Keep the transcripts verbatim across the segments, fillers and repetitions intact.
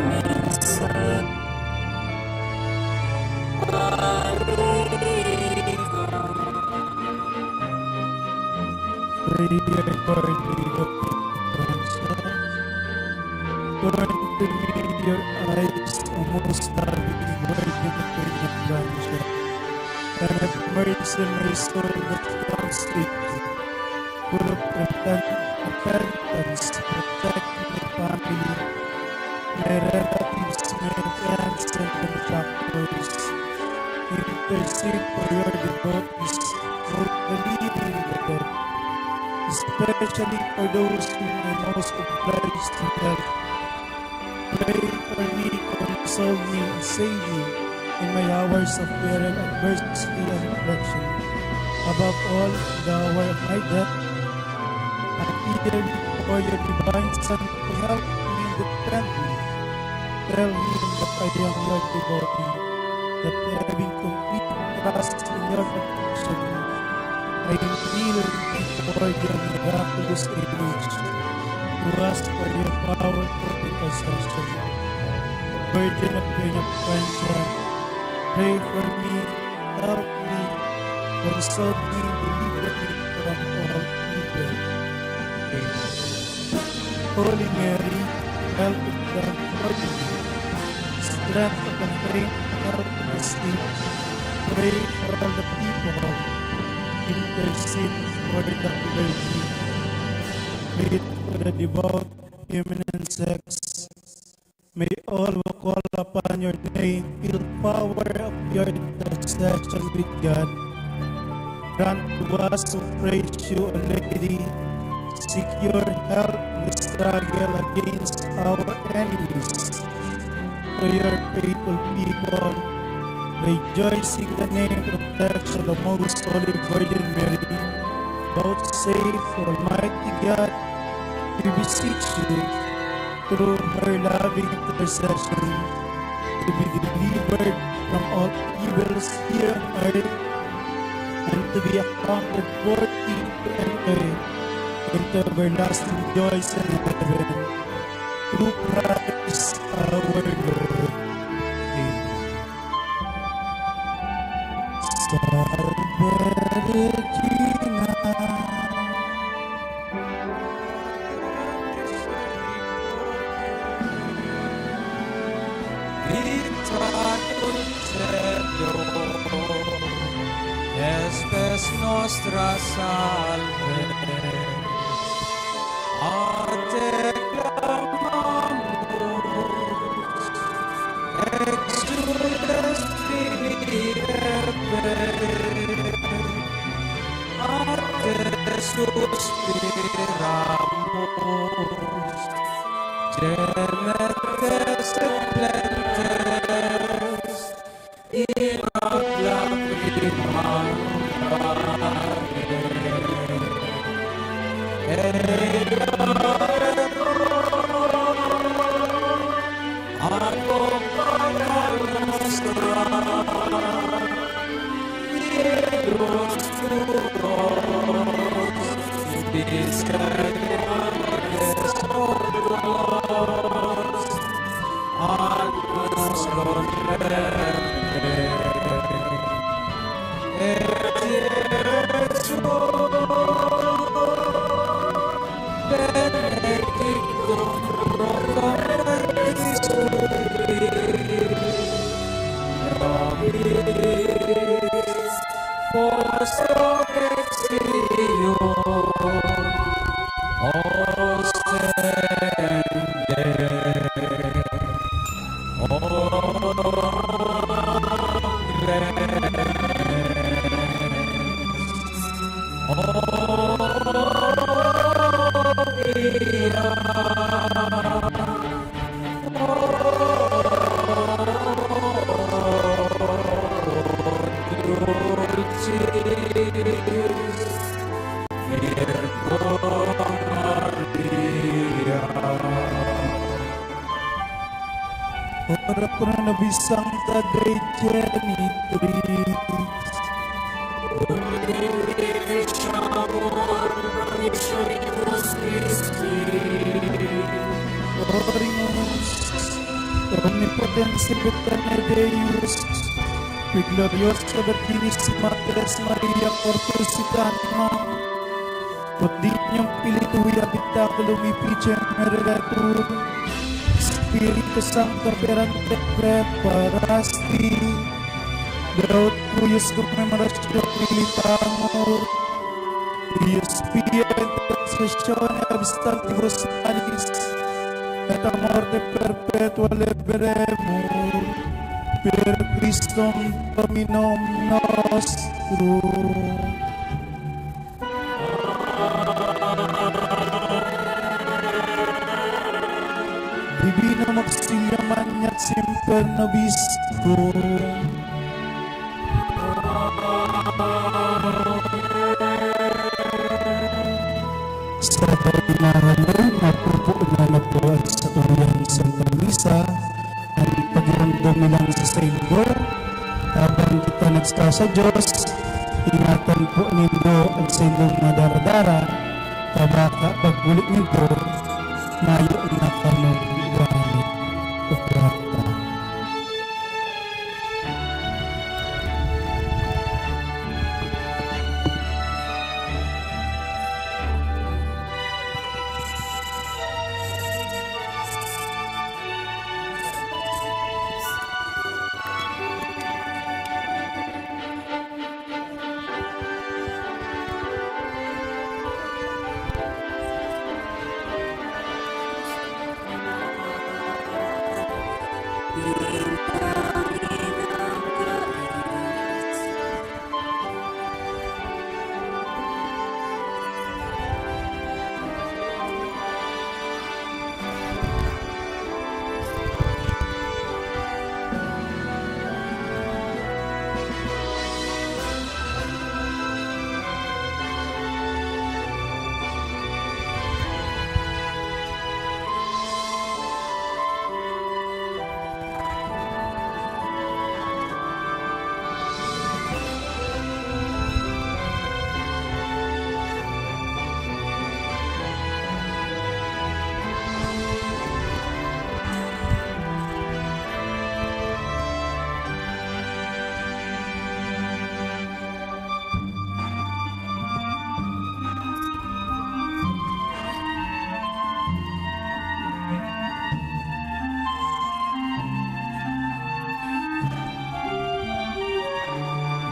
minsan. Prayer for the Lord. Turn to me your eyes, O most loving Virgin of Peña Francia, and have mercy on my soul that comes with you. Full of repent-, repentance, protect my family, my relatives, my friends, and benefactors. Intercede for your devotees, both the living and the dead, especially for those whom I most obliged to help. Pray for me, console me, and save me in my hours of peril, adversity, and affliction. Above all, in the hour of my death, appear before your divine Son to help me and defend me. Tell him that I am your devotee, that having complete trust in your protection, I kneel before your miraculous image to ask for your powerful intercession. Virgin of Peña Francia, pray for me, help me, console me, deliver me from all evil. Amen. Holy Mary, help in time of need, strength of the faint, help of the sick, pray for all the people, intercede for the clergy. Pray for the devout, feminine sex. May all who call upon your name feel power of your intercession with God. Grant to us who praise you, O Lady, secure help in the struggle against our enemies. To your faithful people, rejoicing in the name and protection of the Most Holy Virgin Mary, vouchsafe, Almighty God, we beseech you, through her loving intercession, to be delivered from all evils here on earth, and to be accounted worthy to enter into everlasting joys in heaven. Through Christ our Lord. Amen. Salve Regina. Vita dulcedo, spes nostra salve. A te clamamus, exules tibi Ephe, a te suspiramus, gementes et plentes in ad lacrymarum vale. Eia record accompagna nostra, Dies tuos, misericordes oculos, ad nos converte. Et Iesus benedictum pro conceptis tuis, nobis post conceptio ostende. Ora pro nobis sancta Dei Genitrix. Oremus. Omnipotens et Eterna Deus, qui gloriosa Virginis Matres Maria corpus et anima, ut dignum Filii Tui habitaculum effigiem eredetur, Spiritus Sancto operante preparasti, deut cuius commemoratio militamur, ius pia intercessione ab stantibus malis, et a morte perpetua liberemur, per Christum Dominum nostrum. Divinum auxilium magnat semper nobiscum. Sa dai na haloy, mapupo na na po an satuyang Santa Misa, an pagiromdom mi lang sa saindo, habang kita nagsasadiyos, ingatan po nindo an saindong mga daradara, ta baka pagbalik nindo, mayo na kamong gamit o kwarta.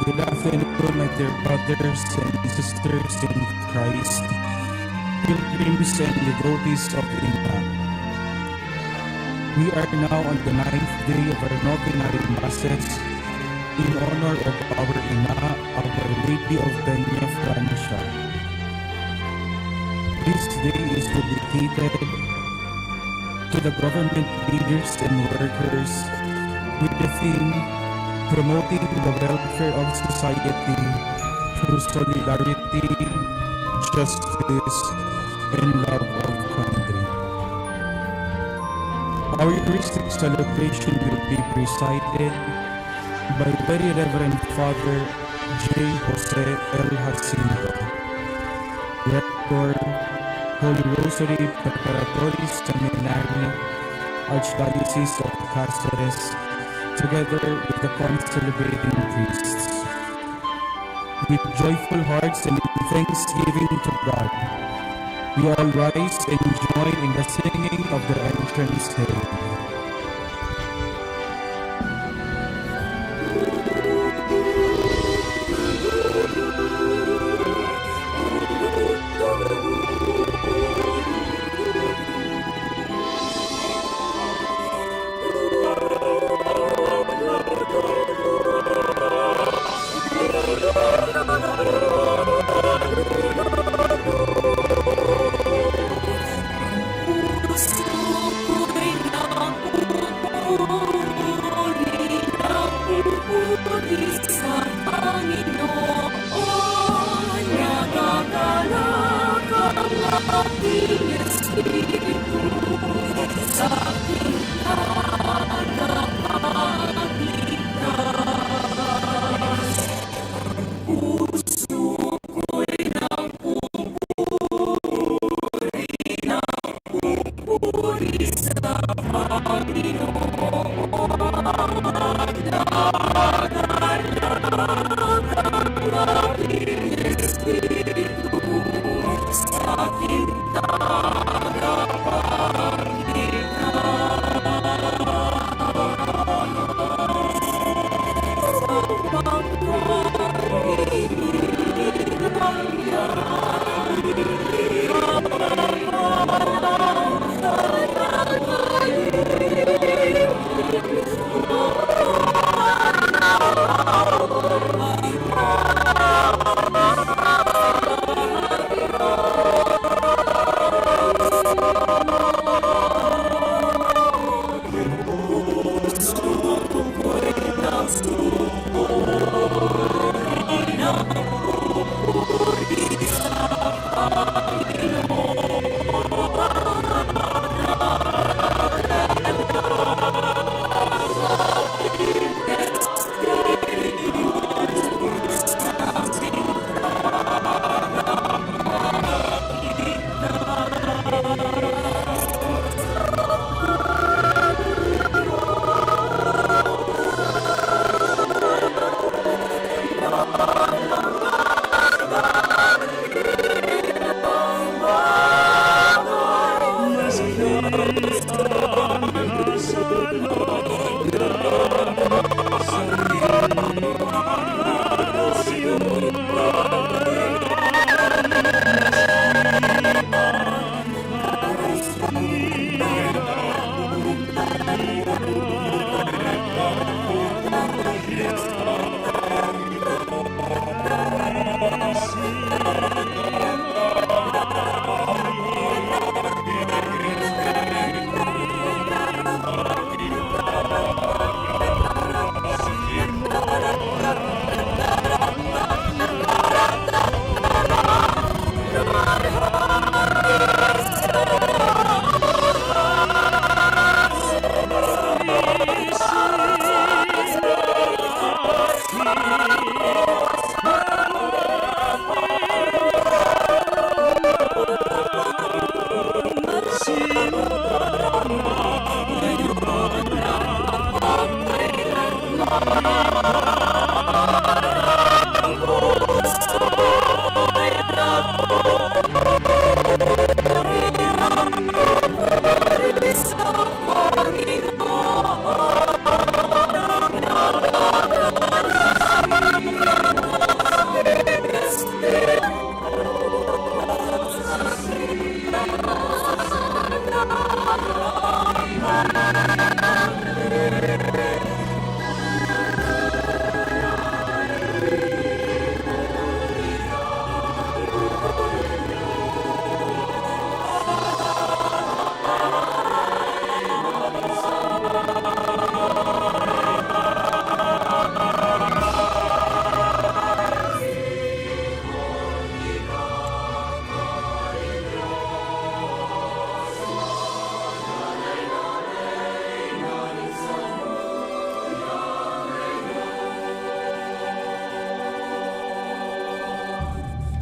Good afternoon, my dear brothers and sisters in Christ, pilgrims and devotees of Iba. We are now on the ninth day of our novenario masses in honor of our Ina, Our Lady of Peñafrancia. This day is dedicated to the government leaders and workers with the theme, "Promoting the welfare of society through solidarity, justice, and love of country." Our Eucharistic celebration will be presided by Very Reverend Father J. Jose L. Jacinto, Rector, Holy Rosary Preparatory Seminary, Archdiocese of Caceres, together with the concelebrating priests. With joyful hearts and in thanksgiving to God, we all rise and join in the singing of the entrance hymn.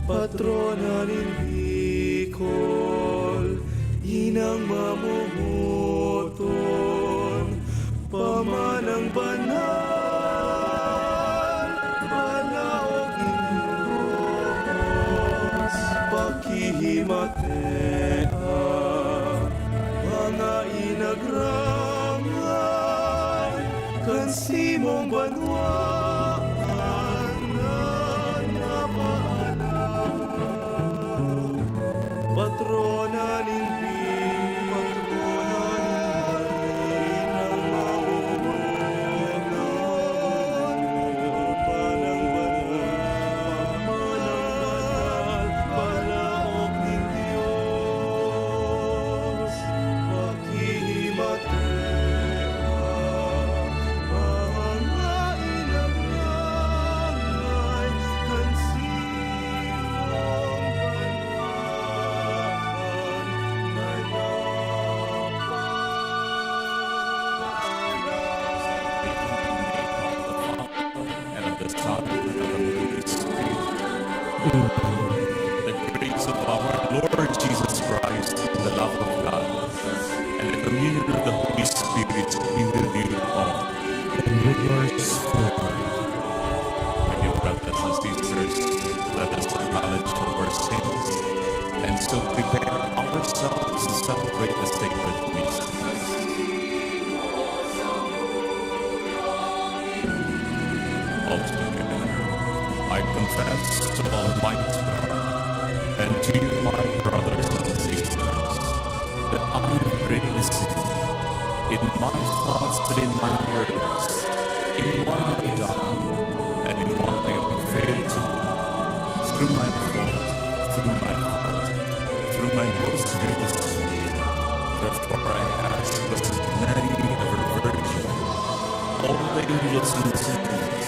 Patrona nin Bicol, inang mamomoton, pamanang banal, palaog nin Dios, pakihimatea, mga inagrangay, kan simong banwaan na napaalaw. Patrona nin Bicol, patrona nin Bicol, pamanang banal, pamanang banal, palaog nin Dios, pakihimatea, mga inagrangay, kan simong banwaan na napaalaw. And of the Son, and of the Holy Spirit. The grace of our Lord Jesus Christ, and the love of God, and the communion of celebrate the sacred mysteries. Altogether, I confess to Almighty God and to you, my brothers and sisters, that I have greatly sinned in my thoughts and in my words, in what I have done and in what I have failed to do, through my fault, through my fault, through my most grievous sin. Therefore I ask Blessed Mary, ever Virgin, all the angels and saints,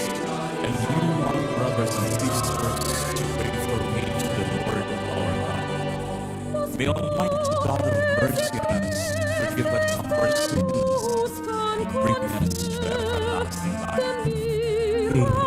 and you, my brothers and sisters, to pray for me to the Lord our God. May Almighty God have mercy on us, forgive us our sins, and bring us to everlasting life. Amen.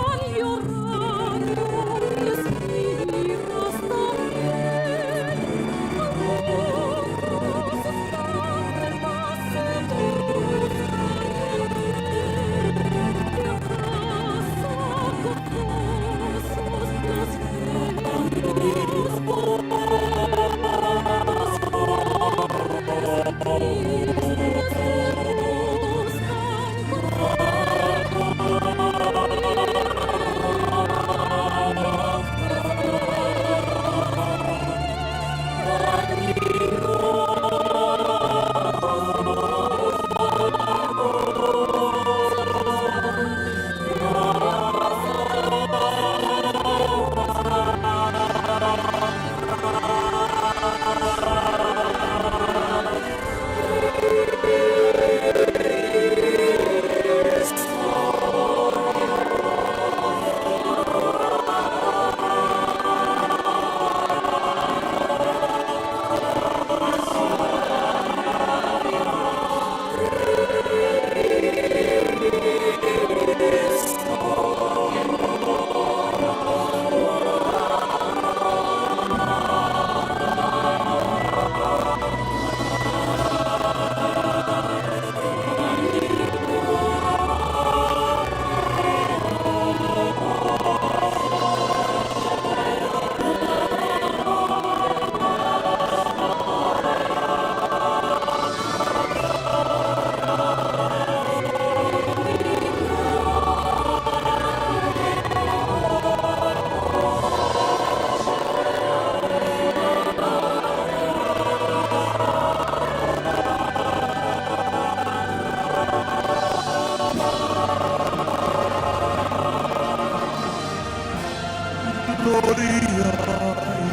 Gloria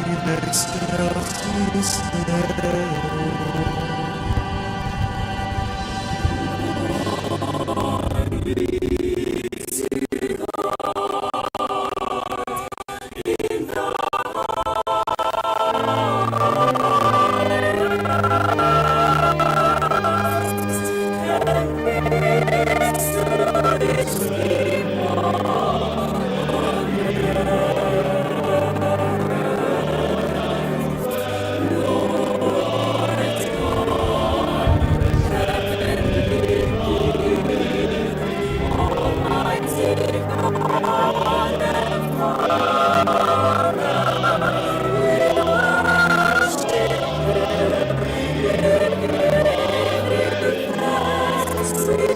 in excelsis Deo.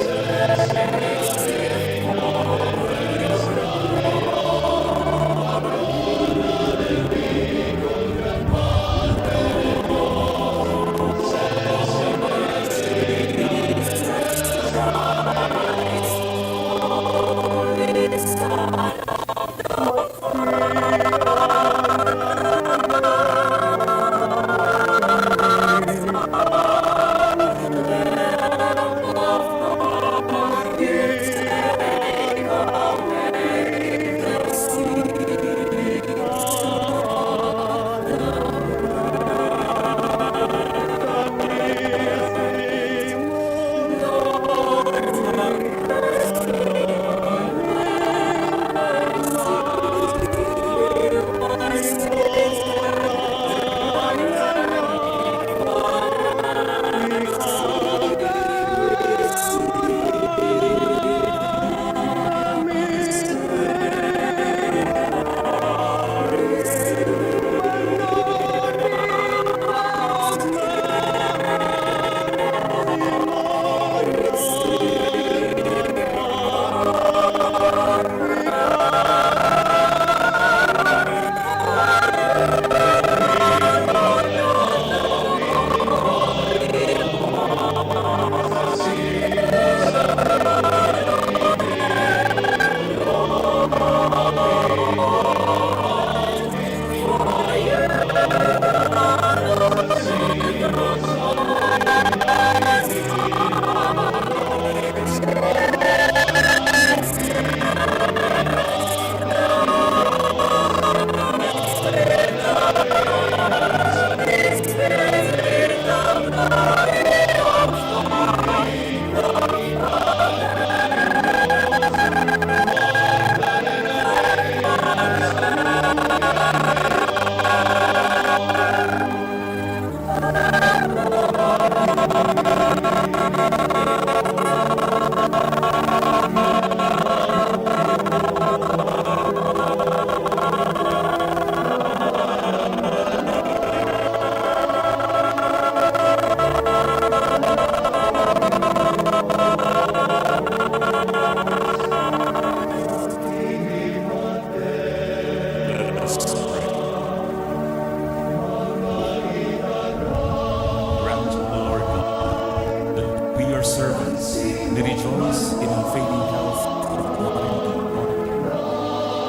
servants, we rejoice in unfailing health of mind and body,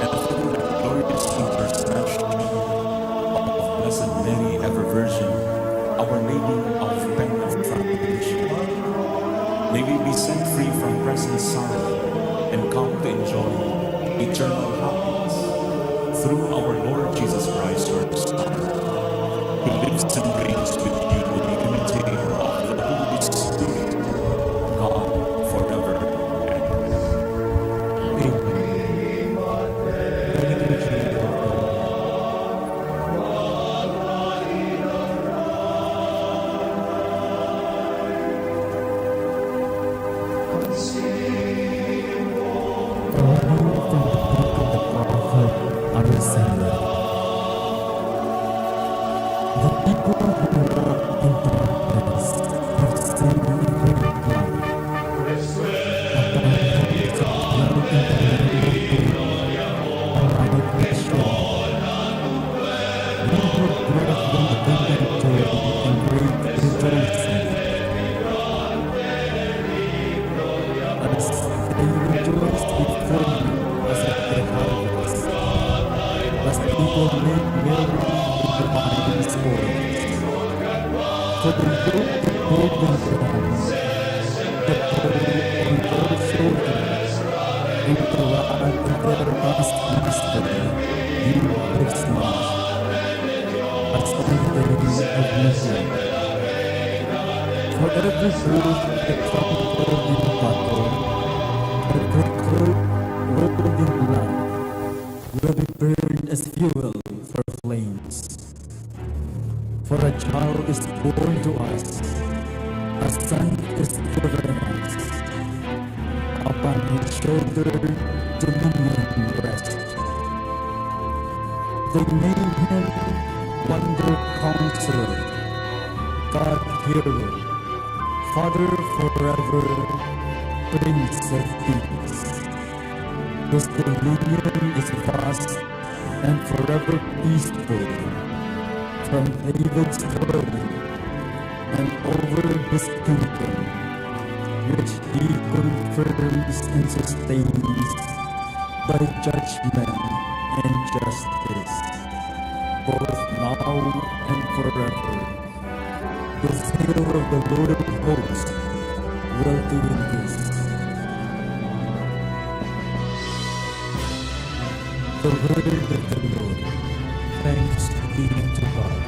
and through the glorious intercession of Blessed Mary, ever Virgin, Our Lady of Peñafrancia, may we be set free from present sorrow and come to enjoy eternal happiness through our Lord Jesus Christ, your Son, who lives and reigns with you in the unity of the Holy Spirit, God, forever and ever. Amen. Coming from the book of the prophet Isaiah. The people who walk in darkness have seen a great light. A bright light in the land of Judah, a light which shone. We will bless them abundantly in great rejoicing. As they rejoice before you as at the harvest, as people make merry with the wine spoils. For the yoke that burdened them, the burden on your shoulders, and the rod of their taskmaster, you have snatched. As on the day of Midian. For every bow that crumbled in battle, every cloak rolled in blood, will be burned as fuel for flames. For a child is born to us, a son is given us. Upon his shoulder dominion rests. They name him Wonder Counselor, God Hero, Father Forever, Prince of Peace. His dominion is vast and forever peaceful, from David's throne and over his kingdom, which he confirms and sustains by judgment and justice, both now and forever. The zeal of the Lord of hosts will do this. The word of the Lord. Thanks be to God.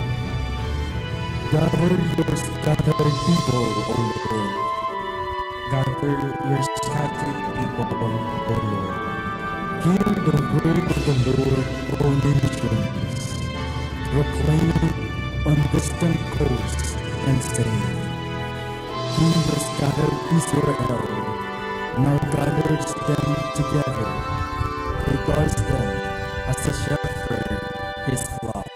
Gather your scattered people, O Lord. Gather your scattered people, O Lord. Hear the word of the Lord, O nations. Proclaim it on distant coasts and say, "He has gathered Israel, now gathers them together. He guards them as a shepherd his flock."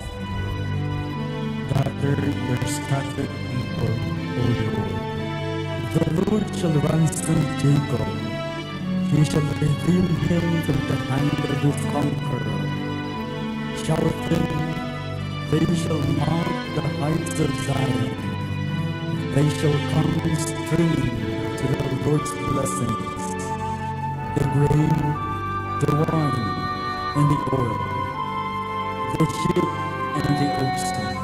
Gather your scattered people, O Lord. The Lord shall ransom Jacob. He shall redeem him from the hand of his conqueror. Shouting, they shall mount the heights of Zion. They shall come streaming to the Lord's blessings, the grain, the wine, and the oil, the sheep, and the oxen.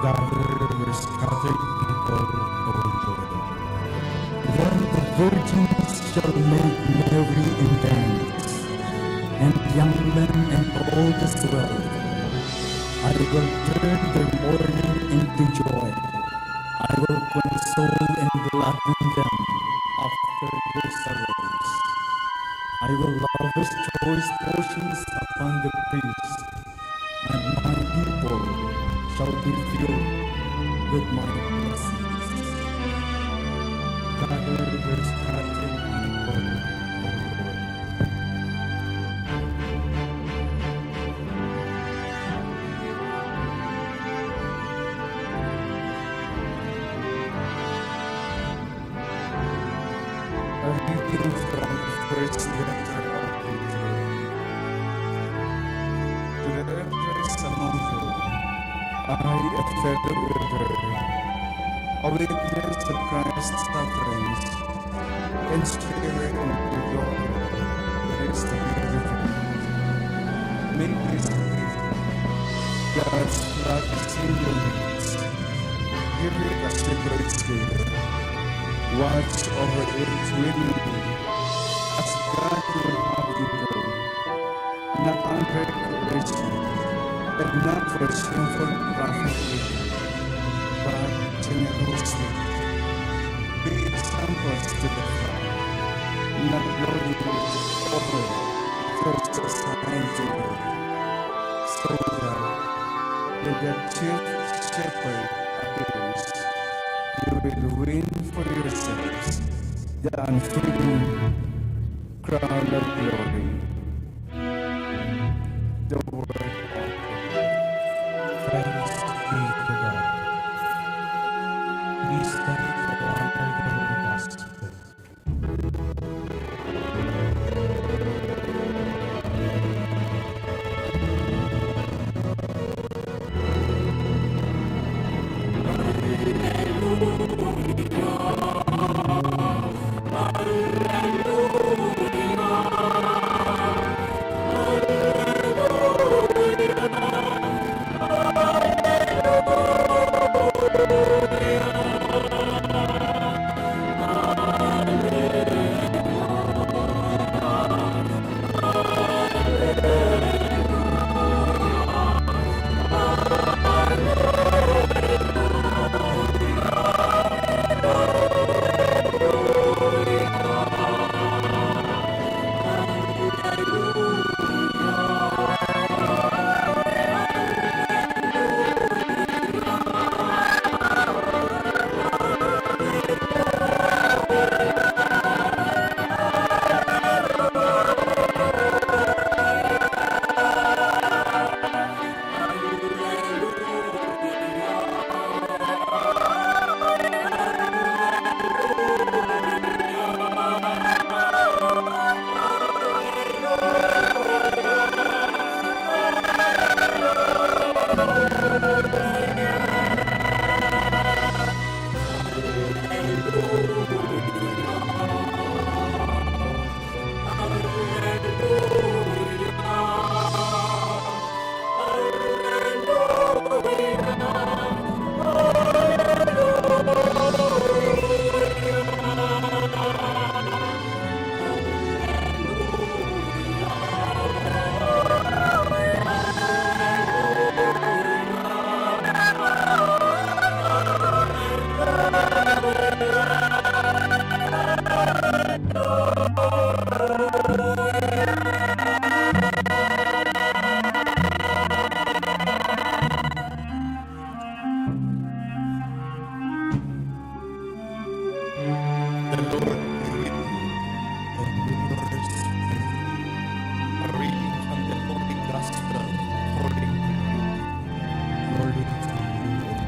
Gather your scattered people, O Lord. When the virgins shall make merry and dance, and young men and old as well, I will turn their mourning into joy. I will console and gladden them after their sorrows. I will lavish choice portions upon the priests, and my people shall be filled with my blessings. Gather your scattered people, O Lord. A reading from the first letter of Peter. To the elders among you, I, a fellow elder, A witness of Christ's sufferings and sharing in the glory that is to be revealed. May this be God's love in your midst, giving a secret care. Watch over it willingly, as God will have you go, not under coercion, and not for shameful profit either, but generously. Be examples to the flock, not lording it over those assigned to you, so that when the chief shepherd appears, you will win for yourselves the unfading crown of glory. The word of God. Thanks be to God. Please stand for our Holy Gospel. The Lord be with you. And with your spirit. A reading from the Holy Gospel according to Luke. Glory to you, O Lord.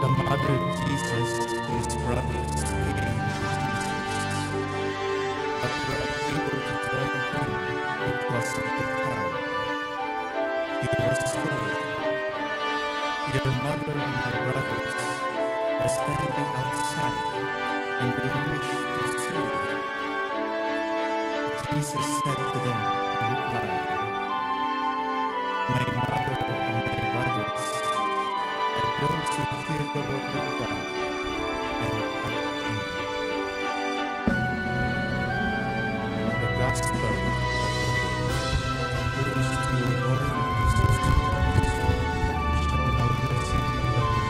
The mother of Jesus and his brothers came to Jesus, but were unable to join him because of the crowd. He was told, "Your mother and your brothers are standing outside, and they wish to see you." Jesus said to them in reply, "My mother and my brothers are those who hear the word of God and act on it." The Gospel of the Lord. Praise to you, Lord Jesus Christ. We shall now receive the Lord.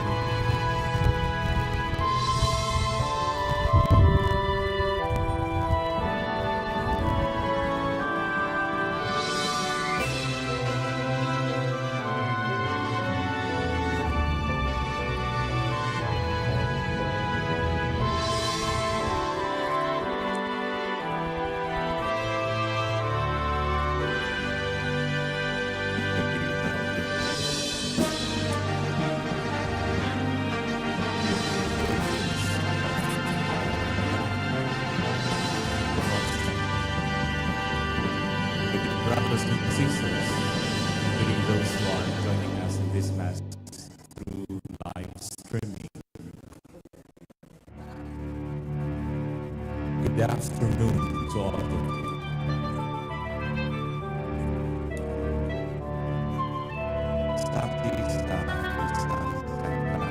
sisters, greeting those who are joining us in this Mass through live streaming. Good afternoon to all of you. Sati sa isang kanta.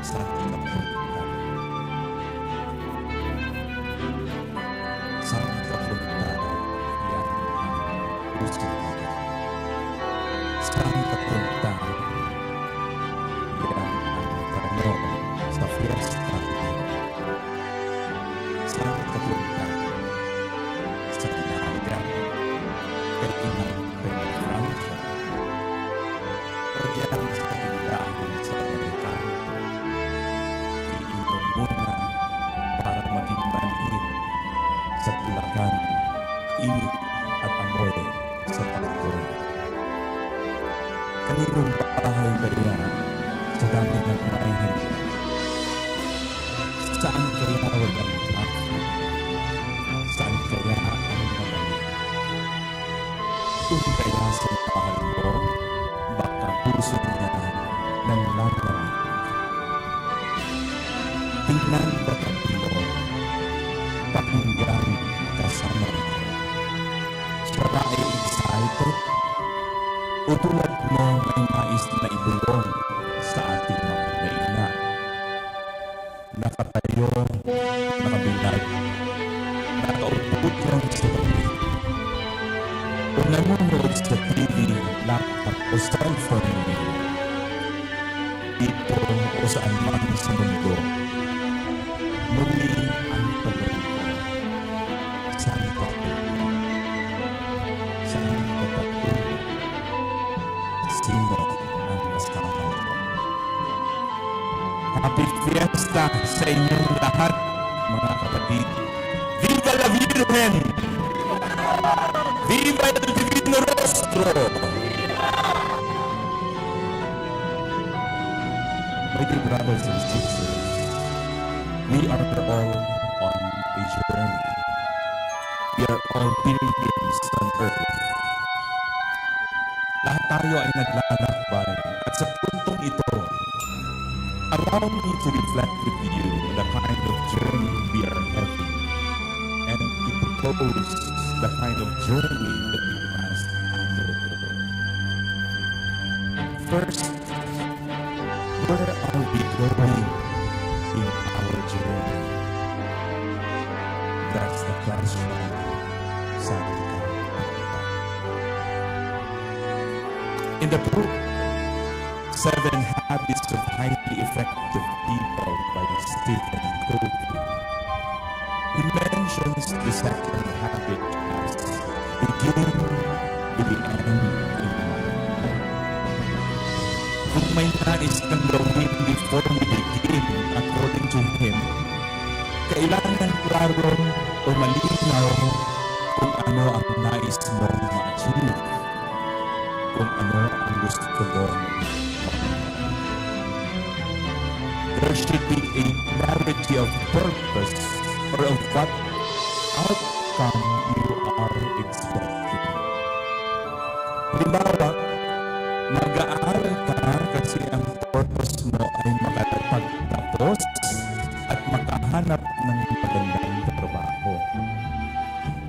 Saan ka punta? Saan ka punta? Yan ang puso ko. Saan ka punta? Yan ang tanong sa fiesta. Saan ka punta? Sa Naga, kay Inang Reyna Francia, o diyan sa tindahan sa merkado. Iinom muna para maging manhid sa bulakan, init at amoy sa pagkain. Kaninong bahay kaya sa dami ng mga handa? Saan kaya walang traffic? Saan kaya ang mga Kung kaya sa mahal mo, baka puso niya nanlalamig. Tingnan ka sa bilog, pakinggan kasama mo. Siya ba ay excited? O tulad mo may nais na ibulong sa ating mga naina? Nakatayo, nakabinay, nakaupo lang sa tabi. O nanonood sa T V, laptop o cellphone. Dito o saan man sa mundo, muli ang tanong ko, saan ka punta? Saan ka patungo? Sino ang kasama mo? Happy Fiesta sa inyong lahat, mga kapatid. Viva la Virgen! Viva el Divino Rostro! My dear brothers and sisters, we are all on a journey. We are all pilgrims on earth. Lahat tayo ay naglalakbay, at sa puntong ito, allow me to reflect with you on the kind of journey we are having and to propose the kind of journey that we must undergo. First, where are we going in our journey? That's the question. Saan ka? In the book, Seven Habits of Highly Effective People by Stephen Covey, he mentions the second habit as begin with the end in mind. Kung may nais kang gawin before we begin, according to him, kailangan klaro o malinaw kung ano ang nais mong ma-achieve, kung ano ang gusto mong There should be a clarity of purpose or of what outcome you are expecting. Halimbawa, mag-aaral ka kasi ang purpose mo ay makapagtapos at makahanap ng magandang trabaho.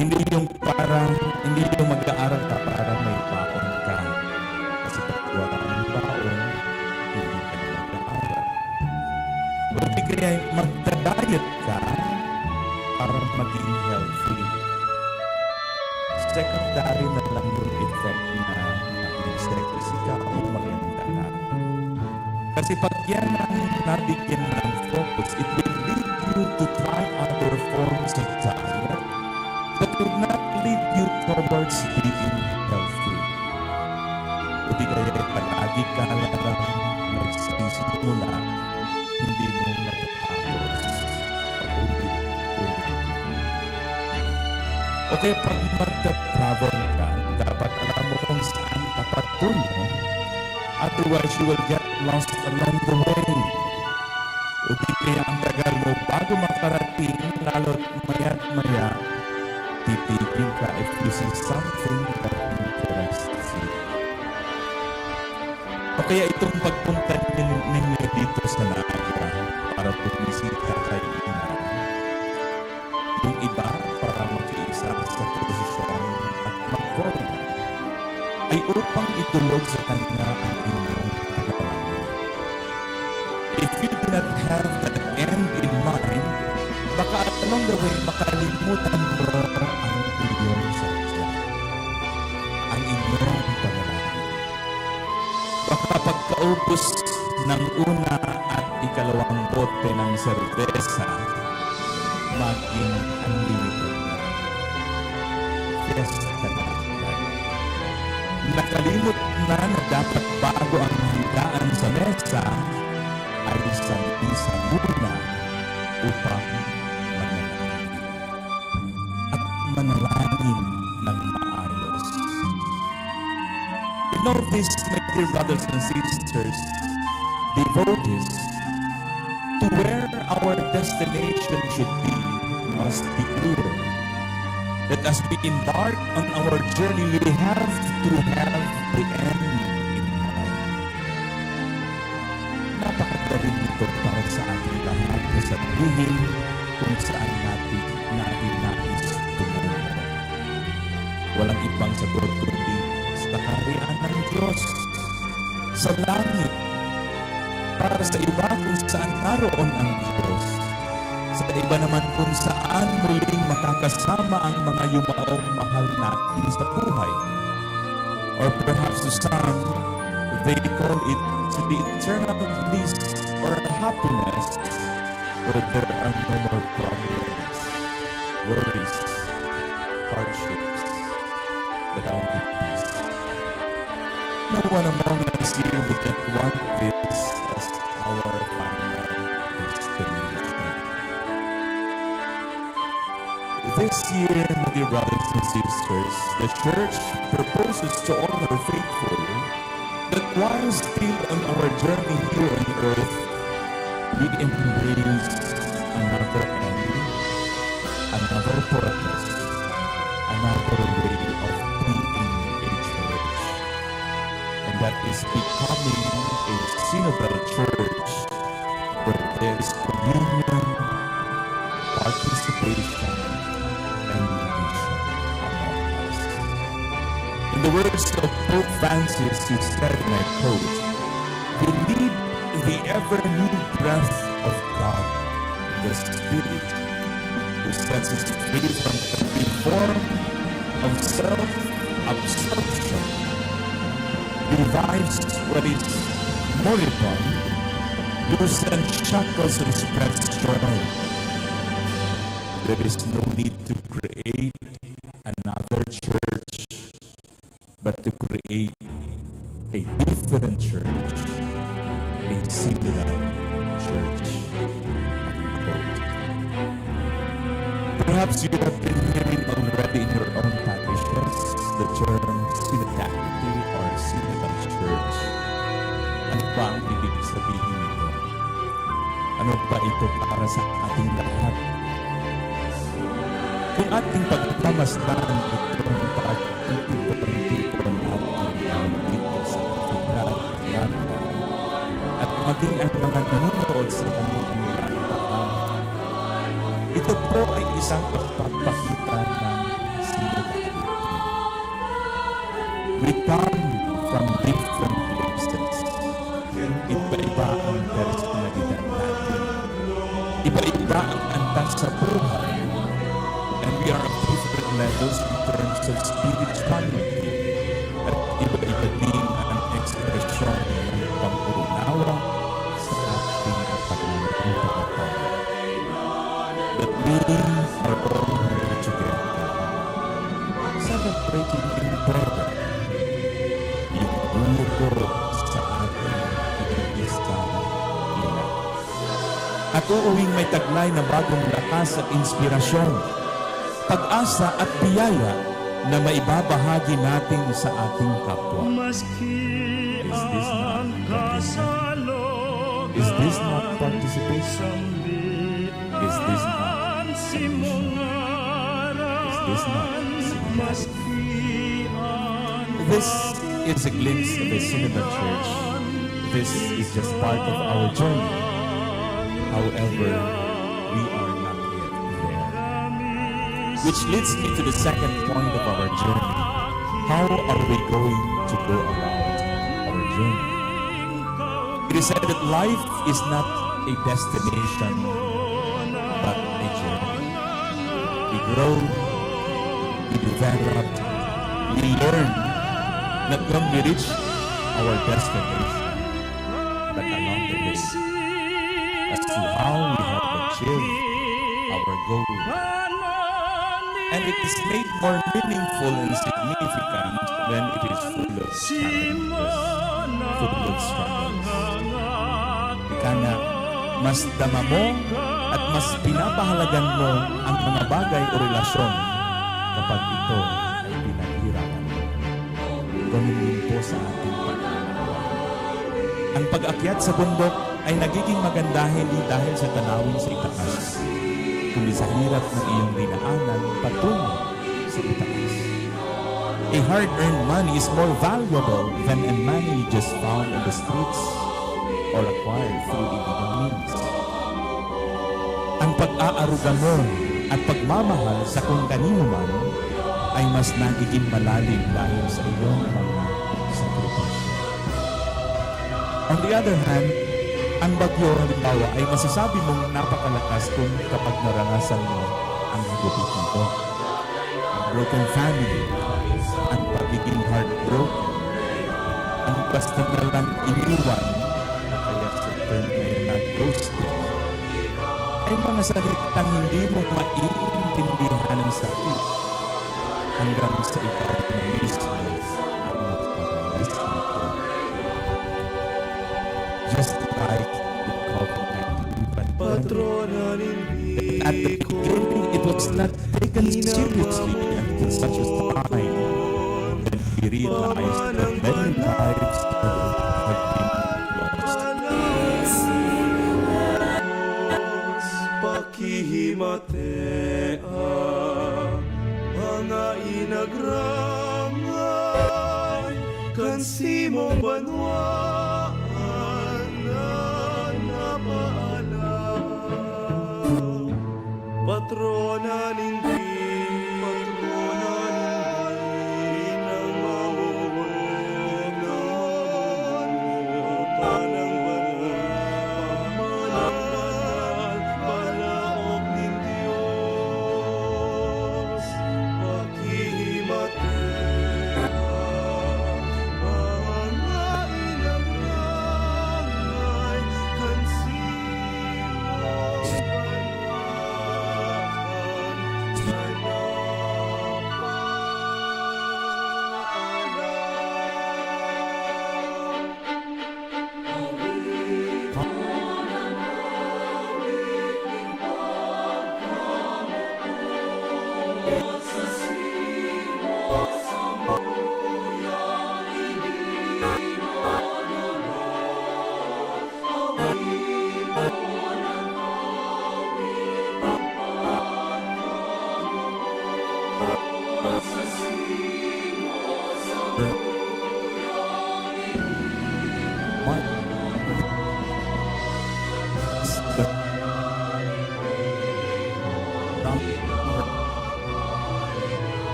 Hindi yung para, hindi yung mag-aaral ka para may baon ka. Kasi pag wala kang baon, hindi ka na mag-aaral. O di kaya magda-diet ka para maging healthy. Secondary na lang yung effect na maging sexy ka o maganda ka. Kasi pag yan ang nabigyan ng focus, it will lead you to try other forms of diet that will not lead you towards being healthy. O di kaya palagi ka na lang nagsisimula, hindi mo natatapos. Paulit-ulit. O kaya pag magta-travel ka, dapat alam mo kung saan ka patungo. Otherwise, you will get lost along the way. O di kaya ang tagal mo bago makarating, lalo't maya't maya, titigil ka if you see something that interests you. O kaya itong pagpunta nin-, ninyo dito sa Naga para bumisita kay Ina. Yung iba para makiisa sa prosesyon at mag-choir ay upang itulog sa kanya ang inyong panalangin. If you do not have that end in mind, baka along the way makalimutan mo ang iyong sadya, ang inyong panalangin. Baka pagkaubos ng una at ikalawang bote ng serbesa, maging unlimited na. Fiesta na. Nakalimot na na dapat bago ang handaan sa mesa, ay sa misa muna upang manalangin at manalangin ng maayos. In all this, my dear brothers and sisters, devotees, to where our destination should be must be clear. That as we embark on our journey, we have to have the end in mind. Napakagaling nito para sa ating lahat na sabihin kung saan natin, natin nais tumungo. Walang ibang sagot kundi sa kaharian ng Diyos sa langit. Para sa iba, kung saan naroon ang Diyos. Sa iba naman, kung saan muling makakasama ang mga yumaong mahal natin sa buhay. Or perhaps to some, they call it the eternal bliss or happiness, where there are no more problems, worries, hardships, but only peace. No one among us here would not want this as our final destination. This year, my dear brothers and sisters, the church proposes to all her faithful that while still on our journey here on earth, we embrace another end, another purpose, another way of being a church. And that is becoming a synodal church where there is communion, participation, and mission among us. In the words of Pope Francis, he said, and I quote, "We need the ever new breath of God, the Spirit, who sets us free from every form of self-absorption, revives what is moribund, loosens shackles and spreads joy." There is no need to create another church, but to create a different church, a similar church. Unquote. Perhaps you have been hearing already in your own parishes the term synodality or synodal church. Ano ba ang ibig sabihin nito? Ano ba ito para sa ating lahat? Kung ating pagmamasdan itong pag-itipon-tipon natin dito sa Katedral, at maging ang mga nanonood sa kanilang mga tahanan, ito po ay isang pagpapakita ng synodality. We come from different places. Iba-iba ang personalidad natin. Iba-iba ang antas sa buhay. And we are of different levels in terms of spirituality. At iba-iba din ang ekspresyon ng pag-unawa sa ating pananampalataya. But we are all here together, celebrating in prayer yung buko sa ating iisang ina. At uuwing may taglay na bagong lakas at inspirasyon, pag-asa at biyaya na maibabahagi natin sa ating kapwa. Is this not commitment? Is this not participation? Is this not commission? is not. This is a glimpse of a Synodal Church. This is just part of our journey. However, we are not yet there. Which leads me to the second point of our journey. How are we going to go about our journey? It is said that life is not a destination, but a journey. We grow, we develop, we learn, not when we reach our destination, but along the way, as to how we have achieved our goal. And it is made more meaningful and significant when it is full of challenges, full of struggles. Ika nga, mas dama mo at mas pinapahalagan mo ang mga bagay o relasyon kapag ito ay pinaghirapan mo. Ganun din po sa ating pagkakalakwa. Ang pag-akyat sa bundok ay nagiging maganda hindi dahil sa tanawin sa itaas, kundi sa hirap ng iyong dinaanan patungo sa itaas. A hard-earned money is more valuable than a money you just found on the streets or acquired through illegal means. Ang pag-aaruga mo at pagmamahal sa kung kanino man ay mas nagiging malalim dahil sa iyong mga sakripisyo. On the other hand, ang bagyo, halimbawa, ay masasabi mong napakalakas kung kapag naranasan mo ang higupit nito. Ang broken family, ang pagiging heartbroken, ang basta na lang iniwan, o kaya sa term ngayon na ghosting, ay mga salitang hindi mo maiintindihan ang sakit hanggang sa ikaw na mismo ang magpapalisip. Just like the COVID nineteen pandemic. At the beginning, it was not taken seriously until such a time that we realized that many lives have been lost. Pakihimatea, mga inagrangay, kan simong banwaan na napaalaw. Patrona nin Dios, patrona nin Dios, inang mamuhay na tanang banal, pamanan, palaog nin Dios. Pakihimatea, mga inagrangay, kan simong banwaan na napaalaw.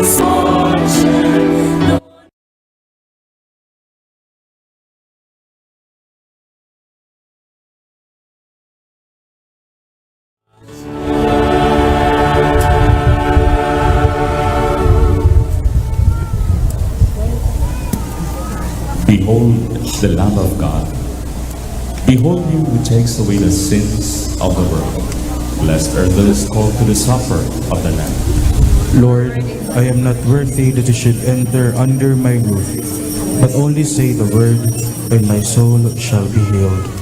Behold the Lamb of God. Behold him who takes away the sins of the world. Blessed are those called to the supper of the Lamb. Lord, I am not worthy that you should enter under my roof, but only say the word, and my soul shall be healed.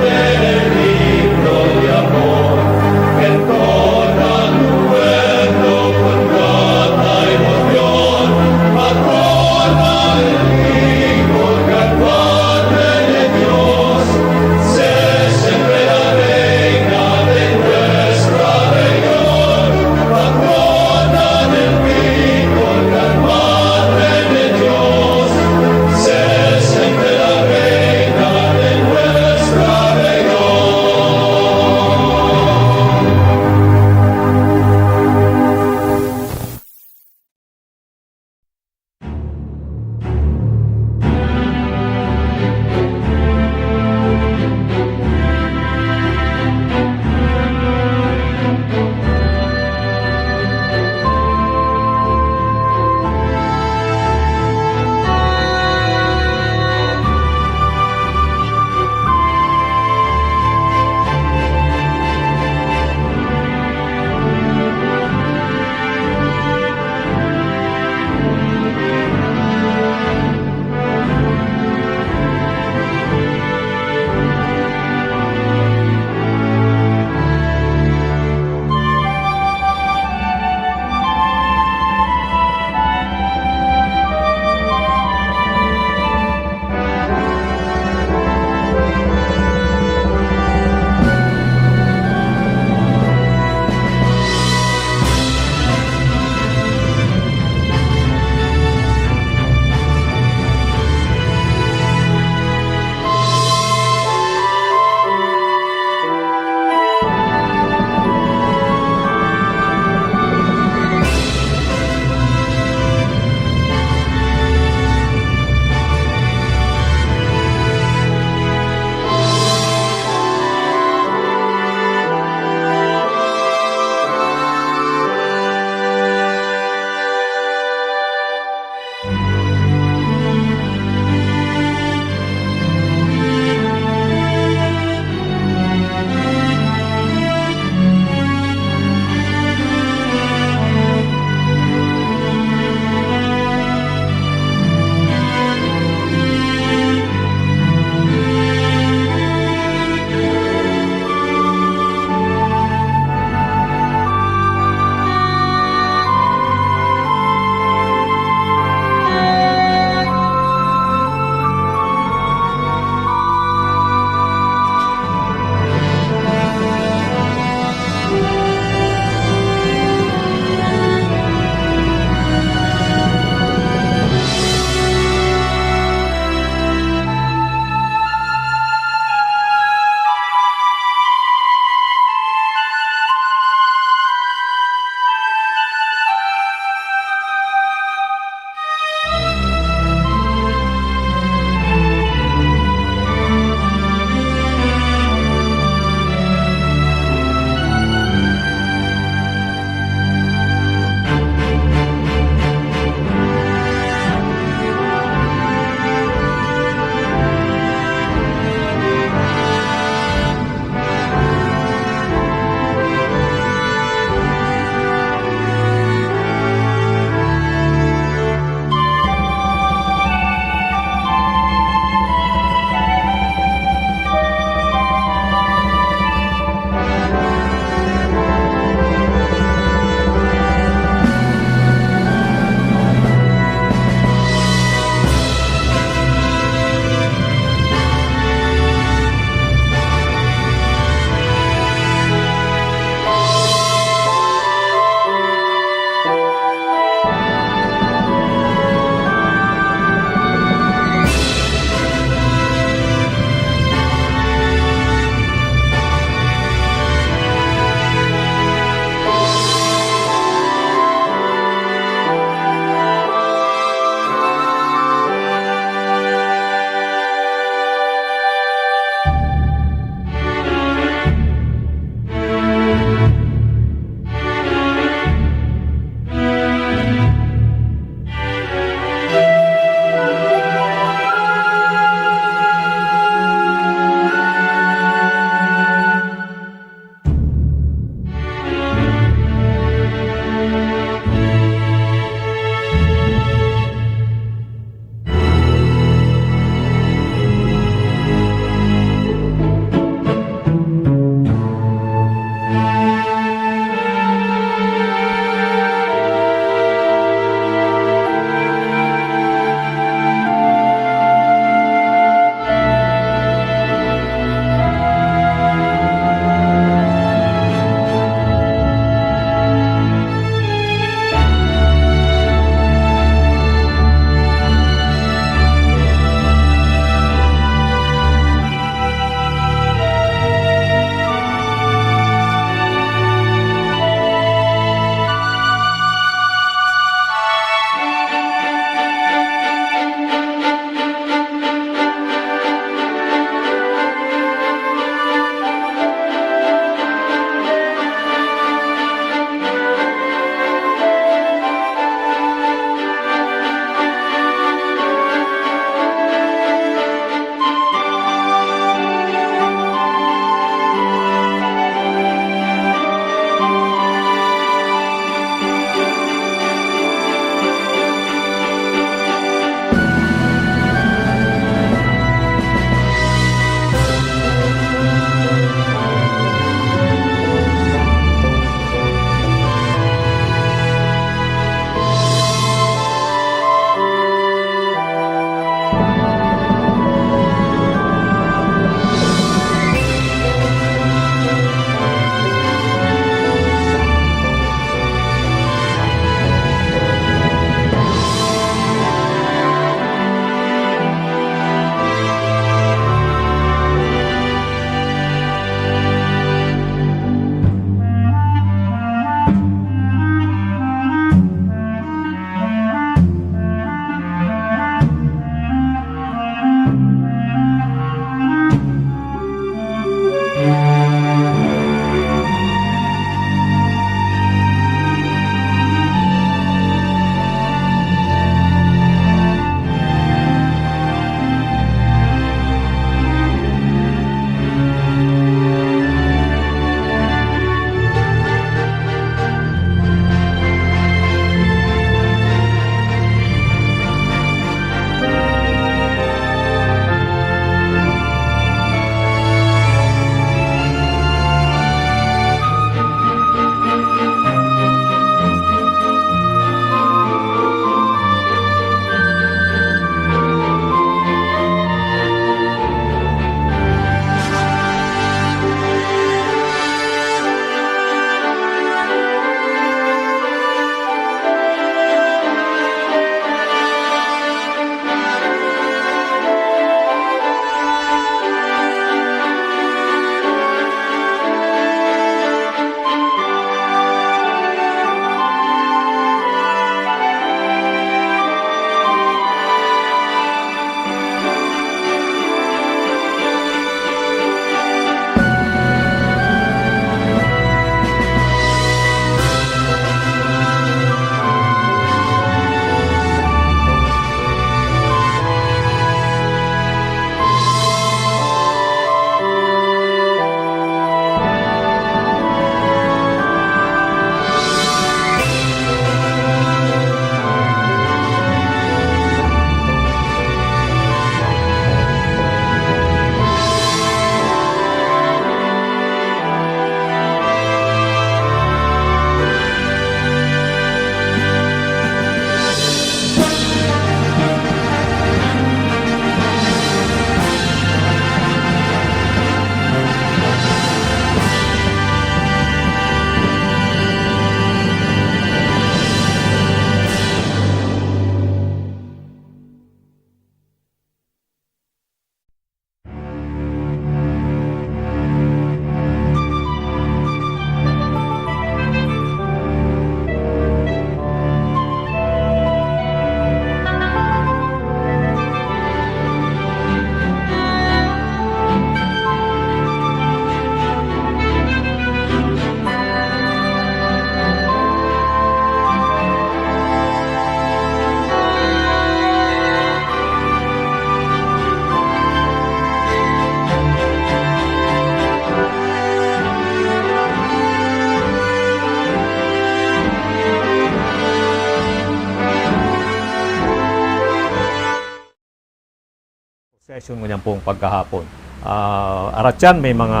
Ngunyan pong pagkahapon. Ah, aratyan, may mga,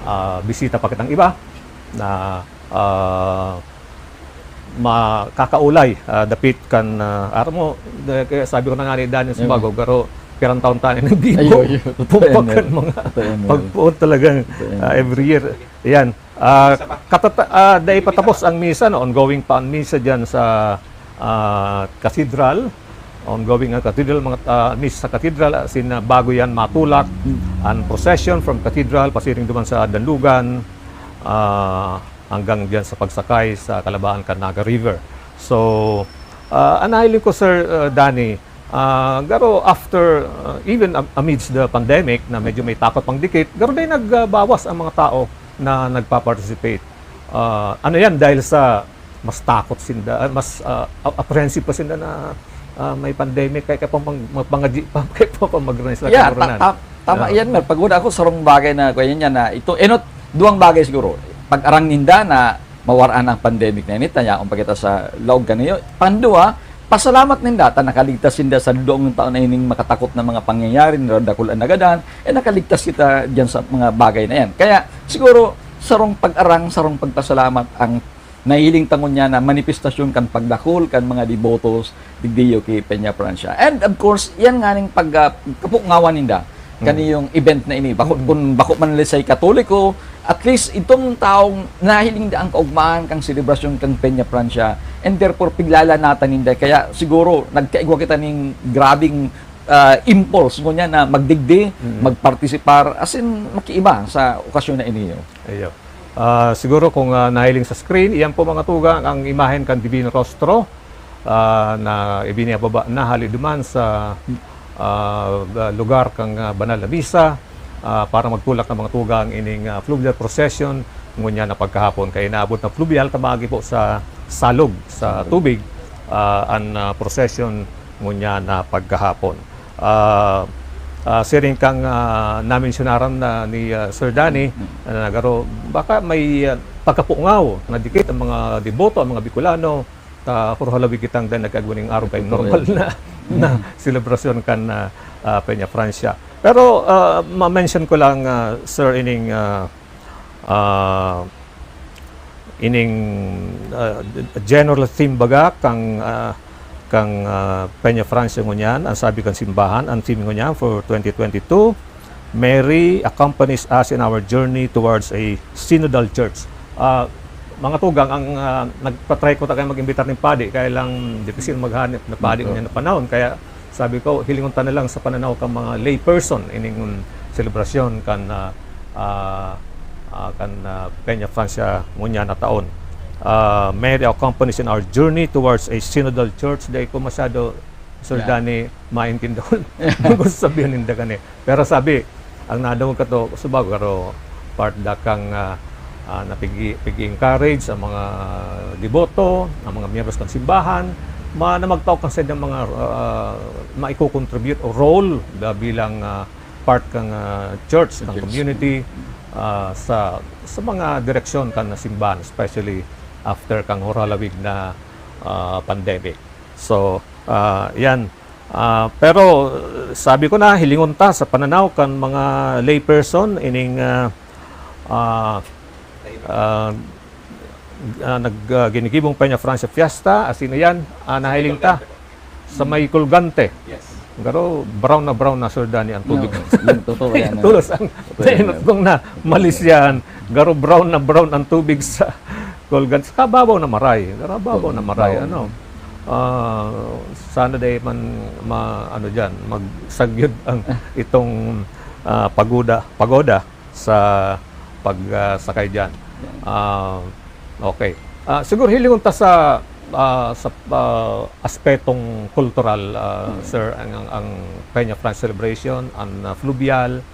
ah, bisita pa kitang iba na, ah, makakaulay, ah, dapit kan, ah, aram mo, da-, kaya sabi ko na nga ni Daniel Subago, pero pirang taon tayo nagbibo. Ayo, ayo. Totoo yan, Pumpak kan Mel. mga Totoo yan, Mel. pagpuon talagang, Totoo yan, ah, Mel. every year. Yan. Ah, katata-, ah, dai pa tapos ang misa, no? Ongoing pa ang misa dyan sa, ah, cathedral. Ongoing ang cathedral, mga, ah, misa sa cathedral, as in, ah, bago yan matulak ang procession from cathedral, pasiring duman sa Danlugan, ah, hanggang dyan sa pagsakay sa kalabaan kan Naga River. So, ah, an nahiling ko, Sir, ah, Danny, ah, garo after, ah, even am-, amidst the pandemic na medyo may takot pang dikit, garo din nagbawas ang mga tao na nagpa-participate. Ah, ano yan, dahil sa mas takot sinda, ah, mas, ah, a-, apprehensive pa sinda na, ah, may pandemic, kaya, kaya pa pang, magpangadyi pa, kaya pa pang mag-organize na Yeah, ta-, kagurnan. ta-, tama Ah. yan, Mer. Pag una ako, sarong bagay na, kaya niya na, ito, enot, duwang bagay siguro. Pag-arang ninda na mawaraan ang pandemic na ini, ta yaon pa kita sa laog kaniyo. Pandua, pasalamat ninda, ta nakaligtas sinda sa duang taon na ining makatakot na mga pangyayari, na dakul an nagadan, eh, nakaligtas kita diyan sa mga bagay na yan. Kaya, siguro, sarong pag-arang, sarong pagpasalamat ang nahiling ta ngunyan na manifestasyon kan pagdakul kan mga debotos digdi ki Peñafrancia. And of course, yan nga ning pag, ah, kapungawan ninda, Mm. kaniyong event na ini. Bako, Mm. kung bako man, let's say, Katoliko, at least itong taong nahiling da ang kaugmahan kang selebrasyon kan Peñafrancia, and therefore, piglalanatan ninda. Kaya siguro, nagkaigwa kita ning grabing, ah, impulse, ngunyan na magdigdi, Mm. magpartisipar, as in, makiiba sa okasyon na ini. Iyo. Ah, siguro kung, ah, nahiling sa screen, iyan po, mga tugang, ang imahen kan Divino Rostro, ah, na ibinababa na hali duman sa, ah, lugar kan, ah, banal na misa, ah, para magtulak ng mga tugang ining, ah, fluvial procession ngunyan na pagkahapon. Kaya inaabot na fluvial, ta maagi po sa salog, sa tubig, ah, an, ah, procession ngunyan na pagkahapon. Ah, ah, siring kang, ah, namensyonaran na ni, ah, Sir Danny, Mm. na nagaro, baka may, ah, pagkapungaw na dikit ang mga deboto, ang mga Bicolano, ta hurhalawig kitang dahil nagkaigwa ning arog kay Totoo normal yan. na, na Mm. selebrasyon kan, ah, ah, Peñafrancia. Pero, ah, ma-mention ko lang, ah, Sir, ining, ah, ah, ining, ah, general theme baga kang, ah, kang, ah, Peñafrancia ngunyan, ang sabi kan simbahan, ang theme ngunyan for twenty twenty-two, "Mary accompanies us in our journey towards a synodal church." Ah, mga tugang, ang, ah, nagpa-try ko ta kaya mag-imbitar ning padi, kaya lang dipisil maghanap na padi Opo. ngunyan na panahon, kaya sabi ko, hilingon ta na lang sa pananaw kan mga lay person ining selebrasyon kan, ah, ah, ah, kan, ah, Peñafrancia ngunyan na taon. Ah, "Mary accompanies in our journey towards a synodal church." Dai ko masyado, Sir Yeah. Danny, maintindihan kung gusto sabihin ninda kani. Pero sabi, ang nadangog kato, Subago, garo part da kang, ah, ah, na pigi-, pigi-encourage ang mga deboto, ang mga miyembros kan simbahan, ma-, na magtao kan saindang mga, ah, maiko-contribute o role da bilang, ah, part kang, ah, church, kang Church. community, ah, sa, sa mga direksyon kan simbahan, especially after kang hurhalawig na, ah, pandemic. So, ah, yan. Ah, pero, sabi ko na, hilingon ta sa pananaw kan mga layperson, ining, ah, ah, ah, ah, nag, ah, ginigibong Peñafrancia Fiesta, asin yan, ah, nahiling ta sa may Colgante. Yes. Garo, brown na brown na, Sir Danny, ang tubig. No, yun, totoo yan, Tulos ang Totoo yan, nainot yan. kong na Malaysian. Garo, brown na brown ang tubig sa Colgante. Sa kababaw na maray. Garo, babaw na maray, Babaw. ano. Ah, sana dai man ma-, ano diyan, magsagyod ang itong, ah, pagoda, pagoda sa pag, ah, sakay diyan. Ah, okay. Ah, siguro hilingon ta sa, ah, sa, ah, aspetong kultural, ah, Hmm. sir, ang, ang, ang Peñafrancia celebration, ang, ah, fluvial.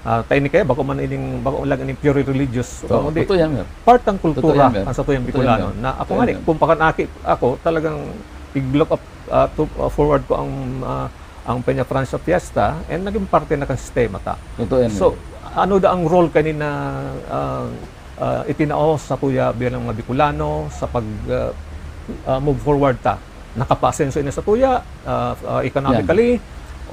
Ah, ta ini kaya, bako man ining, bako lang ining purely religious, Oo, kundi totoo yan, Mer. part ng Totoo kultura, yan, Mer. ang satuyang Totoo yan, Bicolano. Mer. Na ako Totoo nga, yan, Mer. kung pakanaki ako, talagang ig-look up, ah, to, ah, forward ko ang, ah, ang Peñafrancia Fiesta, and naging parte na kan sistema ta. Totoo yan, So, Mer. ano da ang role kanina, ah, ah, itinao sa tuya bilang mga Bicolano sa pag, ah, ah, move forward ta? Nakapaasenso ini sa tuya, ah, ah, economically,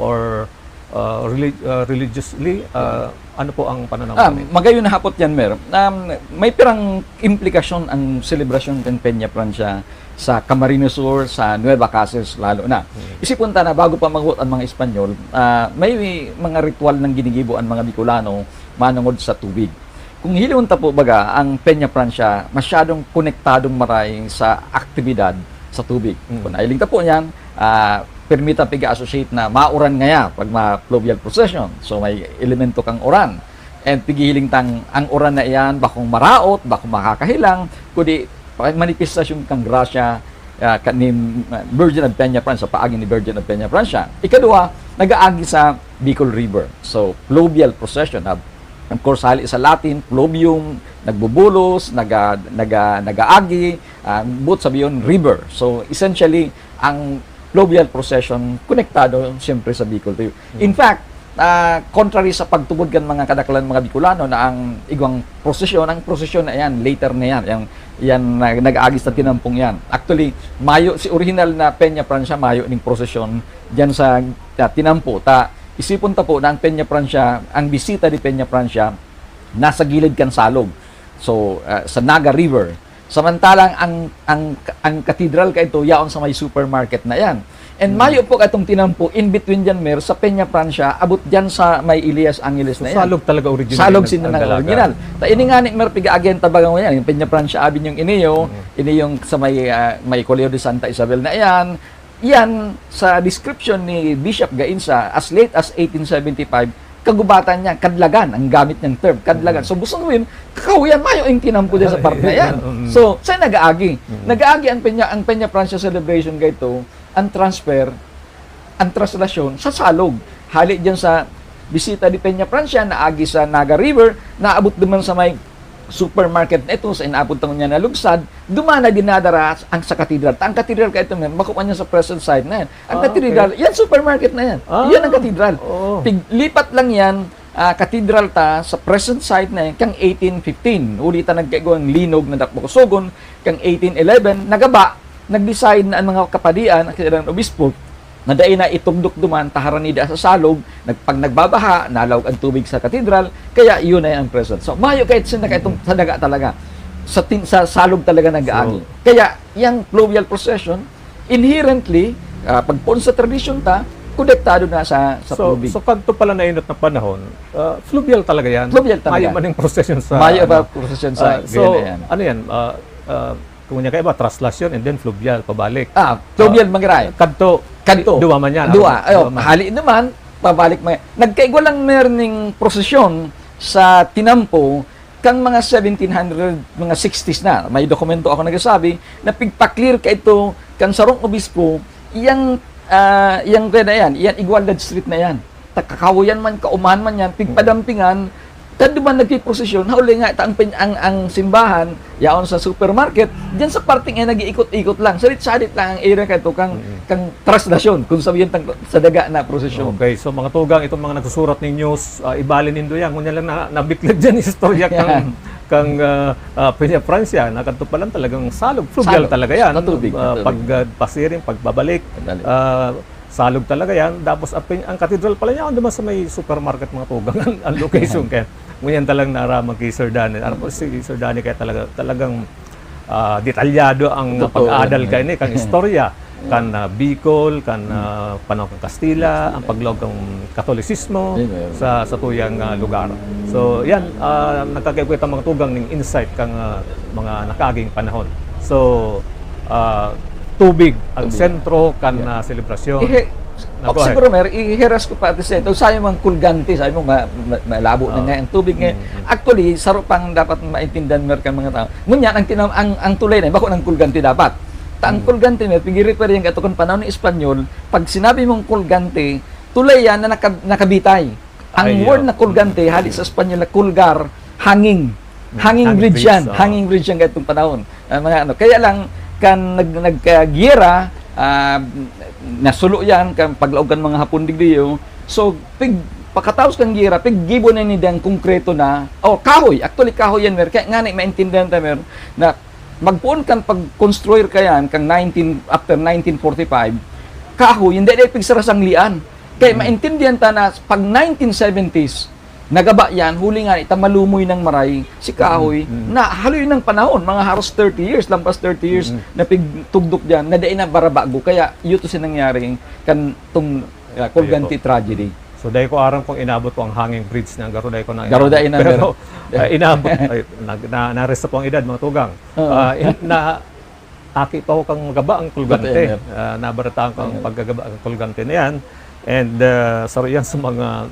or, Uh, relig- uh, religiously, uh, ano po ang pananaw Ah, mo? Magayon na hapot yan, Mer. Um, may pirang implikasyon ang selebrasyon kan Peña Francia sa Camarines Sur, sa Nueva Caceres lalo na. Hmm. Isipon ta na bago pa mag-abot ang mga Espanyol, ah, may mga ritual nang ginigibo ang mga Bicolano manungod sa tubig. Kung hilingon ta po, baga, ang Peña Francia masyadong konektadong maray sa aktibidad sa tubig. Mm. Kung nahiling ta po niyan, ah, permi ta piga-associate na mauran ngaya pag ma-fluvial procession. So, may elemento kang uran. And pigihiling tang ang uran na iyan, bakong maraot, bakong makakahilang, kundi pa-, manifestasyon kang grasya, ah, ka-, ni, ah, Virgin of Peña Francia, paagi ni Virgin of Peña Francia. Ikaduha, nag-aagi sa Bicol River. So, fluvial procession, ah, of course, hali sa Latin, fluvium, nagbubulos, naga-, naga-, nag-aagi, ah, both sabi yun, river. So, essentially, ang fluvial procession, konektado, siyempre, sa Bicol River. In Hmm. fact, ah, contrary sa pagtubod kan mga kadaklan, mga Bicolano, na ang igwang prosesyon, ang prosesyon na yan, later na yan, yang, yan na, nag-aagi sa tinampong yan. Actually, mayo, si original na Peña Francia, mayo ning prosesyon dyan sa, ah, tinampo. Ta, isipon ta po na ang Peña Francia, ang bisita di Peña Francia, nasa gilid kan salog. So, ah, sa Naga River. Samantalang ang, ang, ang katedral kaito, yaon sa may supermarket na yan. And Hmm. mayo po katong tinampo, in between dyan, Mer, sa Peña Francia, abot dyan sa may Elias Angeles So, na yan. salog talaga original Salog ang, sila ang ng dalaga. original. Ta, ini nga ni Mer, piga-agenda baga mo yan. Yung Peña Francia Avenue, yung ini yung, Hmm. ini yung sa may, ah, may Colegio de Santa Isabel na yan. Yan, sa description ni Bishop Gainza, as late as eighteen seventy-five, kagubatan niya, kadlagan, ang gamit niyang term, kadlagan. Mm. So, gusto mo yun, kakahuyan, mayo yung tinampo dyan sa part na yan. Mm. So, sa nag-aagi? Mm. Nag-aagi ang Peña, ang Peña Francia celebration kaito, ang transfer, ang traslasyon sa salog. Hali dyan sa bisita ni Peña Francia, naagi sa Naga River, naabot naman sa may supermarket na ito, sa inaapod ta ngunyan na Lugsad, duman na dinadara ang sa katedral. Ta ang katedral kaito, man, bako pa niya sa present site na yan. Ang Ah, katedral, okay. yan, supermarket na yan. Ah, Yan ang katedral. oo. Tiglipat lang yan, ah, katedral ta sa present site na yan, kang eighteen fifteen. Huli ta nagkaigwa ang linog na dakbako sogon, kang eighteen eleven, nagaba, nag-decide na ang mga kapadian, ang kailang obispo, na dai na itugdok duman, ta harani da sa salog, nag-, pag nagbabaha, nalaog ang tubig sa katedral, kaya yun ay ang present. So, mayo kahit sino na kaitong Mm. sa daga talaga. Sa tin-, sa salog talaga nag-aagi. So, Kaya, yang fluvial procession, inherently, ah, pagpoon sa tradisyon ta, konektado na sa, sa so, tubig. So, kadto pala na inot na panahon, ah, fluvial talaga yan. Fluvial talaga. Mayo man yung procession sa, Mayo ba ano, procession sa ah, so, ganyan? ano yan? Ah, ah, kung niya kaiba, traslasyon and then fluvial, pabalik. Ah, fluvial, Ah, mangiray. kadto, Kadto. duwa man yan. Duwa. Ano, Ayo, duwa man. hali naman, pabalik man. Nagkaigwa lang meron ning prosesyon sa tinampo kang mga seventeen hundred, mga sixties na. May dokumento ako nagsasabi na pigpa-clear ka ito kan sarong obispo, yang, ah, yang kaya na yan, yang Igualdad Street na yan. Ta kakawayan man, kaumahan man yan, pigpadampingan, ta duman nagpiprosesyon, hauli nga, ta ang pin-, ang, ang simbahan, yaon sa supermarket, diyan sa parting yan, nag-iikot-ikot lang. Sadit-sadit lang ang area kaito kang, Mm. kang traslasyon, kung sabihin tang, sa daga na prosesyon. Okay, so mga tugang, itong mga nagsusurat ning news, ah, ibali nindo yan. Ngunyan lang na, nabiklad dyan, istorya kang, Yan. kang, ah, ah, Peña Francia, na kadto pa lang talagang salog, fluvial Salog. talaga yan. Sa tubig, Ah, sa tubig. pag, ah, pasiring, pagbabalik, Pagbalik. ah, salog talaga yan. Tapos, ang pin-, ang katedral pala niya, duman sa may supermarket, mga tugang, ang, ang location. Yan. Kaya, ngunyan talang naaraman kay Sir Danny. Ano po, si Sir Danny, kaya talaga, talagang, ah, detalyado ang Totoo pag-aadal yan. kaini, kang istorya, kan, ah, Bicol, kan, Hmm. ah, panahon kan Kastila, ang paglaog kan Katolisismo Yun, meron. sa, sa tuyang, ah, lugar. So, yan, ah, nagkakaigwa kita, mga tugang, ning insight kang, ah, mga nakaaging panahon. So, ah, tubig ang Tubig. sentro kan, Yeah. ah, selebrasyon. Ihe-, Na, ok, go ahead. siguro, Mer, iheras ko pa at the same time. Sabi mo ang kulgante, sabi mo ma-, ma-, malabo na Ah. nga ang tubig ngayon. Mm, mm. Actually, saro pang dapat maintindihan, Mer, kan mga tao. Ngunyan, ang tinam-, ang, ang tulay na, bako ng kulgante dapat. Ta ang Mm. kulgante, Mer, pigi-refer yan kato kan panahon ng Espanyol, pag sinabi mong kulgante, tulay yan na naka-, nakabitay. Ang Ay, word oh. na kulgante, hali sa Espanyol na kulgar, hanging. Mm, Hanging hanging bridge bridge, yan. oo. Hanging bridge yan kaitong panahon. Ah, mga ano. Kaya lang, kan nag-, nagkagiyera, ah, nasulo yan, kan paglaog kan mga Hapon digdiyo. So, pig-, pakataos kan giyera, piggibo na nindang konkreto na, oh, kahoy. Actually, kahoy yan, Mer. Kaya nga ni, maintindihan ta, Mer, na magpoon kan pag-construir kayan, kan nineteen, after nineteen forty-five, kahoy, hindi na ipigsara sanglian. Kaya maintindihan ta na pag nineteen seventies, nagaba yan, huli nga ita malumoy ng maray, si kahoy, Mm, mm. na haloy ng panahon, mga haros thirty years, lampas thirty years, Mm. na pigtugdok dyan, na dai na barabago. Kaya, iyo to si nangyari kan tong, uh, Colgante Ayun po. tragedy. So, dai ko aram kung inabot ko ang hanging bridge na garo dai ko na Garo dai inabot. na, Pero, pero ah, inabot. Ay, nag-, na, na-rest na po ang edad, mga tugang. Oo. Ah, in-, na, aki pa ako kang magaba ang Colgante. Totoo yan. Ah, nabaratahan ko ang Ayun. paggagaba ang Colgante na yan. And, ah, saro yan sa mga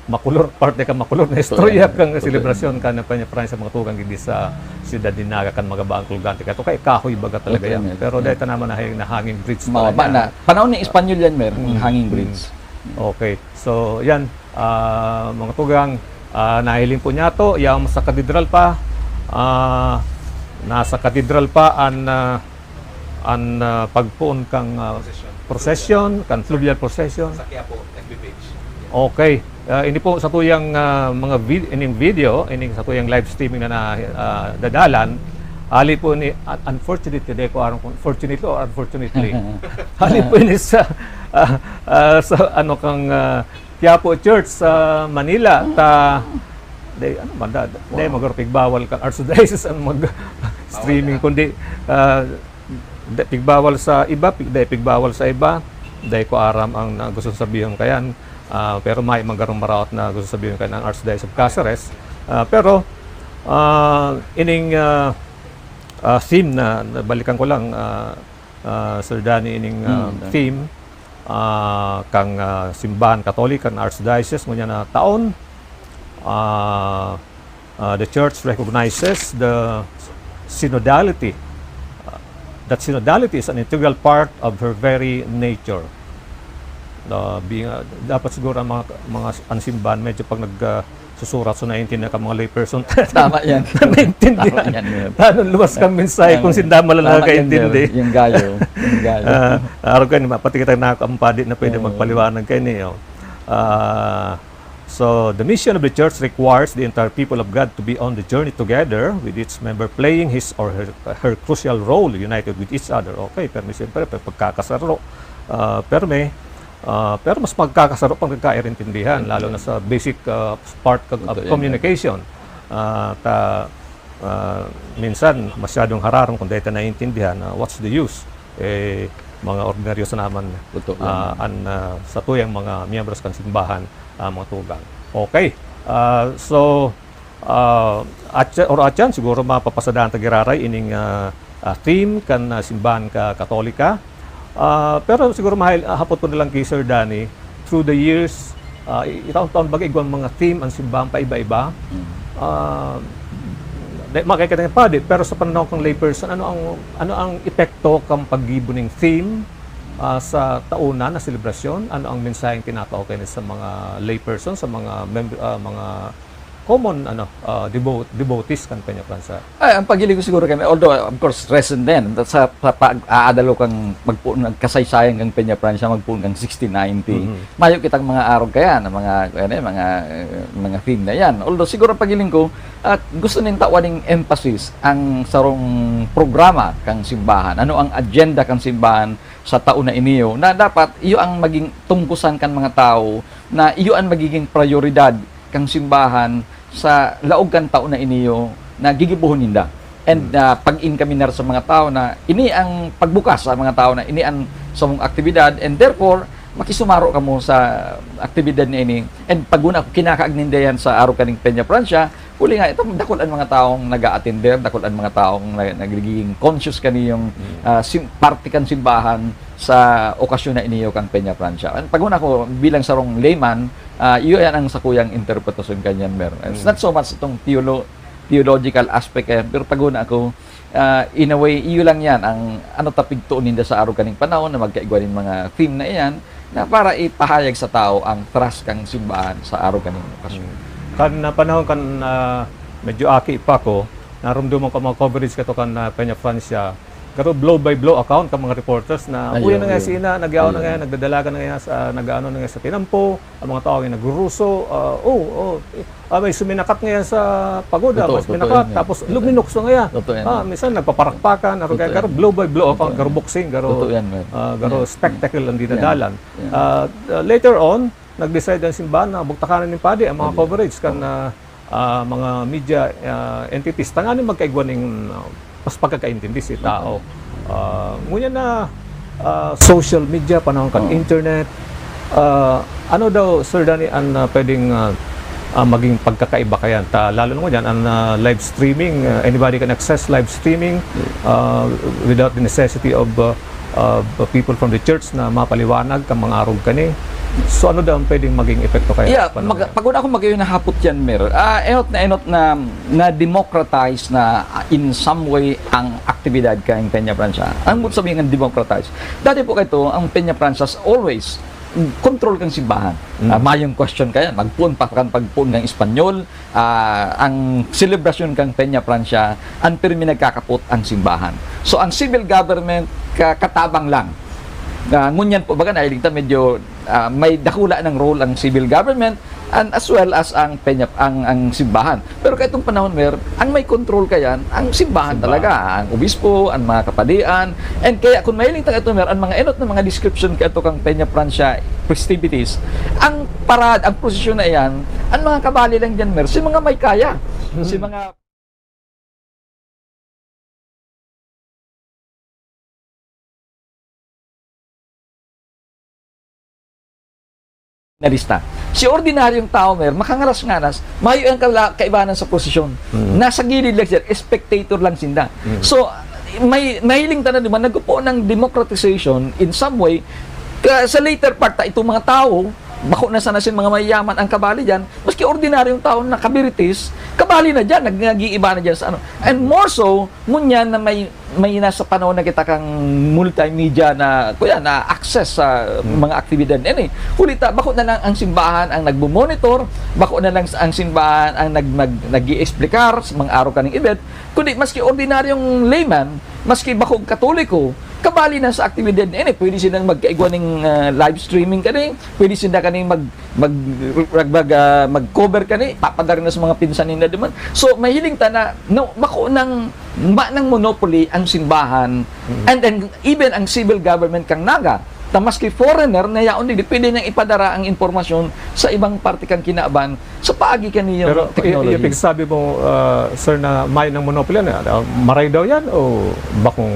makulor, parte ka makulor na Totoo istorya yan. kang Totoo selebrasyon yan. ka ng Peña Francia, mga tugang, hindi sa siyudad ni Naga kan magaba ang Colgante. Kato kay kahoy baga talaga Totoo yan. yan. Pero Mm. dahil ka naman na, na hanging bridge Mababa talaga. na. Panahon ni Espanyol yan, Mer, yung Mm. hanging Mm. bridge. Okay. So, yan, ah, mga tugang, ah, nahiling po niya to, yang sa katedral pa, ah, nasa katedral pa an, ah, an, ah, pagpoon kang, ah, Procession. procession, kan fluvial procession. Sa Quiapo, F B page. Okay. Ah, ini po sa tuyang, ah, mga vid-, ining video, ining sa tuyang live streaming na, na, ah, dadalan, ali po ni, un-, unfortunately, di ko aram kung fortunately or unfortunately. Ali po ini sa, ah, ah, sa ano kang, ah, Quiapo Church sa Manila, ta, di, ano man, da, di, Wow. magpigbawal kan Archdiocese ang mag-streaming, Bawal na. kundi, ah, di, pigbawal sa iba, pig-, di, pigbawal sa iba, di ko aram ang na, gusto sabihin kayan, ah, pero may mga garong maraot na gusto sabihin kayan ang Archdiocese of Caceres. Ah, pero, ah, ining, ah, ah, theme na, na balikan ko lang, ah, ah, Sir Danny, ining, ah, Hmm, Danny. theme, ah, kang, ah, Simbahan Katolika, kan Archdiocese, ngunyan na taon, ah, ah, the Church recognizes the synodality, ah, that synodality is an integral part of her very nature. Ah, being, ah, dapat siguro ang mga, mga, ang simbahan, medyo pag nag, ah, susurat, so naiintindihan ka mga layperson. Tama yan. Naiintindihan. Tama yan, yan. Lalo luwas kang mensahe kung Yan. sinda man lang Tama yan, nakaintindi. yan. Yung gayo. Yung gayo. Ah, araw kayo, pati kita nakakampadi na pwede Oo. magpaliwanag kayo niyo. Ah, so, the mission of the church requires the entire people of God to be on the journey together, with each member playing his or her, her crucial role, united with each other. Okay, pero siyempre, pag-, pagkakasaro, ah, perme, Ah, pero mas magkakasaro pag nagkairintindihan, lalo na sa basic, ah, part of, of Totoo yan, communication. Ah, ta-, ah, minsan, masyadong hararom kung dahil ta naiintindihan, ah, what's the use? Eh, mga ordinaryo sa naman, Totoo yan. ah, an, ah, sa tuyang mga miyembros kan simbahan, ah, mga tugang. Okay. Ah, so, Ah, atya, or atyan, siguro mapapasadahan ta giraray ining, ah, ah, theme kan, ah, simbahan ka Katolika. Ah, pero siguro mahal, ah, hapot ko na lang ki Sir Danny, through the years, ah, i-, taon-taon baga igwang mga theme ang simbahan paiba-iba. Mm. Ah, di, makikita ng padi, pero sa pananaw kang layperson, ano ang, ano ang epekto kang paggibo ning theme, ah, sa taon na, na selebrasyon? Ano ang mensaheng tinatao kayo sa mga layperson, sa mga member, ah, mga common, ano, ah, devo-, devotees kan Peña Francia? Ay, ang paghiling ko siguro kami, although, of course, recent din, sa, sa pag-aadalo kang magpuon ng kasaysayan kang Peña Francia, magpuon kang sixteen ninety, Mhm. mayo kitang mga arog kaya na mga, ano, mga, eh, mga theme na yan. Although, siguro ang paghiling ko, at gusto nin tawan ning emphasis ang sarong programa kang simbahan. Ano ang agenda kang simbahan sa taon na iniyo? Na dapat iyo ang maging tungkusan kan mga tao, na iyo ang magiging prioridad kang simbahan sa laog kan taon na iniyo na gigibohon ninda. And, Hmm. ah, pag-encaminar sa mga tao na ini ang pagbukas sa mga tao na ini ang samong aktibidad, and therefore, makisumaro kamo sa aktibidad na ini. And pag una, kinakaag ninda yan sa arog kaning Peña Francia, huli nga, ito, dakul an mga taong nag-a-attender, dakul an mga taong na-, nagiging conscious kaniyong, Hmm. ah, sim-, parte kan simbahan sa okasyon na iniyo kang Peña Francia. And pag una ko, bilang sarong layman, ah, iyo yan ang sakuyang interpretasyon kanyan, Mer. It's Hmm. not so much itong theolo-, theological aspect yan, pero pag una ako, ah, in a way, iyo lang yan ang ano ta pigtuon ninda sa arog kaning panahon na magkaigwa nin mga theme na iyan na para ipahayag sa tao ang trust kang simbahan sa arog kaning okasyon. Hmm. Kan, ah, panahon kan, ah, medyo aki pa ko, narumduman ko mga coverage kato kan, ah, Peña Francia, Pero blow by blow account kan mga reporters na, "Uy, ayun, na nga, ayun, si ina, nagyaon na nga, ayun, nagdadalagan na nga sa, nag-aano na nga sa tinampo, ang mga tao ay nagruruso, ah, oh, oh, eh, ah, may suminakat ngayon sa pagoda, totoo, may suminakat, totoo yan, yan, tapos luminukso ngayon." Totoo yan, ah, yan. Minsan nagpaparakpakan, aro kaya, totoo yan, garo blow by blow account, totoo yan, garo boxing, garo, totoo yan, man, ah, garo, yan, spectacle ang dinadalan. Yan, yan. Ah, ah, later on, nag-decide ang simbahan na bugtakan nin padi ang mga, padi, coverage kan, oh, ah, ah, mga media, ah, entities, tanganing magkaigwa nin, ah, mas pagkakaintindi si tao. Ah, ngunyan na, ah, social media, panahon kan, oo, internet, ah, ano daw, Sir Danny, ang, ah, pwedeng, ah, ah, maging pagkakaiba kayan? Ta, lalo na ngunyan, ang, ah, live streaming, ah, anybody can access live streaming, yeah, ah, without the necessity of, ah, uh, people from the church na mapaliwanag kan mga arog kani. So, ano daw ang pwedeng maging epekto kaya, yeah, sa panahon mag-, yan? Pag una akong magayon na hapot yan, Mer, ah, enot na enot na, na-democratize na, ah, in some way ang aktibidad kan Peña Francia. Ang ibig sabihin ng democratize? Dati po kaito, ang Peña Francia always control kan simbahan. Mm. Ah, mayong question kaya, magpoon pa kan pagpoon ng Espanyol, ah, ang selebrasyon kan Peña Francia, an pirmi nagkakapot ang simbahan. So, ang civil government, ka-, katabang lang. Ah, ngunyan po, baga, nahiling ta, medyo, ah, may dakula ng role ang civil government and as well as ang Peña, ang, ang simbahan. Pero kaitong panahon, Mer, ang may control kayan, ang simbahan, simbahan talaga, ang obispo, ang mga kapadian. And kaya, kung mahiling ta kaito, Mer, ang mga enot na mga description kaito kang Peña Francia festivities, ang parad, ang prosesyon na iyan, ang mga kabali lang diyan, Mer, si mga may kaya. Si mga na lista. Si ordinaryong tao, Mer, makangalas-ngalas, mayo ang kala-, kaibanan sa prosesyon. Mm. Nasa gilid lang siya, spectator lang sinda. Mm. So, may, mahiling ta na, di ba, nagkupo ng democratization in some way, ka, sa later part, ta, itong mga tao, bako na sana sin mga mayayaman ang kabali diyan, maski ordinaryong tao na kabiritis, kabali na diyan, nag-, nag-iiba na diyan sa ano. And more so, ngunyan na may, may nasa panahon na kita kang multimedia na, kuya, na access sa, hmm, mga aktibidad na ini. Huli ta, bako na lang ang simbahan ang nagmo-monitor, bako na lang ang simbahan ang nag-, nag-, nag-i-explicar sa mga araw kaning event, kundi maski ordinaryong layman, maski bakong Katoliko, kabali na sa aktibidad na ini. Pwede silang magkaigwa ning, ah, live streaming kani, pwede sila kani mag-, mag-, mag-, mag-, ah, mag-cover kani, papadara na sa mga pinsan ninda duman. So, mahiling ta na, no, bako nang, ma-, nang monopoly ang simbahan, mm, and then even ang civil government kang Naga, ta maski foreigner na yaon digdi, pwede niyang ipadara ang impormasyon sa ibang parte kang kinaban sa paagi kaniyang, pero i-, technology. Ibig sabi mo, ah, sir, na may nang monopoly na, ah, maray daw yan o bakong,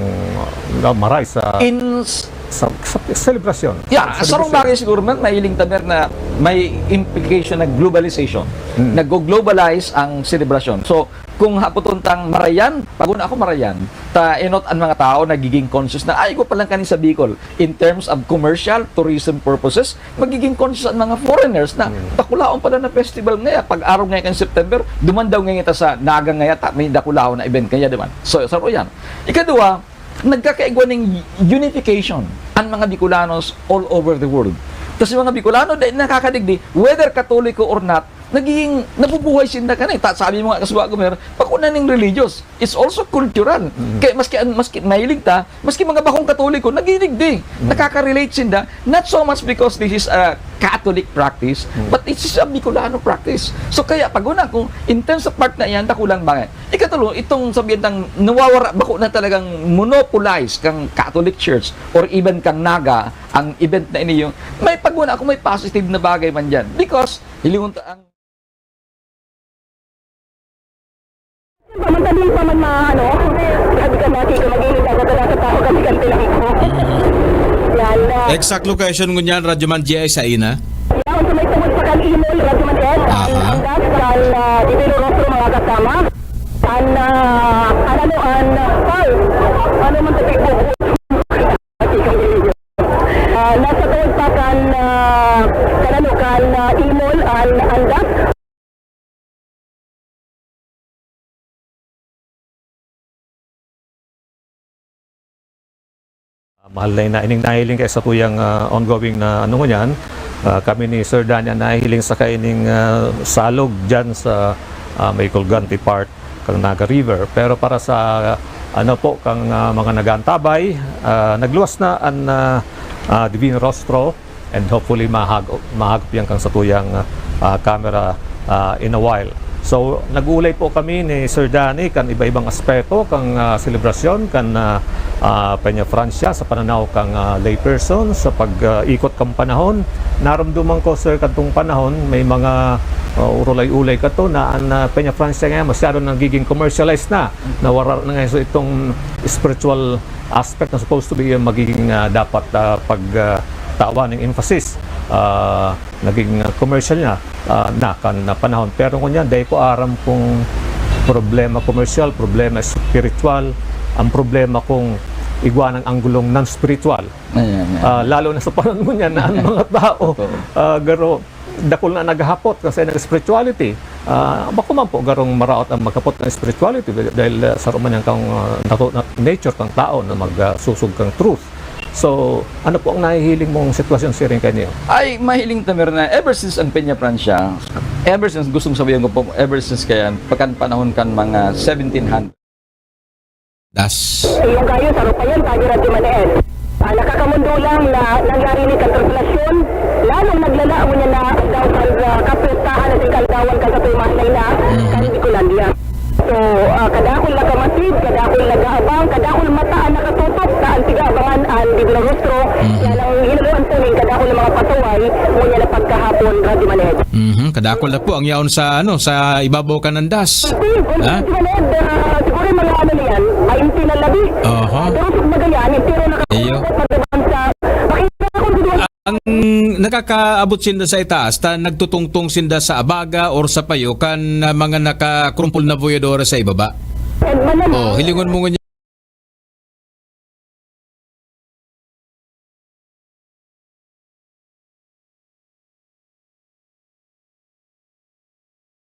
ah, maray sa, in s-, sa, sa selebrasyon? Yeah, sa sarong bagay siguro, man, mahiling ta, Mer, na may implication na globalization. Hmm. Naggo-globalize ang selebrasyon. So, kung hapoton tang marayan, pag una ako marayan, ta enot ang mga tao nagiging conscious na, "Ay, ko palang kani sa Bicol." In terms of commercial, tourism purposes, magiging conscious ang mga foreigners na, hmm, dakulaon pala na festival ngaya. Pag araw ngaya kan September, duman daw ngaya ta sa Naga ngaya, ta, may dakulaon na event ngaya, di ba? So, saro yan. Ikadua, nagkakaigwa ning unification ang mga Bicolanos all over the world. Tas yung mga Bicolano, dahil nakakadigdi, whether Katoliko or not, nagiging nabubuhay sinda kani. Ta-, sabi mo nga, kasuwa ko, Mer, bako na ning religious. It's also cultural. Mm. Kaya maski an-, maski mahiling ta, maski mga bakong Katoliko, nagidigdi. Mm. Nakaka-relate sinda, not so much because this is a Catholic practice, mm, but this is a Bicolano practice. So kaya pag una, kung in terms of part na yan, dakulang bagay. Ikatulo, itong sabihin tang nawawara, bako na talagang monopolize kang Catholic Church or even kang Naga, ang event na ini yung, may pag una ako, may positive na bagay man dyan. Because, hilingon ta ang Pamantaling pa man ma-, ano, sabi ka, "Mati ka, mag-iinit ako, wala sa tao kami kan tinampo." Yan na. Exact location ngunyan, Radyo Man G I, sa ina. Yaon sa may tungod pa kan Imol, Radyo Man Ed, aha, ang gas kan, ah, Divino Rostro, mga kasama. An, ah, an ano, an, ah, pulse. Ano man sa Facebook? Ah, nasa tungod pa kan, ah, kan ano, kan, ah, Imol, an, an gas. Ah, mahal na ina, ining nahiling kay sa tuyang, ah, ongoing na ano ngunyan, ah, kami ni Sir Daniel nahihiling sa kaining, ah, salog dyan sa, ah, may Colgante Park, kang Naga River. Pero para sa, Ano po, kang, ah, mga nag-aantabay, ah, nagluwas na an, ah, ah, Divino Rostro, and hopefully mahag-, mahagop yan kang satuyang, ah, ah, camera, ah, in a while. So, nag-uulay po kami ni Sir Danny kan iba-ibang aspeto kang, ah, selebrasyon kan, ah, ah, Peña Francia sa pananaw kang, ah, layperson sa pag, ah, ikot kang panahon. Naramdaman ko, sir, kadtong panahon may mga, ah, urulay-ulay kato na an, ah, Peña Francia ngayon masyado nagiging commercialized na. Nawara na ngayon, so, itong spiritual aspect na supposed to be yung magiging, ah, dapat, ah, pag, ah, tawan ng emphasis, ah, naging, ah, commercial na, ah, na kan, na panahon. Pero ngunyan, dai ko aram kung problema commercial, problema spiritual, ang problema kung igwa ng anggulong non-spiritual. Ayan, ayan. Ah, lalo na sa panahon ngunyan na ang mga tao, Totoo. ah, garo, dakul na naghahapot kasi ng spirituality. Ah, bako man po garong maraot ang maghapot ng spirituality dahil, ah, sa Romanian kang, ah, natu-, na-, nature kang tao na magsusog kang truth. So, ano po ang nahihiling mong sitwasyon, siring kayo? Ay, mahiling ta, Mirna, ever since ang Peña Francia, ever since, gustong sabihin ko po, ever since kaya, pakan panahon kan mga seventeen hundred. Das. Yung kayo, sa Rupayan, Padre Radyo Maneen. Ah, nakakamundo lang na nangyari ni Katraslasyon, lalong naglala, ngunyan na daw kan, ah, kapwestahan asin kaaldawan kan sa Tumahanay na, Mhm. kan Bicolandia. So, ah, kadakul na kamasid, kadakul nag-aabang, kadakul mata an nakatutok, ta an tig-aabangan an Divino Rostro, Mhm. kaya lang hinaluan po nin kadakul na mga pasaway, ngunyan na pagkahapon, Radyo Maneen. Mhm, kadakul na po ang yaon sa, ano, sa ibabaw kan andas. Sige, kung Ha? Radyo Maneen, ah, siguro yung mga ano na yan, baynte na labi. Oho. Pero sa Magallanes, pero naka- Iyo. Pagkabang sa, makita ko siguro Ang nakakaabot sinda sa itaas, ta nagtutungtong sinda sa abaga or sa payo kan, ah, mga nakakurumpol na voyadores sa ibaba. Edma naman. Oh, hilingon mo ngunyan.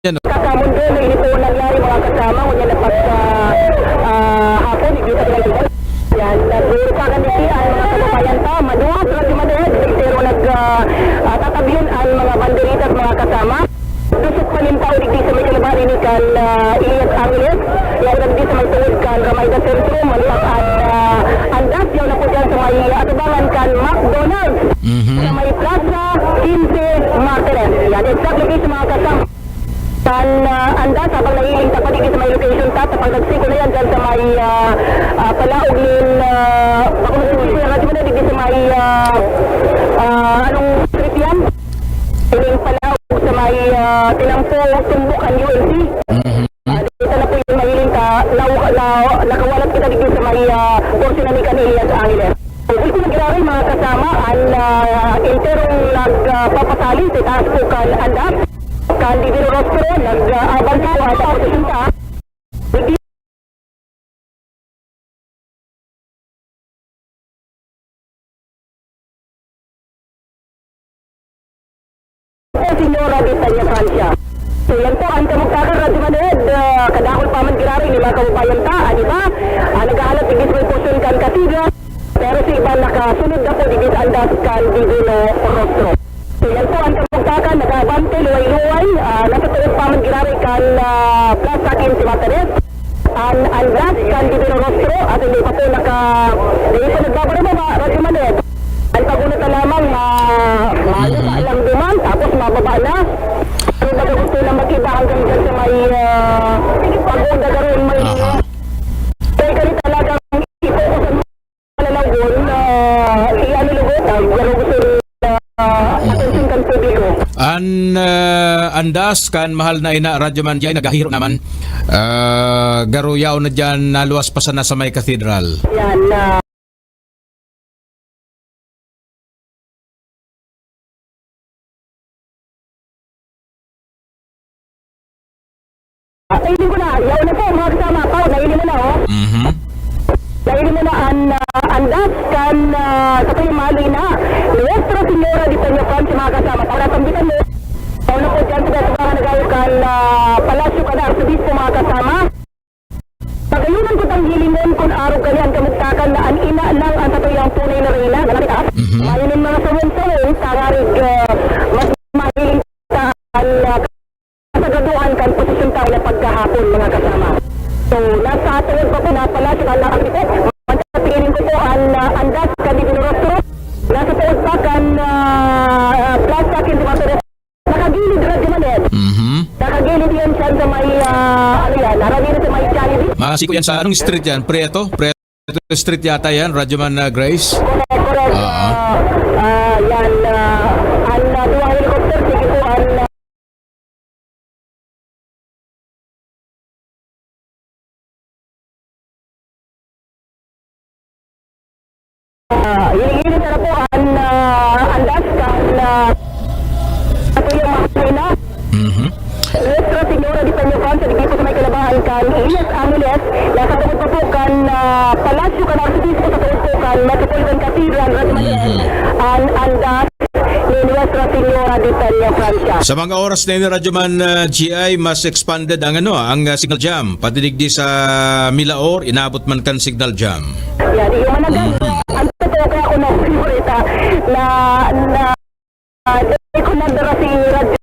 Yan, oh. Kakamundo na ini po nangyari, mga kasama, ngunyan na pagka, ah, hapon, hindi pa pinag-iwan. Yan, nagdurusakan ni ang mga kababayan ta, maduot, Radyo Maneen, pero nag, ah, ah, tatabion ang mga banderitas, mga kasama. Dusok pa nin tao digdi sa may kalabahan ini kan, ah, Elias Angeles, lalo na digdi sa may tungod kan Ramayda Centro, mantak an, ah, andas, yaon na po dyan sa may atubangan kan McDonald's, Mhm. sa may Plaza Quince Martires. Yan, exact location, mga kasama. Kan, ah, andas, habang nahihiling ta pa digdi sa may location ta, sa pagdagsiko na yan dyan sa may, ah, ah, palaog nin, ah, bako na siguro yung radyo mo na digdi sa may, ah, ah, anong street yan? Ining palaog sa may, ah, tinampo, tumbok ang U N C. Mhm. Ah, dito na po yung mahiling ka, na, na, nakawalat kita digdi sa may, ah, portion na ni kan Elias Angeles. Uli ko nagiraray, mga kasama, ang, ah, enterong nagpapasali sa itaas po kan andas, kan Divino Rostro, nag-aabang po ang porsyonta. Señora de Peña Francia. So, yan po ang kamugtakan, Radyo Maned. Ah, kadakul pa man giraray ni mga kababayan ta, an iba, ah, naghahalat digdi sa may porsyonta kan Cathedral, pero sa iba nakasunod na po digdi sa andas kan Divino Rostro. So, yan po ang kamugtakan, nag-aabante, luway-luway, ah, nasa tuod pa man giraray kan, ah, Plaza Quince Martires. An, an last kan Divino Rostro, at hindi pa po naka, hindi pa nagbababa, Radyo Maned. Ang pag-una pa lamang, ma, ma, Mhm. lang duman, tapos mababa na. Pero baga gusto na mag-iba hanggang dyan sa may, ah, pag-una garo yung may, Aha. kaya ganito talagang i-focus ang Mananagon na si ano lugot, ah, garo gusto rin, ah, atensyon kan publiko. An, ah, andas kan mahal na ina, Radyo Man Jai, nagahiro naman. Ah, garo yaon na diyan, naluwas pa sana sa may katedral. Yan, ah, Ay, hindi ko na. Yaw na po, mga kasama. Pao, nahili mo na, oh. Mhm. Nahili mo na an, ah, andas kan, ah, sa kayo mali na. Nuestra Señora de Peñafrancia, mga kasama. Pao, nasambitan mo. Pao na po dyan sa mga nagayo kan, ah, Palasyo kan Arsobispo, mga kasama. Pagayunan ko tang hilingon kun arog kani an kamugtakan na an ina lang an satuyang tunay na reyna, ganari ta? Mhm. Mayo nin mga sawong-sawong, tangarig, ah, mas mahiling ta an, ah, kasagradohan kan posisyon ta na pagkahapon, mga kasama. So, nasa Tungod pa po na pala sa mga aktibo, ang sa piling ko po, ang, ah, andas kan Divino Rostro, nasa tuod pa kan, ah, Plaza Quinto Mato. Nakagilid, Radyo Maned. Mhm. Nakagilid yan siya sa may, ah, ano yan, harani na sa may Jollibee. Masiko yan sa anong street yan? Prieto? Prieto Street yata yan, Radyo Man, ah, Grace? Correct, correct. Oo. Ah, ah, yan, ah, ang, ah, duwang helicopter, sige po, ang, ah, Ah, hinihiling na po ang, ah, andas kan, ah, Katuyang Mahal na Mhm. Nuestra Señora de Peñafrancia, digdi po sa may kalabahan kan Elias Angeles, nasa tuod pa po kan, ah, Palasyo kan Arsobispo, sa tuod po kan Metropolitan Cathedral, Radyo Maned, Mhm. ang andas ni Nuestra Señora de Peñafrancia. Sa mga oras na yun, Radyo Man, ah, G I, mas expanded ang, ano, ang, ah, signal jam, pati digdi sa Milaor, inabot man kan signal jam. Yeah, di ko managan. Mhm. Ang totoo kaya ako na favorite, ah, na, na, ah, di ko nadara si Radyo,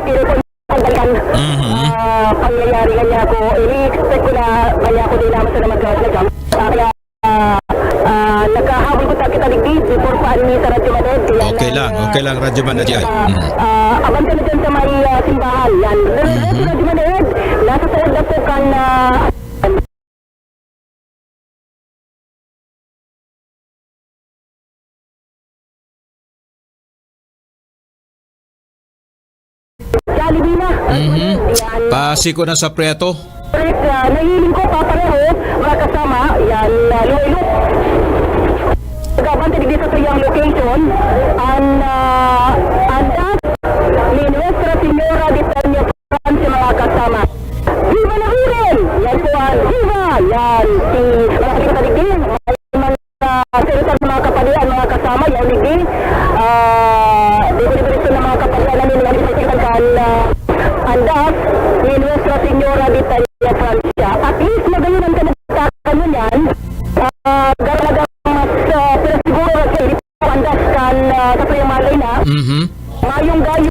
pero kung ang balikan, Mhm. ah, pangyayari nga niya ako, ini-expect ko na nga niya ako din naman sa na mag-, na jam. Ah, kaya, ah, ah, nagkahabol ko sa kita digdi, before pa ni sa Radyo Maned, kaya Okay na, lang, ah, okay lang, Radyo Man, G I. ah, Mhm. ah, abante na dyan sa may, ah, simbahan, yan. Pero Mhm. sa Radyo Maned, nasa tuod na po kan, ah, Jollibee na. Mhm. Yan. Pasiko na sa Prieto. Correct, ah, nahiling ko pa pareho, mga kasama, yan, ah, Iloilo. Nag-abante digdi sa tuyang location, ang, ah, andas ni Nuestra Señora de Peña Francia, mga kasama. Viva Nahiling! Yan po ang Viva! Yan, si, mga kasama digdi, mga sa siritan ng mga kapadian, mga kasama, yaon digdi, ah, di ko dibirisyon ng mga kapadian na nila, di ko kan, ah, andas ni Nuestra Señora de Talla Francia. At least, magayon ang kanagtakan mo niyan, ah, talagang mas, ah, pinasiguro na siya, hindi po andas kan, ah, sa tuyang malay na. Mhm. Mayong gayo.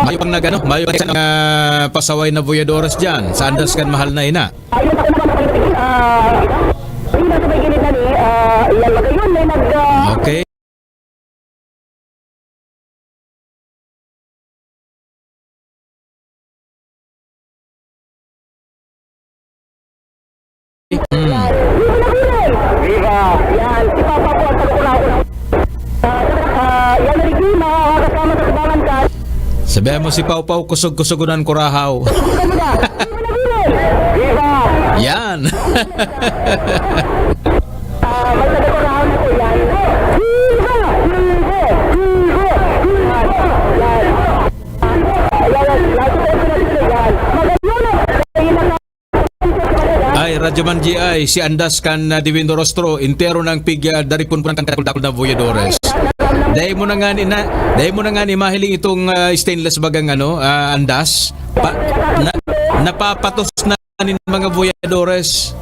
Mayo pang nag-, ano, mayo pang sa mga pasaway na voyadores dyan, sa andas kan Mahal na Ina. Ayun, ako naman, ah, hindi na sa may gilid na ni, ah, yan, magayon, may nag, ah, Okay. Hmm. Viva! Yan, si Papa po ang taga-Curahaw. Ah, ah, yan, Ricky, makakasama sa tubangan ka. Sabihan mo si Pau Pau, kusog-kusogon ang Curahaw. Kusog ka muna. Viva! Yan! Ah, may taga-Curahaw na po yan. Viva! Viva! Viva! Viva! Yan. Ay, Radyo Man G I, si andas kan, ah, Divino Rostro, entero nang pig, ah, daripon po ng dakul-dakul na voyadores. Dahil mo na nga ni, na, dahil mo na nga ni mahiling itong, ah, stainless bagang, ano, ah, andas. Pa, na, napapatos na nin mga voyadores.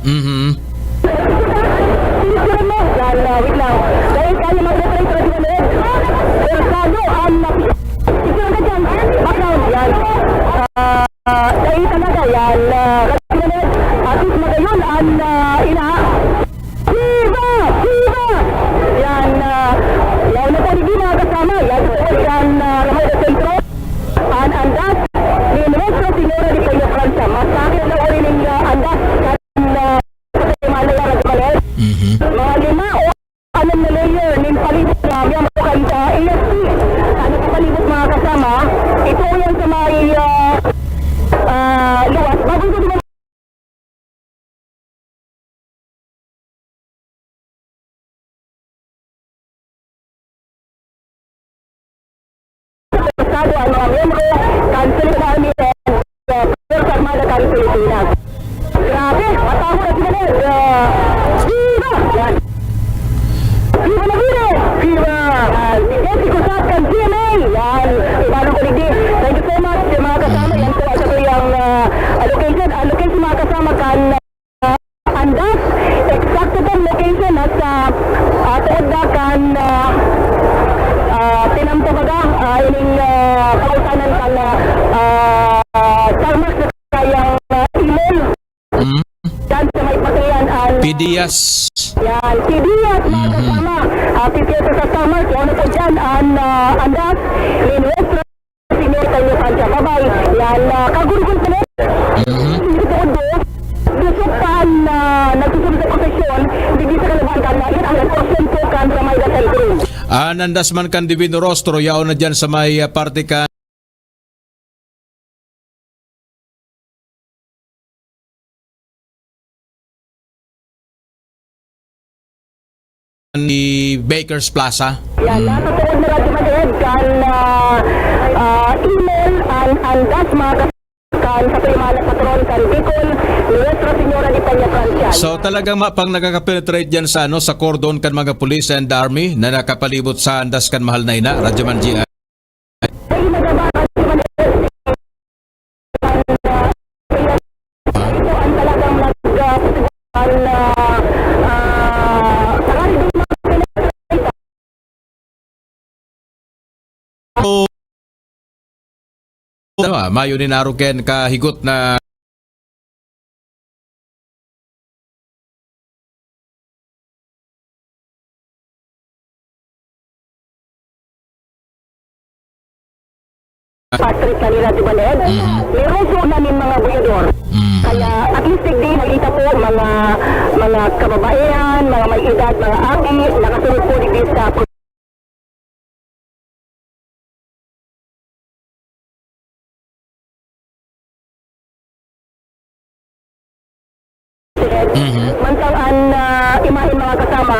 Mhm. Tinisira mo. Yan, ah, wait lang. Dahil tayo mag-retry, Radyo Maned. Persado ang nap-, tinisira ka dyan. Background, yan. Ah, dahil talaga, yan, ah, Radyo Maned. At least magayon, ang, ah, ina. Viva! Viva! Yan, ah, yan na po, hindi mga kasama. Yan, yan, ah, Ramon de Centro. Ang andas ni Nuestra Señora de Peña Francia. Masakit na uri ning, ah, andas. Kan, ah, Malaya, Radyo Maned. Mhm. Mga lima o anom na layer nin palibot na miyembro kan sa A F P. Ano sa palibot, mga kasama? Ito yan sa may, ah, ah, luwas. Bagong ko Estado, ang mga miyembro kan Philippine Army and, uh, Fuerzas Armadas kan Pilipinas. Grabe, matawa na sila, Ned. Ah, viva! Yan. Viva Navarre! Viva! Ah, si Jesse Cosat kan G M A. Yan. Iba ng kuligdi. Thank you so much sa mga kasama. Yan po, sa tuyang, ah, location. Ang location, mga kasama, kan, ah, Andas. Eksakto pong location nasa, ah, tuod na kan, ah, ah, tinampo baga, ah, ining, ah, pag-utanan kan, ah, ah, Starbucks na kayang, ah, Imol. Mm. Yan sa may Patrian, an- Pidias. Yan, Pidias, mga Mhm. kasama. Ah, Pidias sa Starbucks, ano po dyan, an, ah, Andas, ni Nuestra Señora Peña Francia. Babay, yan, ah, kagurugol pa rin. Mhm. Hindi ko gusto pa na nagsusunod sa prosesyon, hindi sa kalabahan ka na, yan ang represent po kan sa may Centro. Ah, nandas man kan Divino Rostro, yaon na dyan sa may, ah, parte kan ni Bakers Plaza. Yan, Mm. nasa tuod na radyo man, Ed, kan, ah, ah, Imol, an, Andas, mga kas-, kan sa Primala Patron, kan Bicol, Nuestra Señora de Peña Francia. So, talagang mapang nakaka-penetrate dyan sa, ano, sa cordon kan mga police and army na nakapalibot sa Andas kan Mahal na Ina, Radyo Man G I. Ano, ah, mayo nin arog kan kahigot na Patrick Manila Tibaned, Mhm. meron po namin mga buyador. Mhm. Kaya at least digdi makita po mga, mga kababaehan, mga may edad, mga aki, nakasunod po digdi sa Mhm. Mantang an, ah, imahen, mga kasama,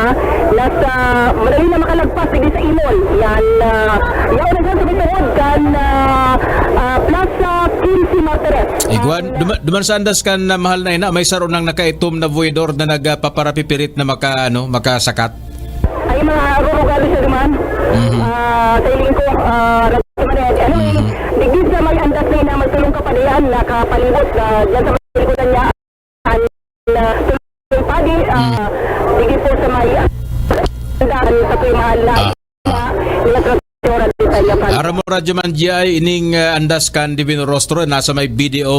nasa madali na makalagpas digdi sa Imol. Yan, ah, yaon na siya sa may tuod kan, ah, ah, Plaza Quince Martires. Igwan, Ah, duma-, duman sa andas kan, ah, Mahal na Ina, may saro nang nakaitom na voidor na nagpaparapipirit na maka-, ano, makasakat. Ay, mga rurugado siya duman. Mhm. Ah, sa iling ko, ah, Radyo Maned. Anyway, Mhm. digdi sa may andas na Ina, magtulong ka pa diyan, nakapalibot, ah, dyan sa may likodan niya. An, ah, padi, ah, Mm. digdi po sa may, ah, daan sa Primahal na, Ah. ah, nila Profesora de Tanya Pan. Aram mo, Radyo Man G I, ining, ah, andas kan Divino Rostro, nasa may B D O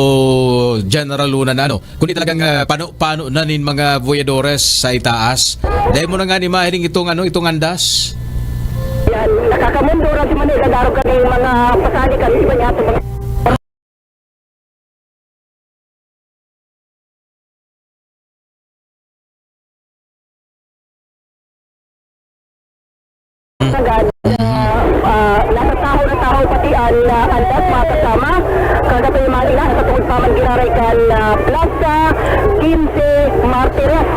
General Luna na, ano? Kundi talagang, ah, pano-pano na nin mga voyadores sa itaas. Dahil mo na nga ni mahiling itong, ano, itong andas. Yan, nakakamundo, Radyo Man, eh, kadarog kami mga pasali kami, iba niya itong mga Sagad, ah, ah, nasa tahaw na tahaw pati an, ah, andas, mga kasama. Kagatoy man ina, sa tungod pa man giraray kan, ah, Plaza Quince Martires.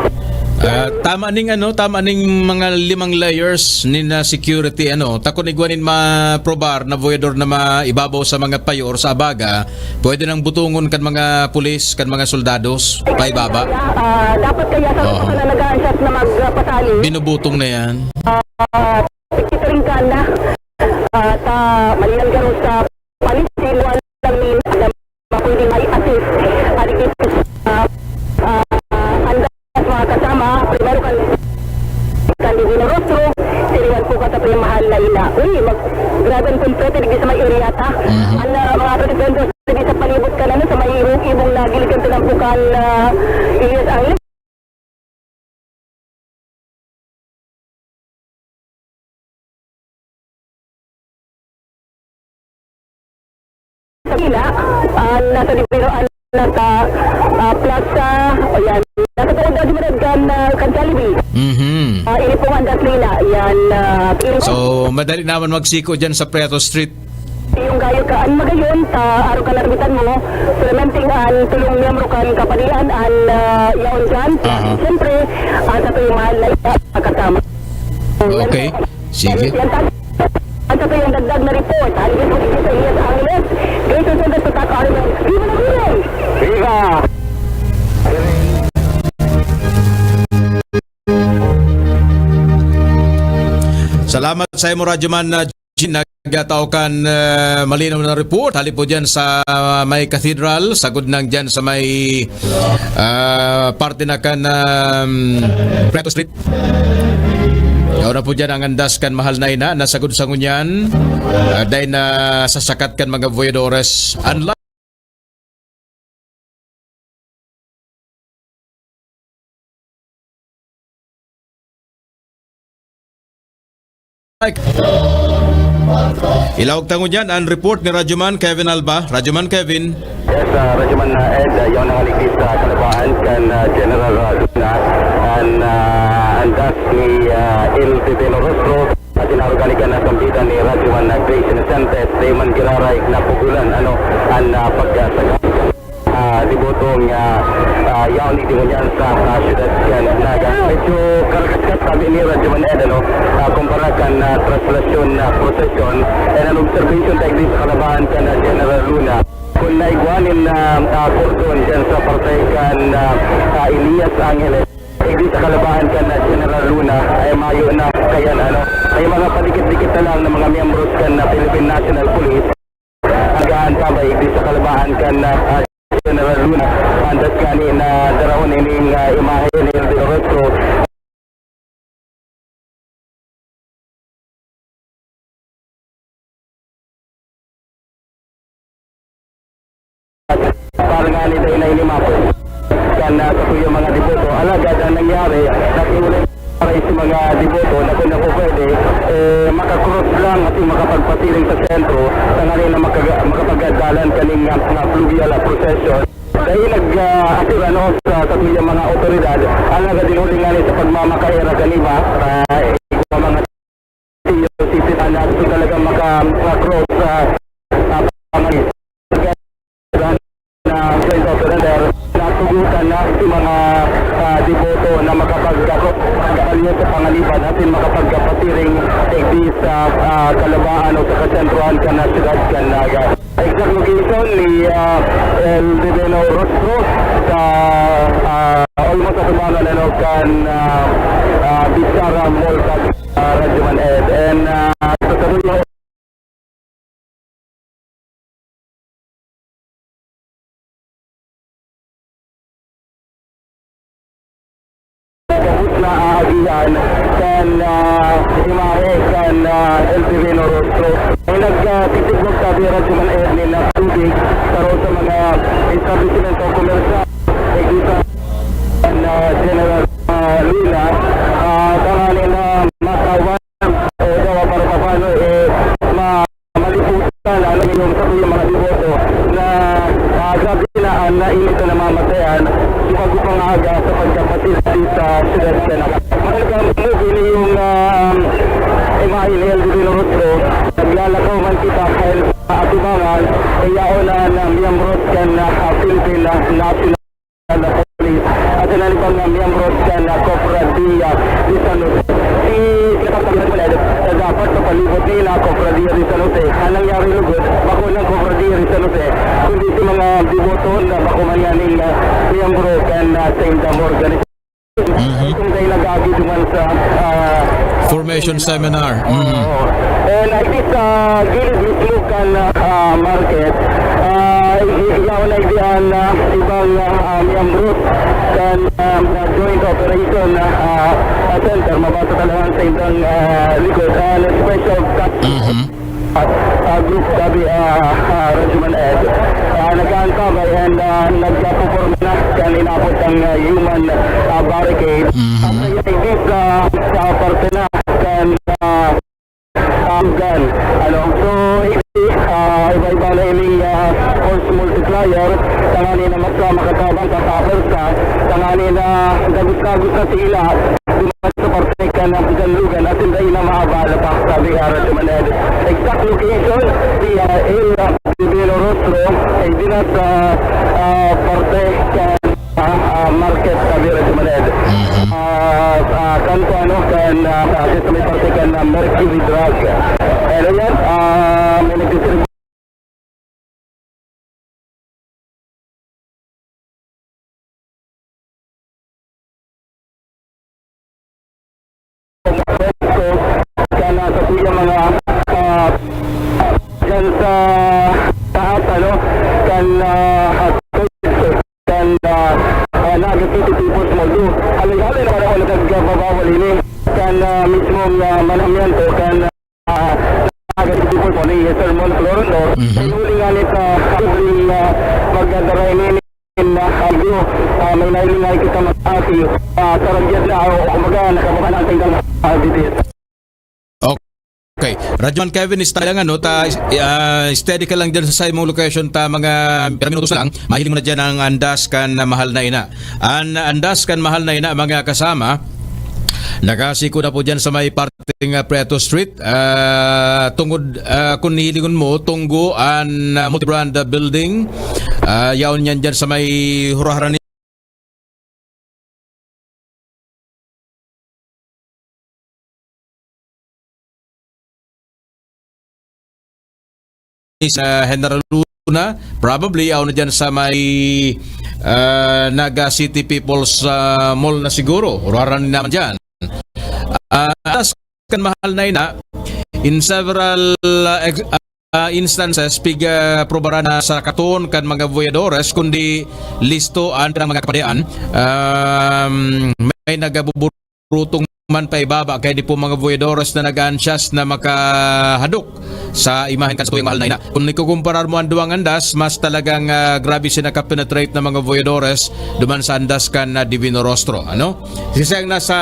Ah, tama ning ano, tama ning mga limang layers ni na security, ano, takon igwa nin maprobar na voyador na maibabaw sa mga payo or sa abaga, pwede nang butongon kan mga pulis, kan mga soldados, paibaba. Ah, dapat kaya sa Oo. mga nag-a-adjust na magpasali. Binubutong na yan. Ah, pagkitaring ka na. Ah, sa malinan garo sa palit, sinuan lang ni Adam, pwede may assist. Adigit sa, ah, andas, mga kasama, primero kan, kan Divino Rostro, siriwan po ka sa Primahal na Ina. Uy, mag-, grabe ang kumplete, digdi sa may area ta. Mhm. Ang, ah, mga proteksyon sa palibot ka na, no, sa may ibong, ibong na gilid kan tinampukan, ah, Elias Angel. Sa Ina, ah, nasa Libero, ah, nasa, ah, Plaza, o yan, nasa tuod na dumadagdag kan, ah, kan Jollibee. Mhm. Ah, ini pong andas nila, yan, ah, ini So, madali naman magsiko dyan sa Preto Street. Yung gayo ka, an magayon, ta, araw ka larumitan mo, solamente an tulong miyembro kan kapadian, an, ah, yaon dyan. Aha. Siyempre, ah, sa tuyong mahal na ina, kasama. Okay. Sige. Yan, yan, Sa tuyang dagdag na report, halin po dito sa Elias Angeles, Grace Rosendo, Tutak Arnold. Viva la Virgen! Viva! Salamat sa imo, Radyo Man, uh, Jean. Nagtao kan, uh, malinaw na report. Hali po dyan sa, uh, may cathedral, sagod nang dyan sa may, uh, parte na kan, um, Preto Street. Yaon na po dyan ang andas kan mahal na ina, nasagod sa ngunyan. Uh, dahil na sasakat kan mga voyadores. Unlike Ilawag tango dyan ang report ni Radyoman Kevin Alba. Radyoman Kevin. Yes, ah, Radyoman, ah, Ed, ah, yaon na nga ligdi sa kalabaan kan, ah, General, ah, Luna. An, ah, andas ni, ah, El Pepino Rostro, at inarugan ni kan nasambitan ni Radyoman, ah, Grace Innocentes, di man giraray napugulan, ano, an, ah, pagkasagap. Ah, deboto nga, ah, yaon ni Demonyan sa, ah, siyudad kan Naga. Medyo karakat-kat, sabi ni Radyo Maned, ano, ah, kumpara kan, ah, traslasyon na prosesyon, and an obserbasyon ta igdi sa kalabaan kan, ah, General Luna. Kun naigwa nin, ah, ah, kordon dyan sa parte kan, ah, ah, Elias Angeles, igdi sa kalabaan kan, ah, General Luna, ay mayo na kayan, ano, may mga padikit-dikit na lang na mga miyembros kan, ah, Philippine National Police. Nagaantabay igdi sa kalabaan kan, ah, General Luna. Andas gani na darahon ining, ah, imahe ni Elvin Orozco. Para nga ni Dayna inimapos kan, ah, sa tuyang mga deboto. Alagad ang nangyari, naghiwalay para sa mga deboto na kung na po pwede, eh, makakross lang at makapagpasiring sa sentro, tanganing na makaga-, makapagdalan kaning, ah, mga fluvial, ah, procession. Dahil nag, ah, asir, ano, sa, sa tuyang mga otoridad, alagad din huli nga ni sa pagmamakaira kaniba, ah, mga senior citizen na gusto talaga maka-, maka-cross sa, ah, pangalan na joint surrender, natugutan na si mga, ah, deboto na makapag-, pagkakalyo sa panganiban asin makapagkapasiring digdi sa, ah, kalabaan o sa kasentrohan kan, ah, siyudad kan Naga. Exact location ni, ah, El Divino Rostro sa, ah, almost atubangan, ano, kan, ah, ah, Bichara Mall, ah, Radyo Man Ed. And, ah, sa sabi mo, gabos na aagihan kan, ah, imahe kan, ah, El Divino Rostro. Ang nag, ah, titigbog sabi, Radyo Man Ed, ni na tubig, saro sa mga establishment o komersyal, eh, dito kan, ah, General, ah, Luna, ah, tanganing na matawan o dawa para paano, eh, ma-, maliputan, ano, yung sa tuyang mga deboto na, ah, grabe na ang nainit na namamatayan, bago pang aga sa pagkapatid sa siyudad kan Naga. Mahalaga mo, ini yung, ah, imahe ni El Divino Rostro, naglalakaw man kita, kaya atubangan, kaya na ng miyembros kan, ah, Philippine National Police, at sa nalibang na miyembros kan, ah, Cofradia de San Jose. Si Secretary Maned, sa dapat sa palibot ni na Cofradia de San Jose. Ang nangyari lugod, bako ng Cofradia de San Jose, kundi si mga deboto na bako man yan ning, ah, miyembro kan, ah, Saint Amor Organization. Mhm. Kung kayo nag-agi duman sa, ah, Formation seminar. Mhm. Oo. And I think sa gilid mismo kan, ah, market, ah, i-, i-, yaon na igdian na ibang, ah, ah, miyembro kan, ah, joint operation, ah, ah, center, mabasa talaga sa ibang, ah, likod, and special task Mhm. ah, ah, group, sabi, ah, ah, Radyo Man Ed, ah, nag-aantabay and, ah, nagpapaporma na kan inabot ang, ah, human, ah, barricade. Mhm. Ang nagigit sa, sa parte na kan, ah, ah, gun. Ano? So, hindi, ah, iba-iba na ining, ah, force multiplier, tanganing na mas, ah, makatabang sa, sa pwersa, tanganing na dagos-dagos na sila. Duman sa parte kan Janlugan asin dai na maabala pa, sabi nga Radyo Man Ed. Exact location, si, ah, El Divino Rostro, ay dinas, ah, ah, parte kan, ah, ah, market, sabi Radyo Man Ed. Mhm. Ah, ah, kanto, ano, kan, ah, sa, sa may parte kan, ah, Mercury Drug. Ayan, ayan, ah, may nagdistribute kan, ah, sa kuyang mga, ah, dyan sa taas, ano, kan, ah, kan, ah, ah, Naga City People's Mall. Do, haloy-haloy na panahon na nagbabawal ini kan, ah, mismong, ah, manamiento kan, ah, Naga City People's Mall ni Sir Mol Florendo. Mhm. Huli nga ni sa, ah, magdadara ini, ah, algo, ah, may nailing ay kita mag-aki, ah, sa ragyat na, o, o kumbaga, nakababa na ang tingkang, ah, dito. Okay. Radyoman Kevin, stay lang, ano, ta, ah, steady ka lang dyan sa imong location, ta mga minutos na lang, mahiling mo na dyan ang andas kan Mahal na Ina. An andas kan Mahal na Ina, mga kasama, nakasiko na po dyan sa may parting, ah, Preto Street. Ah, tungod, ah, kung hilingon mo, tunggo an, ah, multi-brand, ah, building. Ah, yaon yan dyan sa may huraharan sa General Luna, probably, yaon na dyan sa may, ah, Naga City People's, ah, Mall na siguro. Huraharan naman dyan. Ah, atas kan Mahal na Ina, in several, ah, ex-, ah, instances, pig-, ah, probaran na sa katon kan mga voyadores, kundi listo an pirang mga kapadean. Um, may nagabuburutong man paibaba kay di po mga voyadores na nag-aansyas na makahadok sa imahen kan satuyang Mahal na Ina. Kung ikukumparar mo ang duwang andas, mas talagang, ah, grabe siya nakapenetrate ng mga voyadores duman sa andas kan, ah, Divino Rostro. Ano? Siya ang nasa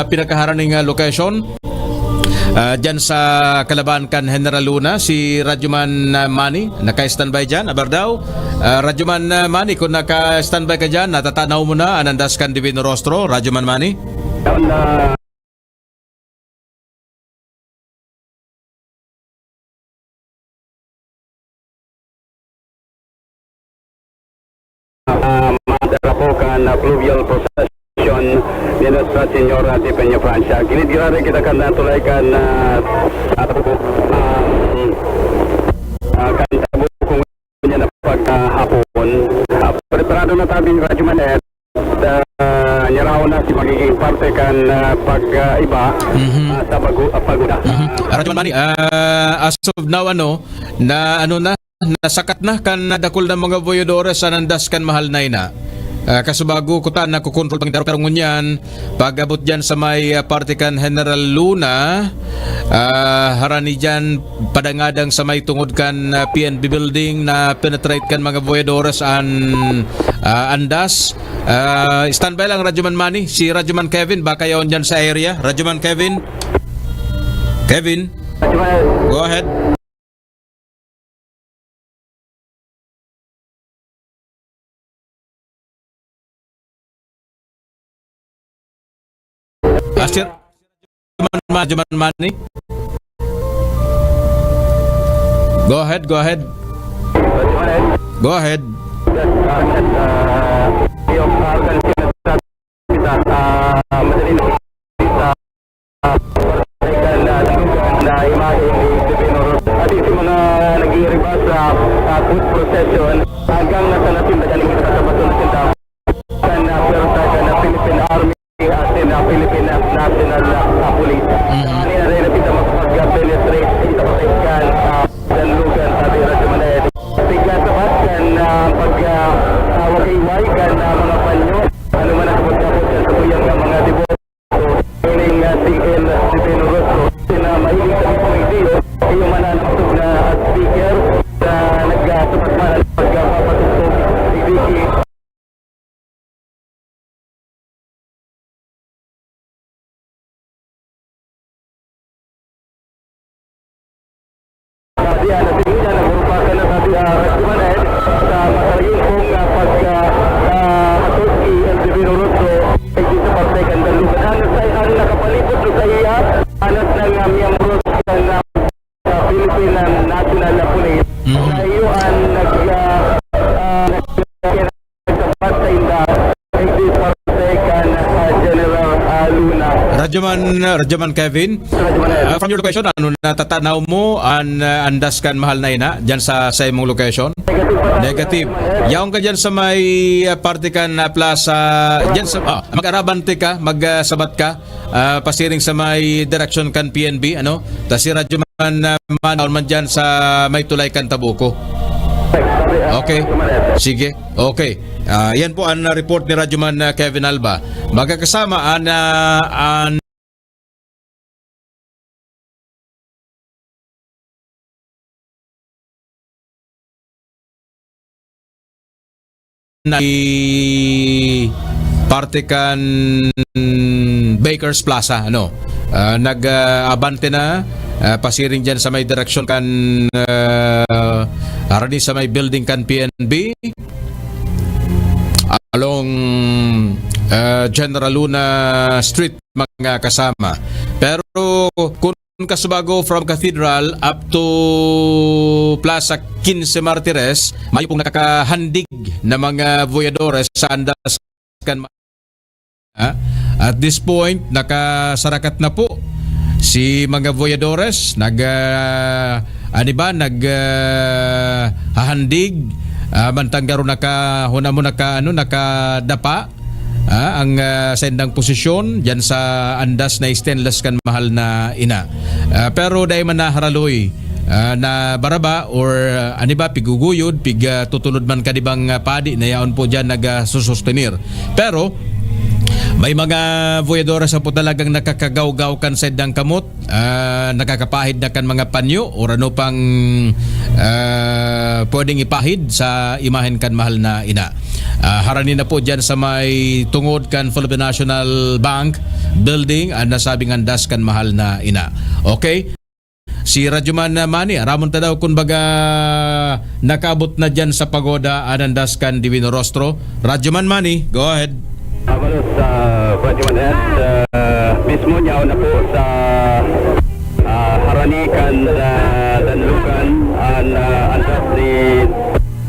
pinakaharaning, ah, location, ah, dyan sa kalaban kan General Luna, si Radyoman, ah, Manny, naka-standby dyan, aber daw. Ah, Radyoman, ah, Manny, kung naka-standby ka dyan, natatanaw mo na an andas kan Divino Rostro, Radyoman Manny? Down na ah, madara po kan, ah, fluvial procession ni Nuestra Señora de Peñafrancia. Gilid-giraray kita kan, ah, tulay kan, ah, ah, ah, kan Tabuko niya na pagkahapon. Ah, preparado na tabi ni Radyo Manet. Ah, nyaraon na si magiging parte kan, ah, pag, ah, iba, Mhm. ah, sa bagu-, ah, pagoda. Mhm. Radyo Manny, ah, as of now, ano, na, ano na, nasakat na kan dakul na mga voyadores an andas kan Mahal na Ina. Ah, kasubago, kuta, nakokontrol pang pero, pero ngunyan, pag-abot dyan sa may, ah, parte kan General Luna, ah, harani dyan, padangadang sa may tungod kan, ah, P N B building na penetrate kan mga voyadores an, ah, andas. Ah, standby lang, Radyoman Manny. Si Radyoman Kevin, baka yaon dyan sa area. Radyoman Kevin? Kevin? Go ahead. Asir, Radyoman Manny. Go ahead, go ahead. Go ahead. Hanggang nasa natin na galing kita sa bato na sinta kan, ah, pwersa kan, ah, Philippine Army asin, ah, Philippine National, ah, Police. Mhm. Ani na rin na kita makapag-penetrate sa kan, ah, danlugan sa Radyo Manay. Tignan sa bat kan, ah, pag, ah, ah, wagayway kan, ah, mga panyo. Ano man ang kapagkapot kan sa tuyang, ah, mga deboto. Ining, ah, C L Divino Rostro, sina mahilig sa mismong video, iyo man ang kusog na, ah, speaker na nagkasupat man ang pagkapatugtog ni Vicky. Sabi, ah, natigil na, nagburupakan na, sabi, ah, Radyo Manay, sa masayang pong, ah, pag, ah, ah, hatod ni L G B Rorotso, ay di sa parte kan Danlugan. Ang, ang nakapalibot na sa iya, anas ng, ah, miyembro ng, ah, Philippine National Police. Mhm. Na iyo ang nag, ah, ah, nagsabat sa inda, hindi parte kan, ah, General, ah, Luna. Radyoman, Radyoman Kevin. Ah, from your location, ano natatanaw mo an, ah, andas kan mahal na ina diyan sa, sa imong location? Negative. Yaon ka diyan sa may, ah, parte kan, ah, plaza, diyan sa, ah, mag-Arabante ka, mag, ah, Sabat ka, ah, pasiring sa may direksyon kan P N B, ano? Ta si Radyoman, ah, Manaw man diyan sa may tulay kan Tabuco. Okay. Sige. Okay. Ah, yan po ang, ah, report ni Radyoman, ah, Kevin Alba. Magkakasama an, ah, an na i-, parte kan Bakers Plaza, ano. Ah, nag, ah, abante na, ah, pasiring diyan sa may direksyon kan, ah, harani sa may building kan P N B, along, ah, General Luna Street, mga kasama. Pero kung Kasubago from Cathedral up to Plaza Quince Martires, mayo pong nakakahandig na mga voyadores sa andas kan ma-, ah, at this point, nakasarakat na po si mga voyadores, nag, ah, ano ba, nag, ah, hahandig, ah, mantang garo naka, huna mo naka, ano, nakadapa. Ah, ang, ah, saindang posisyon diyan sa andas na stainless kan mahal na ina. Ah, pero dai man naharaloy, ah, na baraba or, ah, ano ba, piguguyod, pig, ah, tutulod man kadibang, ah, padi na yaon po diyan nag, ah, susustenir. Pero may mga voyadores na po talagang nakakagawgaw kan saindang kamot, ah, nakakapahid na kan mga panyo or ano pang, ah, pwedeng ipahid sa imahen kan mahal na ina. Ah, harani na po dyan sa may tungod kan Philippine National Bank building, ang nasabing andas kan mahal na ina. Okay? Si Radyoman, ah, Manny, aramon ta daw kun baga nakaabot na dyan sa pagoda an andas kan Divino Rostro. Radyoman Manny, go ahead. Abalos, ah, Radyoman Ed, ah, mismo niya na po sa, ah, harani kan, ah, Danlugan, an, ah, andas ni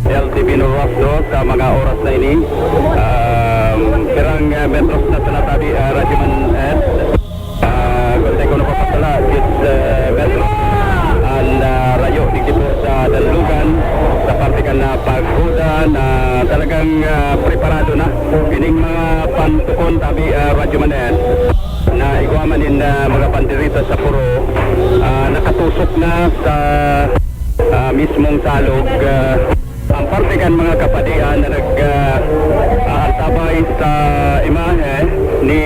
El Divino Rostro sa mga oras na ini. Um, pirang, ah, metros na sa natabi, ah, Radyoman Ed. Ah, kung tayo ko napapasala, diyes, ah, metros. An, ah, rayo, digdi po sa Danlugan, sa parte kan, ah, pagoda na talagang, ah, preparado na. Ining mga pantukon, tabi, ah, Radyoman Ed, na igwa man nin, ah, mga banderita sa puro, ah, nakatusok na sa ah, mismong salog, ah, ang parte kan mga kapadian na nag, ah, aantabay sa imahe ni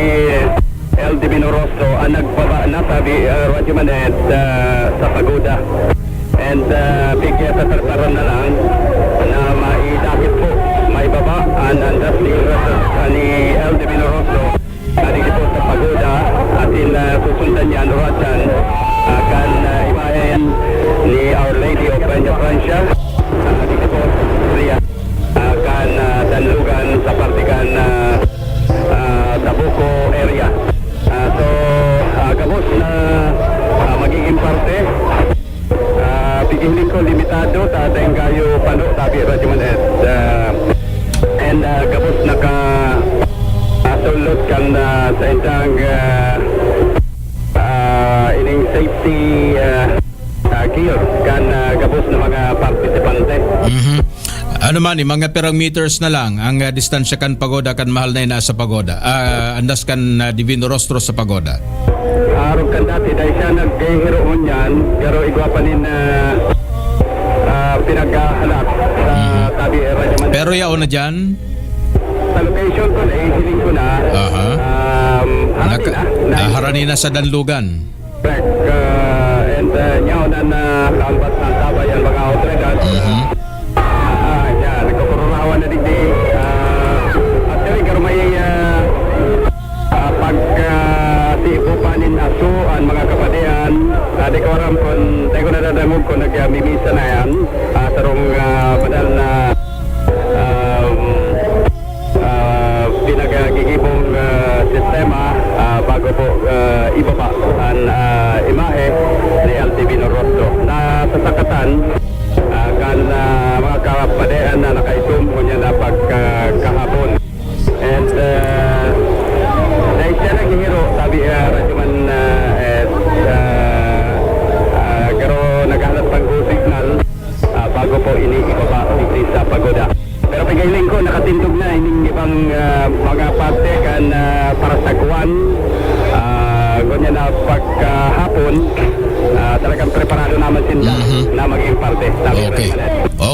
El Divino Rostro ang nagbaba na sabi, ah, Radyo Maned, ah, sa pagoda. And, ah, pigya sa tartaran na lang na maidakit po, maibaba ang andas ni, ni El Divino Rostro. Ari po sa pagoda, atin, ah, susundan niya an oras yan, ah, kan, ah, imahen ni Our Lady of Peña Francia, ah, dito po, Ria, ah, kan, ah, Danlugan sa parte kan, ah, ah, Tabuco area. Ah, so, ah, gabos na, ah, magiging parte. Ah, pighiling ko limitado, ta dai kayo pano, tabi Radyo Maned. Ah, and, ah, gabos naka, ah, sulot kan, ah, sa indang, ah, ah, ining safety, ah, ah, gear kan, ah, gabos na mga partisipante. Mhm. Ano man, eh, mga pirang meters na lang ang, ah, distansya kan pagoda kan mahal na ina sa pagoda. Ah, andas kan, ah, Divino Rostro sa pagoda. Arog kan dati, dahil siya naghihiro ngunyan, pero igwa pa nin, ah, ah, pinaghahalat sa tabi, eh, Radyo Manila. Pero yaon na dyan? Sa location ko, nahihiling ko na, Aha. um, harani Naka-, na, na ah, harani na sa Danlugan. Correct. Ah, and, ah, yaon na, na kaambat ng tabay ang mga otoridad. Mhm. Ah, yan, nagkukururawan na digdi. Ah, actually, garo may, ah, ah, pagka sibo pa nin aso ang mga kapadian. Ah, di ko aram kung, di ko nadadangog kung nagmimisa na yan. Ah, sarong, ah, banal na, um, ah, pinagagigibong, ah, sistema, ah, bago po, ah, ibaba ang, ah, imahe ni L T V Norosco. Nasasakatan, ah, kan, ah, mga kapadian na nakaitom, kunya na pagka-, kahapon. And, ah, dahil siya naghihiro, sabi, ah, Radyo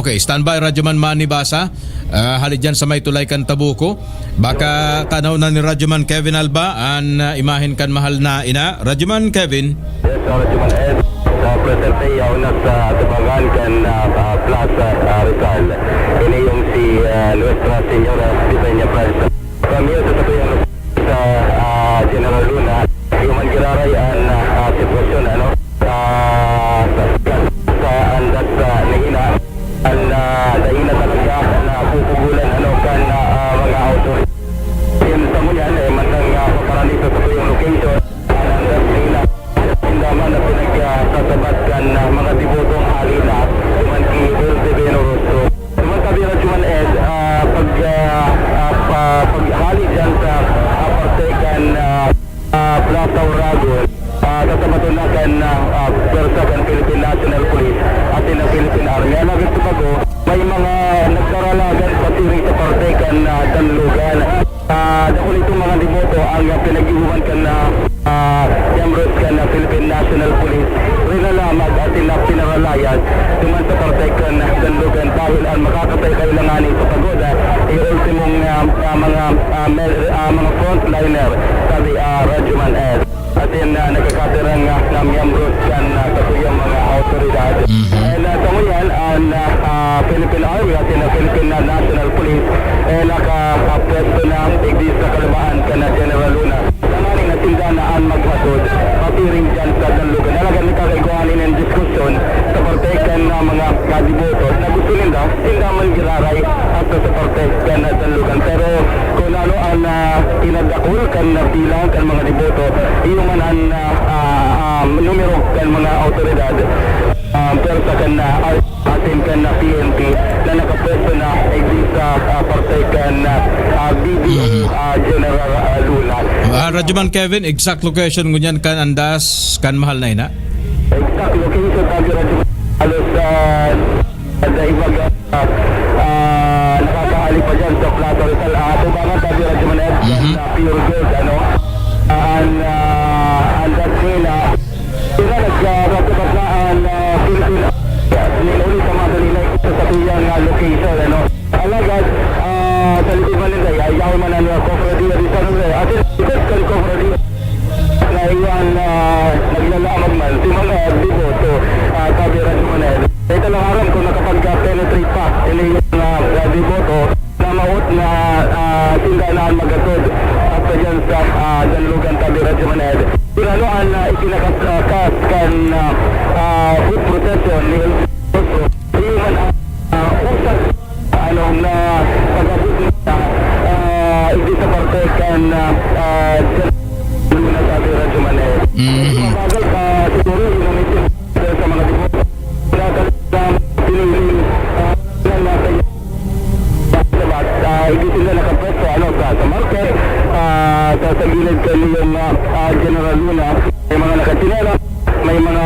Okay, standby, Radyoman Manny Basa. Ah, hali dyan sa may tulay kan Tabuco. Baka tanaw na ni Radyoman Kevin Alba an, ah, imahen kan mahal na ina. Radyoman Kevin. Yes, Radyoman Ed. Sa presente, yaon na sa atubangan kan, ah, ah, Plaza, ah, Rizal. Ini yung si, ah, Nuestra Señora de Peña Francisco. Kami sa Satuyan sa, ah, General Luna, human giraray an, ah, sitwasyon, ano, sa, sa, sa andat sa Naina, an, ah, Naina talaga na pupugulan, ano, kan, ah, mga authority. Yan sa ngunyan, eh, mantang, ah, paparani sa satuyang location, an andat Naina, indaman na pinagsasabat kan, ah, mga debotong hali na, duman ki Dulce Beno Rostro. Duman sabi, Radyoman Ed, ah, pag, ah, ah, pa-, paghali dyan sa, ah, parte kan, ah, ah, Plaza Oragon, ah, sasabaton na kan, ah, ah, pwersa kan Philippine National Police asin ang Philippine Army. Alagad sa bago, may mga nagdaralagan pasiring sa parte kan, ah, Danlogan. Ah, dakul itong mga deboto ang, ah, pinag-ihuman kan, ah, ah, miyembros kan, ah, Philippine National Police, rinalamag asin na pinaralayas duman sa parte kan, ah, Danlogan dahil an makakasay kailanganin sa pagoda, eh, ultimong, ah, ah, mga, ah, mel-, ah, mga frontliner, sabi, ah, Radyoman Ed. Asin, ah, nagkakatirang, ah, na miyembros kan, ah, satuyang mga awtoridad. Mhm. And, ah, sa ngunyan, an, ah, ah, Philippine Army asin ang Philippine National Police, eh, nakapwesto na digdi sa kalabaan kan, ah, General Luna. Tanganing na sinda na an maghatod pasiring dyan sa Danlogan. Alagad nagkakaigwa nin diskusyon sa parte kan, ah, mga, ah, deboto na gusto ninda, sinda man giraray hasta sa parte kan, ah, Danlogan. Pero kun ano an, ah, pinadakul kan, ah, bilang kan mga deboto, iyo man an, ah, ah, ah, numero kan mga awtoridad, ah, pwersa kan, ah, asin kan, ah, P N P na nakapwesto na digdi sa, ah, parte kan, ah, ah, B D O, Mm. ah, General, ah, Luna. Ah, Radyoman Kevin, exact location ngunyan kan andas kan mahal na ina? Exact location, sabi, Radyoman. Halos, ah, sa ibaga, ah, ah, nakakahali pa dyan sa Plaza Rizal. Ah, atubangan, sabi, Radyoman Ed, Mhm. sa Pure Gold, ano? Ah, an, ah, andas nila, sila nagkakatapat na an, ah, Philippine Army. Ninuli sa mga dalilay sa satuyang, ah, location, ano? Alagad, ah, sa likod man ninda, ay, yaon man an, ah, Cofradia de San Jose. Asin, likod kan Cofradia na iyan, ah, naglalamag man si mga deboto, ah, sabi, Radyoman Ed. Ito lang aram kung nakapag-penetrate pa ini yung, ah, deboto na maot na, ah, sinda na an maghatod at sa dyan sa, ah, Danlogan, sabi, Radyoman Ed. Pero ano an, ah, ikinakas-, ah, kas kan, ah, ah, foot procession ni Elvis Castro? Iyo man an, ah, usag, ano, na pag-abot na, ah, hindi sa parte kan, ah, ah, Luna, sabi, Radyoman Ed. Mhm. Mabagal pa siguro yung meeting sa mga deboto. Wala talaga piniling, ah, na nasa sabat, ah, hindi sila nakapwesto, ano, sa, sa market, ah, sa, sa gilid kan, ah, ah, General Luna. May mga nakatsinelas, may mga,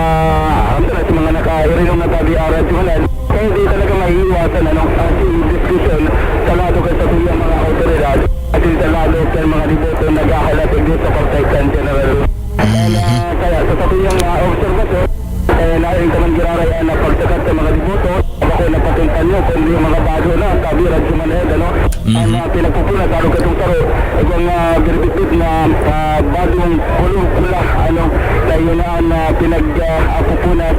aram ko na, sa mga naka-irinom na tabi, ah, Radyoman Ed. Kaya di talaga maiiwasan, ano, ah, si diskusyon sa lado kan satuyang mga awtoridad at sa lado kan mga deboto naghahalat igdi sa parte kan General Luna. Dahil, ah, sa, sa satuyang, ah, obserbasyon, eh, lain ka man giraray an pagsakat sa mga deboto, bako na patintan nyo, kundi mga bado na, sabi, Radyoman Ed, ano? Mhm. An, ah, pinagpupunas, arog katong saro, igwang, ah, biribitbit na, ah, badong kulong pula, ano, na yun an, ah, pinag, ah, ah, pupunas,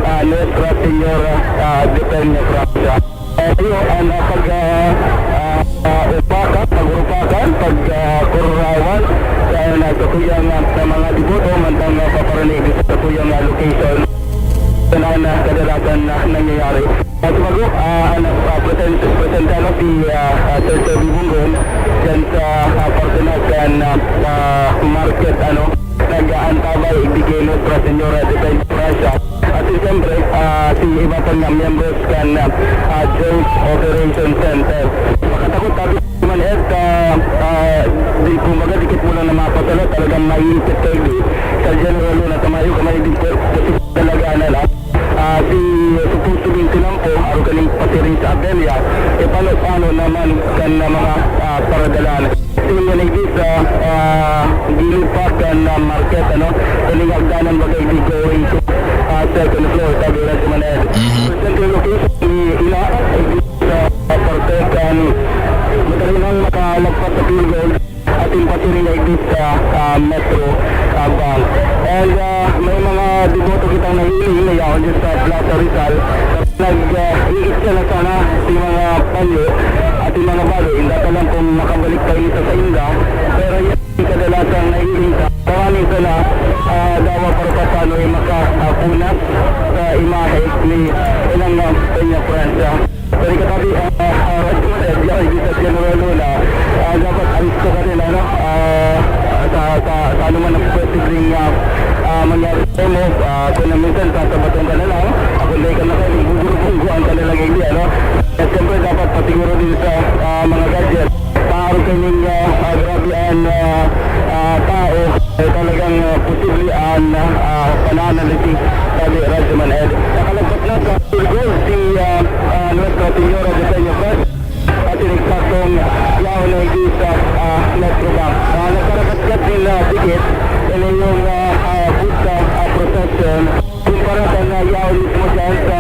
ah, Nuestra Señora, ah, de Peña Francia. Eh, iyo, an, ah, pag, ah, ah, ah, upakan, pag-urupakan, pag, ah, kururawan, sa, ah, sa tuyang, ah, sa mga deboto, mantang, ah, paparanig sa tuyang, ah, location. Yan ang, ah, kadalasan na nangyayari. At sumago, ah, an, ah, present-, presente, ano, si, ah, ah, Sir Toby Bunggon dyan sa, ah, parte na kan, ah, ah, market, ano, nag-aantabay, ibigay Nuestra Señora de Peña Francia. At siyempre, ah, si iba pa nga miyembros kan, ah, ah, Joint Operation Center. Makatakot, sabi man, Ed, ah, ah, di, kumbaga, dikit mo lang na mapasala, talagang maiipit kayo di sa General Luna, sa mayo ka may di po, kasi talaga na lang. Ah, si supposed to be tinampo, aro kaning pasiring sa Abella, e pano-pano naman kan na mga, ah, paradalan. Sino na igdi sa, ah, gilid pa kan, ah, market, ano? Kaning hagdanan bagay di going to, ah, second floor, sabi na si Manel. Mhm. Present location ni Ila, sa parte kan, madali nang makalagpas sa field goal atin pasiring na igdi sa, ah, Metro, ah, Bank. And, ah, may mga deboto kitang nahiling na yaon dyan sa Plaza Rizal. Nag, ah, iit siya na sana sa mga panyo at yung mga balo. Inda pa lang kung makabalik pa ini sa sainda. Pero yan, kadalasan nahiling sa tawani sana, ah, dawa para pa paano yung makapunas sa imahe ni ilang, ah, Peña Francia. Pwede ka sabi, ah, ah, Radyo Maned, yaw, igdi sa General Luna, ah, dapat alis ka rin, ano, ah, sa, sa, sa anuman ang posibleng, ah, ah, mangyari sa imo, ah, kung na minsan, sasabatong ka na lang, ako hindi ka na kayo, gugurubungguan ka na lang, hindi, ano. At siyempre, dapat pasiguro din sa, ah, mga gadget. Paaro kayo ning, ah, ah, grabe ang, ah, ah, tao, eh, talagang, ah, posible ang, ah, pananaliti, sabi Radyo Maned. Nakalagpas na sa field goal si, ah, ah, Nuestra Señora de Peña Francia. At ineksaktong yaon na igdi sa, ah, Metro Bank. Ah, nagkarakat-kat din na dikit, yun yung, ah, ah, busta, ah, procession. Kumpara sa na yaon mismo dyan sa,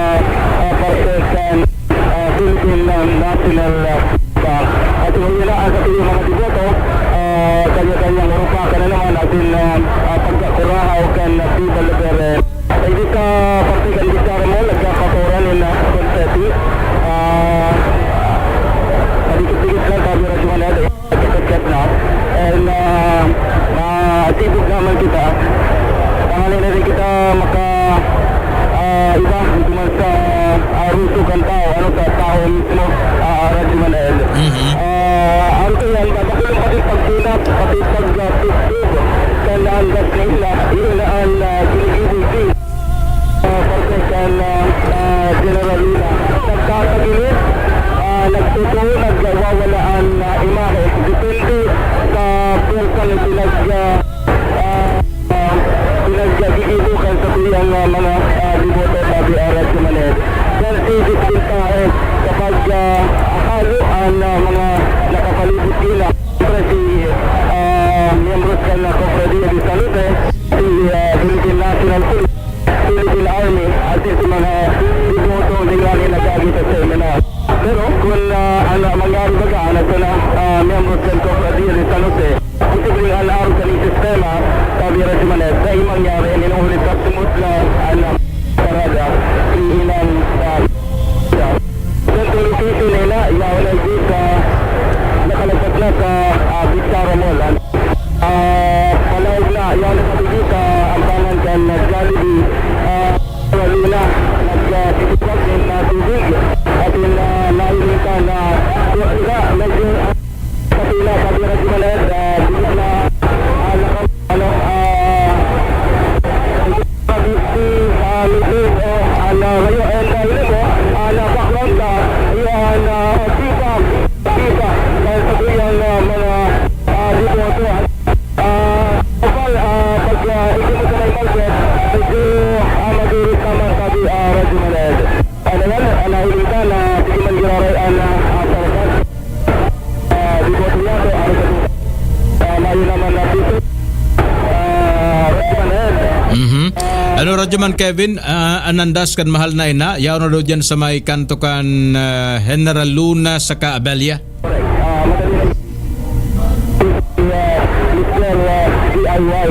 ah, parte sa, ah, Philippine, ah, National, ah, Bank. At yun na, ang sa mga deboto, ah, kanya-kanyang urupakan na naman atin, ah, ah, pagkakurahaw kan, ah, Viva la Virgen. Ay, di sa parte kan Bichara Mall, nagkakatoran in, ah, confetti. Ah, padikit-dikit lang, sabi na si Manel, eh, nagkakatkat na. And, ah, masibog naman kita. Tanganing na rin kita maka, ah, iba, hindi man sa, ah, ruso kan tao, ano, sa tao mismo, ah, Radyo Manel. Mhm. Ah, ang iyan, babakulong pati pagsunat, pati pag, ah, tugtog, kan andas nila, iyon na ang, ah, ginigibo. Ah, parte kan, ah, ah, General Luna. Nagkakagilid, ah, nagtutuo, nagwawala an, ah, imahe. Depende sa pwersa na pinag-, ah, ah, ah, pinaggigibo kan satuyang, ah, mga, ah, deboto, sabi, ah, Radyo Maned. Yan si Disbintahe kapag, ah, halo an, ah, mga nakapalibot nila. Siyempre, si, ah, miyembros kan, ah, Cofradia de San Jose, si, ah, Philippine National Police, Philippine Army, at sa mga deboto na nag-aagi sa seminar. Pero kung, ah, ano mangyari baga, ano sa na, ah, miyembros kan Cofradia de San Jose, posibleng an arog kan sistema, sabi Radyo Maned, dai mangyari, inuulit sa sumot na, ano, parada, iilang, ah, Central Location na ina, yaon na igdi sa nakalagpas na sa, ah, Bichara Mall. Ah, palaog na, yaon na sa igdi sa ampangan kan, ah, Jollibee. Ah, lalo na, nag, ah, titipag din na tubig. At yun, ah, nailing ka na, medyo, ah, Pati na, sabi na si Maned, ah, di na, ah, naka-, ano, ah, sabi si, ah, Lito, oh, ah, na ngayon, and, ah, yun po, ah, na-background ka, yun, ah, Tipa, Tipa, dahil sa kanyang, ah, mga, ah, deboto, ah, ah, kapal, ah, pag, ah, ikot mo sa may market, medyo, ah, madirit naman, sabi, ah, Radyo Maned. Ano yan, ah, nahulog ka na, sige man giraray, ah, na, ah, sa Ah, di ko siya to, ano sa, ah, mayo naman na dito. Ah, Radyo Maned. Mhm. Ano, Radyo Man Kevin, ah, an andas kan mahal na ina, yaon na daw dyan sa may kanto kan, ah, General Luna saka Abella? Ah, madali na. Ah, Mister, ah, D I Y.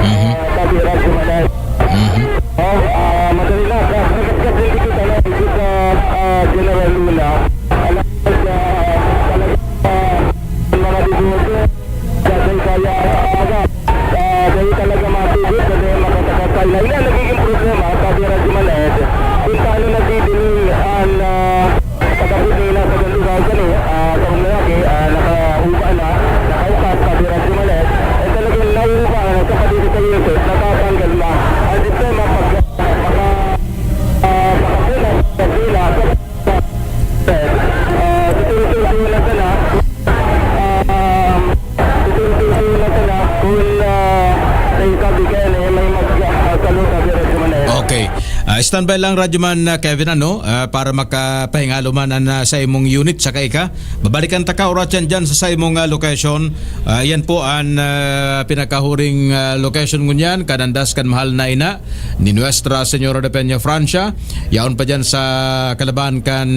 Mhm. Ah, sabi, Radyo Maned. Mhm. Oh, ah, madali na. Sa, sa, sa, sa, sa, sa, sa, ah, General Luna. Alam ko sa, talaga, ah, mga deboto, sa, sa, sa, ah, kumbaga, ah, dahil talaga matugot, kasi makasakasay na. Yun ang nagiging problema, sabi Radyo Maned, kung paano nagdidiling ang, ah, pagkabot nila sa lugaw kani, ah, sa lalaki, ah, nakauba na, nakaukas, sabi Radyo Maned, eh, talagang nauuba na sa pati sa Yusuf, natatanggal na. Ang sistema, pag, pagka, ah, pagkakuna, pagkakuna, Ah, tutultultulan na sana. Ah, tutultultulan na sana. Kung, ah, sa ikabi kaya na may mag-, ah, salot na Radyo Maned. Okay. Okay. Ah, standby lang, Radyoman, ah, Kevin, ano, ah, para makapahingalo man an, ah, sa imong unit saka ika. Babalikan ta ka oras yan dyan sa, sa imong, ah, location. Ah, yan po an, ah, pinakahuring, ah, location ngunyan, kanandas kan mahal na ina ni Nuestra Señora de Peña Francia. Yaon pa dyan sa kalaban kan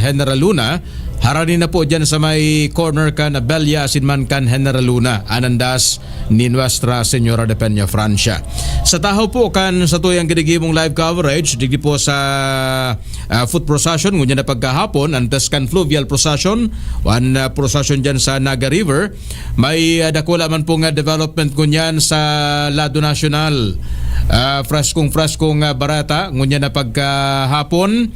General Luna. Harani na po dyan sa may corner kan Abella asin man kan General Luna. Anandas ni Nuestra Señora de Peña Francia. Sa tahaw po kan satuyang ginigibong live coverage, digdi po sa, ah, foot procession, ngunyan na pagkahapon, antes kan fluvial procession, o an, ah, procession dyan sa Naga River, may, ah, dakula man pong, ah, development ngunyan sa lado nasyonal. Ah, freskong-freskong, ah, bareta, ngunyan na pagkahapon,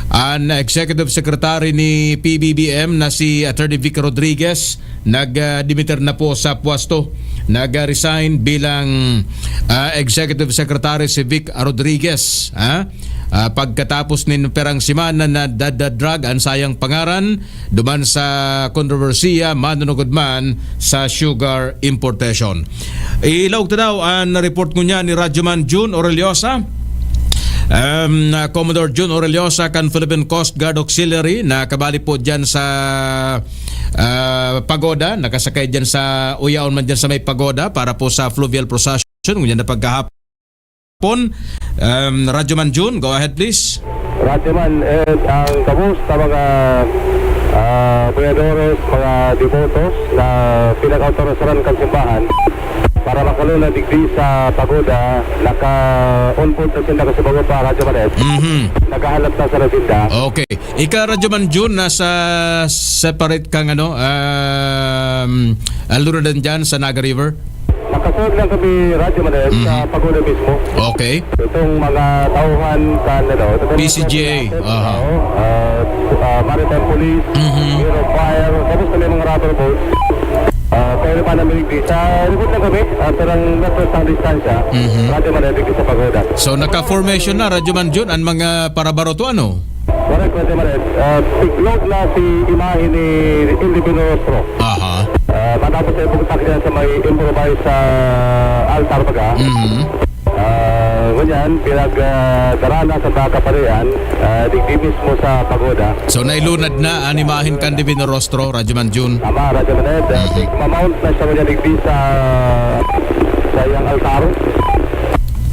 an Executive Secretary ni P B B M na si Attorney Vic Rodriguez, nag, ah, dimiter na po sa pwesto. Nag, ah, resign bilang, ah, Executive Secretary si Vic Rodriguez, ha? Ah, pagkatapos nin perang semana na dadadrag an sayang pangaran duman sa kontrobersiya manunugod man sa sugar importation. Ilaog ta daw an report ngunyan ni Radyoman Jun Oreliosa. Um, na Commodore Jun Oreliosa kan Philippine Coast Guard Auxiliary na kabali po dyan sa, ah, pagoda, nakasakay dyan sa uyaon man dyan sa may pagoda para po sa fluvial procession. Ngunyan na pagkahapon. Um, Radyoman Jun, go ahead please. Radyoman, eh, ang gabos na mga, ah, boyadores, mga debotos na pinag-autorisaran kan simbahan para makalunad digdi sa pagoda, naka-on board na sinda kasi bago pa, Radyoman Ed. Mhm. Naghahanap na sa sinda. Okay. Ika, Radyoman Jun, nasa separate kang ano, um, alunadan dyan sa Naga River? Nakasunod lang kami, Radyoman Ed, sa Mhm. pagoda mismo. Okay. Itong mga tauhan kan, ano, itong mga P C G A, oo, aha. Ah, ah, Maritime Police, Mhm. Bureau of Fire, tapos na may mga rubber boats. Ah, kaya naman namin digdi. Sa likod lang kami, ah, parang metros ang distansya. Mhm. Radyoman Ed, digdi sa pagoda. So, naka-formation na, Radyoman Jun, ang mga parabaroto, ano? Correct, Radyoman Ed. Ah, tiglog na si imahe ni Indivino Rostro. Aha. Ah, matapos na ibugtak niya sa may improvised, ah, altar baga. Mhm. Ah, ngunyan, pinag, ah, dara na sa mga kaparian, ah, digdi mismo sa pagoda. So, nailunad na an imahen kan Divino Rostro, Radyoman Jun? Tama, Radyoman Ed. Ah, Mhm. Tig-, mamount na siya ngunyan digdi sa, sa iyang altar.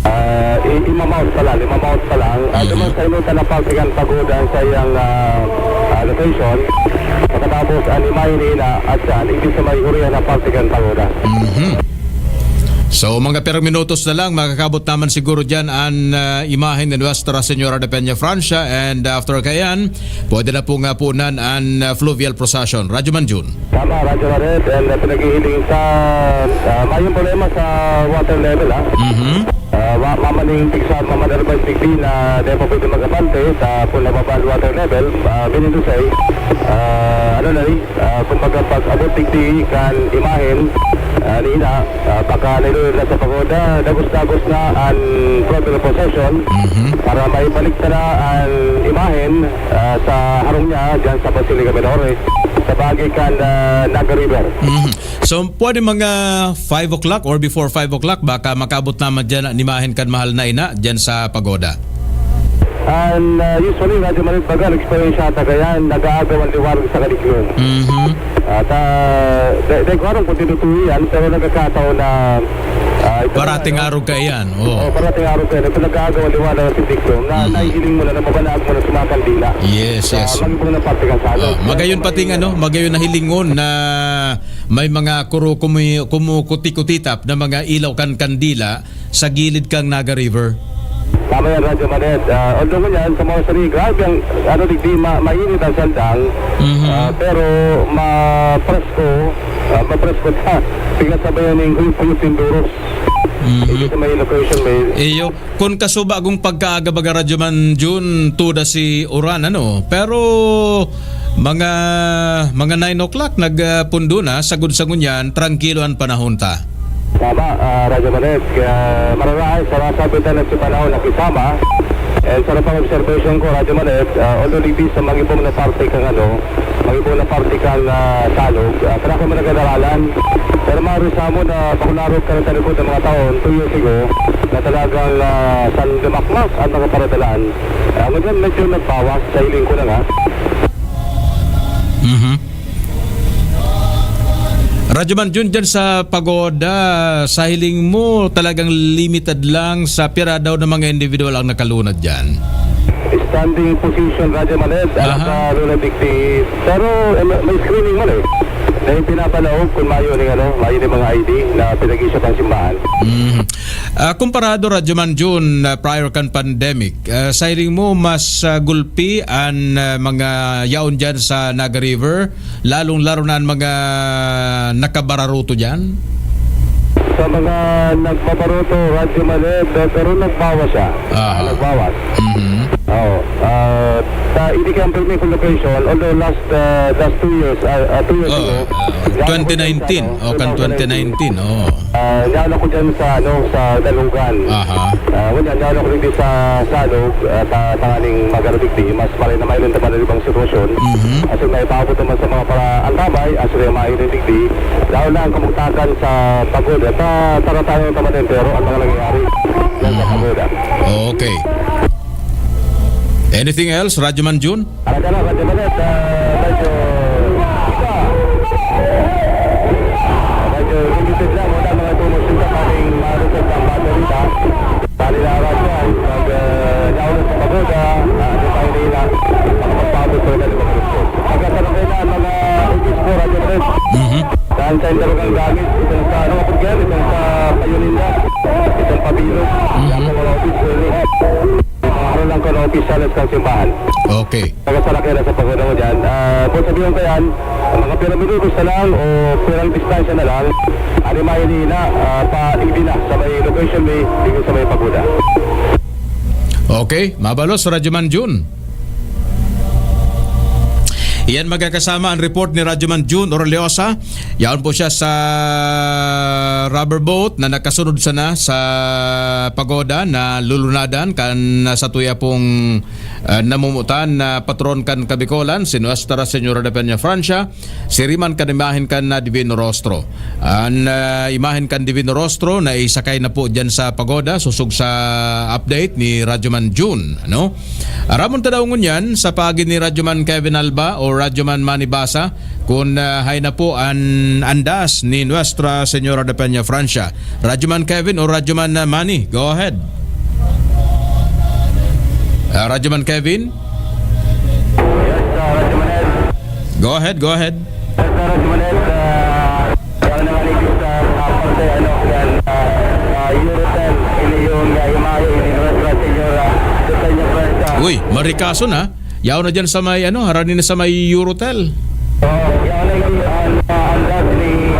Ah, i-, imamount pa lang, imamount pa lang. Ah, Mhm. Duman sa inutan na parte kan pagoda sa iyang, ah, ah, location. Pagkatapos, an imahe ni ina at siya, an igdi sa may hurihan na parte kan pagoda. Mhm. So, mga pirang minutos na lang, makakabot naman siguro dyan an, ah, imahen ni Nuestra Señora de Peña Francia, and after kaiyan, pwede na po nga punan an, ah, fluvial procession. Radyoman Jun. Tama, Radyoman Ed, and, uh, pinaghihiling sa, uh, mayong problema sa water level, ah. Mhm. Uh, wa-, mamaning tig sa mamanerbay sigdi na di pa pwede mag-abante sa pun nababa ang water level, uh, meaning to say, uh, ano na ni, uh, kumbaga pag-abot digdi kan imahen, uh, ni ina, uh, pagka nailuyo na sa pagoda, dagos-dagos na ang fluvial procession Mhm. para maibalik na ang imahen, uh, sa harong niya dyan sa Basilica Minore. Sa bahagi kan, ah, Naga River. Mhm. So, pwede mga five o'clock or before five o'clock, baka makaabot naman dyan an imahen kan mahal na ina dyan sa pagoda. And, ah, usually, Radyoman Ed, baga, nag-experience ata kayan, nag-aagaw ang liwanag sa kadiklom. Mhm. At, ah, di, di ko alam kung tinutuloy yan, pero nagkakataon na, ah, ito Parating na, ano, araw kaiyan, oo. Oh, parating araw kaiyan, ito nag-aagaw ang liwanag sa kadiklom na Mhm. nahihiling mo na, nababalaag mo na sumakandila. Yes, Sa yes. mag-ibong na parte kan salog. Ah, magayon Kaya pating may ano, magayon na hilingon na may mga kuru-, kumi-, kumukuti-kutitap na mga ilaw kan kandila sa gilid kan Naga River. Tama yan, Radyoman Ed. Ah, although ngunyan, sa mga sari, grabe ang, ano, digdi, ma-, mainit ang sandang, Mhm. ah, pero mapresko, ah, mapresko ta. Pinagsabayan ning huyop-huyop nin duros. Mhm. Dito sa may location, may Iyo, kun kasuba akong pagkaaga baga, Radyoman Jun, tuda si uran, ano? Pero mga, mga nine o'clock, nagpundo na, sagod sa ngunyan, trangkilo an panahon ta. Tama, ah, Radyoman Ed. Kaya mararahay sa nasa bitan at sa panahon na kisama. And sa pang observation ko, Radyoman Ed, ah, although digdi sa mag-ibong na parte kang ano, mag-ibong na parte kang, ah, salog, ah, pero ako man nagdaralan. Pero maaari sa amo na pakunarog ka na sa likod ng mga taon, two years ago, Talagang, ah, san dumakmak ang mga paradalan. Ah, ngayon, medyo nagbawas sa hiling ko lang, ha. Mhm. Radyo Man Jun, dyan sa Pagoda, sa hiling mo, talagang limited lang sa pira daw na mga individual ang nakalunad dyan? Standing position, Radyo Maned, ang Aha. nakalunad digdi. Pero, eh, may screening man, eh. Dahil pinapalaog kung mayo ning, ano, mayo ning mga I D na pinag-issue pang simbahan. Mhm. Ah, komparado, Radyo Man Jun, ah, prior kan pandemic, ah, sa hiling mo, mas, ah, gulpi an, ah, mga yaon dyan sa Naga River, lalong-laro na an mga nakabararuto dyan? Sa mga nagbabaruto, Radyo Maned, eh, pero nagbawas siya. Ah. Nagbawas. Mhm. Oo. Ah, sa, hindi kaya ang primary location, although last, ah, last two years, ah, ah, two years Oo. ago, Ah, dyan ako twenty nineteen. dyan sa, ano, O, kan two thousand nineteen. twenty nineteen, oo. Ah, dyan ako dyan sa, ano, sa Dalugan. Aha. Ah, ngunyan, dyan ako digdi sa Salog, ah, ta-, tanganing magaradigdi, mas maray na mahiling ta man ang ibang sitwasyon. Mhm. Asin may paabot naman sa mga para-, antabay, asin may mahiling digdi. Lalo na ang kamugtakan sa Pagoda. Ta-, taratayon ta man entero ang mga nangyayari dyan sa Mhm. Pagoda. Okay. Anything else, Radyo Man Jun? Para ka na, Radyo Maned, ah, medyo, medyo limited lang. Wala mga tumusok sa ating malusog ang baterita. Palilaran dyan, pag, ah, naunod sa Pagoda, ah, ano tayo nila, makapagpaabot ko na limang gusto. Pagkasarap nila ang mga Aegis po, Radyo Maned. Mhm. Saan sa Indarugang gamit, itong sa, ano, kapag yan, itong sa Payuninda, itong Pabilog, Mhm. yan ang mga office ko, eh. Mga ano lang ko na opisyales ng simbahan. Okay. Taga Salakera sa Pagoda mo dyan. Ah, kung sabihin ko yan, mga pirang minutos na lang o pirang distansya na lang, animahin na, ah, paigdi na sa may location may tingin sa may Pagoda. Okay, mabalos, Radyo Man Jun. Iyan magkakasama ang report ni Radyo Man Jun Orliosa. Yaon po siya sa rubber boat na nakasunod sana sa pagoda na lulunadan kan sa tuya pong, ah, namumutan na patron kan Kabikolan, si Nuestra Señora de Peña Francia, siriman kan imahen kan, ah, Divino Rostro. An, ah, imahen kan Divino Rostro na isakay na po dyan sa pagoda, sosog sa update ni Radyo Man Jun, ano? Aramon ta daw ngunyan sa paagi ni Radyo Man Kevin Alba o Radyo Man Manny Basa, kun, ah, hay na po an andas ni Nuestra Señora de Peña Francia. Radyo Man Kevin o Radyo Man, ah, Manny, go ahead. Ah, Radyo Man Kevin? Yes, ah, Radyo Manel. Go ahead, go ahead. Yes, ah, Radyo Manel, ah, yaon na nga ni sa, ah, parte, ano, yan, ah, ah, Eurotel, ini yung, ah, imahe ni Nuestra Señora de Peña Francia. Uy, marikason, ha? Yaon na dyan sa may, ano, harani na sa may Eurotel. Oo, yaon na yung, ah, ah, andas ni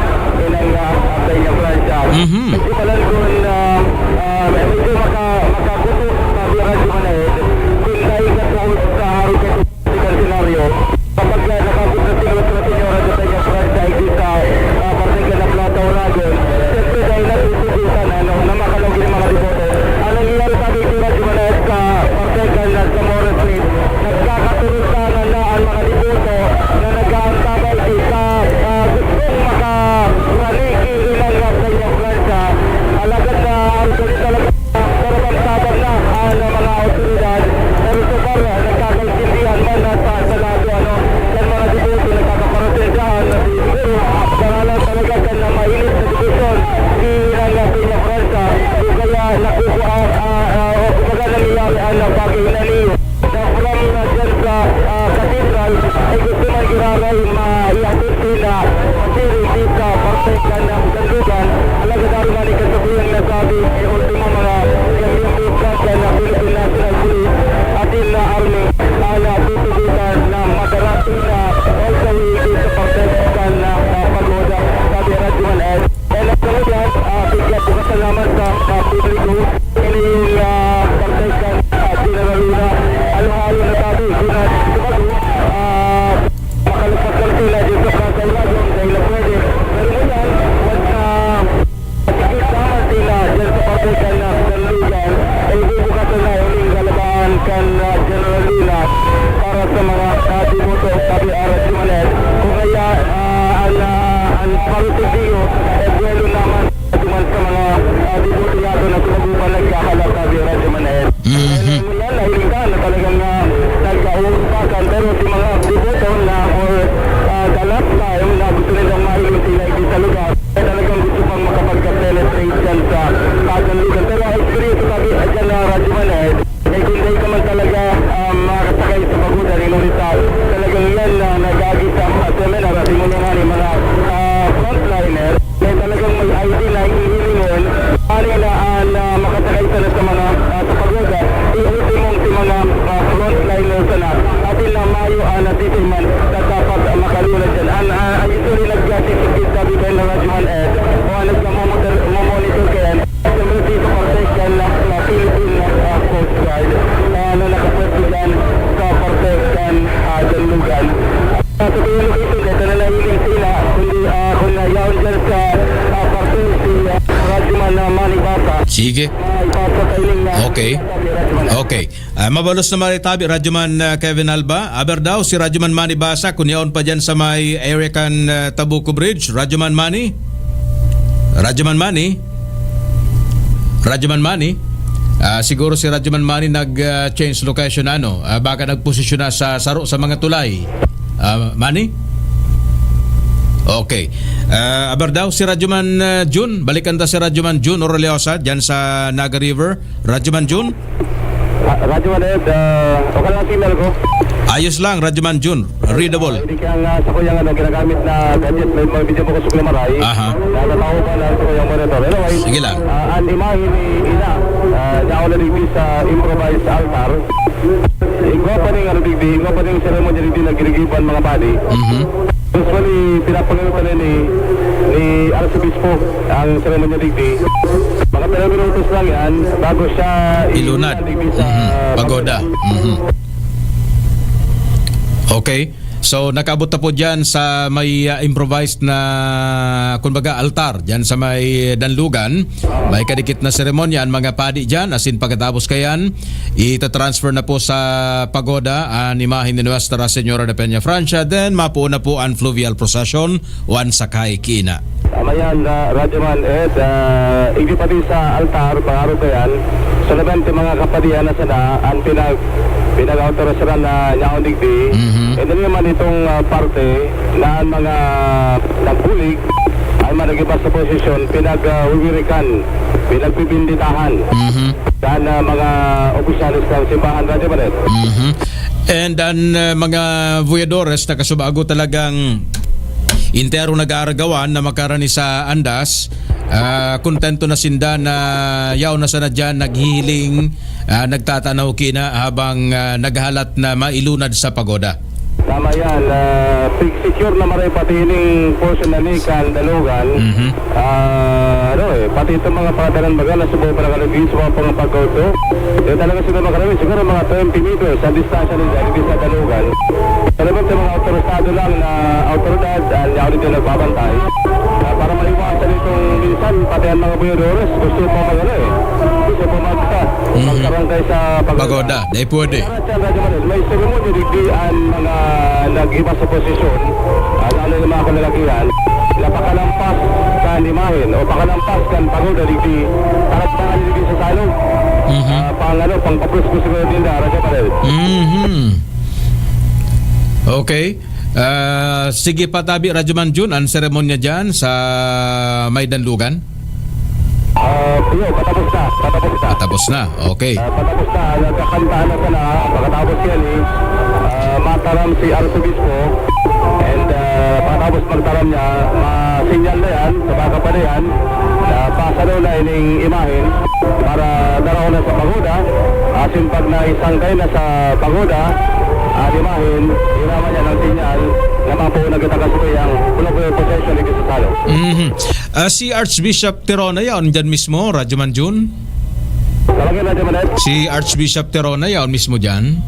Inang, ah, Peña Francia. Mhm. Medyo palan kun, ah, ah, medyo maka-, makakutok sa Radyo Manel. Kun dahil ka tungod sa araw ka Second scenario, kapag, ah, nakabot na si Nuestra Señora de Peña Francia, igdi sa, ah, Barangay na Plaza, Oragon, siyempre, dahil natutugutan, ano, na makalaog yung mga deboto. Ang nangyayari sa Victoria Jimenez sa parte kan, ah, Zamora Street, nagkakaturustanan na ang mga deboto na nag-aantabay di sa, ah, gustong makarani ki Inang Peña Francia. Alagad na, ah, actually talaga, Pero bantaban na ang mga awtoridad, pero so far, nagkakaintindihan man na sa, sa lado, ano, kan mga deboto, nagkakaparasensyahan na siguro, pangalan talaga kan na mainit na debosyon, si Inang Peña Francia, o kaya nakukuha, ah, ah, o kumbaga nangyayari ang bagay na niyo. Na from, ah, dyan sa, ah, cathedral, ay gusto man giraray maihatod sila, masiring di sa parte kan, ah, Sanlugan. Alagad ari man, ika sa kuyang nasabi, eh, ultimo mga miyembro kan, ah, Philippine National Police, asin na army, ah, na tutugutan na madarati na all the way di sa parte kan, ah, ah, pagoda. Sabi, Radyo Man Ed. Kaya lang kami yan, ah, bigla bukas na naman sa, ah, publiko. Ini yung, ah, parte kan, ah, General Luna. Halo-halo na tabi. Kung na, sumagot, ah, makalagpas lang sila dyan sa Plaza Ulagon dahil na pwede. Pero ngunyan, once na matigil naman sila dyan sa parte kan, ah, Sanlugan, eh, bubukasan na yung lalabaan kan, ah, General Luna para sa mga, ah, deboto, sabi, ah, Radyo Man Ed. Kung kaya, ah, ang, ah, ang Paro T V O, eh, buwelo naman. Duman sa mga, ah, deboto yato na sumagupan na Okay. Ah, mabalos na maritabi, Radyoman, ah, Kevin Alba. Aber daw, si Radyoman Manny Basa, kun yaon pa dyan sa may area kan, ah, Tabuco Bridge. Radyoman Manny? Radyoman Manny? Radyoman Manny? Ah, siguro si Radyoman Manny nag, ah, change location, ano? Ah, baka nagposisyon na sa saro sa mga tulay. Ah, Manny? Okay. Ah, aber daw, si Radyoman, ah, Jun. Balikan ta si Radyoman Jun Oreliosa, dyan sa Naga River. Radyoman Jun? Ah, Radyoman Ed, ah, okay lang ang signal ko? Ayos lang, Radyoman Jun. Readable. Ah, hindi kaya nga sa kuyang, ano, ginagamit na gadget, may, may video ko sa Maray. Aha. Natatao ba na sa kuyang monitor? Anyway, Sige lang. Ah, an imahe ni Ina, ah, niya ako naligdi sa improvised altar. Igwa pa ning, ano, digdi, igwa pa ning seremonya digdi na ginigibo an mga padi. Mhm. Usually, pinapangulutan ni, ni Arsobispo ang seremonya digdi. Mga pila minutos lang yan bago siya i- Ilunad. Digdi sa Mhm. Pagoda. Mhm. Okay. So, nakaabot na po dyan sa may, ah, improvised na, kumbaga, altar, dyan sa may Danlugan. May kadikit na seremonya ang mga padi dyan, asin pagkatapos kayan, itatransfer na po sa pagoda an imahe ni Nuestra Señora de Peña Francia, then mapuon na po ang fluvial procession o an sakay ki Ina. Tama yan, ah, Radyoman Ed. Ah, igdi pati sa altar, pag-arog kayan, solamente mga kapadian na sana ang pinag-, pinag-autorisaran na niyaon digdi. Mhm. And then naman itong, ah, parte na ang mga nagbulig ay managibas sa posisyon, pinag-, ah, wiwirikan, pinagpipinditahan Mhm. kan, ah, mga opisyales ng simbahan, Radyoman Ed. Mhm. And ang, ah, mga voyadores na kasubago talagang entero nag-aaragawan na makarani sa andas, ah, kontento na sinda na yaon na sana diyan naghihiling, ah, nagtatanaw ki Ina habang, ah, naghahalat na mailunad sa pagoda. Tama yan. Ah, pig-secure na maray pati ining portion na ni kan Dalugan. Mhm. Ah, ano eh, pati itong mga patanan baga na subo pa nakalagay sa mga pangapagkauto. Eh, talaga sila makarami, siguro mga twenty meters ang distansya nila, hindi sa Dalugan. Talagang sa mga autorisado lang na autoridad, ah, niya ulit yung nagbabantay. Ah, para maiwasan itong minsan, pati ang mga buyadores, gusto pa mag-, ano eh, gusto pa mag-, ah, Mhm. magkarangkay sa pag- Pagoda, dai pwede. Para sa Radyo Manila, may seremonya digdi ang mga nag-iba sa posisyon, ah, lalo yung mga kalalakihan, na pakalampas kan imahen o pakalampas kan pagoda digdi, para sa mga digdi sa salog. Mhm. Ah, pang, ano, pang papros ko siguro din na, Radyo Manila. Mhm. Okay. Ah, sige pa tabi, Radyo Man Jun, ang seremonya dyan sa may Danlugan? Ah, iyo, patapos na, patapos na. Patapos na, okay. Ah, patapos na, nagkakantahan na sana. Pagkatapos yan eh, ah, mataram si Arsobispo. And, ah, pagkatapos magtaram niya, masinyal na yan sa mga kapanayan na pasalo na ining imahen para daraw na sa pagoda. Asin pag naisangkay na sa pagoda, ah, imahen, iraman niya ng sinyal na mapuo na kita kasi ang bulabulay procession dito sa salog. Mhm. Ah, si Archbishop Tirona yaon dyan mismo, Radyo Man Jun? Talaga, Radyo Manet? Si Archbishop Tirona yaon mismo dyan?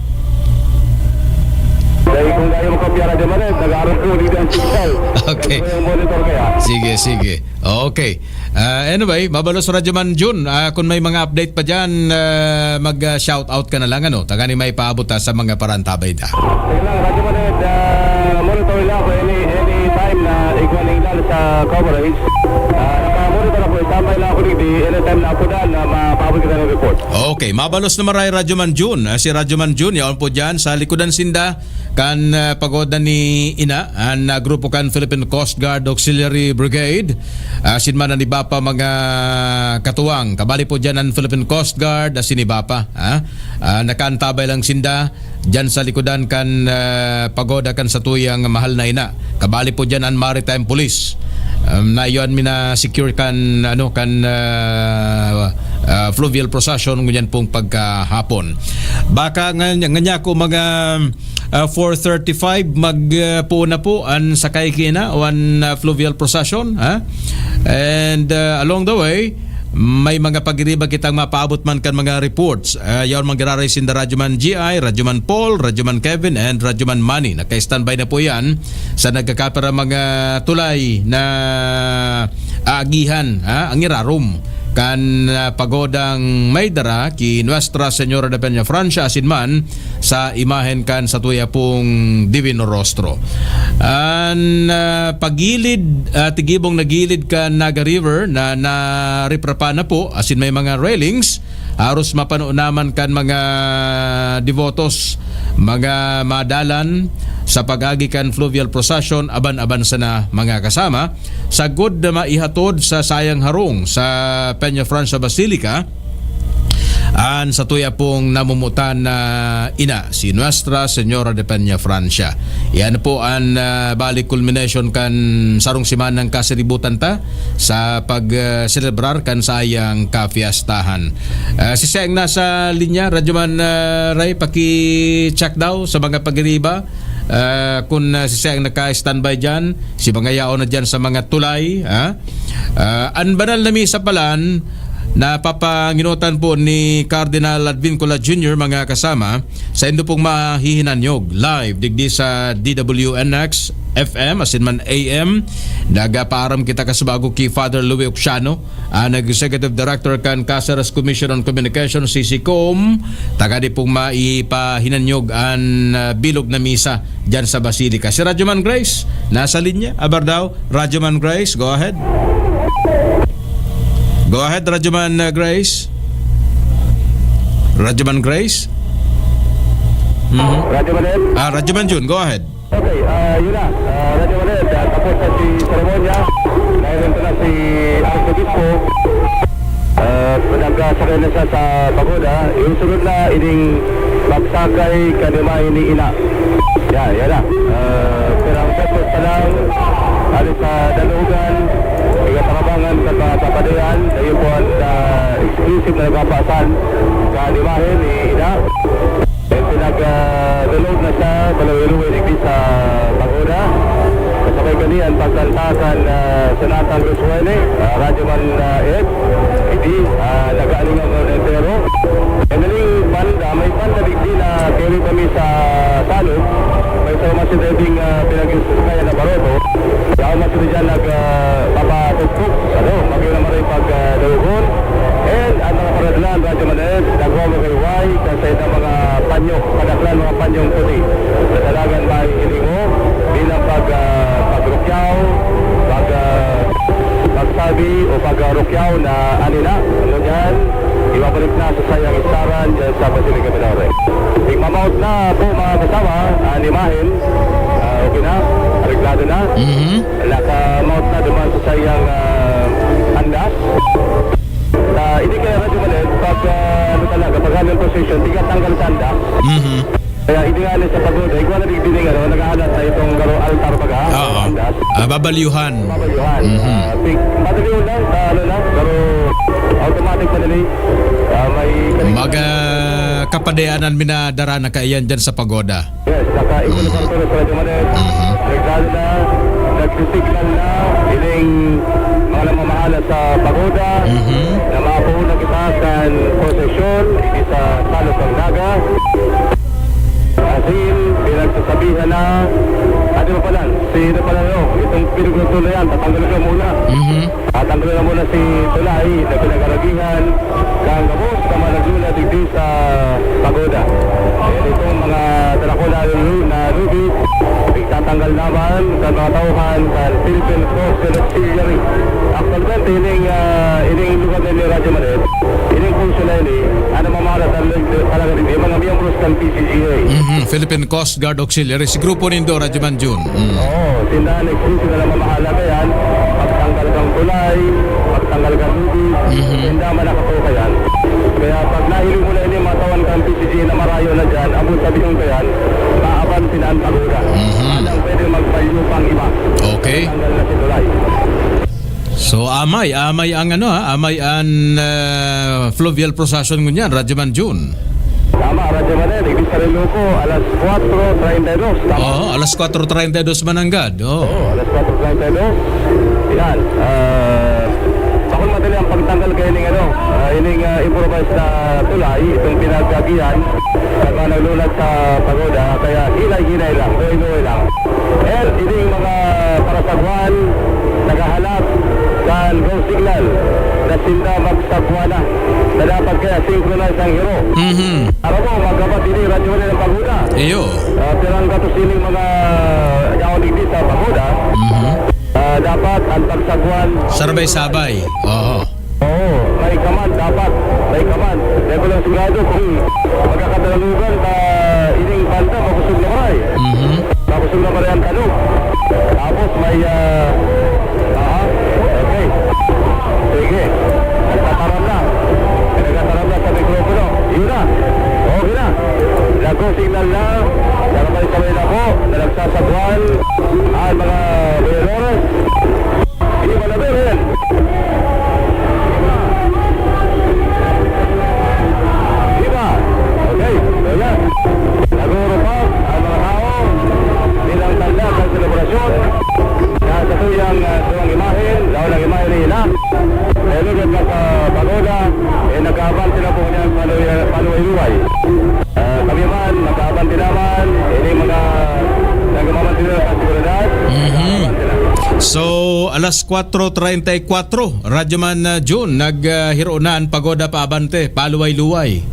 Dahil kung tayo magkopya, Radyo Manet, nag-aaral ko dito ang signal. Okay. Kaya yung monitor kaya. Sige, sige. Okay. Ah, anyway, mabalos Radyo Man Jun. Ah, kung may mga update pa dyan, ah, mag, ah, shout out ka na lang, ano? Tagani may paabot, ah, sa mga parantabay da. Sige lang, Radyo Manet, ah, monitor lang ako any, any time na igwa ning sa coverage. Ah, nakamonitor ako, standby lang ako digdi, anytime na apudan na mapaabot kita ng report. Okay, mabalos na maray Radyo Man Jun. Ah, si Radyo Man Jun, yaon po dyan sa likodan sinda kan, ah, pagoda ni Ina, an, ah, grupo kan Philippine Coast Guard Auxiliary Brigade. Ah, sin man an iba pa mga katuwang. Kabali po dyan an Philippine Coast Guard, asin iba pa, ha? Ah, nakaantabay lang sinda dyan sa likodan kan, ah, pagoda kan satuyang mahal na ina. Kabali po dyan an Maritime Police. Um, na iyan mi na-secure kan, ano, kan, ah, ah, fluvial procession ngunyan pong pagkahapon. Baka nga, nga niya ako mga, ah, four thirty-five, mag, ah, puon na po an sakay ki Ina o an, ah, fluvial procession, ha? And, ah, along the way, may mga pagiriba kitang mapaabot man kan mga reports. Ah, yaon man giraray sinda Radyo Man G I, Radyo Man Paul, Radyo Man Kevin, and Radyo Man Manny. Naka-standby na po yan sa nagkakapira mga tulay na aagihan, ha? Ang irarom. kan, ah, pagodang may dara ki Nuestra Señora de Peña Francia asin man sa imahen kan satuya pong Divino Rostro. An, ah, pagilid, ah, tigibong na gilid kan Naga River na nareprapa na po asin may mga railings, aros mapano naman kan mga debotos, mga madalan sa pag-agi kan fluvial procession, aban-aban sana, mga kasama, sagkod na maihatod sa sayang harong sa Peña Francia Basilica an satuya pong namumutan na ina, si Nuestra Señora de Peña Francia. Iyan po an, ah, balik culmination kan sarong semanang kasiributan ta sa pag, ah, selebrar kan sayang kapiyastahan. Ah, si Seng nasa linya, Radyoman, ah, Ray, paki-check daw sa mga pagiriba. Ah, kun, ah, si Seng naka-standby diyan, si mga yaon na diyan sa mga tulay, ha? Ah, an banal na misa palan, napapanginutan po ni Cardinal Advincula Junior, mga kasama, saindo pong mahihinanyog live digdi sa D W N X F M, asin man A M. Nagapaaram kita kasubago ki Father Louis Oxiano, an Executive Director kan Caceres Commission on Communication, C C Com, tagadi pong maipahinanyog an, ah, bilog na misa diyan sa Basilica. Si Radyoman Grace, nasa linya. Abar daw, Radyoman Grace, go ahead. Go ahead, Radyoman, uh, Grace. Radyoman Grace? Mhm. Radyoman Ed? Ah, Radyoman Jun, go ahead. Okay, ah, yun na. Ah, Radyoman Ed, ah, tapos na si seremonya. Ngayon ito na si Arsobispo. Ah, nagkasakay na siya sa pagoda. Yung sunod na, ining magsakay kan imahe ni Ina. Yan, yan na. Ah, pero ang purpose pa lang, alis sa Dalugan, igatabangan sa mga kapadayan, ayun po ang, ah, exclusive na nagpapasan kan imahe ni Ina. Eh, pinag, ah, download na siya, balaway-luway digdi sa pagoda. Kasabay kani ang pagkanta kan, ah, Sonata Cruz Huene, ah, Radyoman, ah, Ed, Idi, ah, nag-aalingaw na entero. Kananing banda, may banda digdi na carry kami sa salog. May sarong masindebing, ah, pinag-istorya na baroto. Yaon man sila dyan nag, ah, papatugtog, ano, magyo na maray pag, ah, dalugon. And ang mga paradalan, Radyo Maned, nagwawagayway kan saindang mga panyo, kadaklan mga panyong puti. Sa dalagan, mahihiling mo, bilang pag, ah, pagrukyaw, pag, ah, pagsabi o pag, ah, rukyaw na anina. Ngunyan, ibabalik na sa sayang istaran dyan sa Basilica Minore. Igmamount na po, mga kasama, an imahen. Ah, okay na, areglado na. Mhm. Nakamount na duman sa sayang, ah, andas. Ah, hindi kaya Radyo Maned, pag, ah, ano talaga, pag hanggang position, tiga tanggal sa andas. Mhm. Kaya hindi nga sa pagoda, igwa na digdi ning, ano, naghahalat na itong garo altar baga, Oo. Andas. Ah, babalyuhan. Babalyuhan. Mhm. Ah, pig-, madali lang, ah, ano lang, pero automatic madali. Ah, may Mga kapadayanan minadara na kaiyan dyan sa pagoda. Yes, naka-equal sa Radyo Maned. Mhm. Reklado na, nagsisignal na, ining mga namamahala sa pagoda, Mhm. na mapuhon na kita kan prosesyon, ini sa Salog kan Naga. Asin, pinagsasabihan na, ano pa pala, sino pala, no? Itong pinagluto na yan, tatanggalin ko muna. Mhm. Tatanggalin na muna si Tulay na pinagaragihan kan gabos na mga naglulat digdi sa pagoda. Ayan, itong mga darakula na lu-, na lubid, nagtatanggal naman sa mga tauhan sa Philippine Coast Guard Auxiliary. Actualmente, ining, ah, ining lugar na ni Radyo Maned, ining function na ini, ano, mamahala talaga, talaga din yung mga miyembros ng P C G A. Mhm, Philippine Coast Guard Auxiliary, si grupo nindo, Radyo Man Jun. Mm. Oo, tindahan exclusive na lang mamahala ka yan. Pagtanggal kang tulay, pagtanggal kang lubid, Mhm. tindahan man nakatuka yan. Kaya pag nahiling mo na ini, matawan kang P C G na marayo na dyan, abot sa bihon ka yan, maaban pinaan pagoda. Mhm. Walang pwede magpalyo pang iba. Okay. Tanggal na si tulay. So, amay, amay ang ano, ha, amay an, ah, fluvial procession ngunyan, Radyo Man Jun. Tama, Radyo Maned, ibig sabihin ko, alas kwatro treinta y dos, tama? Oo, alas kwatro treinta y dos mananggad, oo. Oo, alas kwatro treinta y dos. Yan, ah, bakul madali ang pagtanggal kay ining ano, ah, ining, ah, improvised na tulay, itong pinag-agihan, sa mga naglulat sa pagoda, kaya hinay-hinay lang, huway-huway lang. And ining mga parasagwan, naghahalat kan go signal. na sinda magsagwa na, na dapat kaya synchronize ang hiro. Mhm. Aram mo, magkapat ini, Radyo Manila ng Pagoda. Iyo. Ah, pirang gatos ining mga yaon digdi sa Pagoda. Mhm. Ah, dapat ang pagsagwan. Sabay-sabay. Oo. Oo, may kaman, dapat. May kaman. Dahil ko lang sigurado kung magkakadalalugan na ining banda, makusog na maray. Mhm. Makusog na maray ang tanong. Tapos may, ah, aha, okay. Sige. Nagtataram na. Nagtataram na sa mikropono. Yun na. Okay na. Nag-go signal na. Sabay-sabay na po na nagsasagwan ang mga Valladores. Viva la Virgen! Viva! Okay, so yan. Nagurupag ang mga tao bilang tanda sa selebrasyon na sa tuyang, ah, tuyang imahen, laon ang imahen ni Ina. Dahil lugar ka sa pagoda, eh, nag-aabante na po niya paluway-luway. Ah, kami man, nag-aabante naman, ini mga nagmamantila sa seguridad. Mhm. Nag-aabante na. So, alas kwatro treinta y cuatro, Radyo Man, ah, Jun, nag, ah, hiro na an pagoda paabante, paluway-luway.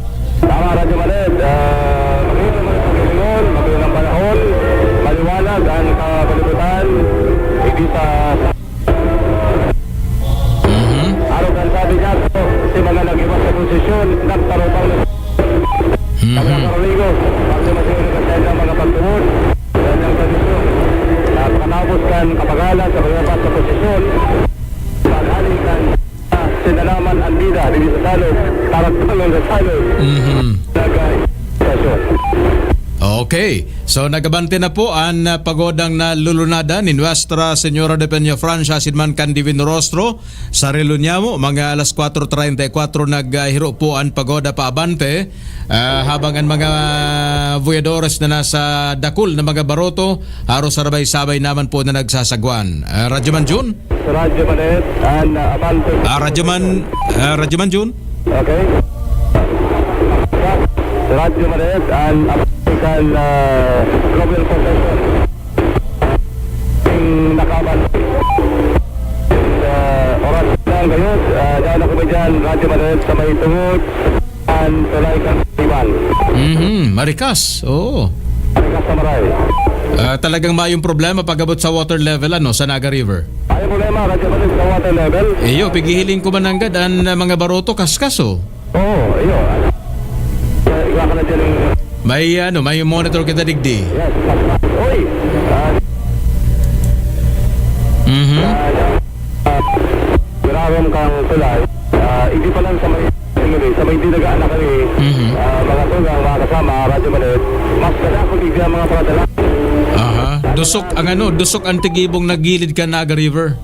Tama, Radyo Maned. Ah, magandang mga pagkalingon, magandang panahon, maliwanag ang kabalibutan, hindi sa Mhm. Araw kan sabi niya, si mga nag-iwas sa posisyon, nagtarupang na Mhm. Mga karamigo, pag dumating ulit ang mga pagtubod, yan ang tradisyon. At katapos kan kapagalan sa mga sa posisyon, paghalikan, ah, sinalaman ang bida, dili sa salog, taragtangon sa salog. Mhm. Nagay, sitwasyon. Okay. So, nagabante na po an, ah, pagodang nalulunadan ni Nuestra Señora de Peñafrancia asin man kan Divino Rostro sa Relo Nyamo. Mga alas kwatro treinta y cuatro naghiro po an pagoda paabante, ah, habang an mga voyadores na nasa dakul na mga baroto, haros sarabay-sabay naman po na nagsasagwan. Ah, Radyo Man Jun? Radyo Manet, and, ah, abante. Ah, Radyo Man, ah, Radyo Man Jun? Okay. Radyo Manet, and abante kan, ah, Global Procession. Yung nakaban, ah, oras lang kayo, ah, dahil ako ba dyan, Radyo Manet sa may tungod, and tulay kan Iban. Mhm, marikas. Oo. Marikas sa maray. Ah, talagang mayong problema pag-abot sa water level, ano, sa Naga River. Ay, problema, Radyo Manet, sa water level. Iyo, pighihiling ko man nanggad an, ah, mga baroto, kaskas, oh. Oo, iyo. Iba ka na dyan yung May, ano, may monitor kita digdi. Yes, mas, mas. Uy! Ah, Mhm. ah, ah, girarom kang tulay. Ah, hindi pa lang sa may, anyway, sa may dinagaan na kami, Mhm. ah, mga tugang, mga kasama, Radyo Manet, mas wala ko bigyan mga paradala. Aha. Dusok ang ano, dusok ang tigibong nagilid kan Naga River.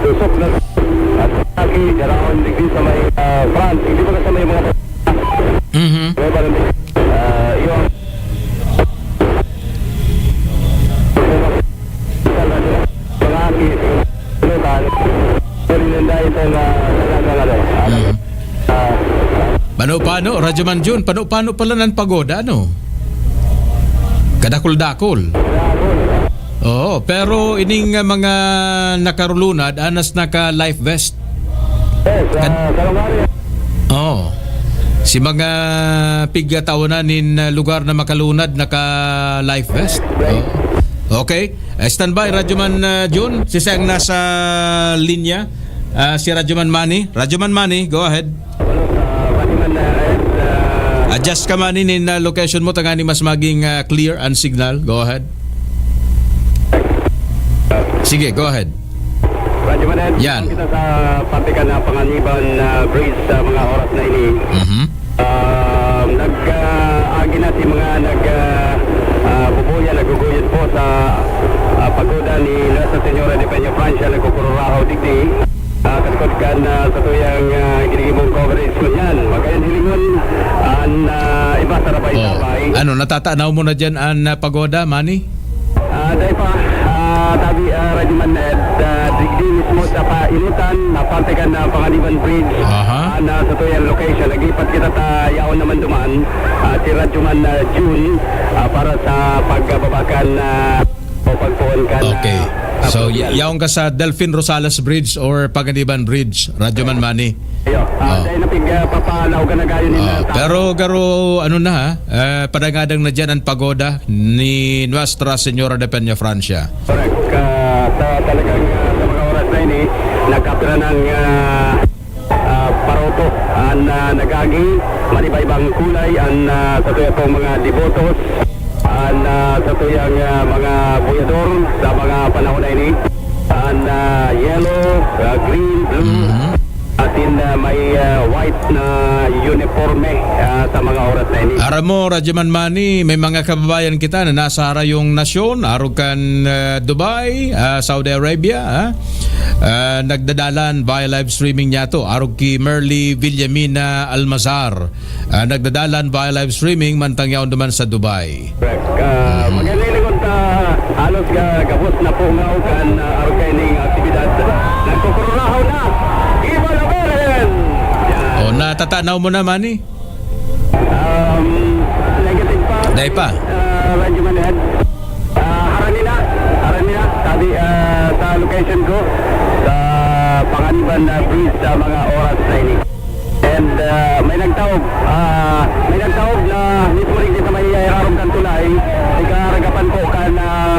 Dusok na at lagi, garaon digdi sa may, ah, front. Hindi ba sa may mga Mhm. May barangay, ah, yung mga aki, lutan, pwede nila itong, ah, talagang ano, Mhm. ah, Pano-pano, Radyo Man Jun, pano-pano pala nan pagoda, ano? Kadakul-dakul. Oo, pero ining, ah, mga nakarulunad, anas naka-life vest. Yes, ah, Kan- Kalungari. Oo. Si mga pigtawonan nin, ah, lugar na makalunad, naka-life vest. Oo. Okay. Eh, standby, Radyo Man, ah, Jun. Sisay ang nasa linya? Ah, si Radyo Man Manny. Radyo Man Manny, go ahead. Hello, ah, Radyo Man, ah, and, ah, Adjust ka, Manny, nin, ah, location mo, tangani mas maging, ah, clear ang signal. Go ahead. Sige, go ahead. Radyo Manet, Yan. kita sa parte kan Panganiban, ah, Bridge sa mga oras na ini. Mhm. Ah, nag, ah, agi na si mga nag, ah, ah, bubuya, naguguyod po sa, ah, pagoda ni Nuestra Señora de Peña Francia, nagkukururahaw digdi. Ah, kalikod kan, ah, sa tuyang, ah, ginigibong coverage ngunyan. Magayon hilingon, an, ah, iba sa Oh. rabay-sabay. Ano, natatanaw mo na dyan an, ah, pagoda, Manny? Ah, dai pa, ah, tabi, ah, Radyo Man, eh, ah, digdi mismo sa painutan, na parte kan, ah, Panganiban Bridge, Aha. ah, na sa tuyang location. Naglipat kita ta yaon naman duman, ah, si Radyo Man, ah, June, ah, para sa pagbaba kan, ah, o Pagpuon ka na Okay. So, y- yaon ka sa Delfin Rosales Bridge or Panganiban Bridge, Radyo Man Manny. Iyo, ah, Oh. dahil napig, ah, papalaw ka na gayon, Oh, ah, pero garo, ano na ha, eh, padangadang na dyan ang pagoda ni Nuestra Señora de Peña Francia. Correct. Ah, sa talagang, ah, sa mga oras na ini, nagkapira ng, ah, ah, paroto, an, ah, nag-agi, maniba-ibang kulay, an, ah, sa tuya pong mga debotos, an, ah, sa tuyang, ah, mga buyador sa mga panahon na ini, an, ah, yellow, ah, green, blue, Mhm. atin, ah, may, ah, white na uniforme, ah, sa mga oras na ini. Aram mo, Radyo Man Manny, may mga kababayan kita na nasa harayong nasyon, arog kan, ah, Dubai, ah, Saudi Arabia, ah. Ah, nagdadalan via live streaming niya to. Arog ki Merly Villamina Almazar. Ah, nagdadalan via live streaming, mantang yaon duman sa Dubai. Correct. Ah, magandang lingkod ta halos ga-, gabos na pungaw kan, ah, arog kaining aktibidad. Nagkukururahaw na. Viva la Virgen! Yan. O, natatanaw mo na, Manny? Um, negative pa. Dai pa. Ah, Radyo Maned. Ah, harani na. Harani na. Sabi, ah, sa location ko, sa Panganiban na bridge sa mga oras na ini. And, ah, may nagtaob. Ah, may nagtaob na mismo rin sa may irarom kan tulay. Ikaragapan po kan, ah,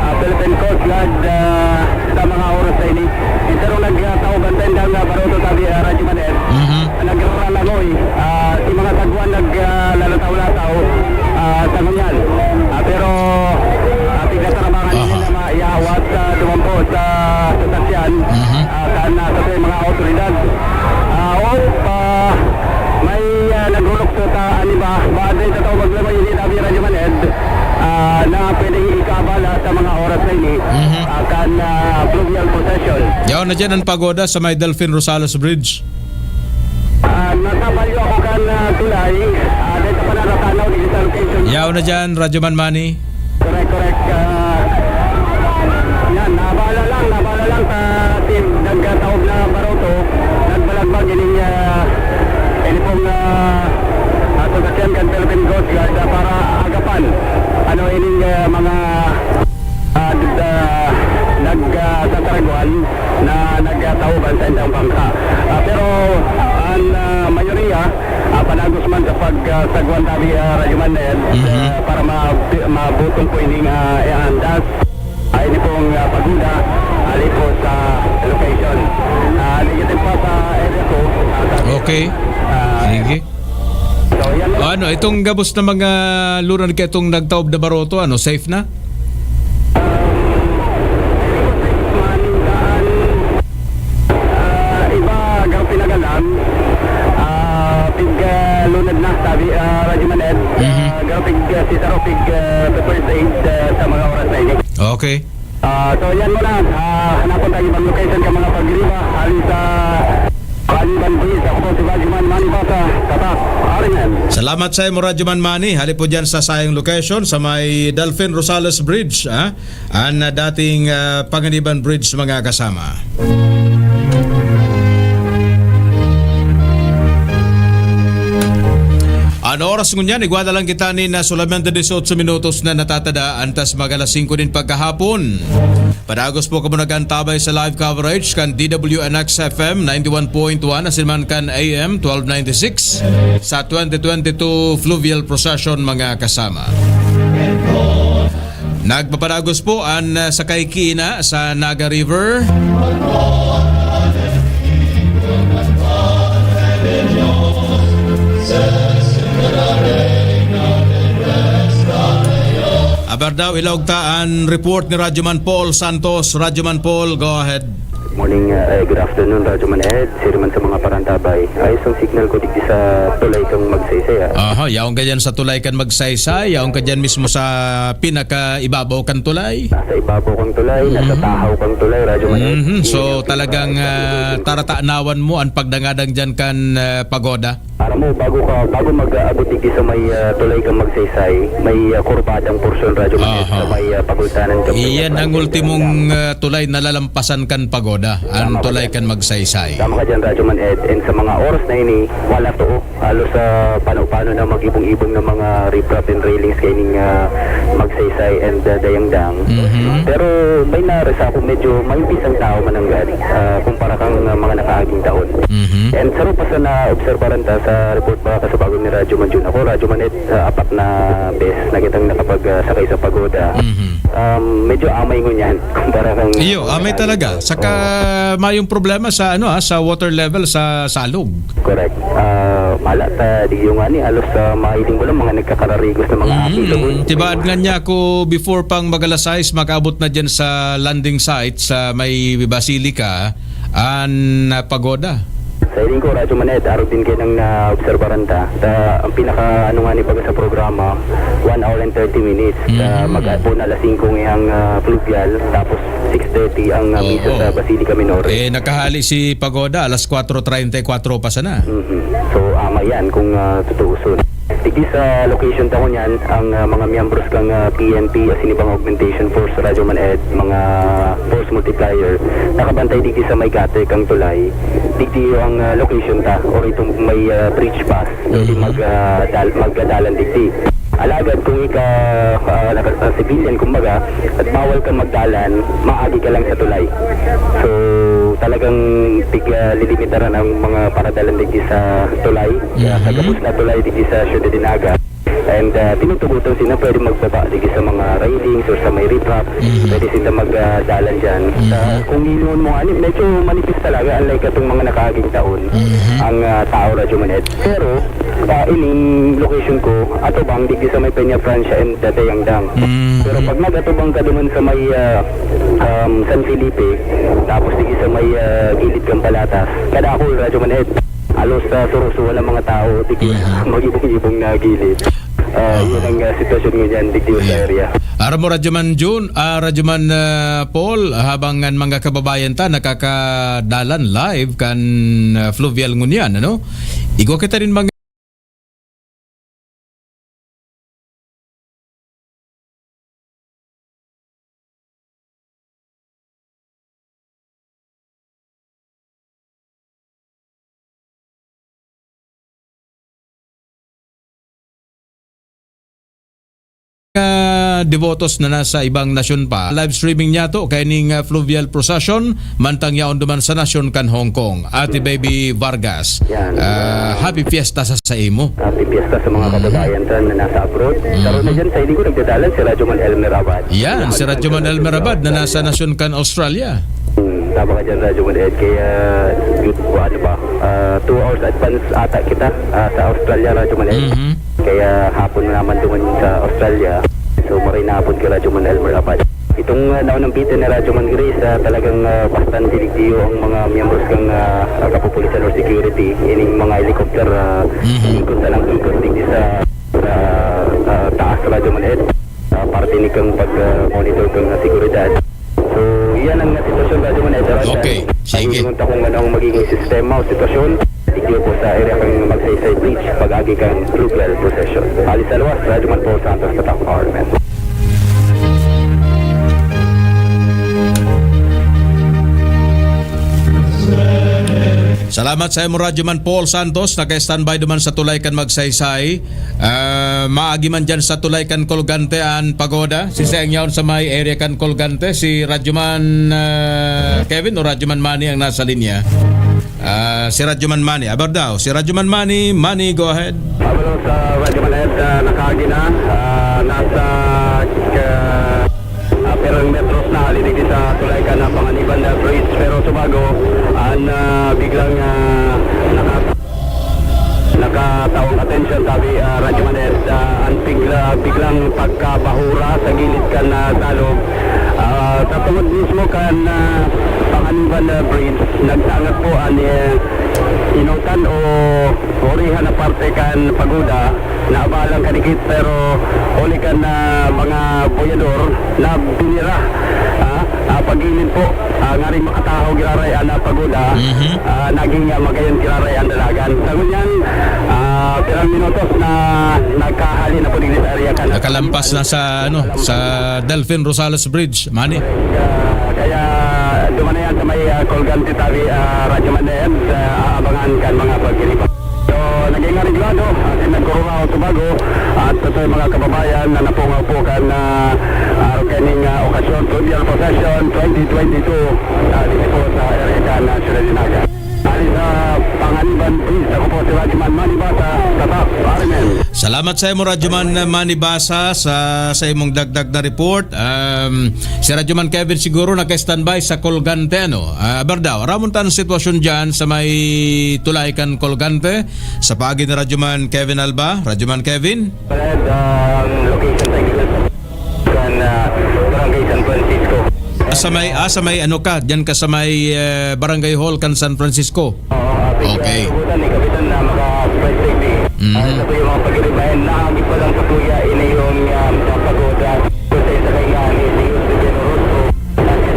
ah, Philippine Coast Guard, ah, sa mga oras na ini. Pero nagtaob ang tendang, ah, baroto, sabi, ah, Radyo Maned. Mhm. Nagralangoy, ah, si mga sagwan nag, ah, lalataw-lataw, ah, sa ngunyan. Ah, pero, ah, pigkatarabangan Aha. nila na maihawat, ah, duman po sa sasakyan, Mhm. ah, kan, ah, sa mga awtoridad. Ah, o, pa, may, ah, nagrulukso sa aniba, baad na itataw maglangoy, hindi tabi Radyo Maned, ah, na pwedeng ikaabala sa mga oras na ini, Mhm. ah, kan, ah, fluvial procession. Yaon na dyan ang pagoda sa may Delfin Rosales Bridge. Ah, nasa palyo ako kan, ah, tulay. Ah, dahil sa pananatanaw, digdi sa location. Yaw na dyan, Radyo Man Manny. Correct, correct. Ah, yan, nabala lang, nabala lang sa team. Nagkataob na baroto. Nagbalagbag ining, ah, ini pong, ah, ah, sasakyan kan Philippine Coast Guard, ah, para agapan. Ano ining, ah, mga, ah, d-, ah, nag, ah, sasaragwan na nagkataob an saindang bangka. Ah, pero an, ah, mayoriya, ah, padagos man sa pag, ah, sagwan tabi, ah, Radyo Man Ned, Mhm. ah, para ma-, mabutong po ining, ah, iandas. Ah, ini pong, ah, pagoda, ali po sa location. Ah, negative pa sa area ko. Ah, sa Okay. ah, Sige. So, yan lang. Ano, itong gabos na mga luna na itong nagtaob na baroto, ano, safe na? Ah, iba, garo pinagalan. Ah, pig, ah, lunad na, sabi, ah, Radyo Maned. Mhm. Ah, garo pig, ah, sisaro, pig, ah, first aid, ah, sa mga oras na ini. Okay. Ah, so, yan muna. Ah, hanapon tayo ibang location ka mga pagriba. Hali sa Paniban Bridge. Ako po si Radyo Man Manny Basa. Tatak. Ariman. Salamat sa imo, Radyo Man Manny. Hali po dyan sa sayang location, sa may Delfin Rosales Bridge, ah. An, ah, dating, ah, Panganiban Bridge, mga kasama. An oras ngunyan, igwa na lang kita ni na solamente dieciocho minutos na natatada, antas mag alas singko nin pagkahapon. Padagos po kamo nag-antabay sa live coverage kan D W N X F M ninety-one point one, asin man kan A M twelve ninety-six sa twenty twenty-two Fluvial Procession, mga kasama. Nagpapadagos po an, ah, sakay kiina sa Naga River. Aber daw, ilaog ta an report ni Radyo Man Paul Santos. Radyo Man Paul, go ahead. Morning, uh, eh, good afternoon, Radyo Man Ed. Sir man sa mga parantabay. Ayos ang signal ko digdi sa tulay kang Magsaysay, ah. Aha, yaon ka dyan sa tulay kan Magsaysay, yaon ka dyan mismo sa pinakaibabaw kan tulay. Nasa ibabaw kang tulay, nasa Mhm. tahaw kang tulay, Radyo Man Ed. Mhm. So, Yan ang talagang, pinaka- ah, taratanawan mo ang pagdangadang dyan kan, ah, pagoda? Alam mo, bago ka, bago mag-aabot digdi sa may, ah, tulay kan Magsaysay, may, ah, kurbadang porsyon, Radyo Maned, Aha. sa may, ah, pagultanan kan Iyan ang ultimong, ah, tulay na lalampasan kan pagoda, ang Tama ka tulay dyan. kan Magsaysay. Tama ka dyan, Radyo Maned. And sa mga oras na ini, wala to, oh. Halos sa pano-pano na mag-ibong-ibong na mga riprap and railings kaining, ah, Magsaysay and, ah, Dayangdang. Mhm. Pero may narasa ako, medyo mayong pisang tao man ang gani, ah, kumpara kang, ah, mga nakaaging taon. Mhm. And saro pa sa naobserbaran ta sa report, baka sa bago ni Radyo Man Jun. Ako, Radyo Maned, ah, apat na beses na kitang nakapag, ah, sakay sa pagoda. Mhm. Um, medyo amay ngunyan kumpara kang Iyo, amay talaga. Saka Oo. mayong problema sa, ano, ah, sa water level sa Salog. Correct. Ah, mala ta, di yung ani, halos sa mahiling mo lang, mga nagkakararigos na mga Mm, aki, lubon. tibaad nga niya ako before pang mag-alas sais, makaabot na dyan sa landing site sa may Basilica, an, ah, pagoda. Sa hiling ko, Radyo Maned, arog din kayo nang naobserbaran ta. Ta, ang pinaka, ano nga ni baga sa programa, one hour and thirty minutes. Sa Mhm. mag-apo na alas singko ngayang, ah, fluvial, tapos six thirty ang, ah, misa Oo. sa Basilica Minore. Eh, nakahali si Pagoda, alas kwatro treinta y cuatro pa sana. Mhm. So, ama yan kung, ah, tutuuson. Digdi sa location ta ngunyan, ang, ah, mga miyembros kang, ah, P N P, asin ibang augmentation force, Radyo Maned, mga force multiplier, nakabantay digdi sa may gutter kang tulay. Digdi ang, ah, location ta, or itong may, ah, bridge pass, pwede Mhm. mag, ah, dal-, magdadalan digdi. Alagad kung ika, ah, naka-, ah, civilian, kumbaga, at bawal kang magdalan, maagi ka lang sa tulay. So, talagang tig-, ah, lilimitaran ang mga paradalan digdi sa tulay, kaya sa Mhm. gabos na tulay digdi sa Ciudad de Naga. And, ah, tinutugutan sila pwede magbaba digdi sa mga railings or sa may riprap. Mhm. Pwede sila mag, ah, dalan dyan. Mhm. Ah, kung lilingon mo, ano, medyo manipis talaga, unlike katong mga nakaaging taon, Mhm. ang, ah, tao, Radyo Maned. Pero, ah, ining location ko, atubang digdi sa may Peña Francia and Dayangdang. Mhm. Pero pag nag-atubang ka duman sa may, ah, um, San Felipe, tapos digdi sa may, ah, gilid kan Palatas, kadakul, Radyo Maned. Halos, ah, surusuhan ang mga tao, digdi Mhm. mag-ibong-ibong na gilid. Ah, Aha. yun ang, ah, sitwasyon ngunyan, digdi sa Yeah. area. Aram mo, Radyo Man Jun, ah, Radyo Man, ah, Paul, habang an mga kababayan ta nakakadalan live kan, ah, fluvial ngunyan, ano? Igwa kita nin mga mga debotos na nasa ibang nasyon pa. Live streaming niya to, kaining, ah, fluvial procession, mantang yaon duman sa nasyon kan Hong Kong. Ate Baby Vargas, Yan. ah, happy fiesta sa, sa imo. Happy fiesta sa mga Mhm. kababayan ta na nasa abroad. Mhm. Karon na dyan, sa hiling ko, nagdadalan si Radyo Man Elmer Abad. Yan, si Radyo Man Elmer Abad na nasa nasyon kan Australia. Hmm, tama ka dyan, Radyo Man Ed. Kaya, good, ano ba, ah, two hours advance ata kita, ah, sa Australia, Radyo Man Ed. Mhm. Kaya hapon naman duman sa Australia. So, maray na hapon kay Radyo Man Elmer Abad. Itong, ah, naunang bitin ni Radyo Man Grace, ah, talagang, ah, bastante digdiyo ang mga miyembros kang, ah, kapupulisan or security. Ining mga helicopter, ah, Mhm. ikot na lang ikot digdi sa, sa, ah, taas, Radyo Man Ed. Ah, parte ni kang pag, ah, monitor kang seguridad. So, iyan ang sitwasyon, Radyo Man Ed. Okay, sige. Ang inunta kung ano ang magiging sistema o sitwasyon, digdiyo po sa area kang Magsaysay Bridge, pag-agi kang fluvial procession. Alis sa luwas, Radyo Man Paul Santos, Tatak Power Man. Salamat sa imo, Radyo Man Paul Santos, naka-standby duman sa tulay kan Magsaysay. Ah, maagi man dyan sa tulay kan Colgante an pagoda. Si Seng yaon sa may area kan Colgante, si Radyo Man, ah, Kevin o Radyo Man Manny ang nasa linya? Ah, si Radyo Man Manny. Aber daw, si Radyo Man Manny. Manny, go ahead. Pablo sa Radyo Man Ed, ah, nakaagi na. Ah, nasa, ah, ah, pirang metros na hali digdi sa tulay kan Panganiban na Bridge. Pero subago, an, ah, biglang, ah, naka-, nakatawang atensyon, sabi, ah, Radyo Man Ed, ah, an bigla-, biglang pagkabahura sa gilid kan, ah, Salog. Ah, sa tungod mismo kan, ah, Panganiban na Bridge, nagsangag po an, eh, inotan o orihan na parte kan pagoda. Naabalang kadikit, pero huli kan, ah, mga boyador na binira, ah, ah, pagilid po, ah, ngaring makatahaw giraray an, ah, pagoda, Mhm. ah, naging, ah, magayon giraray an dalagan. Sa ngunyan, ah, Ah, pirang minutos na nagkahali na po digdi sa area kan. Nakalampas na sa, ano, sa Delfin Rosales Bridge, Manny. Ah, kaya duman na yan sa may, ah, Colgante tabi, ah, Radyo Maned, ah, aabangan kan mga pagdiriba. So, naging areglado, asin nagkururaot sa bago, at sa mga kababayan na napungaw po kan, ah, araw kaning, ah, okasyon, Fluvial Procession twenty twenty-two, ah, dito po sa area kan, ah, Ciudad de Naga. Ali sa Panganiban, please. Ako po si Radyoman Manny Basa, Tatak, Arimen. Salamat sa imo, Radyoman Manny Basa, sa, sa imong dagdag na report. Um, si Radyoman Kevin siguro naka-standby sa Colgante, ano? Ah, Berdao, ramon tan sitwasyon dyan sa may tulay kan Colgante, sa paagi ni Radyoman Kevin Alba. Radyoman Kevin? Palad, um, location sa Iglesia. Kan, ah, Barangay San Francisco. Ah, sa may, ah, sa may ano ka, diyan ka sa may, eh, Barangay Hall kan San Francisco? Oo, ah, Okay. Tugutan ni Kapitan na maka-spread T V. Mhm. Ah, ito po yung mga pagkiribayan na agi pa lang sa kuya, ini yung, ah, pagoda. Kasi sa kailangan ni Dios de Generoso, at si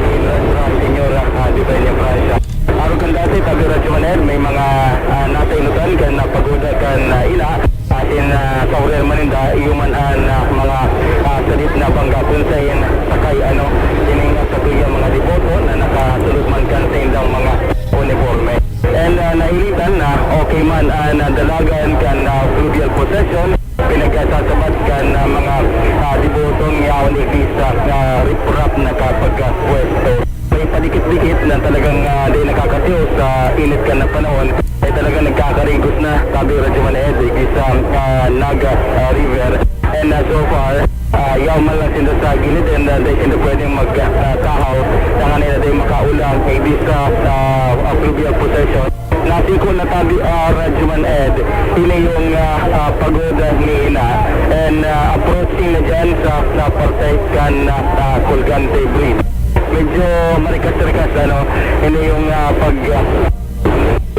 Señora, ah, de Peña Francia. Araw kan dati, tabi Radyo Maned, may mga, ah, nasa inutan kan, ah, pagoda kan, ah, ila. Asin, ah, sa Oriel Maninda, iyo man an, ah, mga, ah, sadit na bangga kun saen sakay, ano, ining satuya mga deboto na nakasulod man kan saindang mga uniporme. And, ah, nailitan na okay man an, ah, dalagan kan, ah, fluvial procession, pinagkasasabat kan, ah, mga, ah, deboto nga yaon igdi sa, ah, riprap na kapagpwesto. May padikit-dikit na talagang, ah, di nakakatiyo sa init kan na panahon. Ay talagang nagkakarigos na, sabi Radyo Maned, igdi sa, ah, Naga, ah, River. And, ah, so far, ah, yaw man lang sinda sa gilid and, ah, di sinda pwedeng mag, ah, kahaw. Tangan nila di makaulang, igdi sa, ah, ah, fluvial procession. Nasikol na tabi, ah, Radyo Maned, ini yung, ah, ah, pagoda ni Ina. And, ah, approaching na dyan sa, sa parte kan, ah, ah, Colgante Bridge. Medyo marikas-rikas, ano, ini yung, ah, pag, ah,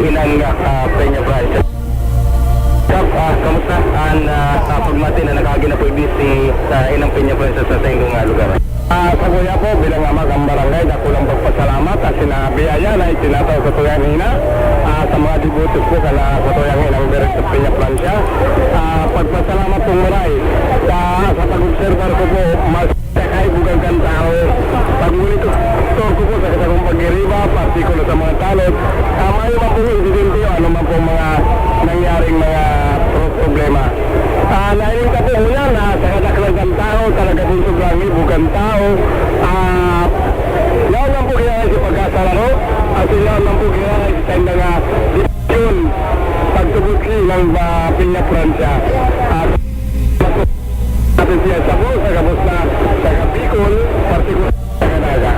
inang, ah, Peña Francia. Kap, ah, kamusta? An, ah, ah, pagmati na nakaagi na po igdi si, ah, inang Peña Francia sa saindong, ah, lugar. Ah, sa kuya po, bilang ama kan barangay, dakulang pagpasalamat at sinabiyaya na itinataw sa tuyang ina, ah, sa mga debotos po kan, ah, sa tuyang inang Birhen sa Peña Francia. Ah, pagpasalamat pong maray. Sa, sa pag-obserbar ko po, mas kaibugan kan tawo. Pag-monitor ko po sa kasakong pagiriba, partikular sa mga tanod, ah, mayo man pong insidente o ano man pong mga nangyaring mga pro-, problema. Ah, nailing ka po ngunyan na sa kadaklan kan tawo, talaga pong sobrang ibo kan tawo. Ah, yaon lang po kailangan sa pagkasararo, at yaon lang po kailangan sa saindang, ah, desisyon, pagtubod sa ilang, ah, Peña Francia. At atin siya sa po, sa gabos na, sa Bicol, partikular sa Naga.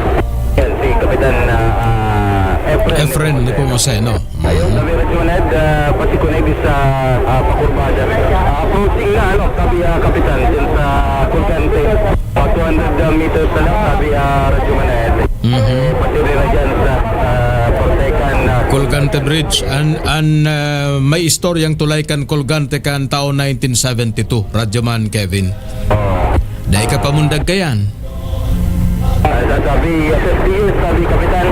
Yan, si Kapitan, ah, ah, Efren Efren Nepomuceno. Nepomuceno. Ayun, Mhm. Sabi Radyo Maned, ah, pati ko na ibig sa, ah, pakurbada. Ah, approaching na, ano, sabi, ah, Kapitan, dyan sa Colgante. Mga two hundred meters na lang, sabi, ah, Radyo Maned. Mhm. Eh, pati rin na dyan sa, ah, Cortecan, ah, Colgante Bridge. An, an, ah, may istoryang tulay kan Colgante kan taon nineteen seventy-two, Radyo Man Kevin. Oh. Dai ka pamundag kayan. Ah, sabi, S S P S, sabi, Kapitan,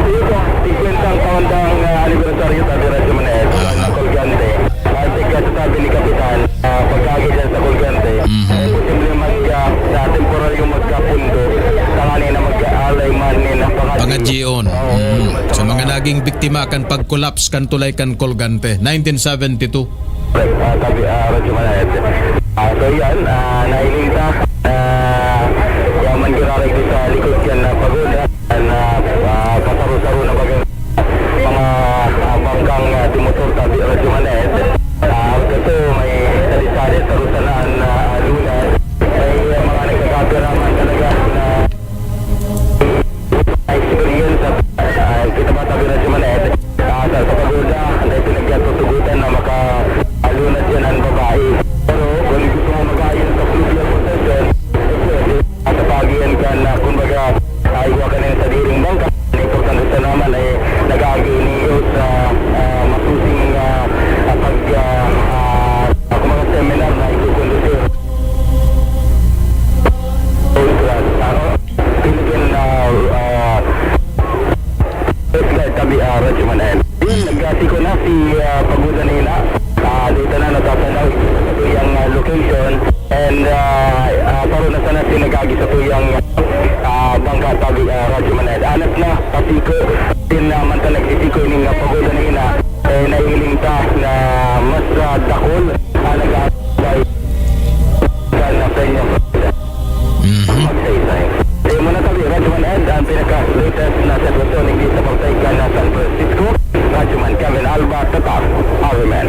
singkwenta ang taon ng, ah, anibersaryo, sabi Radyo Maned, Aha. ng Colgante. Ah, tika, sabi ni Kapitan, ah, pag-agi dyan sa Colgante, Mhm. eh, posible mag, ah, na temporal yung magkapundo. Tanganing na mag-aalay man ni na pangadji-, Pangadjion. Oo, Mhm. sa Sa mga mga naging biktima kan pag-collapse kan tulay kan Colgante, nineteen seventy-two. Correct. Ah, sabi, ah, Radyo Maned. Ah, so yan, ah, nailing ta. Ah, yaman giraray ko sa likod yan na pagoda. Na, ah, pasaro-saro na baga mga, ah, bangkang, ah, dimotor tabi Radyo Maned. Ah, kaso may sali-sali, sarusanaan na, ah, luna. May, ah, mga nagkakapiraman talaga na experience at, ah, kita ba tabi Radyo Maned? Ah, sa, sa pagoda, dahil pinagyatutugutan na maka-, ah, lunad yan ang babae. Pero kung gusto mo mag-ayon sa fluvial Nasa na sinagagi sa tuyang, ah, bangka tabi, ah, Radyo Maned. Anas na, pasiko, din naman ta nagsisiko ining, ah, pagoda na ina, eh, nahiling ta na mas, ah, dakul, ah, nag-aabay sa na Peña. Mhm. Magsaysay. Kaya muna tabi, Radyo Maned, ang pinaka-latest na sitwasyon dito sa Bartay, kan San Francisco. Radyo Man Kevin Alba, Tatak, R M N.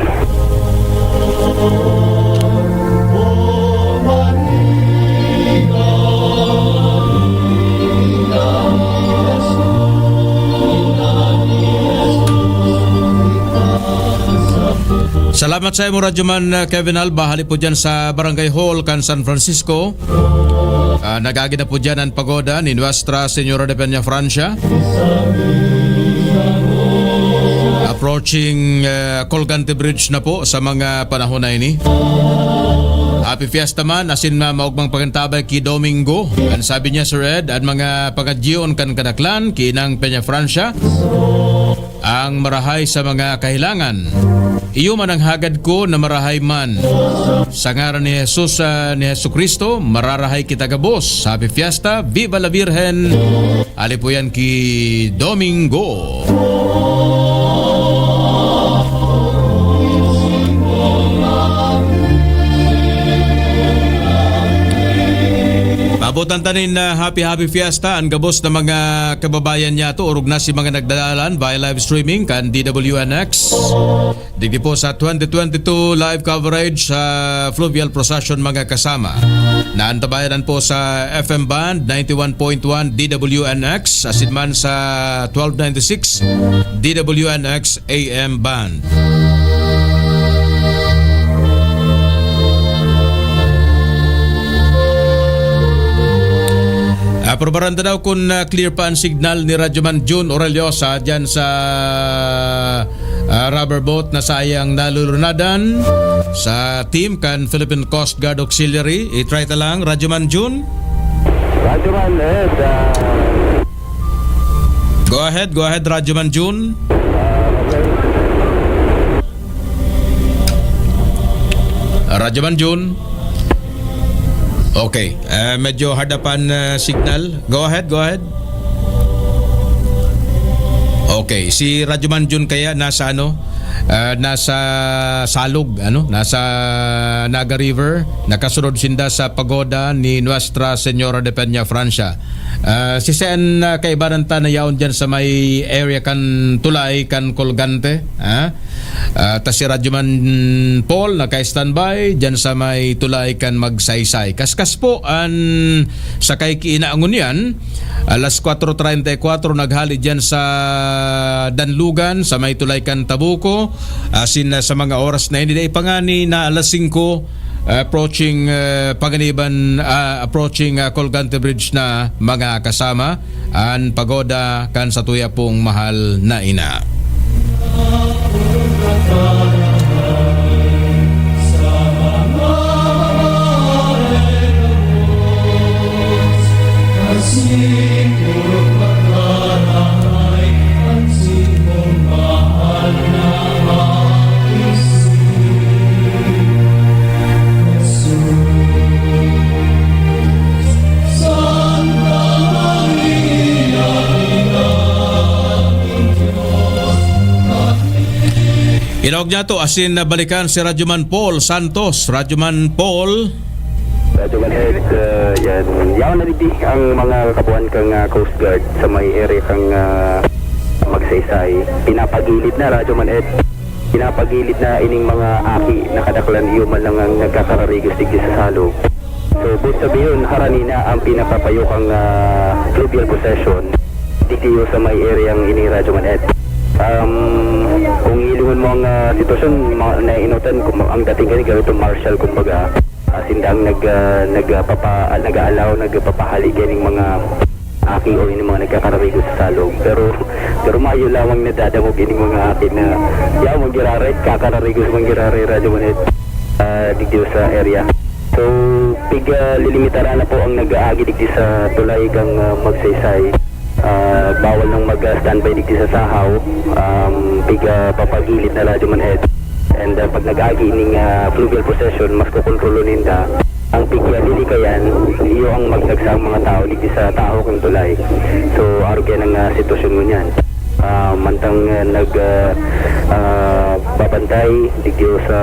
Salamat sa imo, Radyo Man, uh, Kevin Alba. Hali po dyan sa Barangay Hall, kan San Francisco. Ah, nagagi na po dyan ang pagoda ni Nuestra Señora de Peña Francia. Approaching, uh, Colgante Bridge na po sa mga panahon na ini. Happy Fiesta man, asin na maugmang pagantabay ki Domingo. An sabi niya, Sir Ed, an mga pangadyion kan kadaklan, ki Inang Peña Francia, ang marahay sa mga kahilangan. Iyo man ang hagad ko na marahay man. Sa ngaran ni Jesus, ah, ni Jesucristo, mararahay kita gabos. Happy Fiesta, Viva la Virgen! Alipuyan ki Domingo. Paabotan ta nin, ah, happy, happy fiesta an gabos na mga kababayan niyato, orog na si mga nagdadalan via live streaming kan D W N X. Digdi po sa twenty twenty-two live coverage sa Fluvial Procession, mga kasama. Naantabayanan po sa F M band, ninety-one point one D W N X, asin man sa twelve ninety-six D W N X A M band. Aprobaran ta daw kun, ah, clear pa an signal ni Radyo Man Jun Oreliosa dyan sa, ah, rubber boat na sayang nalulunadan sa team kan Philippine Coast Guard Auxiliary. I-try ta lang, Radyo Man Jun. Radyo Man, yes, ah, Go ahead, go ahead, Radyo Man Jun. Radyo Man Jun. Okay, eh, medyo hard up an, eh, signal. Go ahead, go ahead. Okay, si Radyo Man Jun kaya nasa ano, eh, nasa Salog, ano, nasa Naga River. Nakasunod sinda sa pagoda ni Nuestra Señora de Peña Francia. Ah, si Sen, ah, kaibanan ta na yaon dyan sa may area kan tulay kan Colgante, ha? Ah, ta si Radyo Man Paul naka-standby dyan sa may tulay kan Magsaysay. Kaskas po an sakay ki Ina Ngunyan, alas kwatro treinta y cuatro naghali dyan sa Danlugan, sa may tulay kan Tabuco. Asin, ah, sa mga oras na ini, dai pa ngani na alas singko, approaching, ah, Panganiban, ah, approaching, ah, Colgante Bridge na, mga kasama, an pagoda kan satuya pong mahal na ina. Inaog niya to, asin na balikan si Radyo Man Paul Santos. Radyo Man Paul. Radyo Man Ed, uh, yan. Yaon na digdi ang mga kabuhan kang, ah, Coast Guard sa may area kang, ah, Magsaysay. Pinapagilid na, Radyo Man Ed. Pinapagilid na ining mga aki na kadaklan, iyo man lang ang nagkakararigos digdi sa Salog. So, buot sabihon, harani na ang pinakapayo kang, ah, fluvial procession digdi sa may area ang ini, Radyo Man Ed. Um, kung hilingon mo ang, ah, sitwasyon, ma-, naiinotan, kung ang dating kani, ganito, martial, kumbaga. Asin dang nag-, ah, nagpapa-, nag-aalaw, nagpapahali kaning mga aki o ining mga nagkakararigo sa Salog. Pero, pero mayo lamang nadadangog ining mga aki na, "Yaw, manggiraray, kakararigo sa manggiraray, Radyo Man Ed, ah, digdi sa area." So, pig, ah, lilimitaran na po ang nag-aagi digdi sa tulay kang, ah, Magsaysay. Ah, bawal nang mag, ah, standby digdi sa sahaw. Um, pig, ah, papagilid na, Radyo Man Ed. And, ah, pag nag-agi ning, ah, fluvial procession, mas kokontrolon ninda. Ang pig, ah, lilikayan, Iyo ang magsagsa ang mga tao digdi sa tahaw kan tulay. So, arog kaiyan ang, ah, sitwasyon ngunyan. Ah, mantang, ah, nag, ah, ah, babantay digdi sa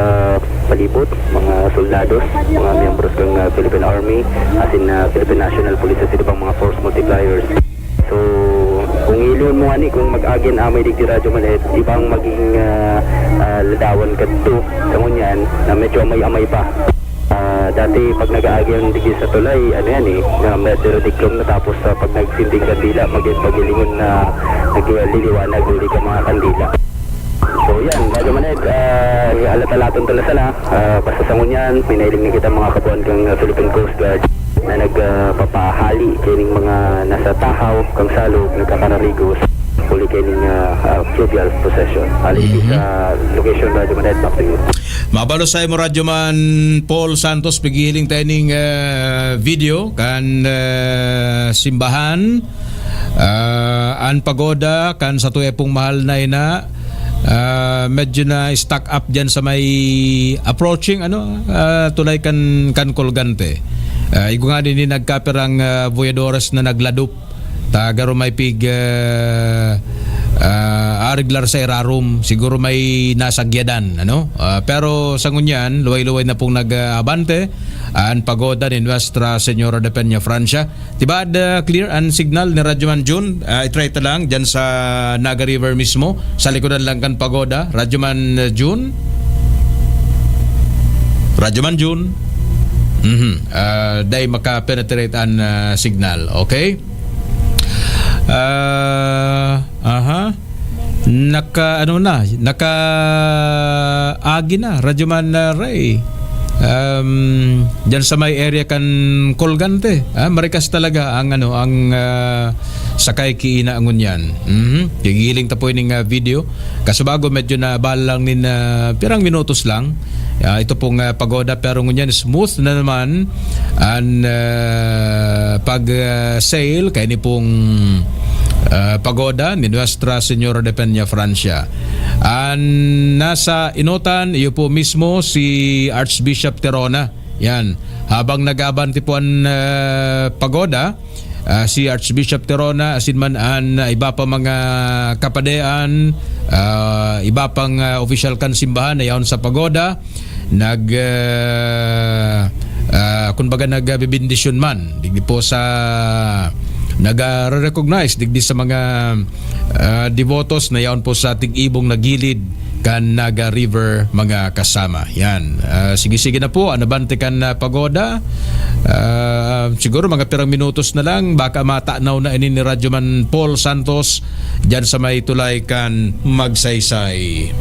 palibot, mga soldados, mga miyembros kan, ah, Philippine Army, asin, ah, Philippine National Police, asin ibang mga force multipliers. So, kung hihiling mo ngani, kung mag-agi an amay digdi, Radyo Maned, iba ang magiging, ah, ah, ladawan kadto sa ngunyan na medyo amay-amay pa. Ah, dati pag nag-aagi an digdi sa tulay, ano yan eh, na may dirediklom na, tapos, ah, pag nagsinding kandila, mag-, magilingon na nagliliwanag huli kan mga kandila. So yan, Radyo Maned, ah, alat-alaton ta na sana. Ah, basta sa ngunyan, may nahiling na kita mga kapuan kan, ah, Philippine Coast Guard na nagpapahali kaining mga nasa tahaw kan salog, nagkakanarigos, huli kaining, ah, ah, fluvial procession. Alin Mhm. sa location, Radyo Maned, back to you. Mabalos sa imo, Radyo Man Paul Santos, pighihiling ta ining, ah, video kan, ah, simbahan. Ah, an pagoda kan satuya pong mahal na ina, ah, medyo na-stuck up diyan sa may approaching, ano, ah, tulay kan, kan Colgante. Ah, igwa ngani ni nagkapirang, ah, voyadores na nagladup ta garo may pig, ah, ah, ariglar sa irarom, siguro may nasagyadan, ano? Ah, pero sa ngunyan, luway-luway na pong nag-aabante an pagoda ni Nuestra Señora de Peña Francia. Tibaad, ah, clear an signal ni Radyo Man Jun. Ah, i-try ta lang dyan sa Naga River mismo, sa likodan lang kan pagoda. Radyo Man, ah, Jun? Radyo Man Jun? Mhm. Ah, dai maka-penetrate an, ah, signal. Okay? Ah, aha. Naka, ano na, naka-agi na, Radyo Man, ah, Ray. Um, dyan sa may area kan Colgante, ah, marikas talaga ang, ano, ang, ah, sakay ki ina ngunyan. Mhm. Gigiling ta po ining, ah, video. Kaso bago, medyo na bahal lang nin, ah, pirang minutos lang. Ah, ito pong, ah, pagoda, pero ngunyan smooth na naman an, ah, pag, ah, sail kaini pong, ah, pagoda ni Nuestra Señora de Peña Francia. An nasa enotan, iyo po mismo si Archbishop Terona. Yan. Habang nag-aabante po an, ah, pagoda, ah, si Archbishop Terona, asin man an, ah, iba pa mga kapadean, ah, iba pang, ah, opisyal kan simbahan na yaon sa pagoda, nag, ah, ah, kumbaga, nagbebendisyon man digdi po sa, nag-recognize digdi sa mga, ah, devotos na yaon po sa tig-ibong na gilid kan Naga River, mga kasama. Yan. Ah, sige-sige na po, an abante kan, ah, pagoda. Ah, siguro mga pirang minutos na lang, baka matanaw na ini ni Radyo Man Paul Santos dyan sa may tulay kan Magsaysay.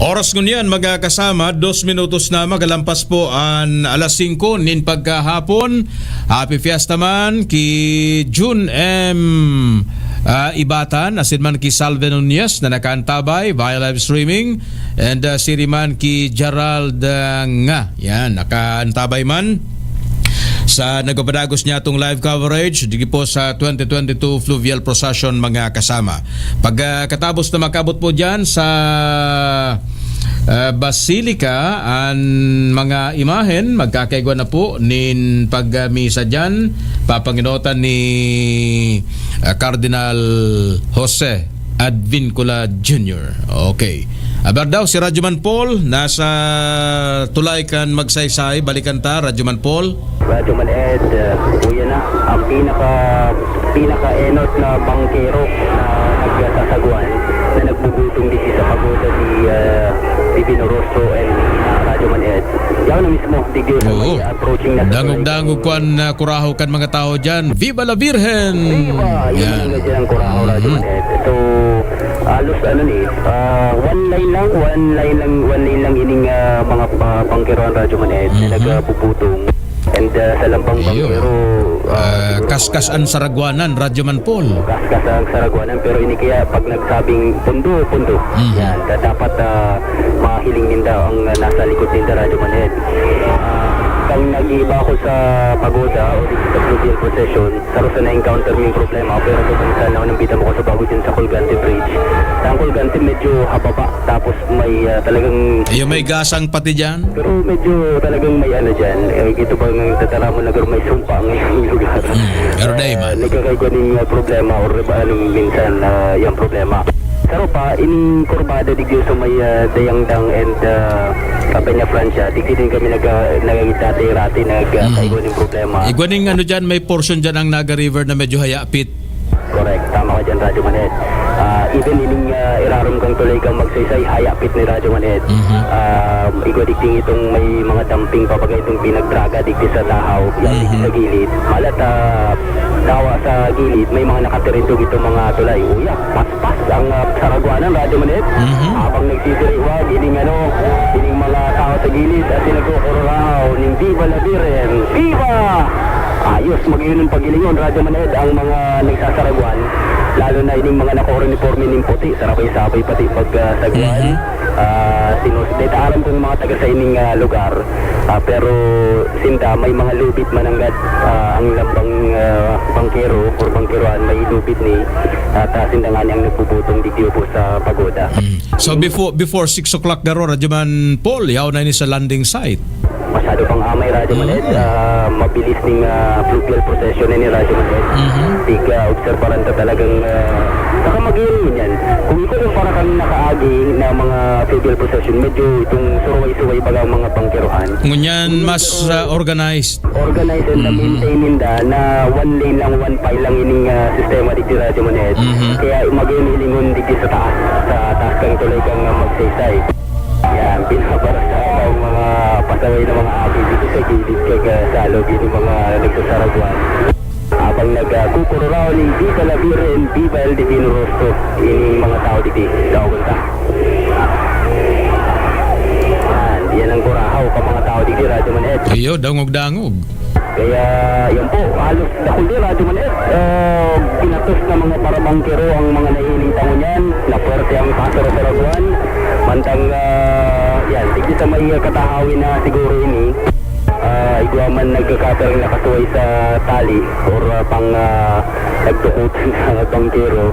Oras ngunyan, mga kasama, dos minutos na magalampas po an alas singko nin pagkahapon. Happy Fiesta man ki Jun M, ah, Ibatan, asin man ki Salve Nunez na nakaantabay via live streaming, and, ah, siri man ki Gerald, ah, nga, yan, nakaantabay man sa nagpapadagos niya itong live coverage digdi po sa twenty twenty-two Fluvial Procession, mga kasama. Pagkatapos na makabot po dyan sa, ah, Basilica, an mga imahen, magkakaigwa na po nin pagmisa dyan, papangenotan ni, ah, Cardinal Jose Advincula Junior. Okay. Aber daw, si Radyo Man Paul, nasa tulay kan Magsaysay. Balikan ta, Radyo Man Paul. Radyo Man Ed, uh, uya na ang pinaka, pinaka-enot na bangkero na nagsasagwan, na nagbubutong digdi sa pagoda ni, uh, Divino Rostro and, uh, Radyo Man Ed. Yaw na mismo, digdi sa Oo. may approaching na sa Dangog-dangog kwan na kurahaw kan mga tao dyan. Viva la Virgen! Viva! Yan. Yan ang kurahaw, Radyo Mhm. Man Ed. So, halos ano ni, ah, one line lang, one line lang, one lane lang ining, ah, mga pa-, bangkerohan, Radyo Man Ed, na Mhm. nagbubutong. And, ah, sa lambang Iyo. bangkero, ah, Ah, siguro kaskas mga ang saragwanan, Radyo Man Paul. Kaskas ang saragwanan, pero ini kaya pag nagsabing pundo, pundo. Mhm. Yan, da-, dapat, ah, mahiling ninda ang, ah, nasa likod ninda, Radyo Man Ed. Ah, kang nag-iiba ako sa pagoda o di sa fluvial procession, saro sa na-encounter mo yung problema, pero kung minsan naunambitan mo ko sa bago dyan sa Colgante Bridge. Sa Colgante, medyo hababa, tapos may, ah, talagang Iyo, may gasang pati dyan. Pero medyo talagang may ano dyan, eh, ito bang nagtataramon na may sumpa ngayong lugar. Hmm, pero dai man. Ah, nagkakaigwa ning, ah, problema or iba anong minsan, ah, yung problema. Saro pa, ining kurbada digdi sa may, ah, Dayangdang and, ah, Peña Francia, digdi din kami nag-, ah, nag-, dati-rati nag, ah, Mhm. kaigwa ning problema. Igwa ning ano dyan, may portion dyan ang Naga River na medyo hayapit. Correct. Tama ka dyan, Radyo Maned. Ah, even ining, ah, irarom kang tulay kang Magsaysay, hayapit ni Radyo Maned. Mhm. Ah, igwa digdi itong may mga dumping pa baga itong pinagdraga digdi sa tahaw, yan digdi Mhm. sa gilid. Malat, ah, dawa sa gilid, may mga nakatirindog itong mga tulay. Uya, paspas ang, ah, saragwanan, Radyo Maned. Mhm. Habang nagsisiriwag, ining ano, ining mga tao sa gilid at nagkukururahaw ning Viva la Virgen! Viva! Ayos, mag-iyon ang pag-ilingon, Radyo Maned, ang mga nagsasaragwan, lalo na ining mga naka-uniforme ning puti, sarabay-sabay pati pag, ah, sagwan. Mhm. Ah, sinus-, deta aram kong mga taga sa ining, ah, lugar, ah, pero sinda may mga lubid mananggad, ah, ang lambang, ah, bangkero or bangkerohan, may lubid ni, at, ah, sinda ngani ang nagbubutong digdi po sa pagoda. Mm. So, before, before six o'clock garo, Radyo Man Paul, yaw na ini sa landing site. Masyado pang amay, Radyo Maned. Mm. Ah, mabilis ning, ah, fluvial procession ni Radyo Maned. Mhm. Tig, ah, obserbaran ta talagang, ah, saka mag-iyon yan. Kung ikukumpara kang nakaagi na mga fluvial procession, medyo itong suruway-suway baga ang mga bangkerohan. Ngunyan, mas, ah, organized. Organized and Mhm. na-maintain ninda na one lane lang, one file lang ining, ah, sistema digdi, Radyo Maned. Mhm. Kaya mag-iyon hilingon digdi sa taas, sa taas kang tulay kang, ah, Magsaysay. Yan, binabarasa ang mga pasaway na mga aki dito sa gilid kag, ah, salog, yung mga nagsasaragwan. Habang nag, ah, kukururaw ning Viva la Virgen, Viva el Divino Rostro, ining mga tao digdi, daogon ta. Yan, yan ang kurahaw ka mga tao digdi, Radyo Maned. Iyo, dangog-dangog. Kaya, yan po, halos dakul din, Radyo Maned. Ah, pinatos na mga parabangkero ang mga nahiling tango niyan. Napwerte ang kasaro-saraguan. Mantang, ah, yan, digdi sa may, ah, katahawin na siguro ini, ah, igwa man nagkakatarang nakasuway sa tali or, ah, pang, ah, nagdukutan sa bangkero.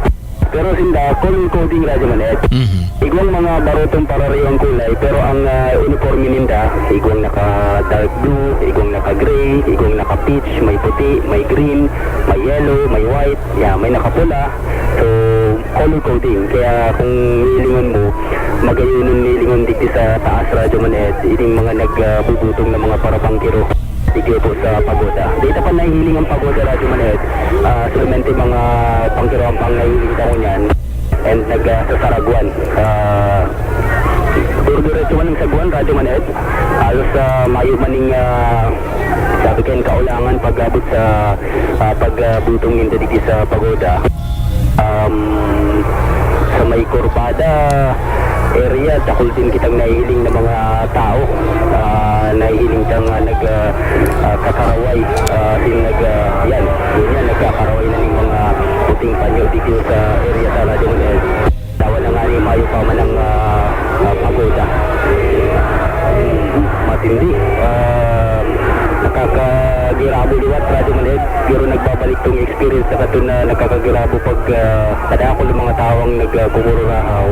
Pero sinda, color coding, Radyo Maned. Mhm. Igwang mga barotong parareyong kulay, pero ang, ah, uniforme ninda, igwang naka-dark blue, igwang naka-gray, igwang naka-peach, may puti, may green, may yellow, may white, yeah, may nakapula. So, color coding. Kaya kung hilingon mo, magayon hilingon digdi sa taas, Radyo Maned, ining mga nag, ah, bubutong na mga parabangkero. Digdi po sa pagoda. Data pa nahihiling ang pagoda, Radyo Maned. Ah, solamente mga pangkiroan pang nahihiling ka ngunyan. And nag, ah, sasaragwan. Ah, duro-diretso man ang sagwan, Radyo Maned. Halos, ah, mayo man ning, ah, sabi kayo, kaulangan pag-abot sa, ah, pag, ah, butong ninda digdi sa pagoda. Um, sa may Kurbada area, dakul din kitang nahihiling na mga tao. Ah, nahihiling tang, ah, nag, ah, ah, kakaraway. Ah, sin nag, ah, yan, yun yan, nagkakaraway na ning mga puting panyo dito sa area sa Radyo Maned. Dawa na nga ni mayo pa man ang, ah, ah, pagoda. Matindi. Ah, nakakagirabo liwat, Radyo Maned. Pero nagbabalik tong experience na kato na nakakagirabo pag, ah, kadakul ang mga tao ang nagkukururahaw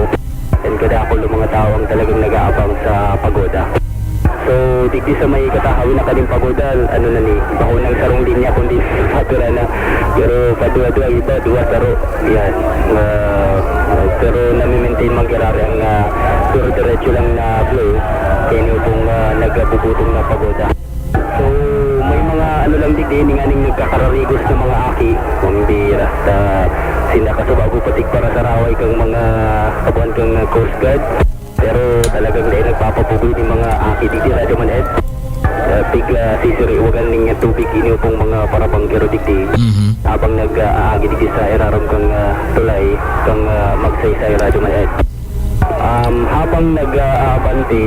and kadakul ang mga tao ang talagang nag-aabang sa pagoda. So, digdi sa may katahawi na kaning pagoda, ano na ni, bako nang sarong linya, kundi patira na. Pero paduwa-duwa ang iba, duwa, saro. Yan. Ah, pero nami-maintain man giraray ang, ah, dire-diretso lang na flow. Kaya niyo pong, ah, nagbubutong na pagoda. So, may mga ano lang digdi, nganing nagkakararigos na mga aki. Kundi rasta, sinda kasubago patig para sa raway kang mga kabuhan kang, ah, Coast Guard. Pero talagang dai nagpapapugoy nin mga aki digdi, Radyo Man Ed. Ah, pig, ah, sisiriwagan nin tubig ini pong mga parabangkero digdi. Mhm. Habang nag, ah, aagi digdi sa irarom kang, ah, tulay, kang, ah, Magsaysay, Radyo Man Ed. Um, habang nag, ah, aabante,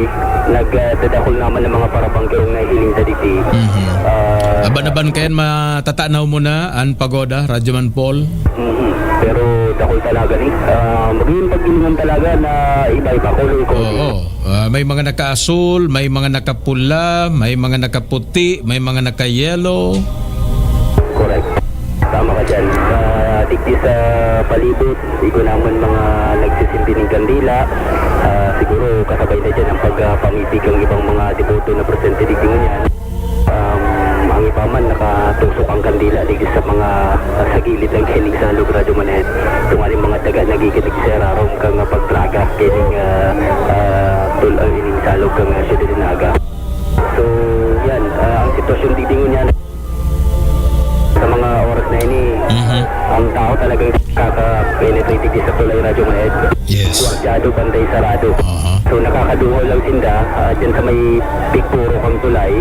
nag, ah, dadakul naman ang mga parabangkerong nahihiling ta digdi. Mhm. Ah, Aban-aban kayan, matatanaw mo na an pagoda, Radyo Man Paul. Mhm. Pero dakul talaga ni. Ah, magiging pagdilingan talaga na iba-iba, color coding. Oo. Ah, may mga naka-asul, may mga nakapula, may mga nakaputi, may mga naka-yellow. Correct. Tama ka dyan. Sa digdi sa palibot, igwa naman mga nagsisindi nin kandila. Ah, siguro kasabay na dyan ang pagpamibig ang ibang mga deboto na presente digdi ngunyan. Um, ang iba man nakatusok ang kandila digdi sa mga, ah, sa gilid lang kaining salog, Radyo Man Ed. Kung ano yung mga daga nagigilig sa irarom kang pagtraga kaining, ah, ah, tul-, ah, ining salog kang, ah, Siyudad nin Naga. So, yan, ah, ang sitwasyon digdi ngunyan sa mga oras na ini, Mhm. ang tao talagang kaka-penetrate digdi sa tulay, Radyo Man Ed. Yes. Gwardyado, bantay sarado. Aha. So, nakakaduhaw lang sinda, ah, dyan sa may pigpuro kang tulay.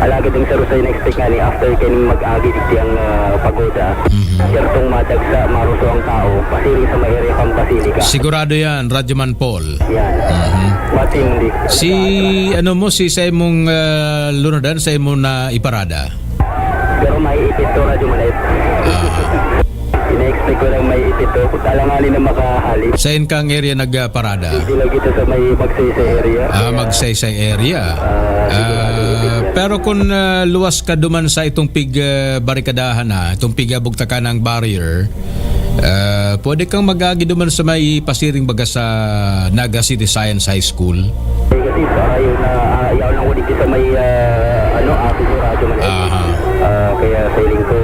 Alagad ang sarusay na expect nga ni after kaning mag-agi digdi ang, ah, pagoda, Mhm. sertong madagsa, maruso ang tao, pasiring sa may area kang Basilica. Sigurado yan, Radyo Man Paul. Yan. Mhm. Matindi. Si, ano mo, si sa imong, ah, lunudan, sa imong na iparada? Pero may ipit to, Radyo Man Ed. Ah. Ina-expect ko lang may ipit to. Alanganin na makahali. Sain kang area nagparada? Dito lang dito sa may Magsaysay area. Ah, Kaya, Magsaysay area. Ah, sigurado Ah, ipit yan. Pero kung, ah, luwas ka duman sa itong pig, ah, barikadahan na, itong pig, ah, bugtakan ng barrier, ah, pwede kang mag-agi duman sa may pasiring baga sa Naga City Science High School. Eh, kasi sa kayo na, ah, yaon lang ko dito sa may, ah, ano, ah, sigurado man. Aha. Ah, kaya feeling ko,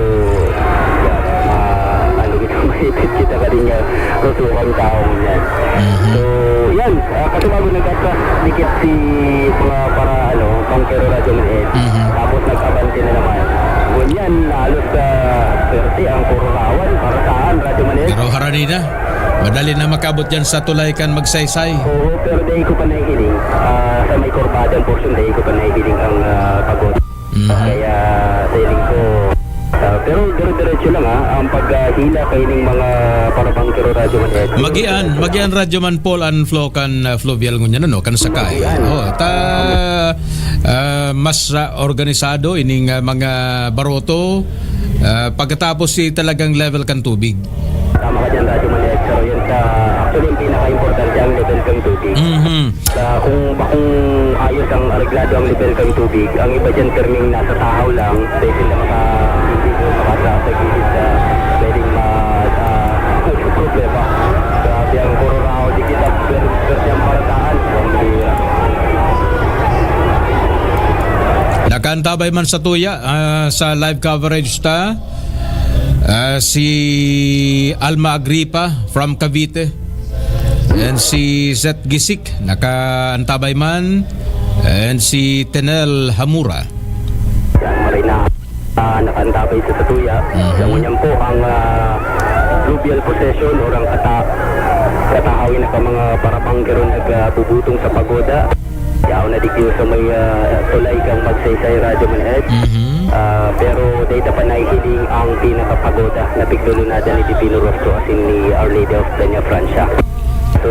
ah, ano dito, mahipit kita ka din niya, rusukan taong yan. Mhm. So, yan, ah, kasi bago nag-atras, dikit si mga para, ano, pang Pero Radyo Man Ed. Mhm. Tapos nag-abante na naman. Ngunyan, halos, ah, swerte ang Pururawan para saan, Radyo Man Ed. Pero harani na. Madali na makabot dyan sa tulay kan Magsaysay. Oo, pero dai ko pa nahihiling. Ah, sa may kurbada ang portion, dai ko pa nahihiling ang, ah, pagod. Mhm. Kaya feeling ko, ah, pero dire-diretso lang, ah, ang paghila kaining mga parabangkero, Radyo Man Ed. Magian, magian, Radyo Man Paul, an flow kan, ah, fluvial ngunyan, ano, kan sakay. Magian. Oh, ta, ah, mas, ah, organisado ining, ah, mga baroto, ah, pagkatapos si talagang level kan tubig. Tama ka dyan, Radyo Man Ed. Pero yun sa, actually, ang pinaka-importante, ang level kang tubig. Mhm. Sa, kung, kung ayos ang areglado ang level kang tubig, ang iba dyan, perming nasa tahaw lang, dahil sila maka-, hindi ko makasa sa gilid sa pwedeng ma-, ah, problema. Grabe ang puro raw, di kita per-, per-, ang parataan. Ang hirap. Nakaantabay man sa tuya, ah, sa live coverage ta, ah, si Alma Agripa from Cavite. And si Zet Gisik, nakaantabay man. And si Tenel Hamura. Yan, maray na, ah, nakaantabay sa satuya. Mhm. Sa ngunyan po, ang, ah, fluvial procession o ang kata-, katahawin na ka mga parabangkero nagbubutong sa pagoda. Yaon na digdi sa may, ah, tulay kang Magsaysay, Radyo Man Ed. Mhm. Ah, pero dai ta pa nahihiling ang pinakapagoda na piglulunadan ni Divino Rostro asin ni Our Lady of Peña Francia. So,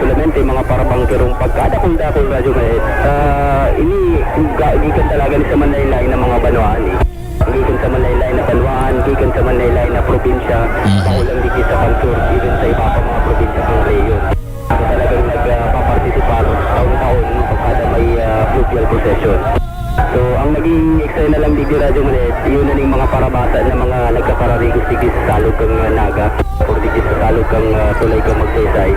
solamente mga parabangkerong pagkadakul-dakul, Radyo Man Ed. Ah, ini ga-, gikan talaga ni sa manlain-lain na mga banwaan, eh. Gikan sa manlain-lain na banwaan, gikan sa manlain-lain na probinsya, Mhm. bako lang digdi sa Kamsur, even sa iba pa mga probinsya kang rehiyon. Talagang nagpapartisipar taon-taon pagkada may, ah, fluvial procession. So, ang naging eksena lang digdi, Radyo Man Ed, yun na ning mga parabasa na mga nagkakararigos digdi sa salog kang, ah, Naga or digdi sa salog kang, ah, tulay kang Magsaysay.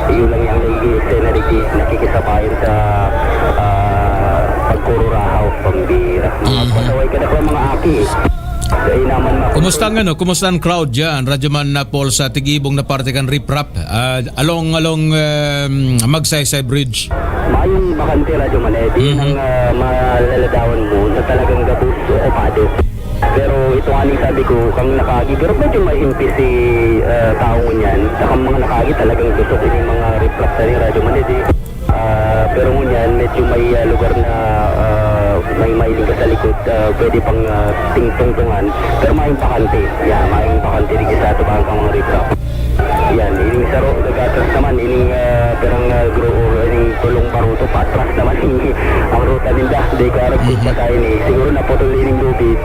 Yun lang yung nagiging eksena digdi, nakikisabayan sa, ah, Puro rahaw, pambira. Mga Mhm. pasaway ka na mga aki. Dai naman ma- Kumusta ang ano? Kumusta ang crowd diyan, Radyo Man na Paul, sa tigibong na parte kan riprap? Ah, along, along, um, Magsaysay Bridge. Mayong bakante, Radyo Man, eh, di Mhm. nang, ah, malaladawan mo na talagang gabos, okupado. Pero ito nga ning sabi ko, kang nakaagi, pero medyo maimpis si, ah, tao ngunyan. Sa kang mga nakaagi, talagang gusok ini mga riprap sa ni Radyo Man, eh, di. Ah, pero ngunyan, medyo may, ah, lugar na, ah, may mahiling ka sa likod, ah, pwede pang, ah, tingtungtungan. Pero maayong bakante. Yan, maayong bakante rin sa atubangan kang mga riprap. Yan, ining saro, nag-atras naman, ining, ah, perang, ah, gro-, or ining tulong baruto, patras naman. Ang ruta ninda, di ko aram kung Mhm. pa tayo ni. Siguro naputol ining lubid.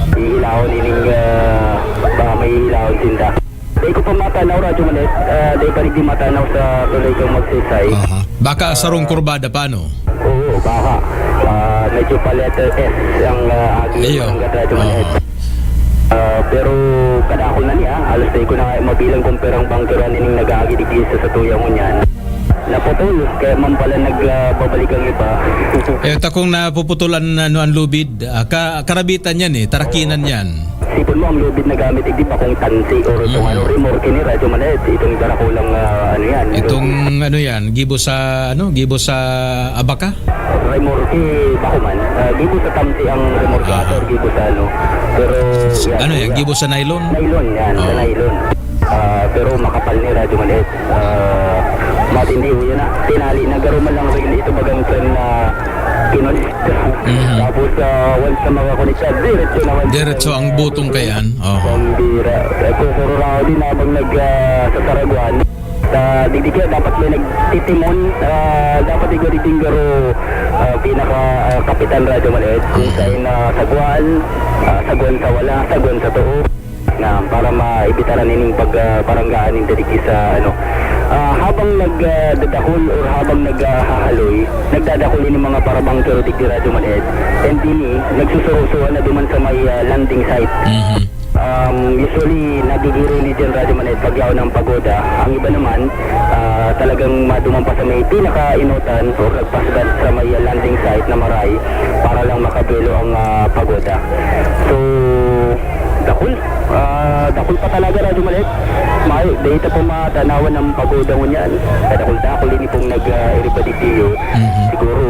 Ihilahon ining, ah, baka may ihilahon sinda. Dai ko pa matanaw, Radyo Manet. Ah, dai pa rin di matanaw sa tuloy kang Magsaysay. Aha. Baka sarong kurbada pa, no? Oo, baka. Ah, medyo pa letter S ang, ah, agi Iyo. Ng Radyo Manet. Aha. Ah, pero kadakol na niya, halos dai ko na nga mabilang kung perang bangkero an ining nag-aagi digdi sa satuya ngunyan. Naputol, kaya man pala nag, ah, babalik ang iba. Eh, takong napuputulan na, ano, ang lubid. Ah, ka-, karabitan yan eh, tarakinan yan. Sipon mo ang lubid na gamit, hindi ba kung tansi or itong Mm. ano, remorke ni Radyo Manet, itong darakulang, ah, ano yan, Itong lubid. Ano yan, gibo sa, ano, gibo sa abaka? Remorke, bako man. Ah, gibo sa tansi ang remorke Ah. ato, gibo sa ano. Pero, yan, Ano yan, yan. Gibo sa nylon? Nylon yan, sa Oh. nylon. Ah, pero makapal ni Radyo Manet. Ah, matindi ho yan, ah. Tinali na garo man lang rin ito bagang tren na kinunik. Mhm. Tapos, ah, once na makakonek ka, diretso naman. Diretso ang butong kayan. Oho. Pambira. Eh, kukururaw din habang nag, ah, sasaraguan. Sa digdi kaya dapat may nagtitimon. Ah, dapat igwa digding garo, ah, pinaka, ah, kapitan Radyo Manet. Kung Mhm. saan na saguan, ah, saguan sa wala, saguan sa too. Na para maibitaran ining pag, ah, paranggaan nin dali sa, ano, ah, habang nag, ah, dadakol or habang nag, ah, hahaloy, nagdadakol ini mga parabangkero digdi Radyo Manet. And ini, nagsusurusuhan na duman sa may, ah, landing site. Mhm. Um, usually, nagigiri ni dyan Radyo Manet pag yaon ng pagoda. Ang iba naman, ah, talagang maduman pa sa may pinaka-inotan or nagpasgat sa may, ah, landing site na maray para lang makabuelo ang, ah, pagoda. So, dakul. Ah, dakul pa talaga, Radyo Malet. May, dahil ito po matanawan ng pagoda ngunyan. Kadakul-dakul ini pong nag, ah, iriba digdiyo. Mhm. Siguro,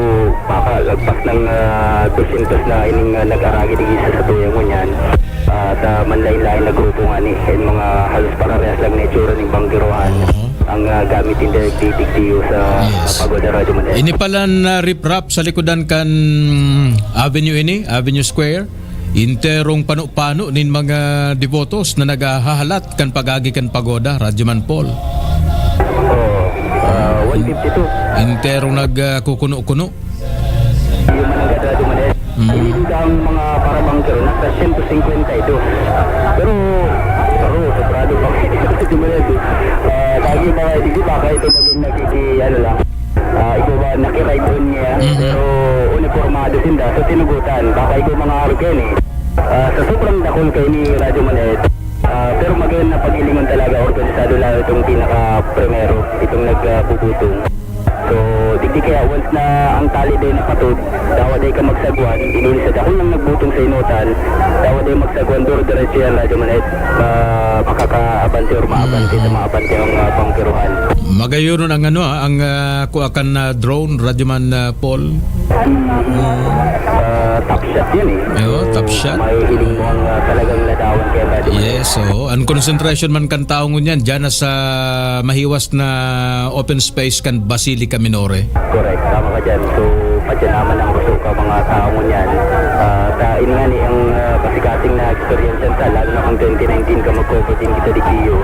makalagpas ng, ah, dosyentos na ining, ah, nag-aragi digdi sa satuya ngunyan. Ah, sa manlain-lain na grupo nga ni, yung mga halos pararehas lang na itsura ning bangkerohan. Mhm. Ang, ah, gamit ninda digdiyo sa, Yes. sa pagoda, Radyo Malet. Ini pala na riprap sa likodan kan Avenue ini, Avenue Square. Enterong pano-pano nin mga debotos na naghahahalat kan pag-agi kan pagoda, Radyo Man Paul. Oo. Ah, one fifty-two. Enterong nag, ah, kukuno-kuno. Yung mananggad, Radyo Manet. Mm. Hindi ang mga parabangkero, nasa siyento singkwenta y dos. Pero, pero, sobrado pa. Radyo Manet, eh. Ah, lagi ba, hindi ba kayo ito maging nakiki-, ano lang? Ah, ikaw ba, nakiride on niya? Mhm. Pero unipormado sinda, so tinugutan. Baka ikaw mga arog yan eh. Ah, sa sobrang dakul kayo ni Radyo Manet, ah, pero magayon na pag-ilingon talaga, organisado lang itong pinaka-primero, itong nagbubutong. So, digdi kaya once na ang tali day napatod, dawa day ka magsagwan, inuli sa dakul nang nagbutong sa inutan, dawa day magsagwan, duro diretso yan, Radyo Manet. Ah, makakaabante or maabante sa Mm. maabante ang, ah, pangkiruhan. Magayon ang ano, ah, ang, ah, kuha kan, ah, drone, Radyo Man, ah, Paul. Ah, top shot yun eh. Oo, So, top shot. May hiling mo ang, ah, talagang ladawan kaya ba, di ba? Yes, oo. Ang concentration man kan tao ngunyan, dyan na sa mahiwas na open space kan Basilica Minore. Correct, tama ka dyan. So, padyan naman ang gusto ka mga tao ngunyan. Ah, ta, ini nga ni ang, ah, kasikasing na experience ta, lalo na kang twenty nineteen ka mag-cover din kita di Kiyo.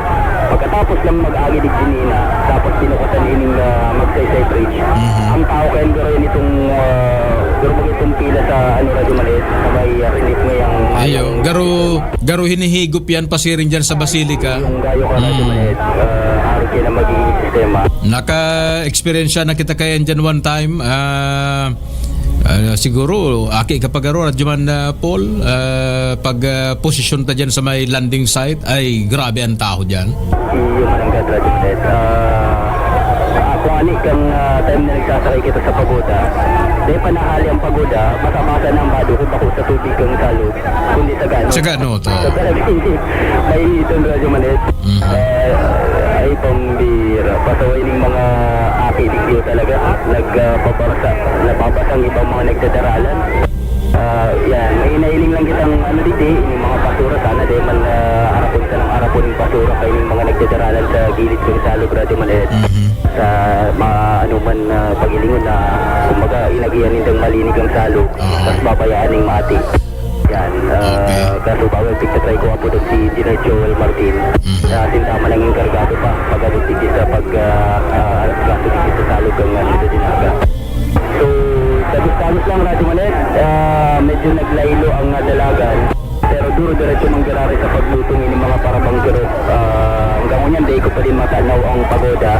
Pagkatapos lang mag-agi di Ginina, tapos binukasan ining, ah, Magsaysay Bridge. Mhm. Ang tao kaya garo nitong, ah, garo mag itong pila sa, ano, Radyo Malet, sa may, ah, relief ngayang Ayo, garo, garo hinihigop yan, pasiring dyan sa Basilica. Yung gayo ka, Radyo Mm. Malet, ah, aro kayo na magiging sistema. Naka-experience na kita kaya dyan one time. Ah, ah, siguro, aki ka pa garo, Radyo Man, ah, Paul, ah, pag, ah, posisyon ta dyan sa may landing site, ay, grabe ang tao dyan. Iyo man ang gad, Radyo Malet. Ah, ako ani kang, ah, time na nagsasakay kita sa pagoda, Dai pa nahali ang pagoda, basa-basa na ang bado ko, bako sa tubig kan salog, kundi sa ganot. Sa ganot, oo. Sa talagang mainiton, Radyo Maned. Mhm. Ah, ay, pambira. Pasaway ning mga aki digdi talaga. Nagpaparasa, nababasa ang ibang mga nagdadaralan. Ah, yan. May nahiling lang kitang, ano, digdi, yung mga basura. Sana di man, ah, arapon, sanang arapon yung basura kay yung mga nagdadaralan sa gilid kan salog, Radyo Maned. Mhm. Sa mga, ano man, ah, paghilingon na, kumbaga, inagihan nindang malinig ang salog, Aha. tas babayaan ning maati. Yan, ah, Okay. kaso bawal pigtatry ko apo doon si Engineer Joel Martin. Mhm. Na sinta man ang enkargado pa, pag-abot digdi sa pag, ah, ah, kaso digdi sa salog ang, ah, syudad ni Naga. So, dagos-dagos lang, Radyo Maned, ah, medyo naglaylo ang, ah, dalagan. Pero duro diretso manggiraray sa pagbutong ini mga parabangkero. Ah, hanggang ngunyan, dai ko pa din matanaw ang pagoda.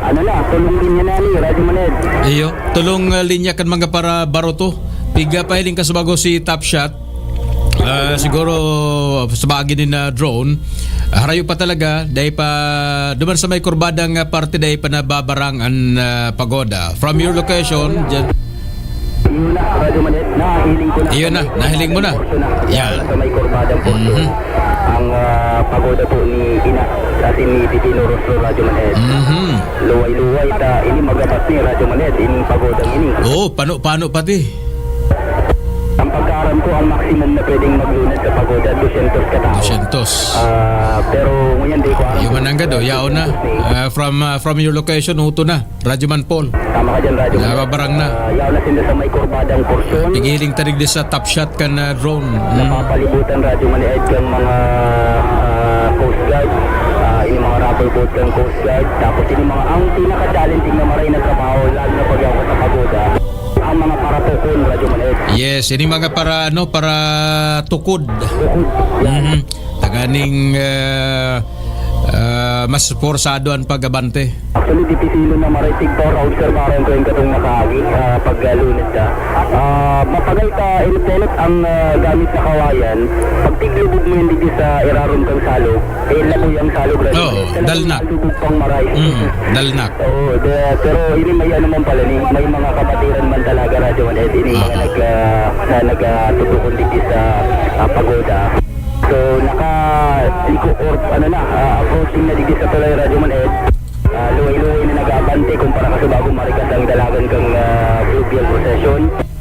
Ano na, tulong linya na ni Radyo Maned. Iyo, tulong, ah, linya kan mga para baroto. Piga pahiling ka sa bago si Top Shot. Ah, siguro sa bagay ni na drone. Ah, harayo pa talaga, dai pa duman sa may kurbadang, ah, parte, dai pa nababarang an, ah, pagoda. From your location, dyan. Yun na, Radyo Maned, nahiling ko na. Yun na, nahiling mo na. Portion na. Yan. Sa may kurbadang portion. Mhm. Ang, ah, pagoda po ni Ina, asin ni Divino Rostro, Radyo Maned. Mhm. Luway-luway ta, ini magabat ni Radyo Maned, ini pagoda ini. Oo, pano-pano pati. Ang pagkaaram ko, ang maximum na pwedeng maglunad sa pagoda, dusyentos katao. Dusyentos. Ah, pero ngunyan, di ko aram Yung kung mananggad, oh, yaon na. Ah, from, ah, from your location, uto na. Radyo Man Paul. Tama ka dyan, Radyo Man. Nababarang na. Ah, yaon na sinda sa may kurbadang porsyon. Pigiling tanig di sa top shot kan, ah, drone. Mm. Napapalibutan, Radyo Man Ed, kang mga, ah, Coast Guard. Ah, yung mga rubber boat kang Coast Guard. Tapos yung mga, ang pinaka-challenging na maray na trabaho, lalo na pag ako sa pagoda, ang mga paratukon, Radyo Man Ed. Yes, ini mga para, ano, para tukod. Tukod. Yan. Mhm. Taganing, ah, ah, mas porsado an pag-abante. Actually, dipisilon na maray tigpara obserbaran ko yung katong nakaagi, ah, pag, ah, lunad ka. Ah, mapagal ka, init-init ang, ah, gamit na kawayan. Pag tiglubog mo yung digdi sa irarom kang salog, eh, laboy ang salog, Radyo. Oo, Talagang dalnak. Lubog pang maray. Mm, dalnak. Oo, de, pero ini may ano man pala, ni, may mga kabatiran man talaga, Radyo Man Ed, ini mga Ah. nag, ah, na nag, ah, tutukon digdi sa, ah, pagoda. So, nakaliko or, ano na, ah, approaching na digdi sa tulay, Radyo Man Ed. Ah, luway-luway na nag-aabante kumpara ka sa bago marikas ang dalagan kang, ah, fluvial procession.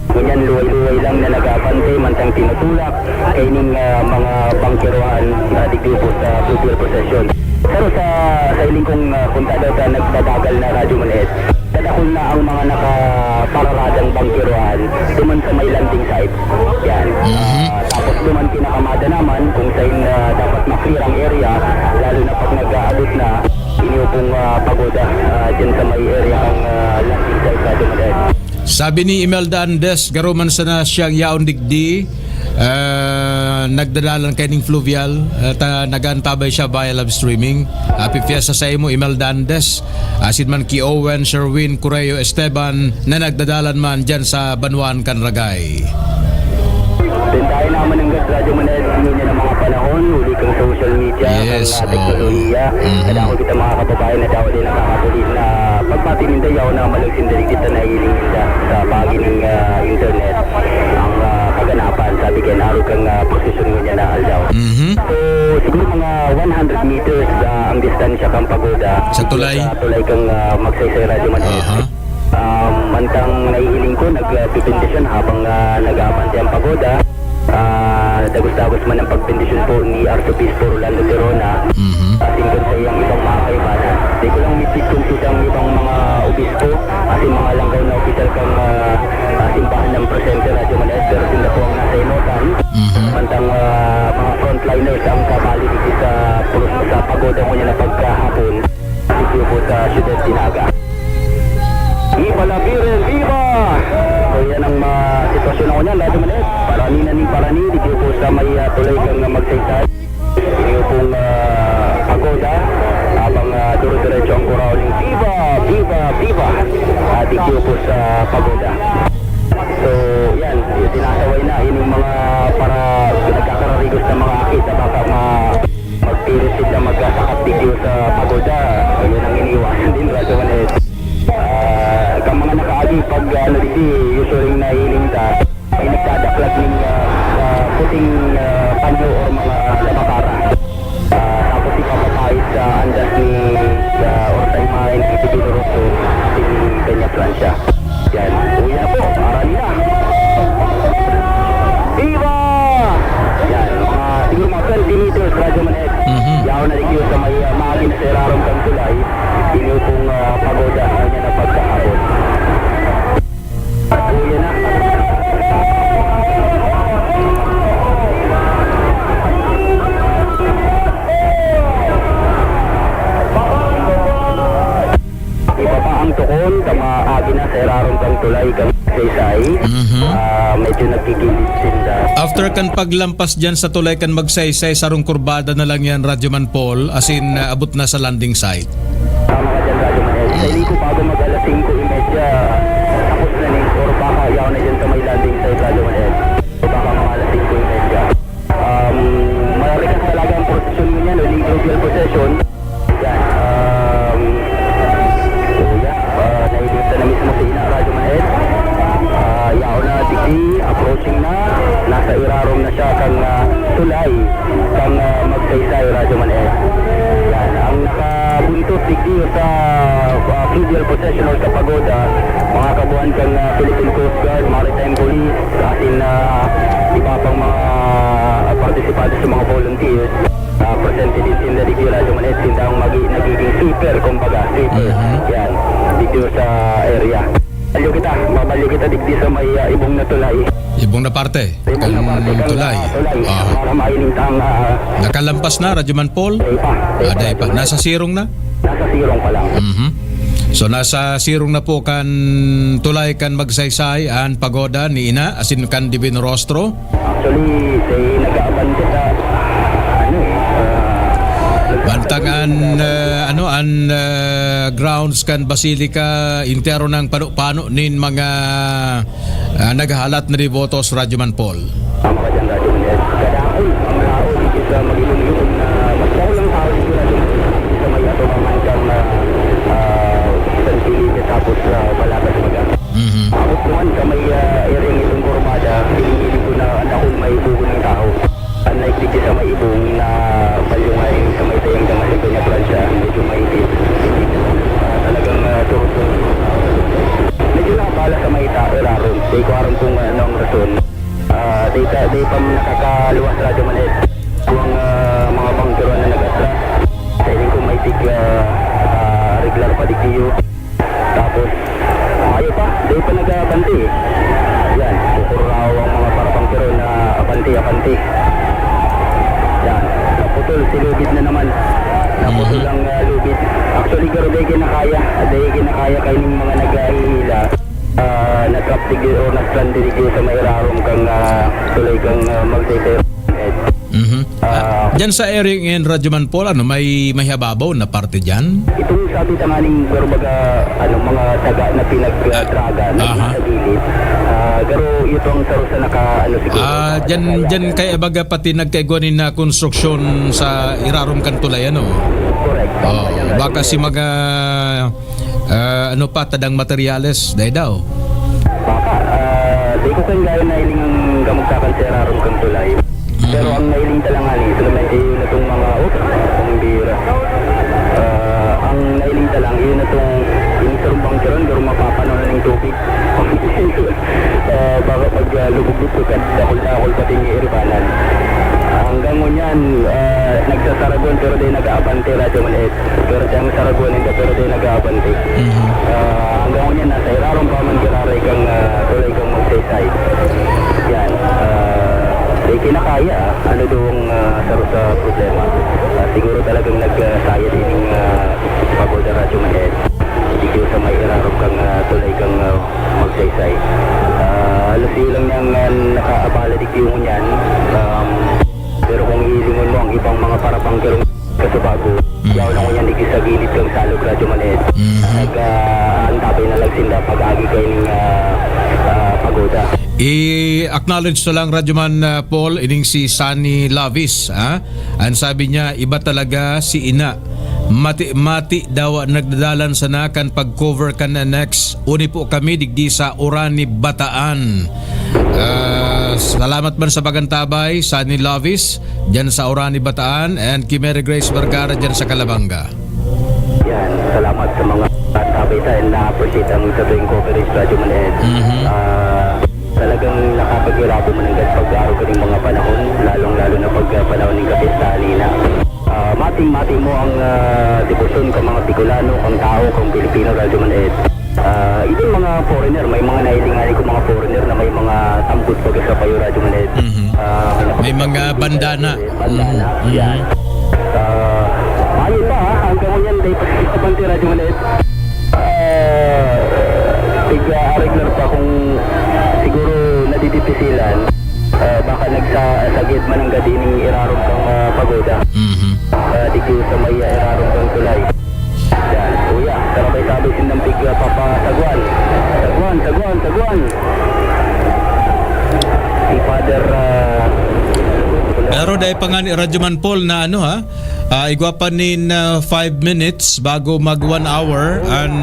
Ngunyan, luway-luway lang na nag-aabante, mantang tinutulak kaining, ah, mga bangkerohan, ah, digdi po sa fluvial procession. Pero sa, sa hiling kong, ah, kontado ta, nagbabagal na, Radyo Man Ed. Dadakul na ang mga nakapararadang bangkerohan duman sa may landing site. Yan. Mhm. Ah, tapos duman kinakamada naman kung saan, ah, dapat ma-clear ang area, lalo na pag nag-aabot na, inyo pong, ah, pagoda, ah, dyan sa may area ang, ah, landing site, Radyo Man Ed. Sabi ni Imelda Andes, garo man sana siyang yaon digdi, ah, nagdadalan kaining fluvial, at, ah, nag-aantabay siya via live streaming. Happy Fiesta sa imo, Imelda Andes. Asin man ki Owen Sherwin Correo Esteban na nagdadalan man dyan sa banwaan kan Ragay. Dentahe naman ang Radyo Man Ed, ngunyan ang mga panahon, huli kang social media, Yes, kang, ah, oo. teknolohiya. Mhm. Kadakol kita mga kababayan na daw din nakakatuli na pagpati ninda, yaw na malag sinda, kita na hiling ninda sa pagi ning, ah, internet. Ang, ah, kaganapan, sabi kaya, naaro kang, ah, posisyon ngunyan na aldaw. Mhm. So, siguro mga one hundred meters, ah, ang distansya kang pagoda. Sa tulay? Sa tulay kang, ah, Magsaysay, Radyo Man Ed. Aha. Um, mantang nahihiling ko, nagpipindisyon habang, ah, nag-aabante ang pagoda. Ah, dagos-dagos man ang pagbindisyon po ni Arsobispo Rolando Tirona. Mhm. Asin kan sa iyang ibang mga kaibanan. Di ko lang mitid kung sisang ibang mga obispo, asin mga langgaw na opisyal kan, ah, ah, simbahan ng presente, Radyo Man Ed, pero sinda po ang nasa enotan. Mhm. Mantang, ah, mga frontliners ang kabali dito sa, sa pagoda ngunyan na pagkahapon. Sitio po sa Ciudad de Naga. Viva la Virgen, viva! So, yan ang, ah, sitwasyon ako niyan, Radyo Man Ed. Parani na ning parani, dito po sa may, ah, tulay kang, ah, Magsaysay. Iyo pong, ah, pagoda, habang, ah, duro-diretso ang kuraw ning viva, viva, viva! Ah, dito po sa pagoda. So, yan, sinasaway na ining mga para nagkakararigos na mga aki na baka ma-, magpilit sila magkasakat digdi sa pagoda. So, yun ang iniiwasan din, Radyo Man Ed. Ah, kan mga nakaagi pag, ano, digdi, usually Ting, ah, panyo or mga lamakara. Ah, tapos ipapapait sa andas ni, ah, or sa imahe ni Divino Rostro, si Peña Francia. Yan. Uwi na po. Arali na. Viva! Yan. Mga, siguro mga twenty meters, Radyo Maned. Mhm. Yaon na rin yun sa may, ah, maagi na sa irarom kang tulay. Inyo pong, ah, pagoda. Kanya na pagkahapon. Uwi na. Ibaba ang tukon sa maagi na sa irarom kang tulay kang Saysay. Mhm. Ah, medyo nagkigilid sinda. After kan paglampas dyan sa tulay kan Magsaysay, sarong kurbada na lang yan, Radyo Man Paul, as in, ah, abot na sa landing site. Tama ka dyan, Radyo Man Ed. Sa iling ko, bago mag alas singko y media, tapos na ni, or baka yaw na dyan sa may landing site, Radyo Man Ed. Baka mga alas singko y media. Um, marikas talaga ang prosesyon mo niyan, o yung fluvial procession. Yan. Um, so, yeah, ah, nailista na mismo si Ina, Radyo Man Ed. Ah, yaon na, digdi, approaching na. Nasa irarom na siya kang, ah, tulay, kang, ah, Magsaysay, Radyo Man Ed. Yan. Ang nakabuntot, digdi, sa, ah, fluvial procession or sa pagoda, mga kabuhan kang, ah, Philippine Coast Guard, Maritime Police, asin, ah, iba pang mga partisipante sa mga volunteers. Ah, presente din sinda digdi, Radyo Man Ed, sinda ang magi-, nagiging sweeper, kumbaga, sweeper. Mhm. Yan, digdi sa area. Balyo kita, babalyo kita digdi sa may, ah, ibong na tulay. Ibong na parte, Ibong na parte, kang kang, tulay. ah, tulay. Ah. Para mailing tang, ah, Nakalampas na, Radyo Man Paul? Day pa, day Ah, pa, day pa. Radyo Man Ed. Nasa sirong na? Nasa sirong pa lang. Mhm. So, nasa sirong na po kan tulay kan Magsaysay, an pagoda ni Ina, asin kan Divino Rostro. Actually, say, nag-aabante sa, ano eh, ah, Bantang an, ah, ano, an, ah, grounds kan Basilica, entero nang pano-pano nin mga, ah, naghahalat na debotos, Radyo Man Paul. Tama ka dyan, Radyo Man Ed. Kadakol ang tao dito sa Magilong-Ilong na mas dakul ang tao dito, Radyo Man Ed, sa may atobangan kang, ah, ah, San Felipe tapos, ah, Balagtas Maga. Mhm. Abot ko man sa may, ah, area nitong Kurbada, piling-piling ko na ang dakul may bugo ng tao. Unlike dito sa may ibong na palyungayin sa may tayang kang Asin Peña Francia, medyo maitim. Ah, talagang, ah, turutong. Medyo nakabala sa may ta-, irarom. Di ko aram kung ano ang rason. Ah, di ka, di pa nakakaluwas, Radyo Man Ed. Kung, ah, mga bangkero na nag-atras, sa iling ko may tig, ah, ah, regular pa di kayo. Tapos, mayo pa, di pa nag-abante eh. Yan, kukuraw ang mga parabangkero na abante, abante. Yan, naputol si lubid na naman. Naputol Mhm. ang, ah, lubid. Actually, garo di kinakaya. Di kinakaya kayo ng mga naghahihila. Ah, na-trap digdi o na-strand digdi sa may irarom kang, ah, tulay kang, ah, Magsaysay. Mhm. Ah. Ah, diyan sa area ngayon, Radyo Man Paul, ano, may, may hababaw na parte diyan? Itong sabi tanganing, pero baga, ano, mga taga na pinagdraga na aha. Sa gilid. Ah, garo ito ang saro sa naka, ano, siguro, Ah, mga diyan, nagkaya diyan na kay abaga pati nagkaigwa nin na konstruksyon sa irarom kan tulay, ano? Correct. Oh, Tama yan, baka Radyo si Man. Mga Ah, ano pa, tadang materyales, dai daw? Baka, ah, di ko kan gaya nailing ang kamugtakan sa irarom kang tulay. Mhm. Pero ang nailing talangan, eh, solamente yun na tong mga, oh, pambira. Ah, ang nailing talang, yun na tong inisarumbang tiron, pero mapapanaw na ng tubig. Ah, baka pag, ah, lubog-lubog ka, dakol-dakol pati ni Iribanan. Hanggang ngunyan, ah, nagsasaragon, pero di nag-aabante, Radyo Man Ed. Pero siyang saraguan ninda, pero di nag-aabante. Mhm. Ah, hanggang ngunyan, nasa irarom pa man giraray kang, ah, tulay kang Magsaysay. Yan. Ah, di kinakaya, ah. Ano daw ang, ah, saro sa problema? Ah, siguro talagang nagsayad ining, ah, pagoda Radyo Man Ed. Dito sa may irarom kang, ah, tulay kang, ah, Magsaysay. Ah, halos yun lang niyang, ah, nakaabala dito ngunyan. Um, pero kung hihilingon mo ang ibang mga parabangkerong kasubago, Mhm. yaw na ngunyan digdi sa gilid kang Salog Radyo Man Ed. Mhm. Nag, ah, antabay na lang sinda pag-agi kaining, ah, ah, pagoda. I-acknowledge na lang, Radyo Man, ah, Paul, ining si Sunny Lavis, ha? Ang sabi niya, iba talaga si Ina. Mati-mati daw nagdadalan sana kan pag-cover kan next. Uni po kami digdi sa Orani, Bataan. Ah, Salamat man sa pag-antabay, Sunny Lovis, dyan sa Orani, Bataan, and kay Mary Grace Vergara dyan sa Calabanga. Yan, salamat sa mga antabay ta, and na-appreciate ang sa tuwing coverage, Radyo Maned. Mhm. Ah, talagang nakakagirabo mananggad pag-aro kaning mga panahon, lalong-lalo na pag ah, panahon ng kapistahan nina. Ah, mating-mating mo ang ah, debosyon kan mga Bicolano, kan tao, kan Pilipino, Radyo Maned. Ah, even mga foreigner, may mga nahilingali ko mga foreigner na may mga tambot baga sa payo, Radyo Maned. Mhm. Ah, May mga bandana. Bandana. Mhm. Yan. Ah, ayun pa ha, hanggang ngayon, dahil pa sa bandera, Radyo Maned. Ah, tig-areglar pa kung siguro nadidipisilan. Ah, baka nagsasagid mananggad ining irarom kang ah, pagoda. Mhm. Ah, di ko sa may ah, irarom kang tulay. Yan, kuya, karabay-sabay sindang pig ah, papatagwan. Tagwan, tagwan, tagwan. Si Father ah, Pero dai pa nga ni Radyo Man Paul na ano ha, ah, igwa pa nin ah, five minutes bago mag one hour an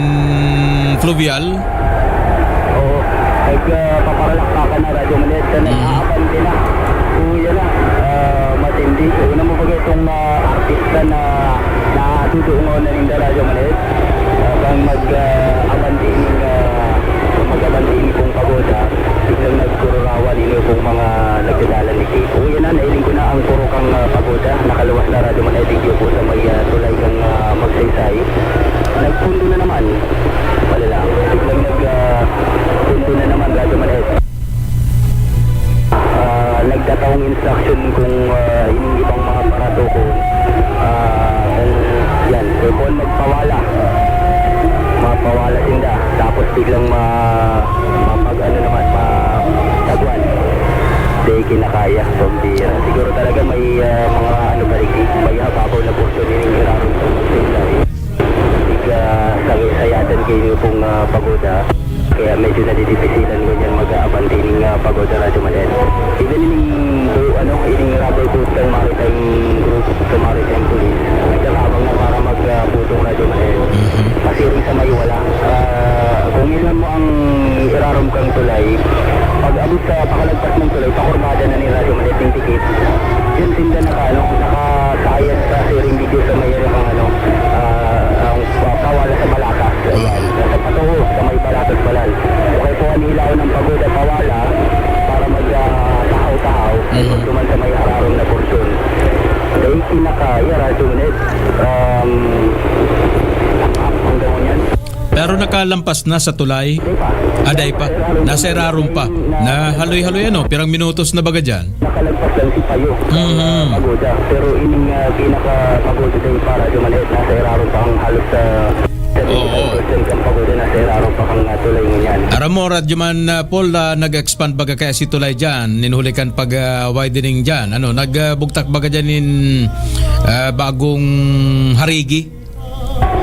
fluvial. Oo. Nagpaparalakpakan na, Radyo Maned, na nag-aabante na. Kuya na. Ah, matindi. Una mo ba itong ah, artista na natutuungan na ninda, Radyo Maned? Ah, bang mag-abante ning ah, mag-abante ini pong pagoda, biglang nagkururawan ini pong mga nagdadalan ni Kiko. Yan na, nailing ko na ang puro kang ah, pagoda. Nakaluwas na, Radyo Maned, video po sa may ah, tulay kang ah, Magsaysay. Nagpundo na naman. Wala lang. Biglang nag ah, pundo na naman, Radyo Maned. Ah, nagtatawong instruction kung ah, yung ibang mga paratokon. Ah, kung yan, kung buwan magpawala. Mapawala sinda. Tapos biglang ma, mapag ano naman, ma, tagwan. Di kinakaya, pambira. Siguro talaga may ah, mga ano, baliki, may hababaw na portion yung irarom sa Magsaysay. Ika, sa, sayatan kayo pong ah, pagoda. Kaya medyo nadidipisilan ko dyan mag-aabante ning ah, pagoda, Radyo Maned. Even ining, bu- ano, ining rubber boat kang maritime group, sa maritime police, nagkakaabang na para mag-putong, Radyo Maned. Pasiring sa may wala. Ah, kung ilan mo ang irarom kang tulay, pag abot sa pakalagpas ng tulay, pakurbada na ni Radyo Maned yung tikit. Yun, sinda naka, ano, nakasayad sa siring video sa may ano, kang ano, ah, ang ah, pawala sa Balatas. Ayan. Nasa Patuo, sa may Balatas, Balal. Okay po, ang ilaw ng pagoda, pawala para mag ah, tahaw-tahaw. Mhm. Duman sa may ararom na porsyon. Dahil kinaka, yara, Radyo Maned, um, hanggang ngunyan. Pero nakalampas na sa tulay. Di pa. Ah, dai pa. Nasa irarom pa. Na haloy-haloy ano, pirang minutos na baga dyan. Nakalagpas lang si Payo. Mhm. Pagoda. Pero ining ah, pinaka pagoda din para Radyo Maned, nasa irarom pa ang halos sa Oo. seventy-five percent ang pagoda, nasa irarom pa kang ah, tulay ngunyan. Aram mo, Radyo Man ah, Paul, ah, nag-expand baga kaya si tulay dyan, nin huli kan pag ah, widening dyan. Ano, nagbugtak baga dyan nin ah, bagong harigi.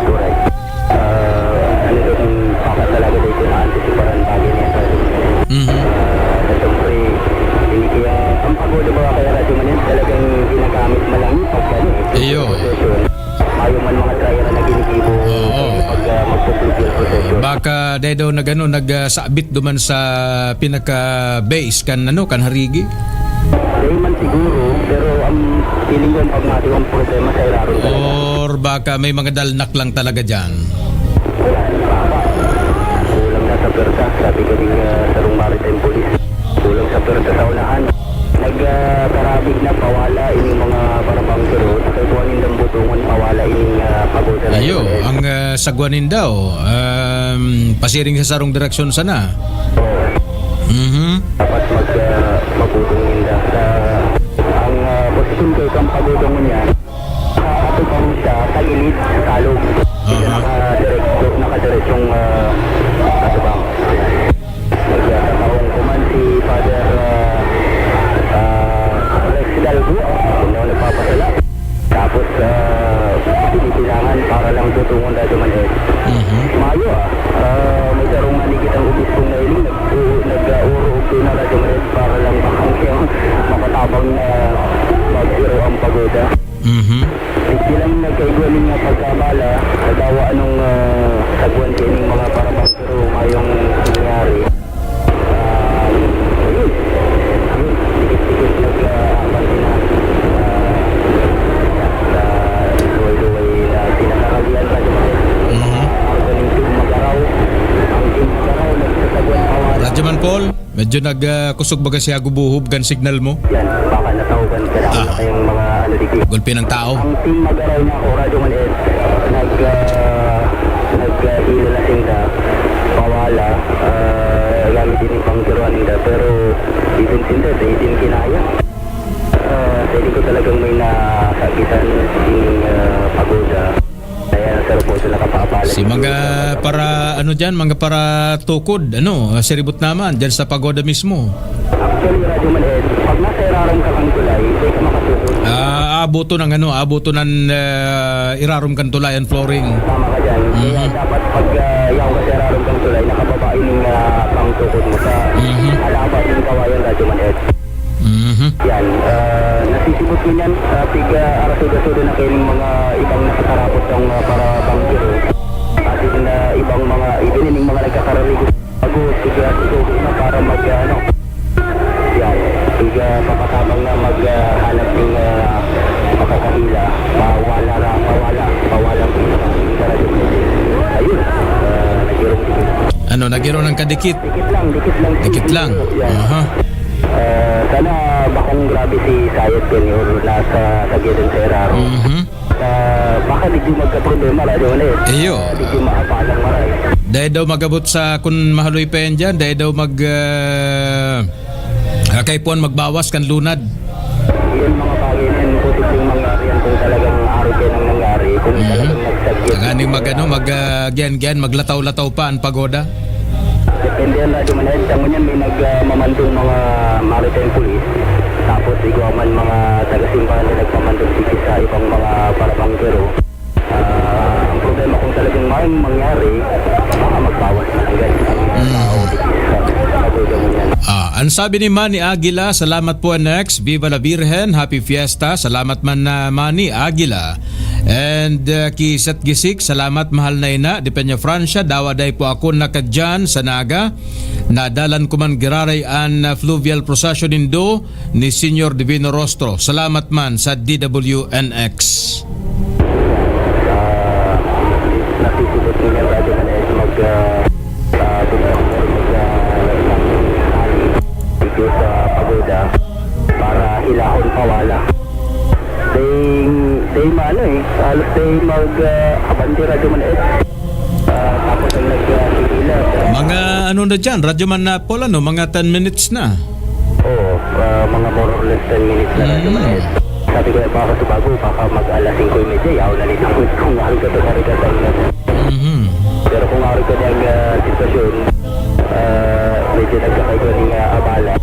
Correct. Ah, ano daw kung papasalaga daw ito na antisiparan bagay niya sa Mhm. Ah, siyempre, hindi kaya ang pagoda ba kaya Radyo Maned, talagang ginagamit man lang yung pag ano eh, Iyo. Procession. Ayaw man mga trial na ginigibo Oo. Pag ah, magpo-fluvial procession. Baka dai daw nag-ano, nagsabit duman sa pinaka-base kan ano, kan harigi. Dahil man siguro, pero ang feeling ko ang pagmati ang problema sa irarom talaga. Or baka may mga dalnak lang talaga dyan. Yan, papa. Kulang na sa pwersa, sabi ko din ah, sa Rung Maritime Police. Kulang sa pwersa sa unahan. Nagkarabig na pawala ining mga parabangkero, sa kaipuhan nindang butungon pawala ining ah, pagoda na Iyo, yun. ang ah, sagwa ninda, oh, um, pasiring sa sarong direksyon sana. Oo. Mhm. Dapat mag ah, mabutong ninda sa ang ah, posisyon ko itong pagodong niya. Sa atubang siya, tagilid, sa talog. Hindi Aha. Nakadiretso, nakadiretsyong ah, atubang. Nagkakataon ko man si Father ah, ah, Rex Hidalgo, hindi ako nagpapasala. Tapos, ah, hindi kailangan para lang tutungon tayo man eh. Mhm. Mayo ah, Ah, may sarong nanikit ang ubis kong nailing, nag-, nag-uurog ko na radyo man eh, para lang makangkiyang makatabang na mag-iro ang pagoda. Mhm. Bilang nagkaigwa nin nga pagkabala, halimbawa anong ah, sagwan kaining mga parabangkero mayong nangyari. Ah, yun. Yun, Medyo nag, ah, kusog baga siya gubuhob kan signal mo. Yan, baka natawgan ka na. Ah. Kayong mga ano, digdi. Gulpi ng tao. Ang team Magaraw niya ako, Radyo Man Ed, nag, ah, nag, ah, hila na sinda, pawala, ah, gamit din yung pangturuan ninda, pero even sinda, di din kinaya. Ah, sa ko talagang may nasakitan, yung, ah, pagoda. Kaya, sir, po, sila kapapalit. Si mga para, ano dyan, mga para tukod, ano, siribot naman, dyan sa pagoda mismo. Actually, Radyo Man Ed, pag nasa irarom ka ng tulay, di ka makatukod. Ah, abuto ng ano, abuto ng, ah, irarom kan tulay, ang flooring. Tama ka dyan. Kaya Mhm. dapat pag, ah, yaw ka sa irarom kang tulay, nakababa yung, ah, pangtukod mo sa Mhm. alaba yung kawayan, Radyo Man Ed. Mhm. Yan, ah, nasisibot ko niyan, ah, pig, ah, arasuda-suda na kayo ng mga ibang nakakarapot ng, ah, para bangkero. At yung, ah, ibang mga, even yung mga nagkakararigo, bago, pig, ah, susugo na para mag, ah, ano, yan, pig, ah, papatabang na mag, ah, hanap ng, ah, makakahila, pawala ra, pawala, pawala ang pinaka-, ayun, ah, nagirong dikit. Ano, nagirong ng kadikit? Dikit lang, dikit lang. Dikit lang? Yan. Aha. Ah, sana bakong grabe si Sayed Senior na sa, sa Geden Serraro. Mhm. Ah, baka di din magka-problema, Radyo Man Ed. Iyo. Di din maapalang maray. Dahil daw magabot sa, kung mahaloy pa yan dyan, dahil daw mag, ah, ah, kaipuhan magbawas kan lunad. Yan mga bagay na yan, posibleng mangyari yan kung talagang arog yan ang nangyari. Kung Mhm. talagang nagsagip. Saka ning mag, ano, mag, ah, gyan-gyan, maglataw-lataw pa ang pagoda. Depende yan, Radyo Man Ed. Sa ngunyan, may nag, ah, mamandong mga maritime police. Tapos, igwa man mga taga-simbahan na nagmamandong sige sa ibang mga parabangkero. Ah, ang problema, kung talagang mang-, mangyari, baka magbawas na lang, guys, ang Mm. tao sa pagod mo yan. Ah, ang sabi ni Manny Aguila, "Salamat po, N X. Viva la Virgen. Happy Fiesta." Salamat man na Manny Aguila. And, uh, ki Sat Gisik, salamat, mahal na ina. Di Peña Francia, dawa day po ako nakadyan sa Naga. Nadalan ko man giraray an, uh, fluvial procession nindo ni Señor Divino Rostro. Salamat man sa D W N X. Ah, nasisibot niya, Brother Manes, mag, ah, ah, mag, ah, video sa pagoda para hilahon pawala. Dahil, dahil maano eh, halos dahil mag, ah, abante, Radyo Man Ed. Ah, tapos ang nag, ah, pipila. Mga ano na dyan, Radyo Man na Paul, ano, mga ten minutes na. Oo, ah, mga more or less ten minutes na, Radyo Man Ed. Mm. Sabi ko, "Baka sa bago, baka mag alas singko y media, yaw na nito." Kung mahal ka to, karikatay na. Mhm. Pero kung mahal ka niyang, ah, sitwasyon, ah, medyo nagkakaiba ning, ah, abala.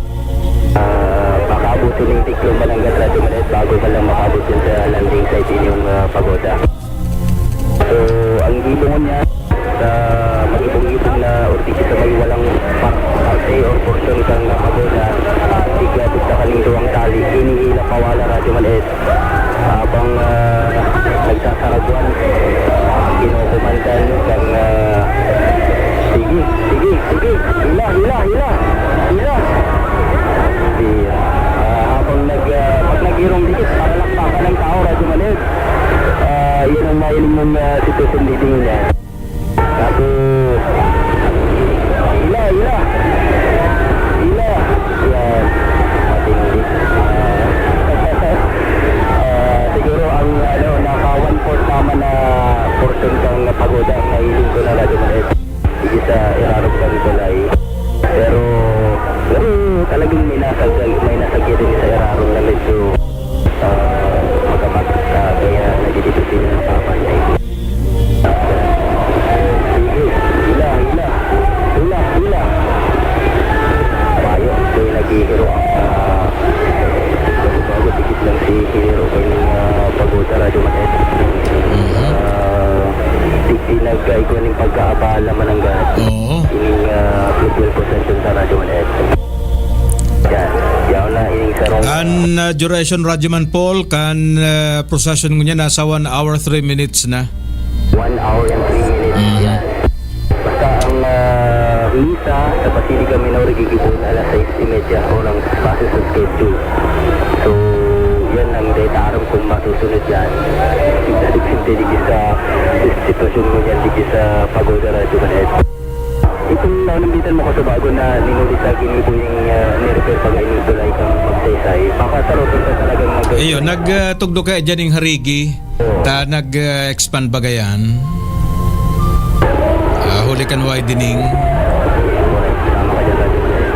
Ah, baka abutin ning Tiklong Manangat, Radyo Man Ed, bago pa lang makaabot yun sa landing site inyong, ah, pagoda. So, ang gibong niya, sa mag-ibong-ibong na ortiki sa may walang par-, parte or porsyon kang pagoda, tigabot na kaning duwang tali, inihila pawala, Radyo Man Ed. Habang, ah, nagsasaraguan, kinukumandan kang, ah, sige, sige, sige, hila, hila, hila, hila. Sige, ah, habang nag, ah, pag nag-irong dikit, paralakpakan ng tao, Radyo Man Ed. Ah, yun ang mahiling mong, ah, sitwasyon dito niya. Tapos, hila, hila. Hila. Yan. Matindi. Ah, siguro ang, ano, naka one-fourth naman na portion kang pagoda ang nahiling ko na, Radyo Man Ed. Sige sa irarom kang tulay. Pero, pero talagang may nasag-, may nasagya din sa irarom na medyo, ah, magamat, ah, kaya nagdidipindi na mapapantay. Sige, hila, hila. Hila, hila. Mayo, ito'y naghihiro ang, ah, bago-bago, dikit lang si Hiro kay, ah, pagoda, Radyo Man Ed. Mhm. Ah, digdi nag-, ah, igwa ning pagkaabala man ang gad. Oo. Ining, ah, fluvial procession sa Radyo Man Ed. Yan. Yaw na, ining sarong An, ah, duration, Radyo Man Paul, kan, ah, procession ngunyan nasa one hour, three minutes na. One hour and three minutes. Mhm. Yan. Basta ang, ah, misa sa Basilica Minore gigibohon alas sais y media, orang base sa schedule. So, yan ang data aram kung masusunod yan. Depende digdi sa sitwasyon mo yan, digdi sa pagoda, Radyo Man Ed. Itong naunambitan mo, Kasubago, na ninuli sa ginibo yung, ah, ni-repair pa ngayon yung tulay kang Magsaysay. Makasarotong ka talagang nag- Iyo, nag, ah, tugdo kaya dyan yung harigi. Oo. Ta nag, ah, expand ba gayan? Ah, huli kan widening. Tama ka dyan, Radyo Maned.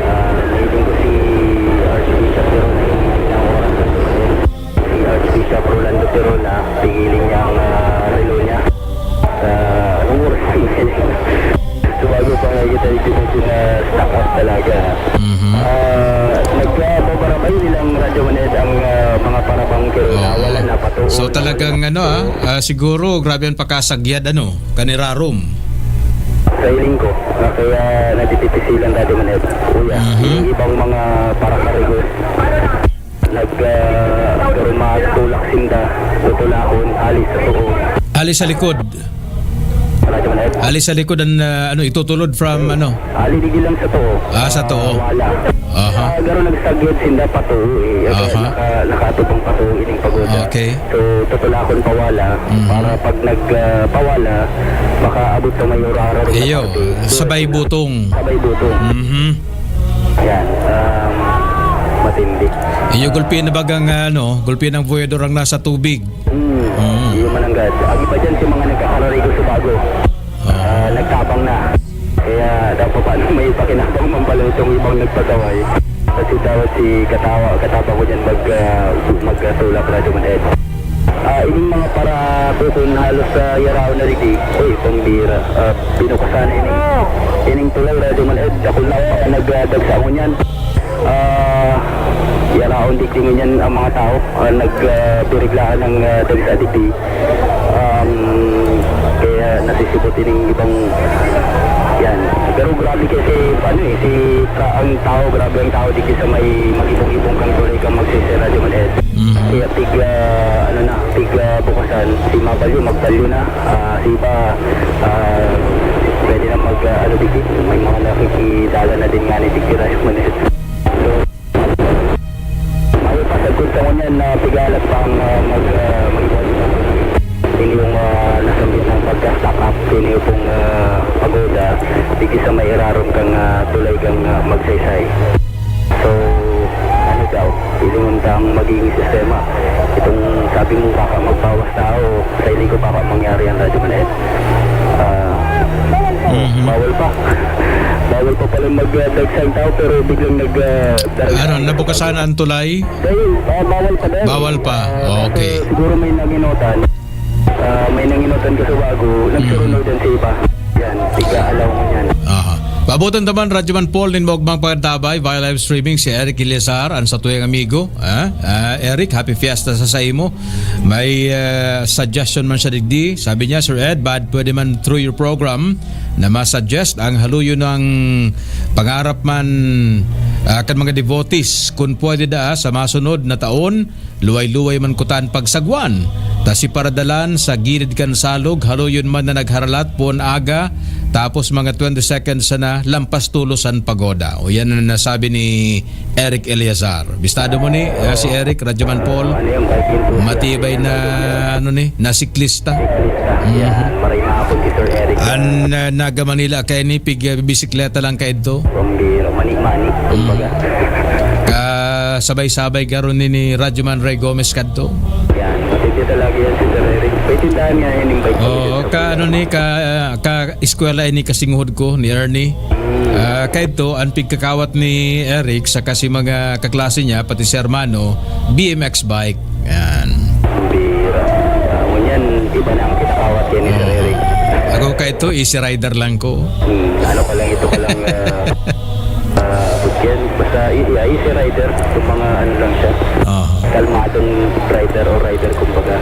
Ah, nailing ko si Archbishop Tirona, yung oras na si Archbishop Rolando Tirona, pigiling niya ang, ah, relo niya. Ah, anong oras na yun? So, bago pa nga kita, hindi na sina-stock up talaga. Mhm. Ah, nagkababarabay nilang Radyo Maned ang, ah, mga parabangkero na Oo. wala na patuon. So, talagang ano, ah, ah, siguro grabe ang pagkasagyad, ano, kanirarom. Sa hiling ko, na kaya natitipisilan Radyo Maned. Kuya, Mhm. yung ibang mga parakarigo, nag, ah, pero matulak sinda, tutulahon, alis sa tuo. Alis sa likod. Radyo Maned. Alis sa likod ang, ah, ano, itutulod from, ano? Ali, digdi lang sa tuo. Ah, sa tuo. Ah, wala. Aha. Ah, garo nagsagyad sinda patuo, eh. Kaya Aha. naka-, nakaatubang patuo ining pagoda. Okay. So, tutulakon pawala. Mhm. Para pag nag, ah, pawala, makaabot sa may urara rin na Iyo, parte. So, sabay butong. Sabay butong. Mhm. Ayan, um, matindi. Iyo, gulpi na bagang, ano, gulpi ng voyador ang nasa tubig. Hmm, Mm. iyo man ang gad. Agi pa dyan si mga nagkakararigo sa bago. Ah. Ah, nagtabang na. Kaya dapat paano may pakinabang man pala itong ibang nagpasaway. Kasi dapat si katawa, katabang ko dyan mag, ah, mag, ah, tulak Radyo Maned. Ah, ining mga para bukon halos sa yaraon na digdi. Uy, pambira. Ah, binukasan na ini. Ining tulay Radyo Maned, dakul na ang mga nagdagsa ngunyan. Ah, yaraon digdi ngunyan ang mga tao, ah, nag, ah, biriglaan ng, ah, dagsa digdi. Um, kaya nasisibot ining ibang, yan. Pero grabe kasi, ano eh, si, tra-, ang tao, grabe ang tao digdi sa may mag-ibong-ibong kang tulay kang Magsaysay Radyo Maned. Mhm. Kaya tig, ah, ano na, tig, ah, bukasan, si mabalyo, magbalyo na. Ah, si iba, ah, pwede na mag, ah, ano, digdi, may mga nakikidala na din nga ni digdi Radyo Maned. So, mayo pa sa good sa ngunyan na pigalat pang, ah, mag, ah, mag-, ini yung, ah, nasabi ng pagka-stock up, ini yung pong, ah, pagoda, digdi sa may irarom kang, ah, tulay kang, ah, Magsaysay. So, ano daw, ilingon ta ang magiging sistema. Itong sabi mo, baka magbawas tao, sa hiling ko, baka mangyari ang Radyo Maned. Ah, Mhm. bawal pa. Bawal pa pala mag, ah, dagsang tao, pero biglang nag, ah, daragsa Ano, ang nabukasan ang tulay? Dahil, ah, bawal pa din. Bawal pa. Ah, Okay. kasi siguro may nanginutan. Ah, may nanginutan ka sa bago, Mm. nagsurunodan sa iba. Yan, tig-aalaw mo yan. Aha. Paabotan ta man, Radyo Man Paul, nin maogmang pagtabay via live streaming si Eric Eleazar, an satuyang amigo. Ah, ah, Eric, happy fiesta sa saimo. May, ah, suggestion man siya digdi. Sabi niya, "Sir Ed, bad pwede man through your program na ma-suggest ang haluyon ng pangarap man, ah, kan mga devotees. Kun pwede daa, sa masunod na taon, luway-luway man kutan pagsagwan. Ta si paradalan sa gilid kan salog, haluyon man na nagharalat poon aga, tapos mga twenty seconds sana, lampas tulos an pagoda." O, yan ang nasabi ni Eric Eleazar. Bistado mo ni, ah, si Eric, Radyo Man Paul. Ano yung bike enthusiast? Matibay na, ano ni, na siklista. Siklista. Mhm. Yan. Maray na hapon kay Sir Eric. An, ah, naga Manila kay ni pig, ah, bisikleta lang kaidto. Pambira, mani-mani, kumbaga. Mm. Kasabay-sabay garo ni, ni Radyo Man Ray Gomez kadto. Yan, matindi talaga yan si Sir Eric. May tindahan nga yan yung bike Oo, enthusiast. ka, ano ni, ka, ah, ka eskwela ini kasinguhod ko ni Ernie. Ah, kaidto, an pigkakawat ni Eric, saka si mga kaklase niya, pati si Hermano, B M X bike. Yan. Bira. Ah, ngunyan, iba na ang kinakawat yan ni Sir Oo. Eric. Ako kaidto, easy rider lang ko. Hmm, ano ka lang, ito ka lang, ah, ah, abot yan. Basta, i-, i-, easy rider, yung mga ano lang siya. Oo. Kalmadong rider o rider, kumbaga.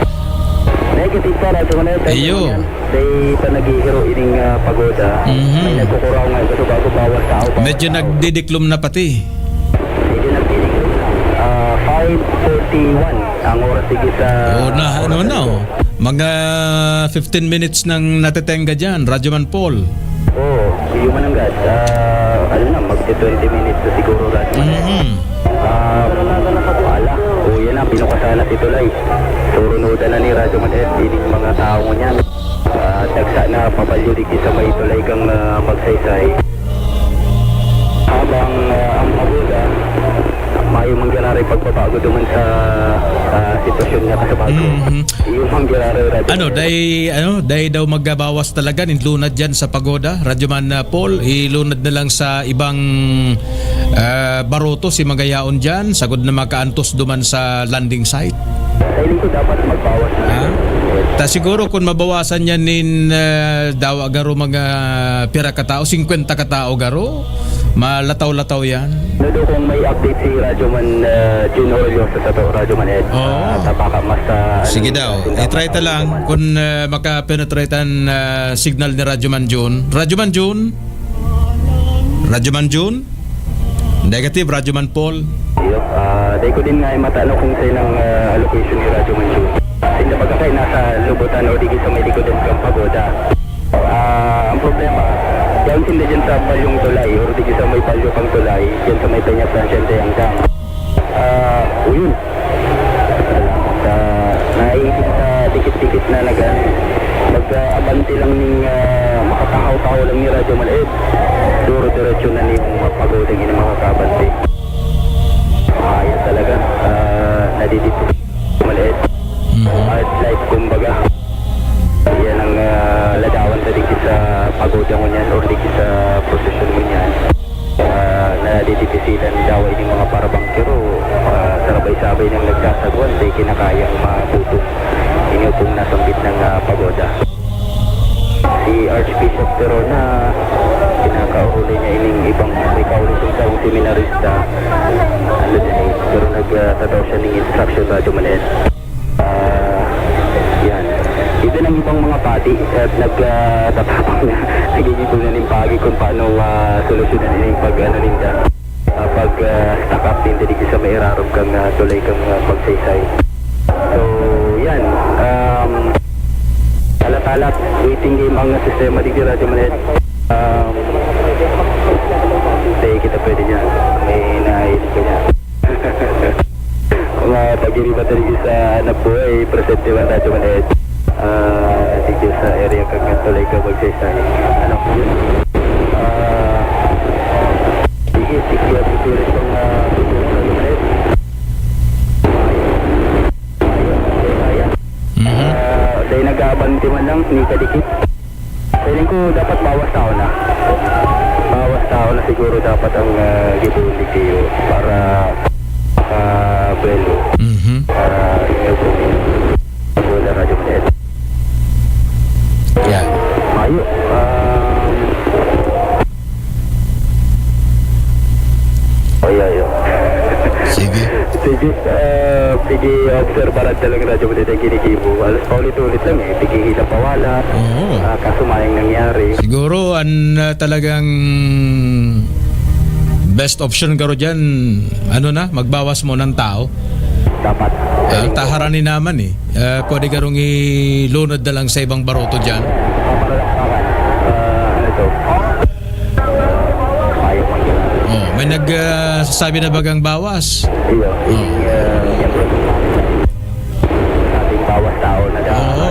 Negative pa, Radyo Maned, Iyo. Dahil pa naghihiro ining, ah, pagoda, Mhm. may nagkukuraw nga, ito bago bawas tao, bawas Medyo tao. nagdidiklom na pati. Medyo nagdidiklom na. Ah, five forty-one ang oras, sige, sa Oh, na, ano oras na, nito. oh. Mga fifteen minutes nang natetenga dyan, Radyo Man Paul. Oo, yung mananggad. Ah, ano na, magti twenty minutes na siguro, Radyo Man. Mhm. Ah, wala. O, yan na, binukasan na si Tulay. Surunodan na ni Radyo Man Ed, ining mga tao niyan. Ah, dagsa na, pabalyo Digdi sa may tulay kang, ah, Magsaysay. Habang, ah, ang pagoda, mayo man giraray pagbabago duman sa, ah, sitwasyon niya kasabago. Mhm. Iyo man giraray, Radyo. Ano, dai, ano, dai daw magbawas talaga nin lunad diyan sa pagoda, Radyo Man, ah, Paul, ilunad na lang sa ibang, ah, baroto si mga yaon diyan, sagod na makaantos duman sa landing site. Sa hiling ko dapat magbawas na. Ah? Ta siguro kung mabawasan yan nin, ah, dawa garo mga pira ka tao, singkwenta ka tao garo, malataw-lataw yan. Nudo kung may update si Radyo Man, ah, Jun Orlioso sa to, Radyo Man Ed. Oo. Ah, ta baka mas, ah, Sige ano, daw. Mas I-try ta lang kung, ah, maka-penetrate an, ah, signal ni Radyo Man Jun. Radyo Man Jun? Radyo Man Jun? Negative, Radyo Man Paul. Iyo, ah, dai ko din nga matanong kung saan ang, ah, location ni Radyo Man Jun. Sinda baga kay nasa lubutan o digi sa may likodan kang pagoda. Ah, ang problema, yaon sinda dyan sa balyong tulay, or digi sa may balyo pang tulay, dyan sa may Peña Francia, Andang. Ah, o yun. Salamat. Ah, naiisip sa dikit-dikit na nagan. Mag-abante lang ning, ah, makatahaw-tahaw lang ni Radyo Maliit. Duro-diretso na ning mga pagodang ini makakabante. Kaya talaga, ah, nadidito maliit. Mhm. Art life, kumbaga. Yan ang, ah, ladawan ta digdi sa pagoda ngunyan or digdi sa prosesyon ngunyan. Ah, nadidipisilan daw ini mga parabangkero, ah, sarabay-sabay nang nagsasagwan sa ikinakayang mabuto. Ini pong nasambit ng, ah, pagoda. Si Archbishop Perona, kinakauli niya ining ibang may kauli sa isang seminarista. Ano din eh, pero nagtatao siya ng instruction, Radyo Maliit. Ah, yan. Even ang ibang mga padi, eh, nag, ah, tatapang na, nagigibon na ning pagi kung paano, ah, solusyonan yung pag, ano, ninda. Ah, pag, ah, stock up ninda dito sa may irarom kang, ah, tulay kang, ah, Magsaysay. So, yan. Um, alat-alat, waiting game ang sistema dito, Radyo Maliit. Um, hindi kita pwede niya. May nahihiling ko niya. Mga pag-iriba talaga sa anak buhay, presente ba natin man eh. Ah, dito sa area kang Tulay ka Magsaysay. Ano po yun? Ah, sige, sige, ang spirit ng, ah, tutulong ng Lord. Mhm. Ah, dahil nag-aabante man lang, ni kadikit. Feeling ko dapat bawas tao na. Bawas tao na siguro dapat ang, ah, gibulig kayo para makabuelo. Mhm. Ah, ito po. Wala radyo ulit. Yeah. Mayo. Ah, ay, ay, ay. Sige. Sige, ah, sige, obserbaran ta lang radyo ulit ang ginigibo. Alas paulit-ulit lang eh. Sige, hila pawala. Oo. Ah, kaso mayang nangyari. Siguro, ang, ah, talagang best option garo dyan, ano na, magbawas mo ng tao. Dapat. Ah, taharan ni naman eh. Ah, pwede garong ilunod na lang sa ibang baroto dyan. Paparalakpakan. Ah, ano to? Ayaw man yun. Oh, may nag, ah, sasabi na bagang bawas. Iyo. Oh. Yung, ah, yung ating bawas tao na Oo.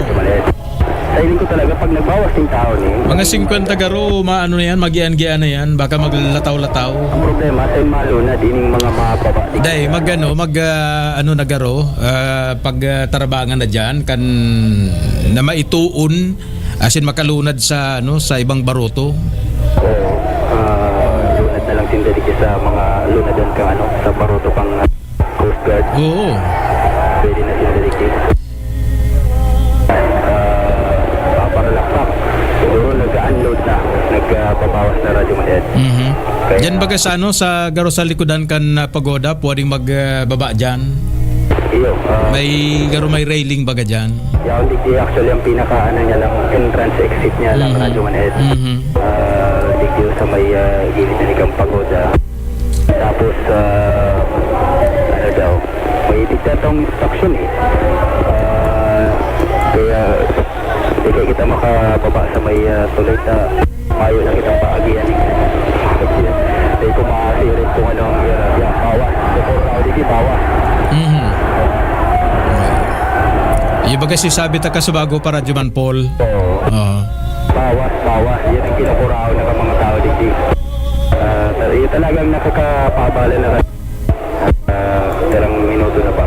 Sa hiling ko talaga, pag nagbawas yung tao ni Mga singkwenta garo, maano na yan, magian-gian na yan, baka maglataw-lataw. Ang problema, sa malunad, ining mga mababa. Day, mag ano, mag, ah, ano na garo, ah, pag, ah, tarabangan na dyan, kan, na maituon, asin makalunad sa, ano, sa ibang baroto. Oo, ah, lunad na lang sinda dito sa mga lunadan kang, ano, sa baroto kang Coast Guard. Oo. Pwede na sila dito. Ah, paparalakpak. Siguro nag-unload na, nagbabawas na radyo man yan. Mhm. Kaya Diyan baga sa ano, sa garo sa likudan kan, ah, pagoda, pwedeng mag, ah, baba diyan. Iyo, ah, May garo may railing baga diyan. Yaon digdi actually ang pinaka ano niya lang, entrance exit niya lang, Mhm. Radyo man yan. Mhm. Ah, digdi sa may, ah, gilid na ni kang pagoda. Tapos, ah, ano daw, may diktatong instruction eh. Ah, kaya, di kaya kita makababa sa may, ah, tulay ta, mayo na kitang paagian eh. Di ko masirit kung ano ang hirap. Yan, bawas. Di ko raw, di bawas. Mhm. Yung baga si sabi ta kasubago pa, Radyo Man Paul. Oo. Oo. Bawas, bawas. Yan ang kinakuraon na mga tao digdi. Ah, ta-, yung talagang nakakapaabala na, ah, ilang minuto na ba?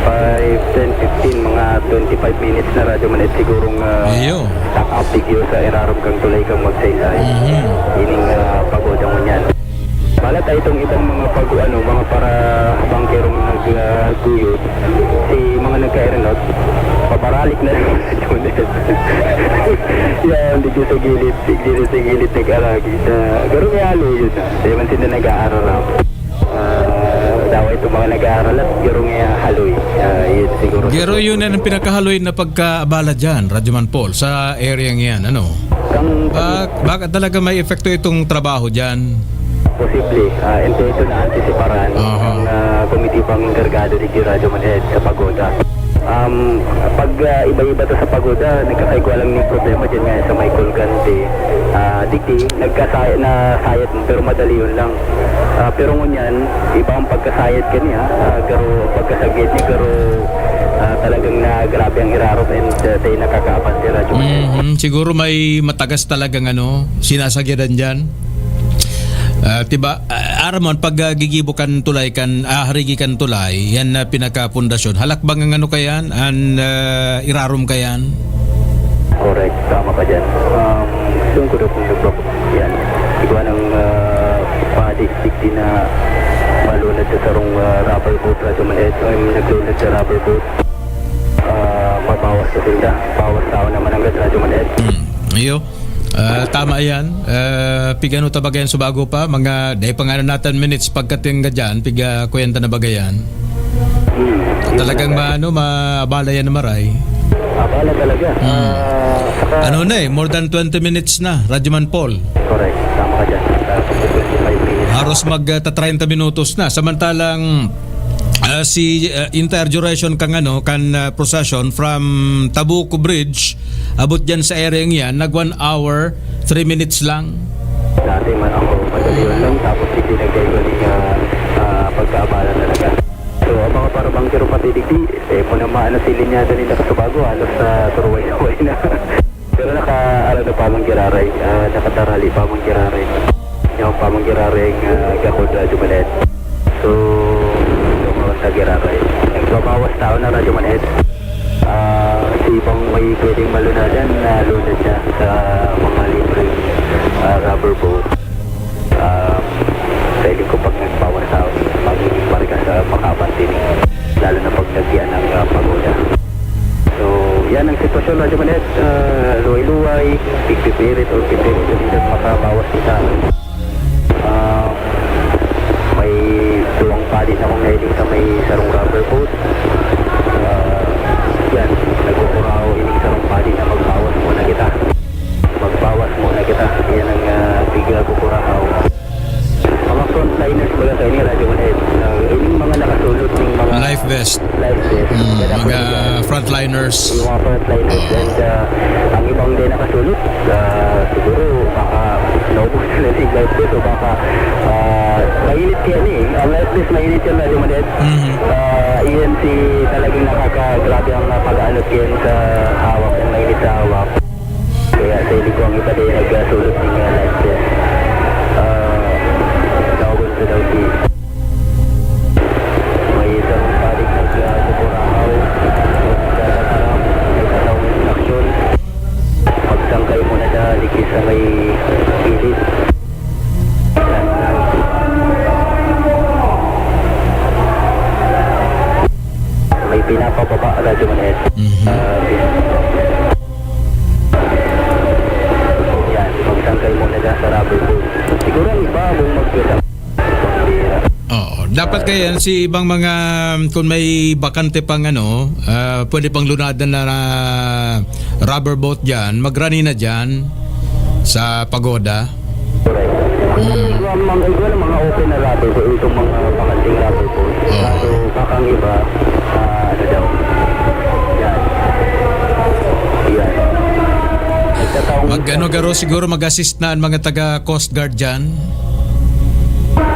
Five, ten, fifteen, mga twenty-five minutes na, Radyo Maned, sigurong, ah, Iyo. Stock up digdi sa irarom kang tulay kang Magsaysay. Mhm. Ining, ah, pagoda ngunyan. Bahala ta itong ibang mga pag-, ano, mga para bangkerong nag, ah, guyod, si mga nagka-erenot, pabaralik na lang sa Radyo Maned. Yan, digdi sa gilid, digdi sa gilid nag-aragi. Ah, garo may haloy yun, ah. Di man sila nag-aaral, ah. Ah, dawa itong mga nag-aaral at garo may haloy. Ah, yun siguro. Garo yun ang pinakahaloy na pagkaabala dyan, Radyo Man Paul, sa area yan, ano? Kang Bak-, baka talaga may epekto itong trabaho dyan. Posible. Ah, ito, ito na antisiparan Aha. ng, ah, komitibang enkargado digdi Radyo Maned sa pagoda. Um, pag, ah, iba-iba to sa pagoda, nagkakaigwa lang ning problema dyan nga sa may Colgante. Ah, digdi, nagkasay-, nasayat mo, pero madali yun lang. Ah, pero ngunyan, iba ang pagkasayat kaniya, ah, garo, pagkasagit niya, garo, ah, talagang na grabe ang irarom and, ah, tayo nakakaabante, Radyo Maned. Mhm. Siguro may matagas talagang ano, sinasagyadan dyan. Ah, diba, ah, aram mo, pag, ah, gigibo kan tulay, kan, ah, harigi kan tulay, yan na pinakapundasyon. Halakbang ang ano kayan, an, ah, irarom kayan. Correct, tama ka dyan. Um, doon ko daw kung nagpap-, yan. Igwa ng, ah, padi, digdi na malunod sa sarong, ah, rubber boat, Radyo Maned, ay, naglunod sa rubber boat. Ah, mabawas na sila. Bawas tao naman ang Radyo Maned. Hmm, iyo. Ah, tama yan. Ah, pigano ta baga yan sa bago pa? Mga, dahil pa nga na natin minutes pagkatingga dyan, piga kwenta na baga yan. Hmm, yun Talagang talaga. ma-, ano, maabala yan na maray. Abala talaga. Hmm. Ah, saka Ano na eh, more than twenty minutes na, Radyo Man Paul. Correct. Tama ka dyan. Ah, twenty-five minutes. Haros mag, ah, ta-, treinta minutos na. Samantalang, ah, si, ah, entire duration kang ano, kan, ah, procession from Tabuco Bridge, abot dyan sa area yan, nag one hour, three minutes lang. Dati man ako, madali yun lang, tapos hindi nagkaiba ni, ah, ah, pagkaabala talaga. So, ang mga parabangkero pati digdi, eh, po na maano si linyada ni Nakasubago, halos sa turuway-tuway na. Pero naka, ano na pa man giraray, ah, nakatarali pa man giraray. Yung pa man giraray, ah, gakod, ah, dumalet. So, lumawan sa giraray. Nagbabawas tao na, Radyo Maned. Ah, si ibang may pwedeng malunadan, nalunad siya sa mga libreng, ah, rubber boat. Ah, sa iling ko, pag nagbawas tao, magiging marga sa pagkabantini. Lalo na pag nagyan ang, ah, pagoda. So, yan ang sitwasyon, Radyo Maned. Ah, luway-luway, pigpipirit o pipirit sa makabawas kita. Ah, may duwang padi na akong nailing sa may sarong rubber boat. Ah, yan, nagkukuraw ining sarong padi na magbawas muna kita. Magbawas muna kita. Yan ang, ah, pigkukurahaw. Mga frontliners baga kaini, Radyo Maned. Ah, ining mga nakasulot ning mga Life vest. Life vest. Mm, Kaya mga dapat frontliners. Yung mga frontliners Oo. and, ah, ang ibang din nakasulot, ah, siguro baka naubos na si life vest o baka, ah, mainit kaya ni. Ang life vest mainit yan, Radyo Maned. Mhm. Ah, iyan si talagang nakakagrabe ang pag-aanot yan sa hawak, ang mainit sa hawak. Kaya sa ilig ko ang iba din nagkasulot din nga life vest. Ah, tawag ko daw si May sarong palig nagkakurahaw. Nagkakaraw. May katawang instruction. Magsangkay muna na, ligis sa may gilid. May pinapababa, Radyo Maned. Mhm. Ah, yan, magsangkay muna dyan sa rubber boat. Siguro ang iba, kung mag- Oo. Dapat kaya yan, si ibang mga, kung may bakante pang ano, ah, pwede pang lunadan na, na rubber boat dyan, magrani na dyan sa pagoda. Correct. Hmm. Ang mga, mga open na rubber boat, itong mga bakanteng rubber boat. Oo. Kaso, baka ang iba, ah, ano daw. Yan. Yan. Nagtataong Mag-ano, garo, siguro mag-assist na ang mga taga Coast Guard dyan.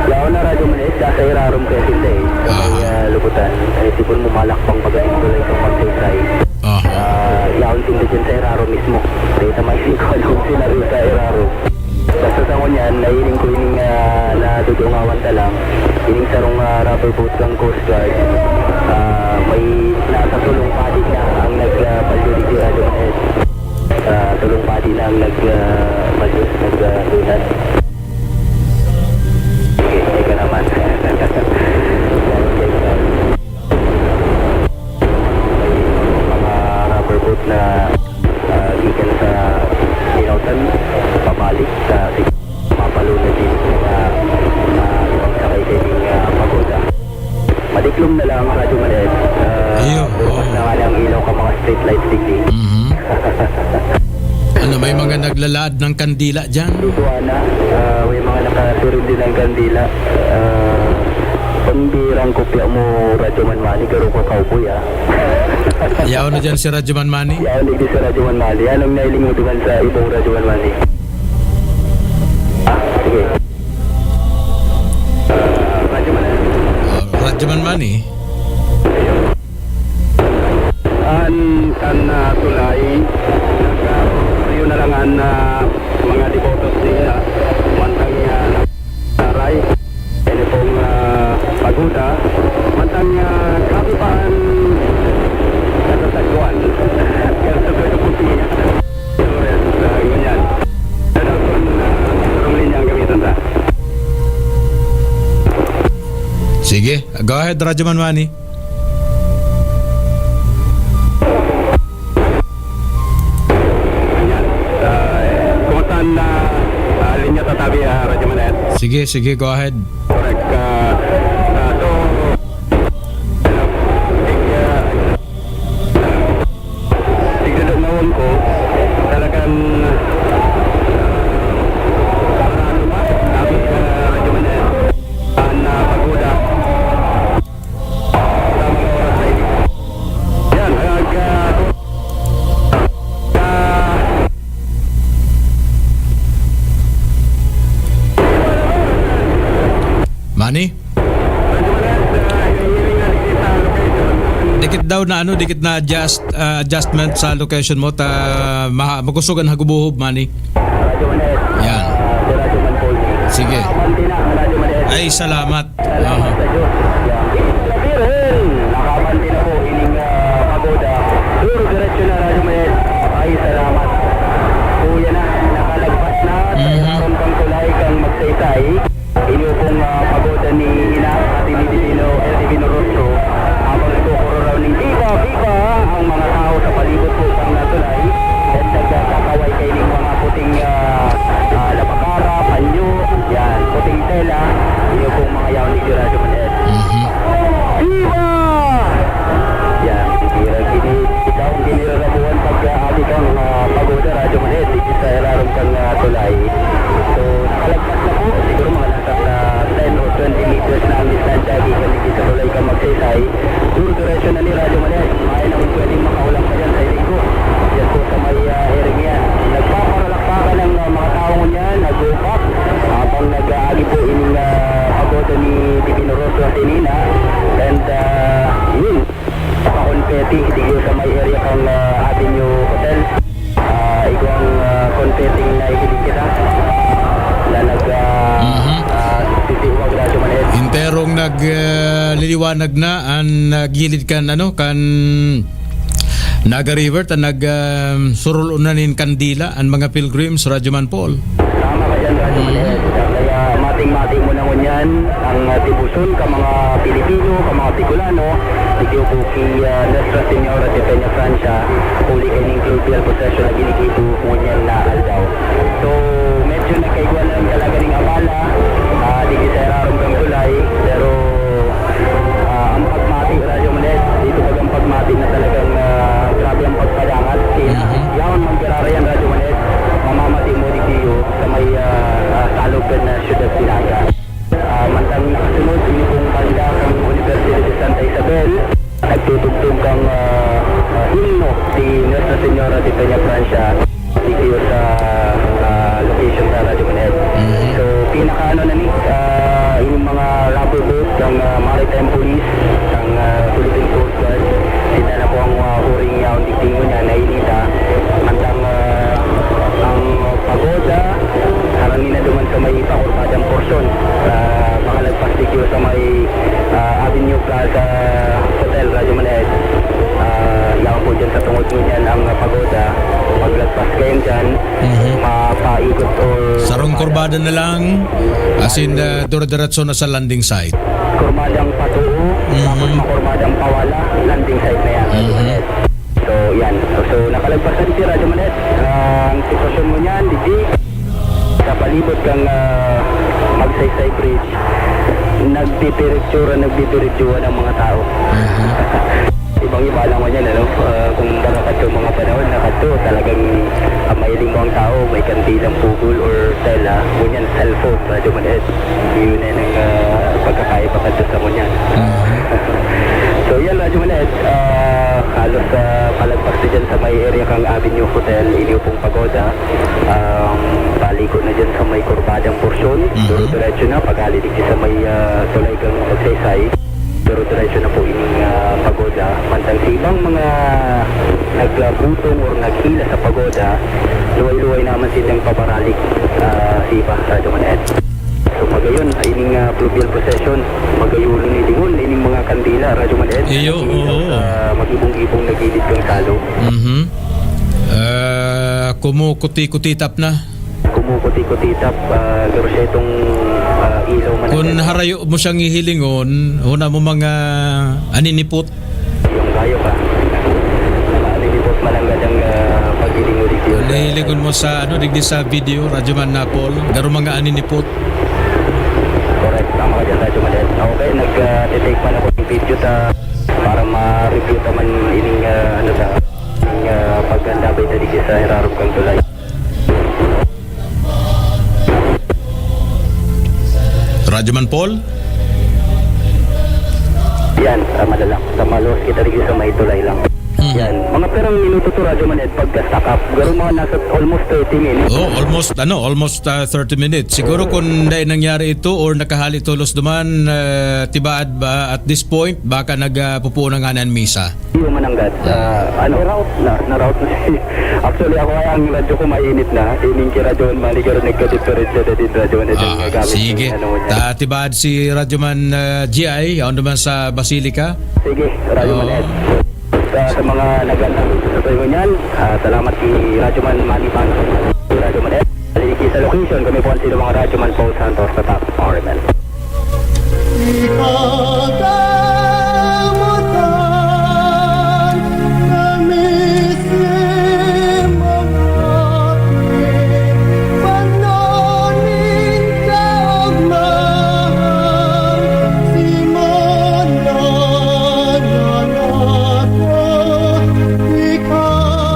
Yaon na, Radyo Maned, nasa irarom kaya sila eh. Sa may, Aha. ah, lubutan. Eh, siguro mumalakbang baga yung tulay kang Magsaysay. Aha. Ah, yaon sila dyan sa irarom mismo. Kaya sa may singkon. Boat kan Coast Guard. Ah, may nasa Tulong Padi na ang nag, ah, paldo digdi, Radyo Maned. Sa Tulong Padi na ang nag, ah, paldo, nag, ah, unat. Sige, teka naman. Mga rubber boat na, ah, gikan sa Inautan, pabalik sa Mapalunod din sa, ah, ibang sakay sa ining, ah, pagoda. Madiklom na lang, Radyo Maned. Ah, Iyo, bukas oo. na nga ang ilaw ka mga street lights digdi. Mhm. Ano, may mga naglalaad ng kandila dyan? Dito, ana, ah, may mga nakasurindi ng kandila. Ah, pambirang kopya mo, Radyo Man Manny, garo ka cowboy, ah. Yaon na dyan si Radyo Man Manny. Yaon digdi si Radyo Man Manny. Anong nailing mo duman sa ibong Radyo Man Manny? Ah, sige. Ah, Radyo Man Manny. Ah, Radyo Man Manny. An, kan, ah, tulay, nagkakaroon na lang an, ah, mga debotos niya, mantang, ah, aray, ini pong, ah, pagoda, mantang, ah, grabe pa an natatagpuan. Kaya sa pwede po siya, ah, ngunyan. Ano pong, ah, pang linya ang gamitan ta? Sige, go ahead, Radyo Man Manny. Yan. Ah, kumusta an, ah, linya ta tabi, ah, Radyo Maned? Sige, sige, go ahead. Correct. Ah, ah, so, tig, ah, tigdadagnawan ko, talagang, ah, tabi, ah, Radyo Maned. An, ah, pagoda. Yan, nag, ah, ah, Manny? Dikit daw na ano, dikit na adjust, ah, adjustment sa location mo ta ma-, makusog an hagubohob, Manny. Yan. Sige. Ay, salamat. Salamat sa Diyos. Yan. Sa Birhen, nakabante na po ining, ah, pagoda. Duro diretso na, Radyo Maned. Ay, salamat. Kuya na, nakalagpas na sa Mhm. irarom kang tulay kang Magsaysay. Inyo pong, ah, pagoda ni Ina, Ate ni Divino, El Divino Rostro. Habang nagkukuro raw ning viva, viva ang mga tao sa palibot po kang tulay. At nagkakaway kaining mga puting, ah, ah, labakara, panyo, yan, puting tela, iyo pong mga yaon ni Radyo Maned. Mhm. Viva! Yan, gira gini, ikaw ang giniraramuan pag, ah, abi kang, ah, pagoda, Radyo Maned, dito sa ilarom kang, ah, tulay. So, nakalagpas na po, siguro mga nasa ten or twenty meters na ang distansya, gikan dito sa tulay kang Magsaysay. Duro diretso na ni Radyo Maned. Mayo na kung pwedeng makahulang pa dyan sa iling ko. Diyan po sa may, ah, area niya. Nagpaparalakpakan ang, ah, mga tao ngunyan, nag-upak. Habang nag-aagi po ining, ah, pagoda ni Divino Rostro Atenina. And, ah, yun, pa-confetti, digdi sa may area kang, ah, Avenue Hotel. Ah, igwang, ah, confetti na ihiling kita na nag, ah, Mhm. ah, sisiwag, Radyo Maned. Enterong nag, ah, liliwanag na an, ah, gilid kan, ano, kan Naga River ta nag, ah, surul-on na nin kandila an mga pilgrims, Radyo Man Paul. Tama ka dyan, Radyo Mhm. Maned. Kaya mating-mating mo na ngunyan ang, ah, tibuson ka mga Pilipino, ka mga Bicolano, digdi po ki, ah, Nuestra Señora de Peña Francia, huli kaining fluvial procession na ginigibo ngunyan na aldaw. So, medyo nagkaigwa na lang talaga ning abala, ah, digdi sa irarom kang tulay, pero, ah, ang pagmati, Radyo Maned, dito pag ang pagmati na talagang, ah, grabe ang pagpadangat. Kaya Mhm. yaon man giraray yan, Radyo Maned, mamamati mo digdi sa may, ah, ah, salog na siyudad Naga. Ah, mantang nakasunod, ini pong banda kan Universidad de Santa Isabel, nagtutugtog kang, ah, ah, himno si Nuestra Señora de Peña Francia, dito sa, ah, location sa Radyo Maned. Mhm. So, pinakaano na ni, ah, yung mga rubber boat, ang, ah, Maritime Police, ang, ah, Philippine Coast Guard, sila na po ang, ah, huring yaon digdi ngunyan, nainita. Mantang, ah, ang pagoda, harani na duman sa may pakurbadan porsyon, ah, makalagpas digdi sa may, ah, Ada na lang, as in, uh, dire-diretso na sa landing site. Kurmadang patuo, Mhm. tapos makurmadang pawala, landing site na yan. Mhm. So, yan. So, nakalagpas na si Radyo Maned. Ah, ang sitwasyon mo niyan, D J, sa palibot kang, ah, Magsaysay Bridge, nagdidiretso ra, nagdidiretso ang mga tao. Mhm. Ibang-iba lang man yan, ano? Ah, kung baga kadto mga panahon na kadto, talagang, ah, mahiling mo ang tao, may kandilang pugol or tela, ngunyan cellphone, Radyo Maned. Yun na ang, ah, pagkakaiba kadto sa ngunyan. Mhm. So, yan, Radyo Maned, ah, halos, ah, palagpas na dyan sa may area kang Avenue Hotel, inyo pong pagoda, um, paliko na dyan sa may kurbadang porsyon, Mhm. dire-diretso na, paghali digdi sa may, ah, tulay kang Magsaysay. Dire-diretso na po ining, ah, pagoda. Mantang sa ibang mga nagbutong or naghila sa pagoda, luway-luway naman silang pabaralik, ah, sa iba, Radyo Maned. So, magayon, ining, ah, fluvial procession, magayon, ilingon, ining mga kandila, Radyo Maned. Iyo, Ilaw oo. sa mag-ibong-ibong na gilid kang salo. Mhm. Ah, kumukuti-kutitap na. Kumukuti-kutitap, ah, garo siya itong, ah, ilaw man Kun ang harayo mo siyang hihilingon, huna mo mga aninipot. Yung kayo ka. Mga aninipot man ang gadang, ah, paghilingon dito. Kun hihilingon mo sa, ano, digdi sa video, Radyo Man Napol, garo mga aninipot. Correct, tama ka dyan, Radyo Man. Okay, nag, ah, titake pa na po yung video ta para ma-review ta man ining, ah, ano ta, ining, ah, pagandabay ta digdi sa hirarom kang tulay. Radyo Man Paul? Yan, tama na lang. Sa malos kita rin sa may tulay lang. Mhm. Yan. Mga perang minuto to, Radyo Man Ed, pagka-stack up. Garo mga nasa almost thirty minutes. Oh, almost, ano, almost, ah, thirty minutes. Siguro kung dahil nangyari ito or nakahali ito, Los Duman, ah, tibaad ba at this point, baka nag, ah, pupuo na nga ng misa? Iyo mananggad. Ah, ano, na-route na, na-route na. Actually, ako ay ang radyo ko mainit na. Ining ki Radyo Man, maligar nagka-diferensya na din Radyo Man, itong Ah, nagamit sige. ng ano niya. Ta, tibaad si Radyo Man, ah, G I, yaon naman sa Basilica. Sige, Radyo Man Oo. Ed. Sa, sa mga nag-aantay sa sayo niyan, ah, salamat si Radyo Man Manny Pang. Si Radyo Man Ed. Sa location, kami po ang sino mga Radyo Man Paul Santos, tatak, R M L. Ikatamutan na misim ang aking panonindaog mahal, si Manananato, ikatamutan.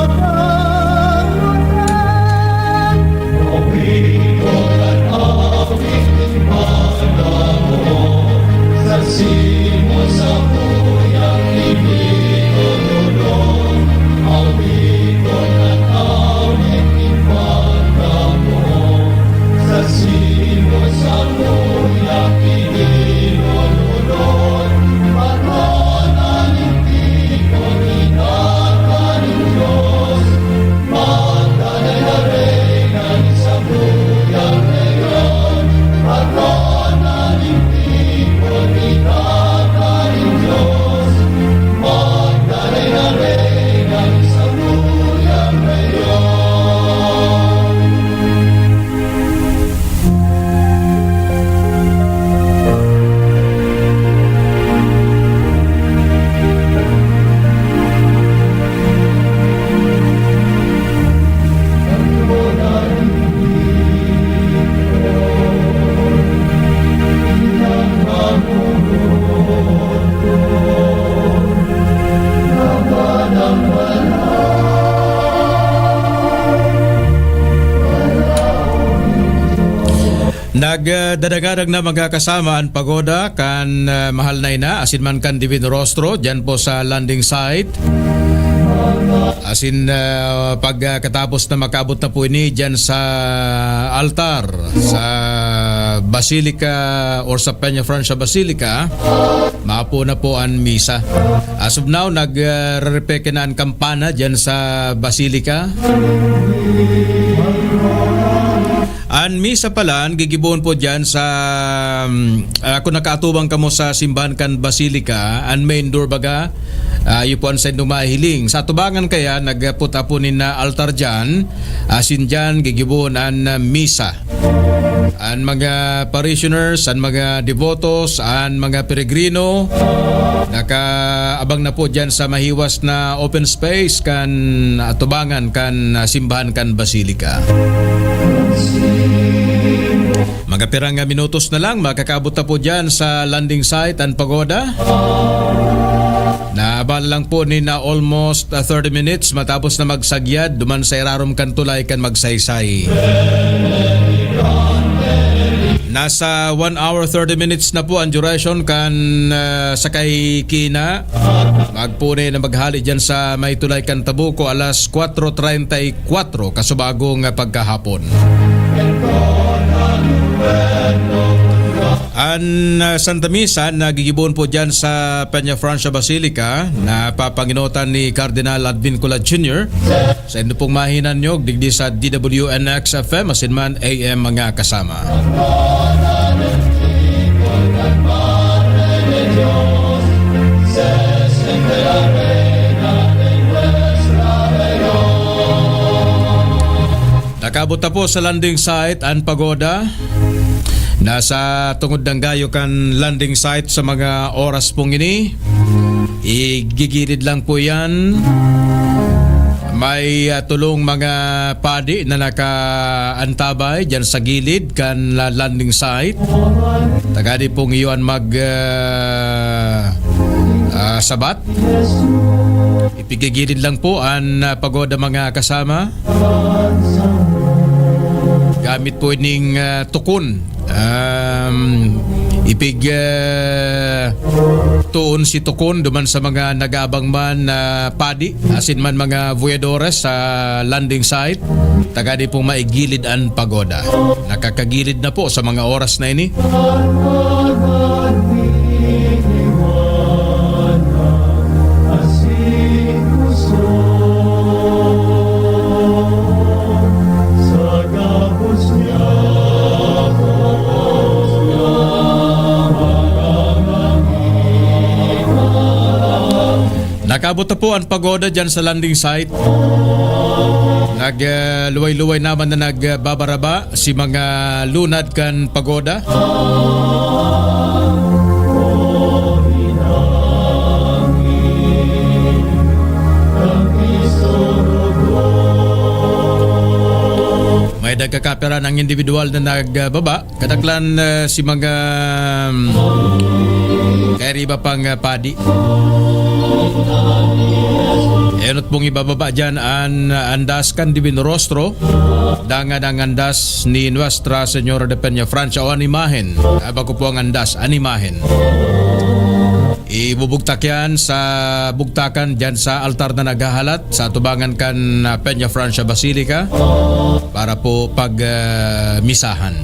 Nagdadangdang na, mga kasama, an pagoda kan, ah, mahal na ina, asin man kan Divino Rostro, diyan po sa landing site. Asin, ah, pag, ah, katapos na, makaabot na po ini diyan sa altar, sa Basilica or sa Peñafrancia Basilica, mapo na po an misa. As of now, nag, ah, rerepeke na an kampana diyan sa Basilica. An misa pala, an gigibohon po diyan sa, um, ah, kung nakaatubang kamo sa simbahan kan Basilica, an main door baga, ah, iyo po an saindong mahihiling. Sa atubangan kaya, nagputa po nin, ah, altar diyan, asin diyan gigibohon an, ah, misa. An mga parishioners, an mga debotos, an mga peregrino, nakaabang na po diyan sa mahiwas na open space kan atubangan kan, ah, simbahan kan Basilica. Mga pirang minutos na lang, makakaabot na po diyan sa landing site an pagoda. Naabala lang po ni na almost, ah, thirty minutes matapos na magsagyad duman sa irarom kan tulay kan Magsaysay. Nasa one hour, thirty minutes na po ang duration kan, ah, sakay kina. Magpuni na maghali dyan sa may tulay kan Tabuco, alas kwatro treinta y cuatro, kasubagong, ah, pagkahapon. An, ah, Santa Misa nagigibohon po dyan sa Peña Francia Basilica, na papanginotan ni Cardinal Advincula Junior. Saindo pong mahinanyog digdi sa D W N X F M, asin man A M, mga kasama. Nakabot na po sa landing site an pagoda. Nasa tungod danggayo kan landing site sa mga oras pong ini. Igigilid lang po yan. May, ah, tulong mga padi na nakaantabay dyan sa gilid kan, ah, landing site. Tagadi pong iyon mag, ah, ah, sabat. Ipigigilid lang po an, ah, pagoda, mga kasama. Gamit po ining, ah, tukon. Um, ipig, ah, tuon si tukon duman sa mga nag-aabang man na padi, asin man mga voyadores sa landing site. Tagadi pong maigilid an pagoda. Nakakagilid na po sa mga oras na ini. Nakabot na po an pagoda dyan sa landing site. Nag, ah, luway-luway naman na nagbabaraba si mga lunad kan pagoda. May nagkakapira ng individual na nagbaba. Kadaklan, ah, si mga, um, kairiba pang, ah, padi. Enot pong ibababa dyan an, an andas kan Divino Rostro, dangan ang andas ni Nuestra Señora de Peña Francia o an imahen. Ah, bako po ang andas, an imahen. Ibubugtak yan sa bugtakan dyan sa altar na naghahalat sa atubangan kan, ah, Peña Francia Basilica para po pag, ah, misahan.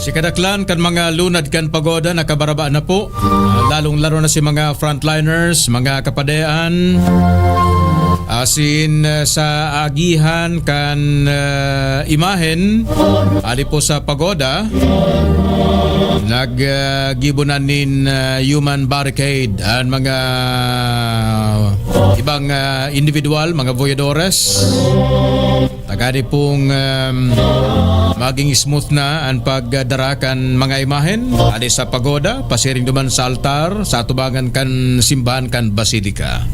Si kadaklan kan mga lunad kan pagoda nakabaraba na po, ah, lalong-lalo na si mga frontliners, mga kapadean, asin, ah, sa agihan kan, ah, imahen, ali po sa pagoda, nag, ah, gibo na nin, ah, human barricade an mga ibang, ah, individual, mga voyadores. Pagkadi pong, um, maging smooth na an pagdara kan mga imahen, hali sa pagoda, pasiring duman sa altar, sa atubangan kan simbahan kan Basilica.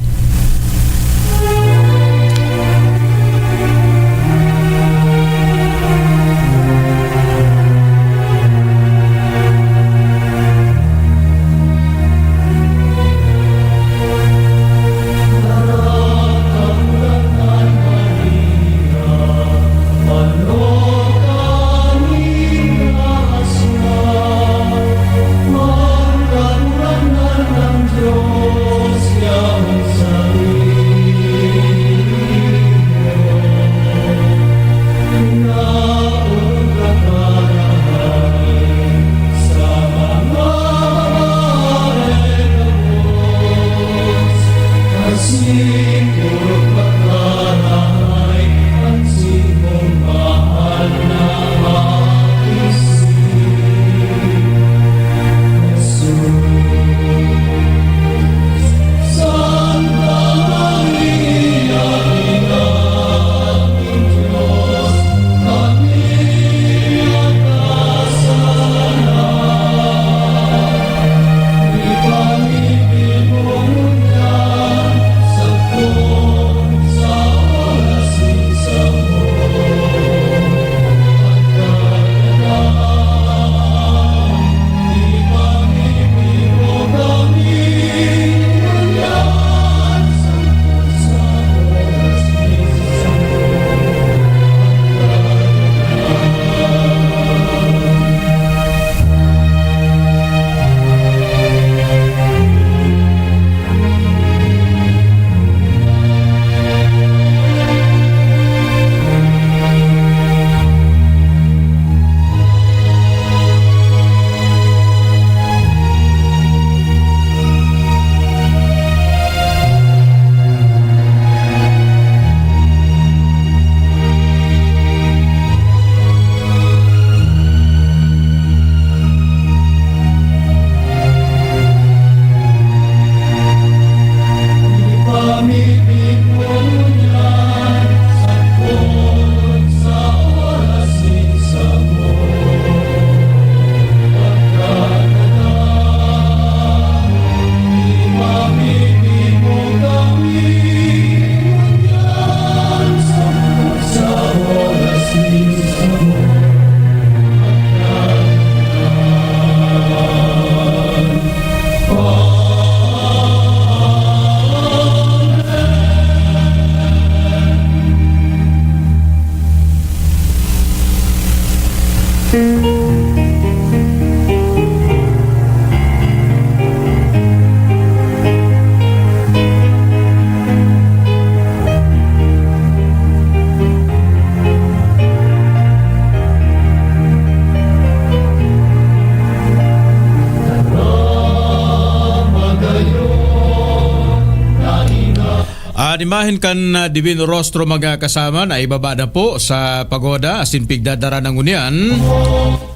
An imahen kan, ah, Divino Rostro, mga kasama, naibaba na po sa pagoda asin pigdadara na ngunyan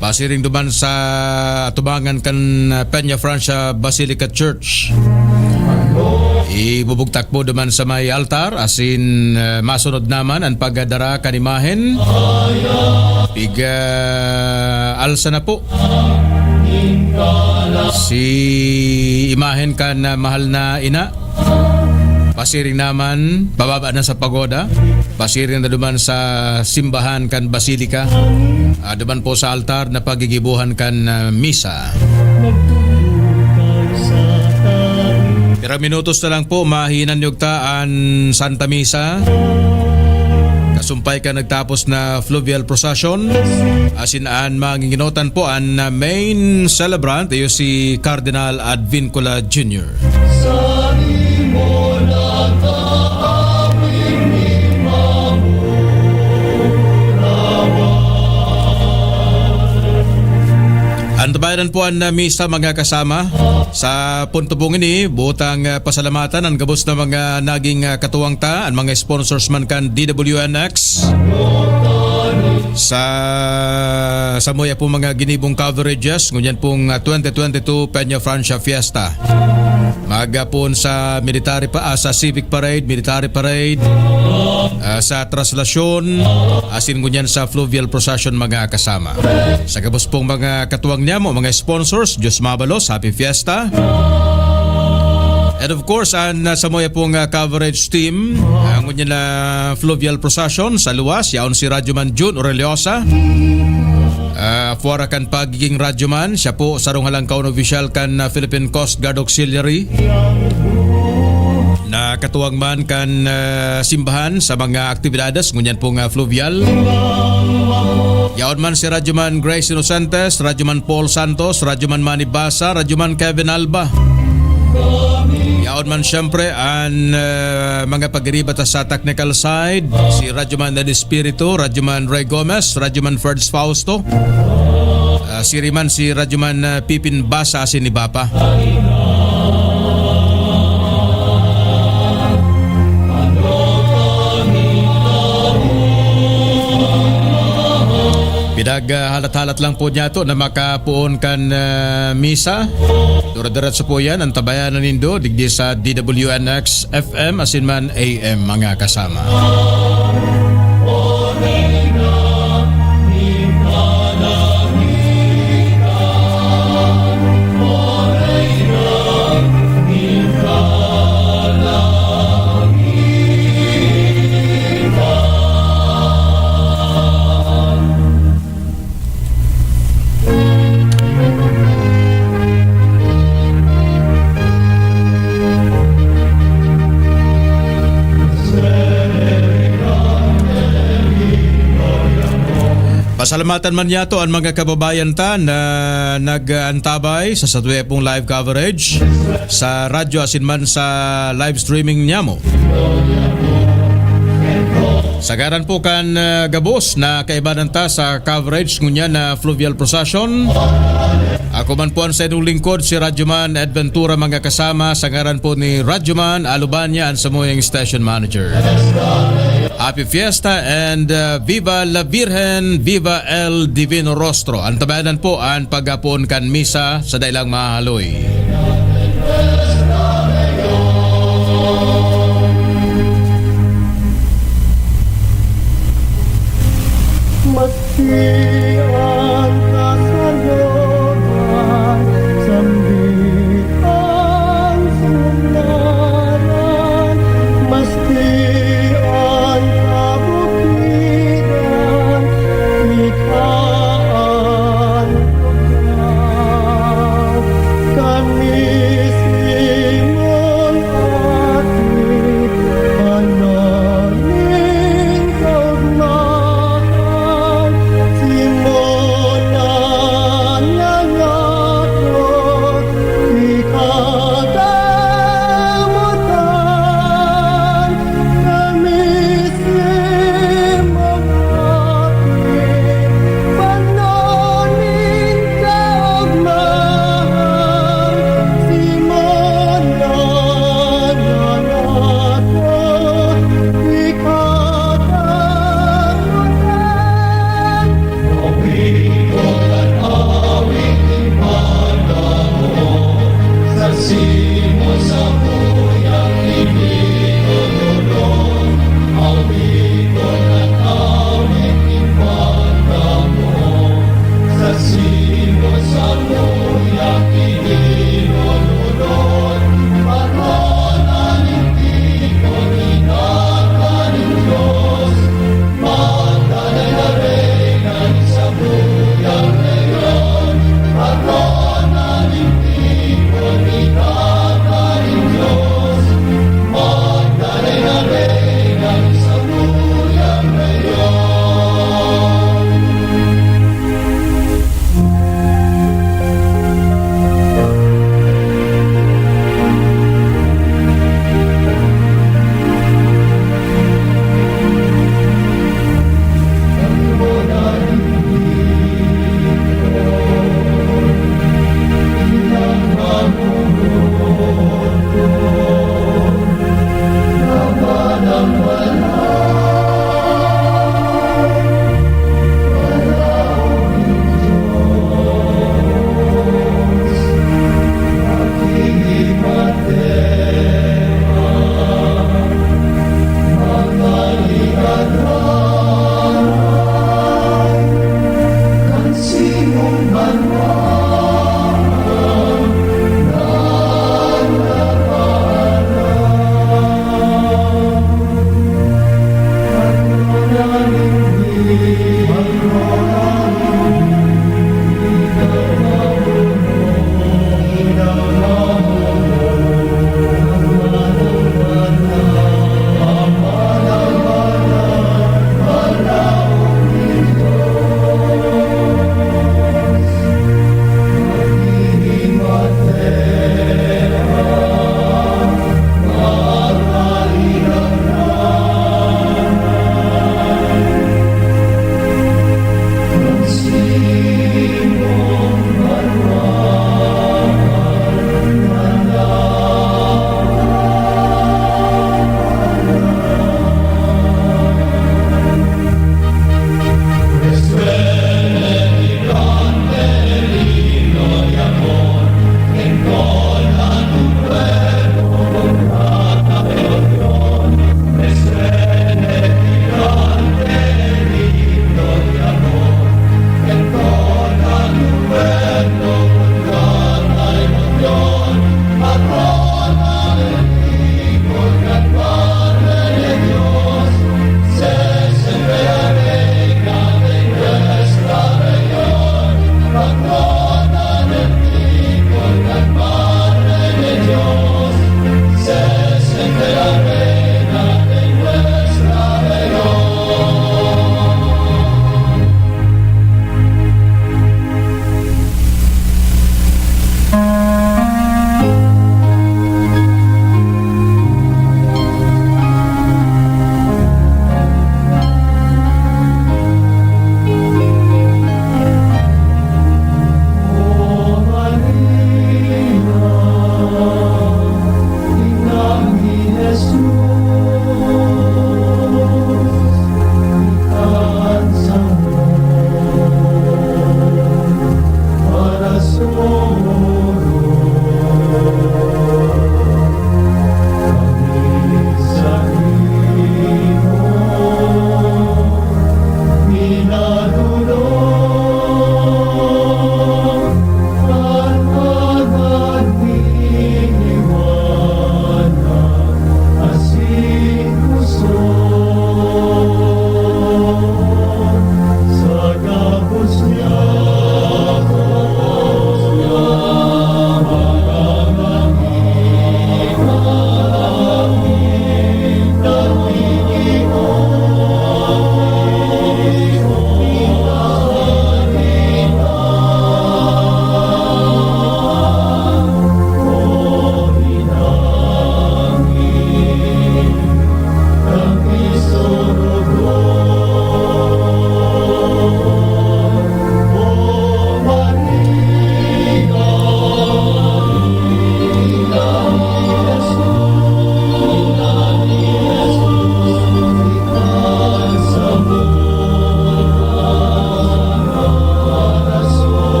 pasiring duman sa atubangan kan, ah, Peña Francia Basilica Church. Ibubugtak po duman sa may altar asin, ah, masunod naman an pagdara kan imahen. Pig, ah, alsa na po si imahen kan, ah, mahal na ina. Pasiring naman, pababa na sa pagoda. Pasiring na duman sa simbahan kan Basilica. Ah, duman po sa altar na pagigibohan kan, ah, misa. Pirang minutos na lang po, mahihinanyog ta an Santa Misa. Kasumpay kan nagtapos na fluvial procession, asin an manginginotan po an, ah, main celebrant, iyo si Cardinal Advincula Junior. Antabayanan po an, ah, misa, mga kasama. Sa punto pong ini, butang, ah, pasalamatan an gabos na mga naging, ah, katuwang ta, an mga sponsors man kan D W N X. Sa, samuya po mga ginibong coverages, ngunyan pong, ah, twenty twenty-two Peña Francia Fiesta. Magapon sa military pa, ah, sa civic parade, military parade, ah, sa traslasyon, asin ngunyan sa fluvial procession, mga kasama. Sa gabos pong mga katuwang niyamo, mga sponsors, Diyos mabalos, Happy Fiesta. And of course, an, ah, samuya pong, ah, coverage team, ah, ngunyan na fluvial procession sa luwas, yaon si Radyoman Jun Oreliosa. Ah, fuwara kan pagiging radyoman, siya po sarong halangkaw na opisyal kan, ah, Philippine Coast Guard Auxiliary. Nakatuwang man kan, ah, simbahan sa mga aktibidades ngunyan pong, ah, fluvial. Yaon man si Radyoman Grace Inocentes, Radyoman Paul Santos, Radyoman Manny Basa, Radyoman Kevin Alba. Yaon man siyempre an, ah, mga pagiriba ta sa technical side, si Radyoman Ned Espiritu, Radyoman Ray Gomez, Radyoman Ferds Fausto, ah, siriman si Radyoman, ah, Pipin Basa asin iba pa. Pinaghalat-halat lang po niyato na makapoon kan, ah, misa. Dura-diretso po yan, antabayanan nindo, digdi sa D W N X F M asin man A M, mga kasama. Pasalamatan man niyato an mga kababayan ta na nag-aantabay sa satuya pong live coverage sa radyo asin man sa live streaming niyamo. Sa ngaran po kan, ah, gabos na kaibanan ta sa coverage ngunyan na fluvial procession, ako man po an saindong lingkod, si Radyoman Ed Ventura, mga kasama, sa ngaran po ni Radyoman Alubania, an samuyang station manager. Happy Fiesta and, uh, Viva la Virgen, Viva el Divino Rostro. Antabayanan po an pagapon kan misa sa dailang mahaloy. Maski an kasalogan, sambit an ngaran, maski an kabukidan, ika an tugnaw. Kami si Aki, ano nin kaugmahan, si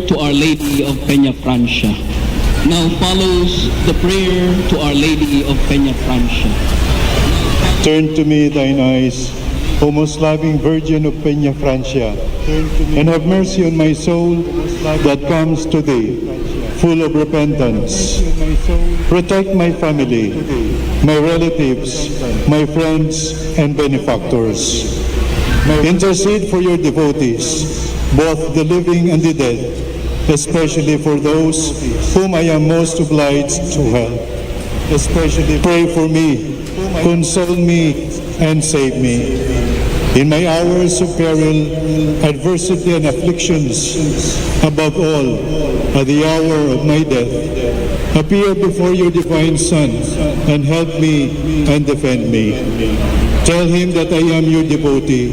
to Our Lady of Peña Francia. Now follows the prayer to Our Lady of Peña Francia. Turn to me thine eyes, O most loving Virgin of Peña Francia, and have mercy on my soul that comes to thee, full of repentance. Protect my family, my relatives, my friends, and benefactors. Intercede for your devotees, both the living and the dead, especially for those whom I am most obliged to help. Especially pray for me, console me, and save me. In my hours of peril, adversity, and afflictions, above all, at the hour of my death, appear before your divine Son and help me and defend me. Tell him that I am your devotee,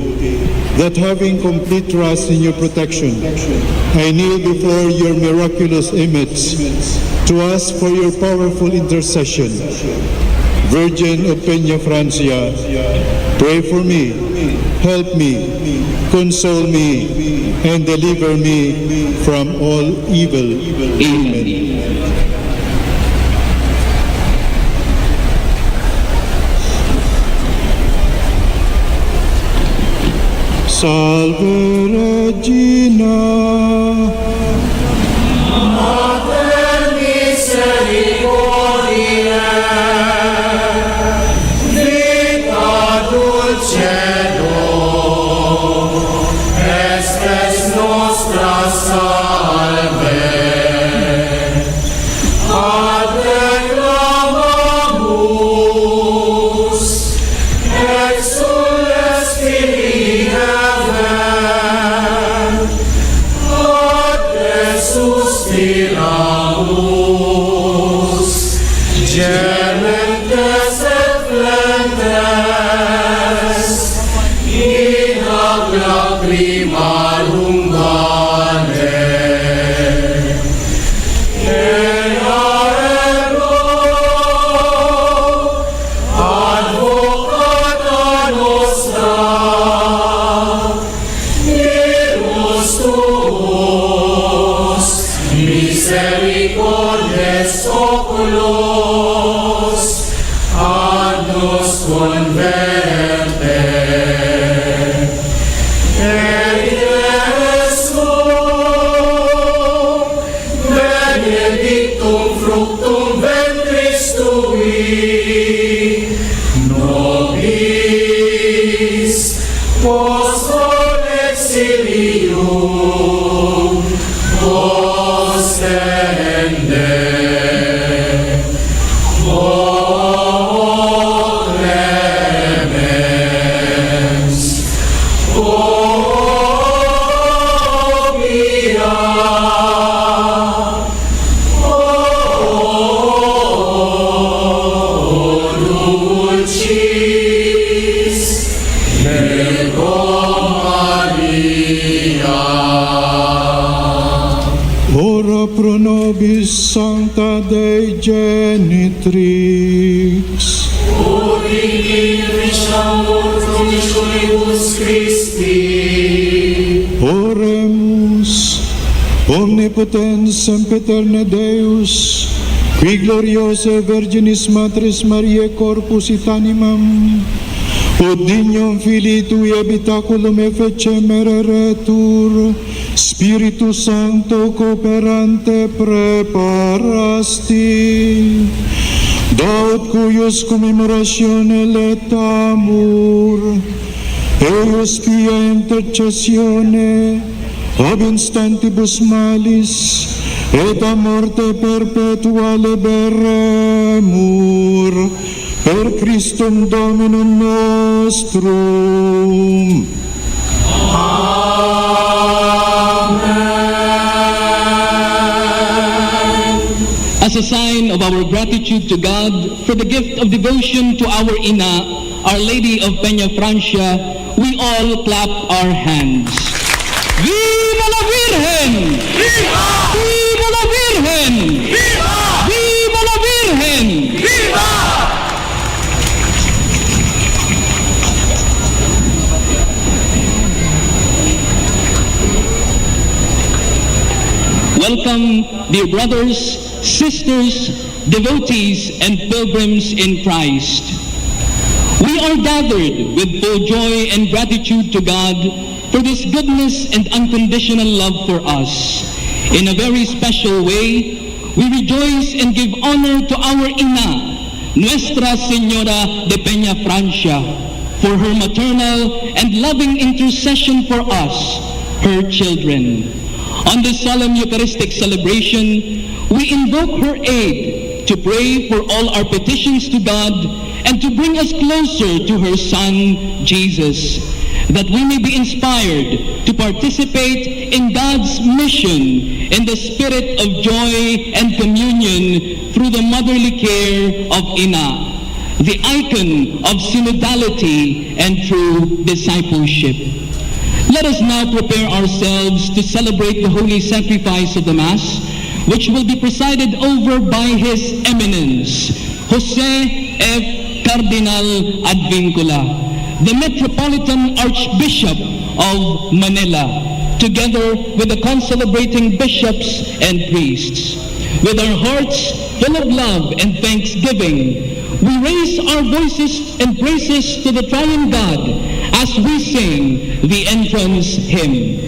that having complete trust in your protection, I kneel before your miraculous image to ask for your powerful intercession. Virgin of Peña Francia, pray for me, help me, console me, and deliver me from all evil. Amen. Salve Regina. Mater misericordiae, vita dulcedo, spes nostra salve. Ad te clamamus, exsules filii Hevae, ad te suspiramus, gementes et flentes in hac lacrimarum vale. Ea ego advocata nostra, irus tuus, misericordes oculos, ad nos converte. Et Iesus, benedictum fructum ventris tui, nobis post exilium ostende. O clemens, o pia, o dulcis Virgo Maria. Ora pro nobis sancta Dei Genitrix. Ut in promissionibus Christi. Oremus. Omnipotens sempiterne Deus, qui gloriosae Virginis Matris Mariae corpus et animam, ut dignum Filii Tui habitaculum efficem ereretur, Spiritu Sancto cooperante preparasti, da ut cuius commemoratione laetamur, eius pia intercessione ab instantibus malis et a morte perpetua liberemur, per Christum Dominum nostrum. Amen. As a sign of our gratitude to God for the gift of devotion to our Ina, Our Lady of Peña Francia, we all clap our hands. ¡Viva la Virgen! ¡Viva! ¡Viva la Virgen! ¡Viva! ¡Viva la Virgen! ¡Viva! Welcome, dear brothers, sisters, devotees, and pilgrims in Christ. We are gathered with full joy and gratitude to God for this goodness and unconditional love for us. In a very special way, we rejoice and give honor to our Ina, Nuestra Señora de Peñafrancia, for her maternal and loving intercession for us, her children. On this solemn Eucharistic celebration, we invoke her aid to pray for all our petitions to God and to bring us closer to her Son, Jesus, that we may be inspired to participate in God's mission in the spirit of joy and communion through the motherly care of Ina, the icon of synodality and true discipleship. Let us now prepare ourselves to celebrate the holy sacrifice of the Mass, which will be presided over by His Eminence, Jose F. Cardinal Advincula, the Metropolitan Archbishop of Manila, together with the concelebrating bishops and priests. With our hearts full of love and thanksgiving, we raise our voices and praises to the Triune God as we sing the entrance hymn.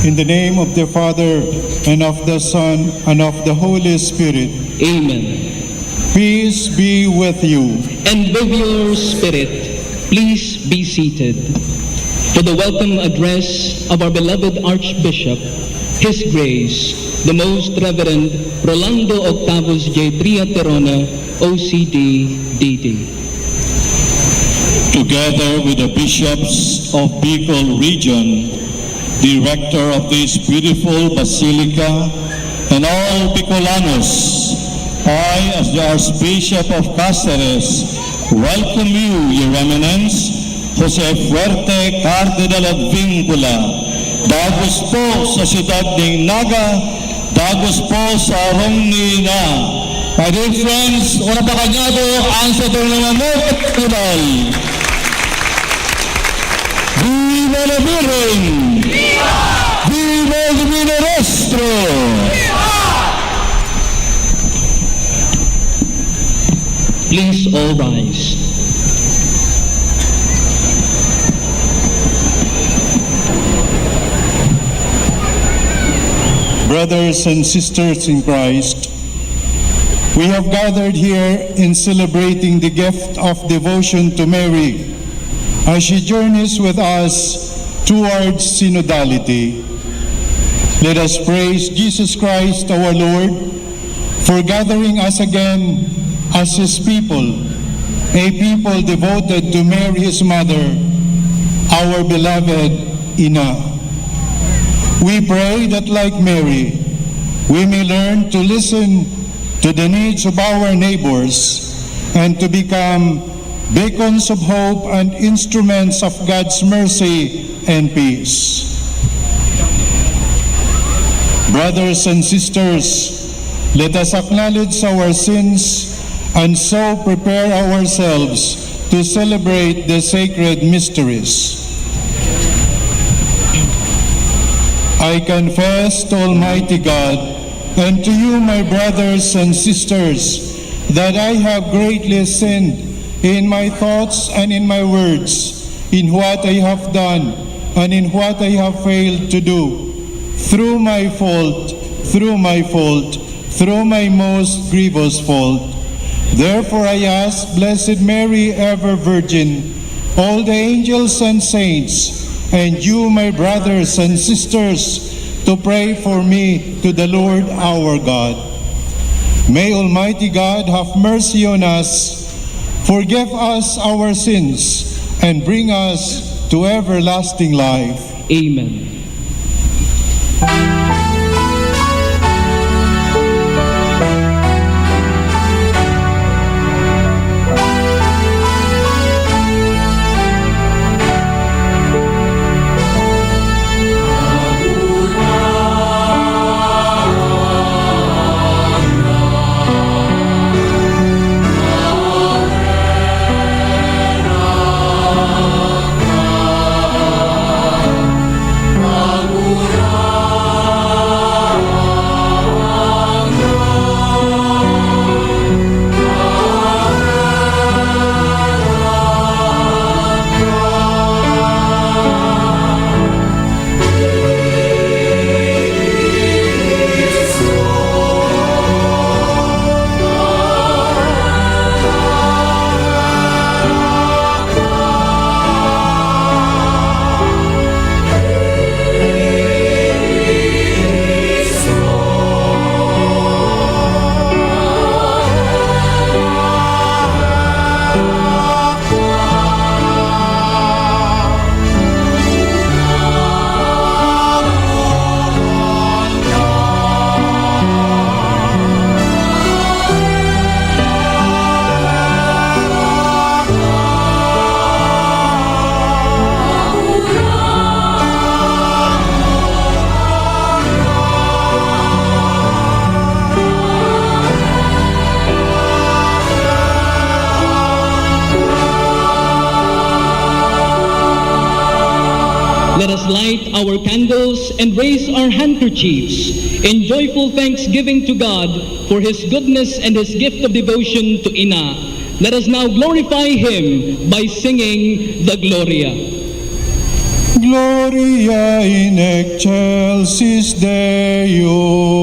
In the name of the Father, and of the Son, and of the Holy Spirit. Amen. Peace be with you. And with your spirit. Please be seated. For the welcome address of our beloved Archbishop, His Grace, the Most Reverend Rolando Octavus J. Triaterona, O C D, D D. Together with the bishops of Bicol Region, the rector of this beautiful basilica, and all Bicolanos, I, as the Archbishop of Caceres, welcome you, Your Eminence, Jose Fuerte Cardinal Advincula, dagos po sa siyudad nin Naga, dagos po sa harong ni Ina. My dear friends, una pa kanyado, ang satong mga notable. Viva la Virgen! Viva el Divino Rostro! Please all rise. Brothers and sisters in Christ, We have gathered here in celebrating the gift of devotion to Mary as she journeys with us towards synodality. Let us praise Jesus Christ our Lord for gathering us again as His people, a people devoted to Mary, His mother, our beloved Ina. We pray that, like Mary, we may learn to listen to the needs of our neighbors and to become beacons of hope and instruments of God's mercy and peace. Brothers and sisters, let us acknowledge our sins and so prepare ourselves to celebrate the sacred mysteries. I confess to Almighty God and to you, my brothers and sisters, that I have greatly sinned in my thoughts and in my words, in what I have done and in what I have failed to do, through my fault, through my fault, through my most grievous fault. Therefore I ask, Blessed Mary, ever Virgin, all the angels and saints, and you, my brothers and sisters, to pray for me to the Lord our God. May Almighty God have mercy on us, forgive us our sins, and bring us to everlasting life. Amen. Let us light our candles and raise our handkerchiefs in joyful thanksgiving to God for His goodness and His gift of devotion to Ina. Let us now glorify Him by singing the Gloria. Gloria in excelsis Deo.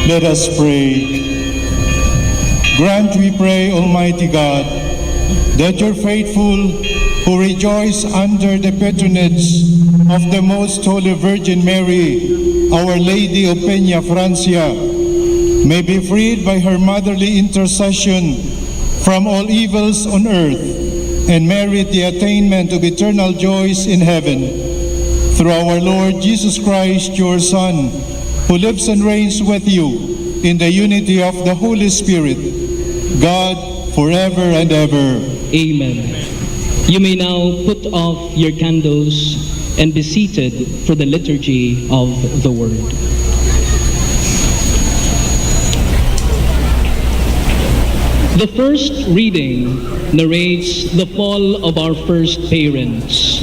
Let us pray. Grant, we pray, Almighty God, that your faithful who rejoice under the patronage of the Most Holy Virgin Mary, Our Lady of Peña Francia, may be freed by her motherly intercession from all evils on earth and merit the attainment of eternal joys in heaven. Through our Lord Jesus Christ, your Son, who lives and reigns with you in the unity of the Holy Spirit, God, forever and ever. Amen. You may now put off your candles and be seated for the liturgy of the word. The first reading narrates the fall of our first parents.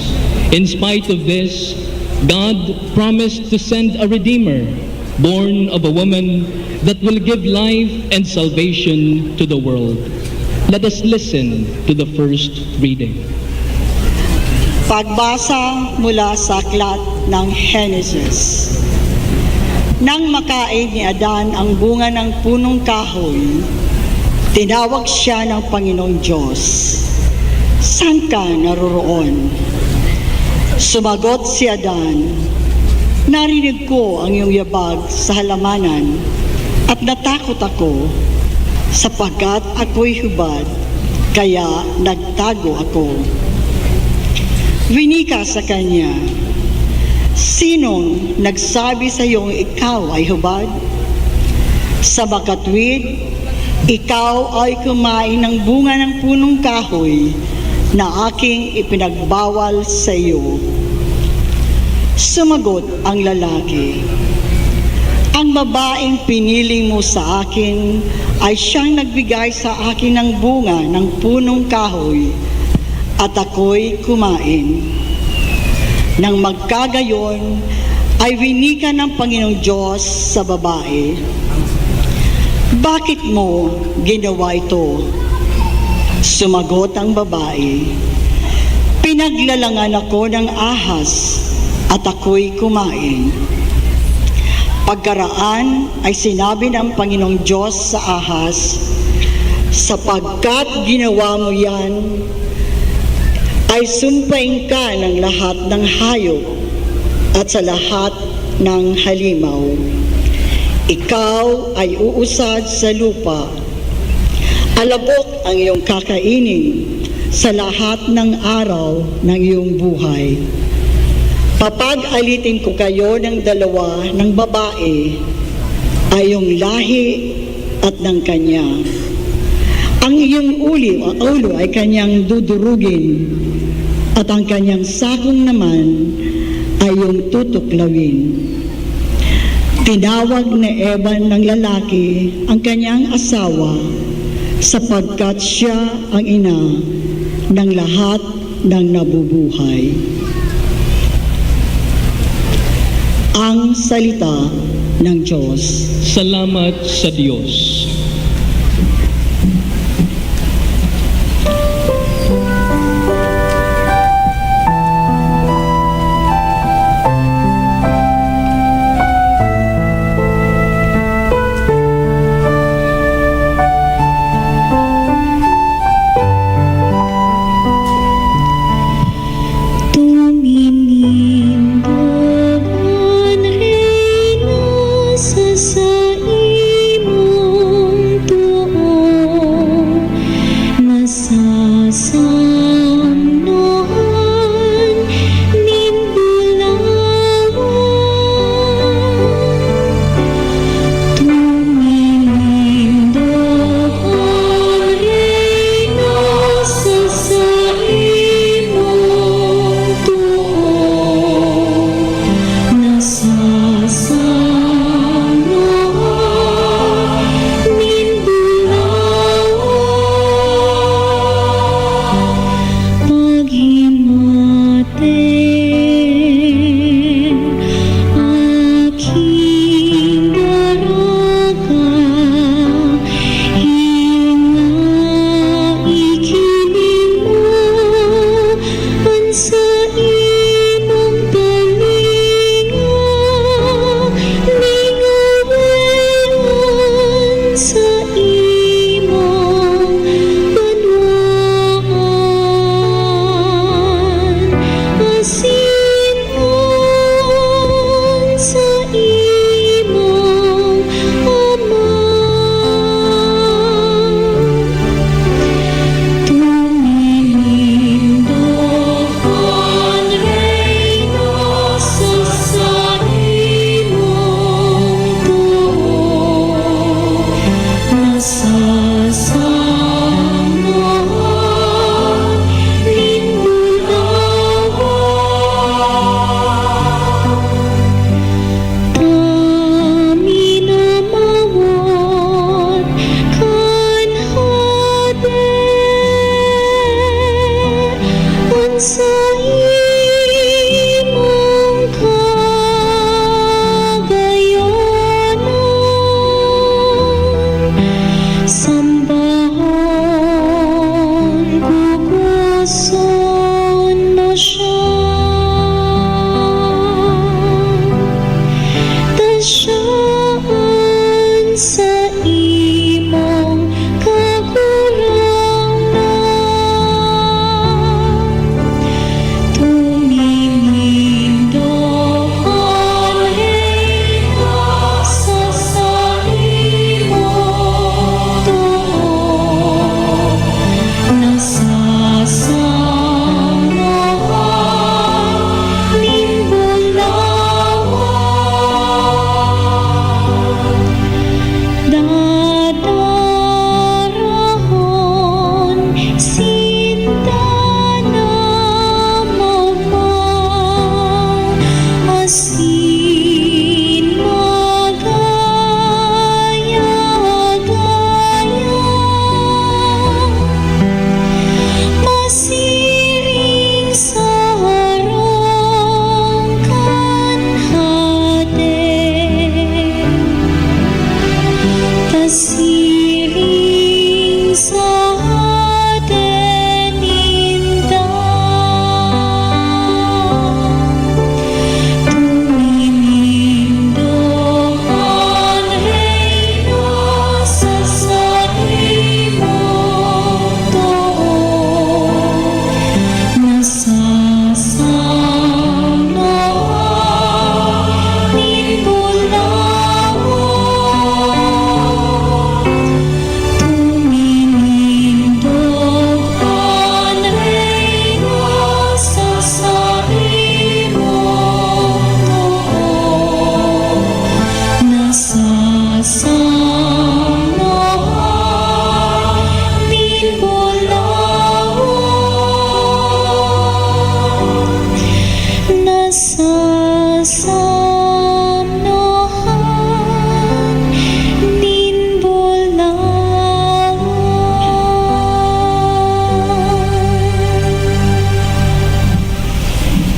In spite of this, God promised to send a Redeemer, born of a woman, that will give life and salvation to the world. Let us listen to the first reading. Pagbasa mula sa aklat ng Henesis. Nang makain ni Adan ang bunga ng punong kahoy, tinawag siya ng Panginoong Diyos, "Saan ka naroroon?" Sumagot si Adan, "Narinig ko ang iyong yabag sa halamanan at natakot ako, sapagkat ako'y hubad, kaya nagtago ako." Winika sa kanya, "Sinong nagsabi sa iyong ikaw ay hubad? Sa makatwid, ikaw ay kumain ng bunga ng punong kahoy na aking ipinagbawal sa iyo." Sumagot ang lalaki, "Ang babaeng pinili mo sa akin ay siyang nagbigay sa akin ng bunga ng punong kahoy, at ako'y kumain." Nang magkagayon, ay winika ng Panginoong Diyos sa babae, "Bakit mo ginawa ito?" Sumagot ang babae, "Pinaglalangan ako ng ahas at ako'y kumain." Pagkaraan ay sinabi ng Panginoong Diyos sa ahas, "Sapagkat ginawa mo yan, ay sumpain ka ng lahat ng hayop at sa lahat ng halimaw. Ikaw ay uusad sa lupa. Alabok ang iyong kakainin sa lahat ng araw ng iyong buhay. Papag-alitin ko kayo ng dalawa ng babae, ay iyong lahi at ng kanya. Ang iyong uli, ulo ay kanyang dudurugin, at ang kanyang sakong naman ay iyong tutuklawin." Tinawag ni Eva ng lalaki ang kanyang asawa, sapagkat siya ang ina ng lahat ng nabubuhay. Ang salita ng Diyos. Salamat sa Diyos. Tumindog an Reyna sa saimo.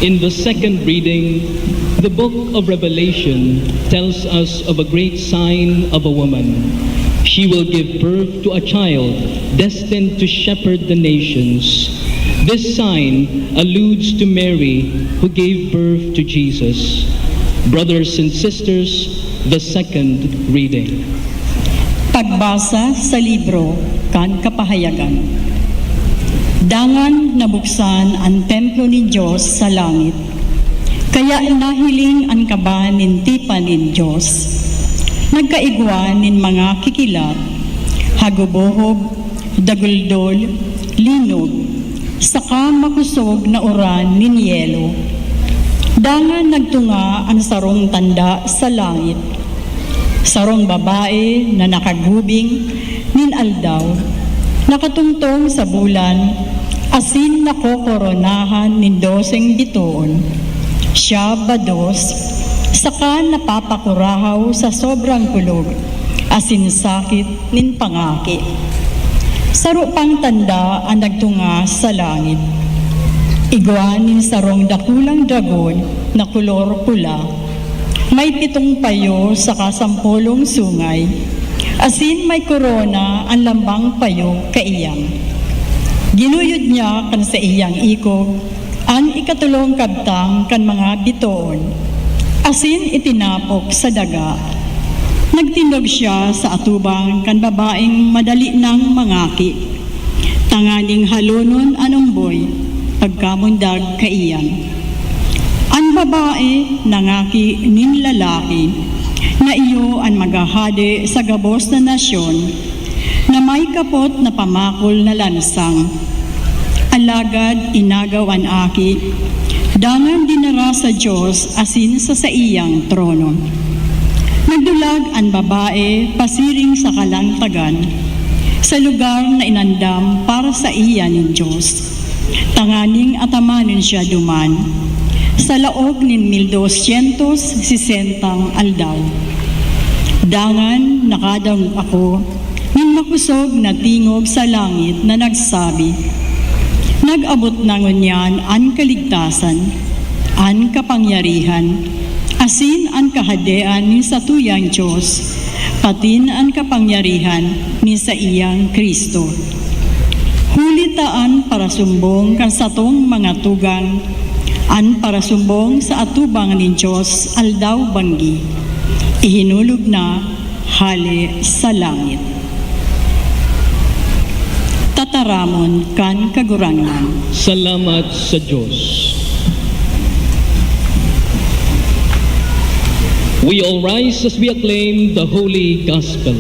In the second reading, the book of Revelation tells us of a great sign of a woman. She will give birth to a child destined to shepherd the nations. This sign alludes to Mary, who gave birth to Jesus. Brothers and sisters, the second reading. Pagbasa sa libro kan Kapahayagan. Dangan nabuksan an templo nin Dios sa langit, kaya nahiling an kaba nin tipan nin Dios. Nagkaigwa nin mga kikilat, hagubohob, daguldol, linog, saka makosog na uran nin yelo. Dangan nagtunga an sarong tanda sa langit. Sarong babae na nakagubing nin aldaw, nakatungtong sa bulan, asin nakokoronahan nin doseng bitoon. Siya bados, saka napapakurahaw sa sobrang kulog asin sakit nin pangaki. Saro pang tanda an nagtunga sa langit. Igwa nin sarong dakulang dragon na kolor pula. May pitong payo saka sampolong sungay, asin may korona an lambang payo kaiyan. Ginuyod niya kan saiyang ikog an ikatolong kabtang kan mga bitoon, asin itinapok sa daga. Nagtindog siya sa atubang kan babaeng madali nang mangaki, tanganing halonon an omboy pagkamundag kaiyan. An babae nangaki nin lalaki na iyo an maghahade sa gabos na nasyon na may kapot na pamakol na lansang. Alagad inagaw an aki, dangan dinara sa Dios asin sa saiyang trono. Nagdulag an babae pasiring sa kalangtagan, sa lugar na inandam para saiya nin Dios, tanganing atamanon siya duman, sa laog nin mil dosyentos sesentang aldaw. Dangan nakadangog ako nin makosog na tingog sa langit na nagsabi, "Nag-abot na ngunyan an kaligtasan, an kapangyarihan, asin an kahadean nin satuyang Dios, patin an kapangyarihan nin saiyang Cristo. Huli ta an parasumbong kan satong mga tugang, an parasumbong sa atubang nin Dios aldaw-banggi, ihinulog na hale sa langit." Tataramon kan Kagurangnan. Salamat sa Dios. We all rise as we acclaim the Holy Gospel.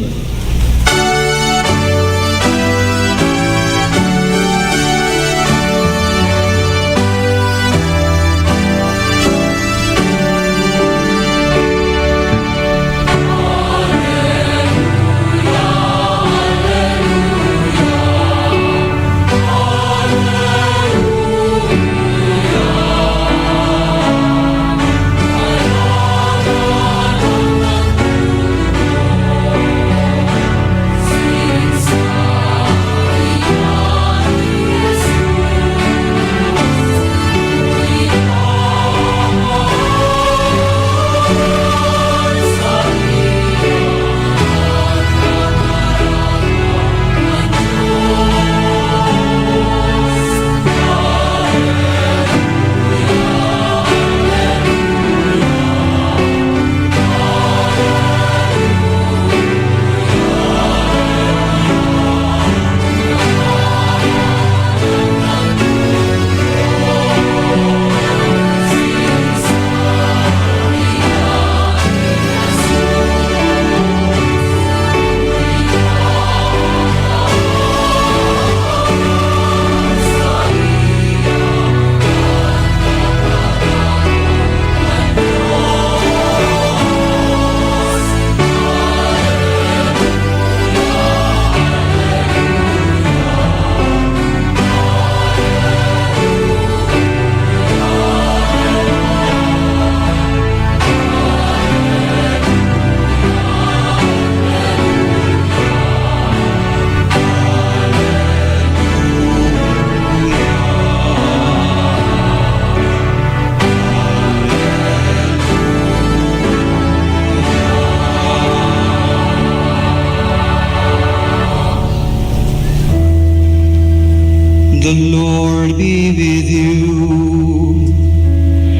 The Lord be with you.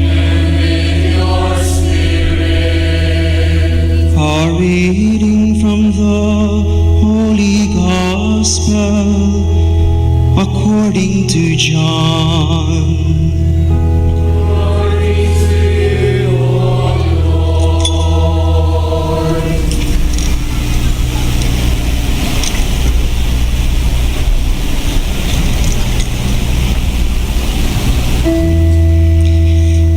And with your spirit. A reading from the Holy Gospel according to John. Glory to you, O Lord.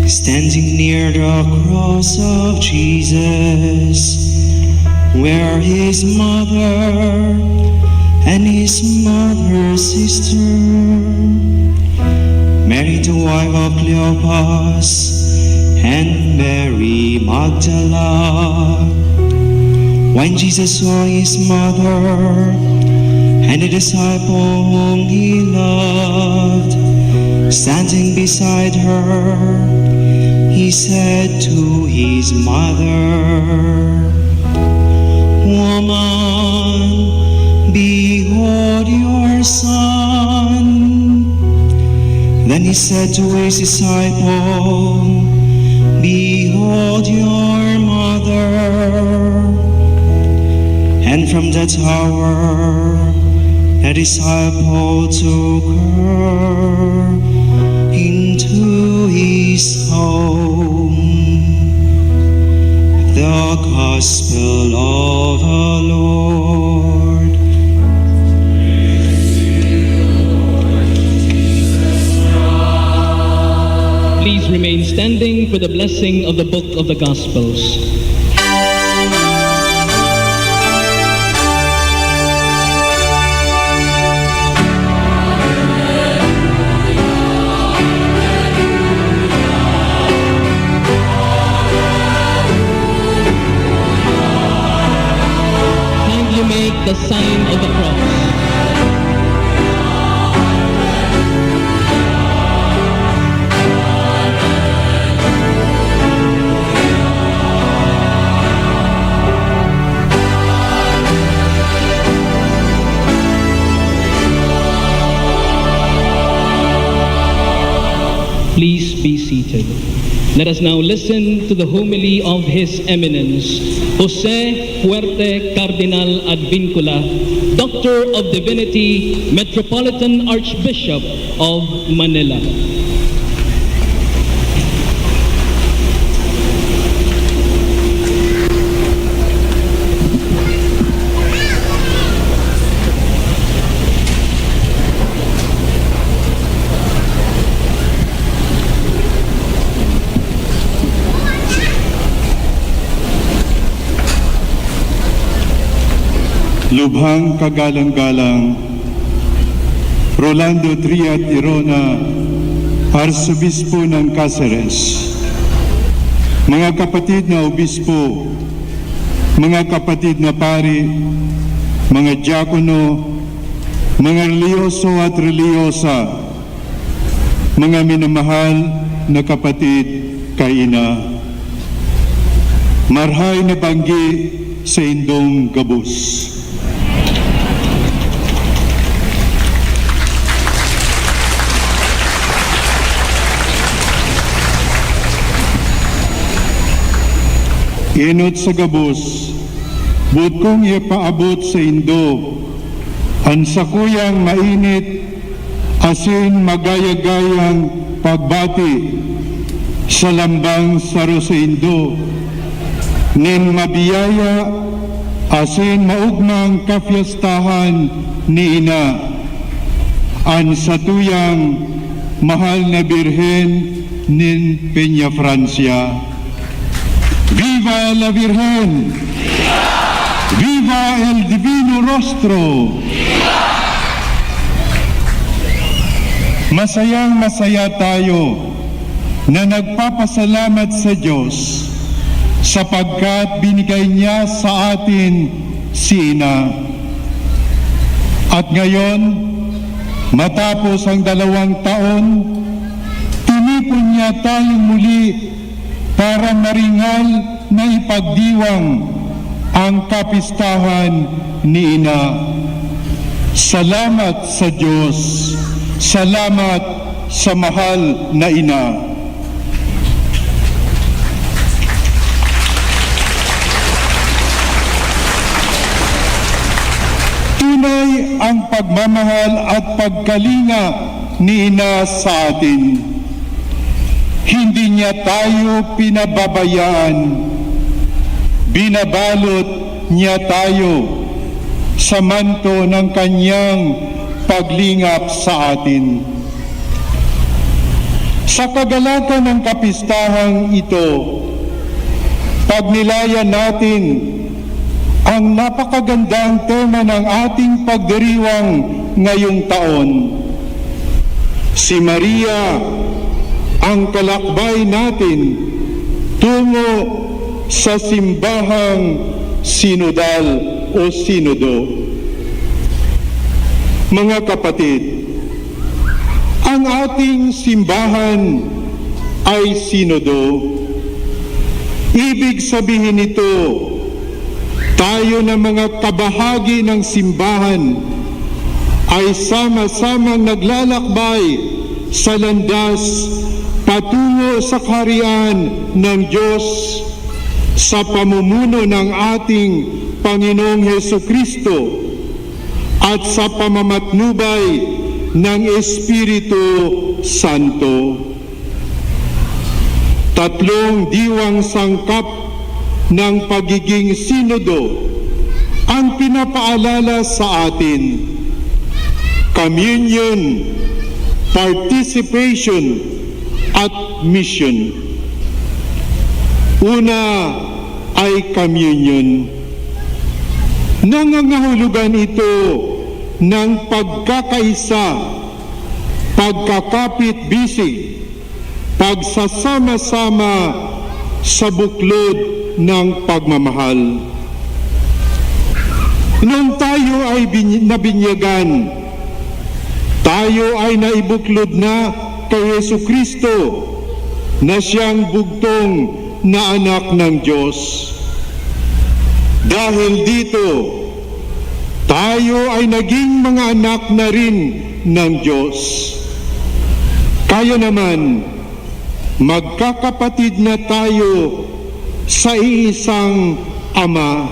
Standing near the cross of Jesus, were his mother and his mother's sister, Mary the wife of Cleopas, and Mary Magdala. When Jesus saw his mother and the disciple whom he loved standing beside her, he said to his mother, "Woman, behold your son." Then he said to his disciple, "Behold your mother." And from that hour, the disciple took her into his home. The Gospel of the Lord. Please remain standing for the blessing of the Book of the Gospels. Kindly make the sign of the cross. Please be seated. Let us now listen to the homily of His Eminence, Jose Fuerte Cardinal Advincula, Doctor of Divinity, Metropolitan Archbishop of Manila. Lubhang kagalang-galang, Rolando Tria Tirona, Arsobispo ng Caceres, mga kapatid na obispo, mga kapatid na pari, mga diakono, mga relihiyoso at relihiyosa, mga minamahal na kapatid kaina, marahay na banggi saindong gabos. Enot sa gabos, boot kong ipaabot saindo an sakuyang mainit asin magaya-gayang pagbati sa lambang saro saindo nin mabiyaya asin maogmang kapyestahan ni Ina, an satuyang mahal na Birhen nin Peñafrancia. Viva la Virgen! Viva el Divino Rostro! Masayang-masaya tayo na nagpapasalamat sa Diyos sapagkat binigay niya sa atin si Ina. At ngayon, matapos ang dalawang taon, tinipon niya tayong muli para maringal na ipagdiwang ang kapistahan ni Ina. Salamat sa Diyos! Salamat sa mahal na ina. Tunay ang pagmamahal at pagkalinga ni ina sa atin. Hindi niya tayo pinababayaan. Binabalot niya tayo sa manto ng kanyang paglingap sa atin. Sa kagalakan ng kapistahang ito, pagnilayan natin ang napakagandang tema ng ating pagdiriwang ngayong taon. Si Maria, ang kalakbay natin tungo sa simbahang sinodal o sinodo. Mga kapatid, ang ating simbahan ay sinodo. Ibig sabihin nito, tayo na mga kabahagi ng simbahan ay sama-samang naglalakbay sa landas patungo sa kaharian ng Diyos sa pamumuno ng ating Panginoong Jesu-Cristo at sa pamamatnubay ng Espiritu Santo. Tatlong diwang sangkap ng pagiging sinodo ang pinapaalala sa atin: communion, participation, at mission. Una ay communion. Nangangahulugan ito ng pagkakaisa, pagkakapit-bisig, pagsasama-sama sa buklod ng pagmamahal. Nung tayo ay bin-, nabinyagan, tayo ay naibuklod na kay Jesu-Cristo na siyang bugtong na Anak ng Diyos. Dahil dito, tayo ay naging mga anak na rin ng Diyos. Kaya naman, magkakapatid na tayo sa iisang Ama.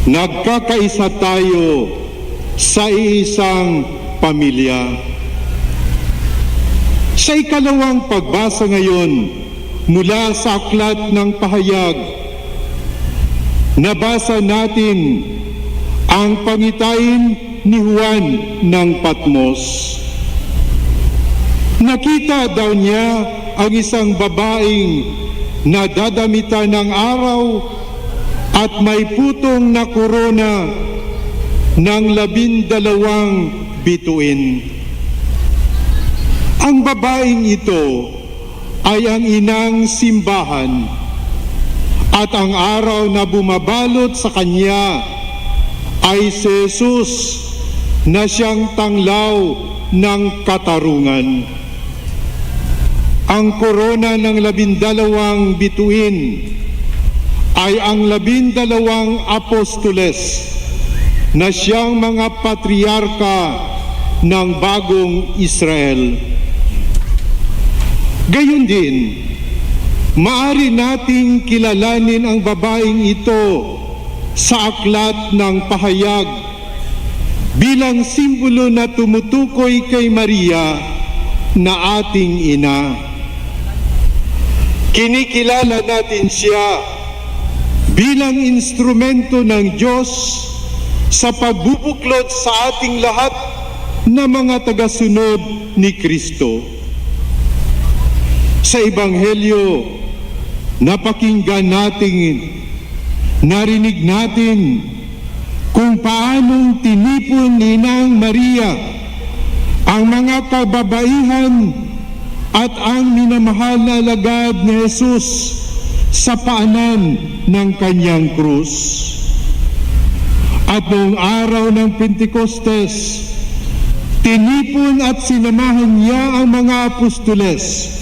Nagkakaisa tayo sa iisang pamilya. Sa ikalawang pagbasa ngayon mula sa Aklat ng Pahayag, nabasa natin ang pangitain ni Juan ng Patmos. Nakita daw niya ang isang babaeng nadadamitan ng araw at may putong na korona ng labindalawang bituin. Ang babaeng ito ay ang inang simbahan, at ang araw na bumabalot sa kanya ay si Jesus na siyang tanglaw ng katarungan. Ang korona ng labindalawang bituin ay ang labindalawang apostoles na siyang mga patriarka ng bagong Israel. Gayon din, maari nating kilalanin ang babaeng ito sa Aklat ng Pahayag bilang simbolo na tumutukoy kay Maria na ating ina. Kinikilala natin siya bilang instrumento ng Diyos sa pagbubuklod sa ating lahat na mga tagasunod ni Cristo. Sa Ebanghelyo, napakinggan natin, narinig natin kung paanong tinipon ni Inang Maria ang mga kababaihan at ang minamahal na alagad ni Jesus sa paanan ng kanyang krus. At noong araw ng Pentecostes, tinipon at sinamahan niya ang mga apostoles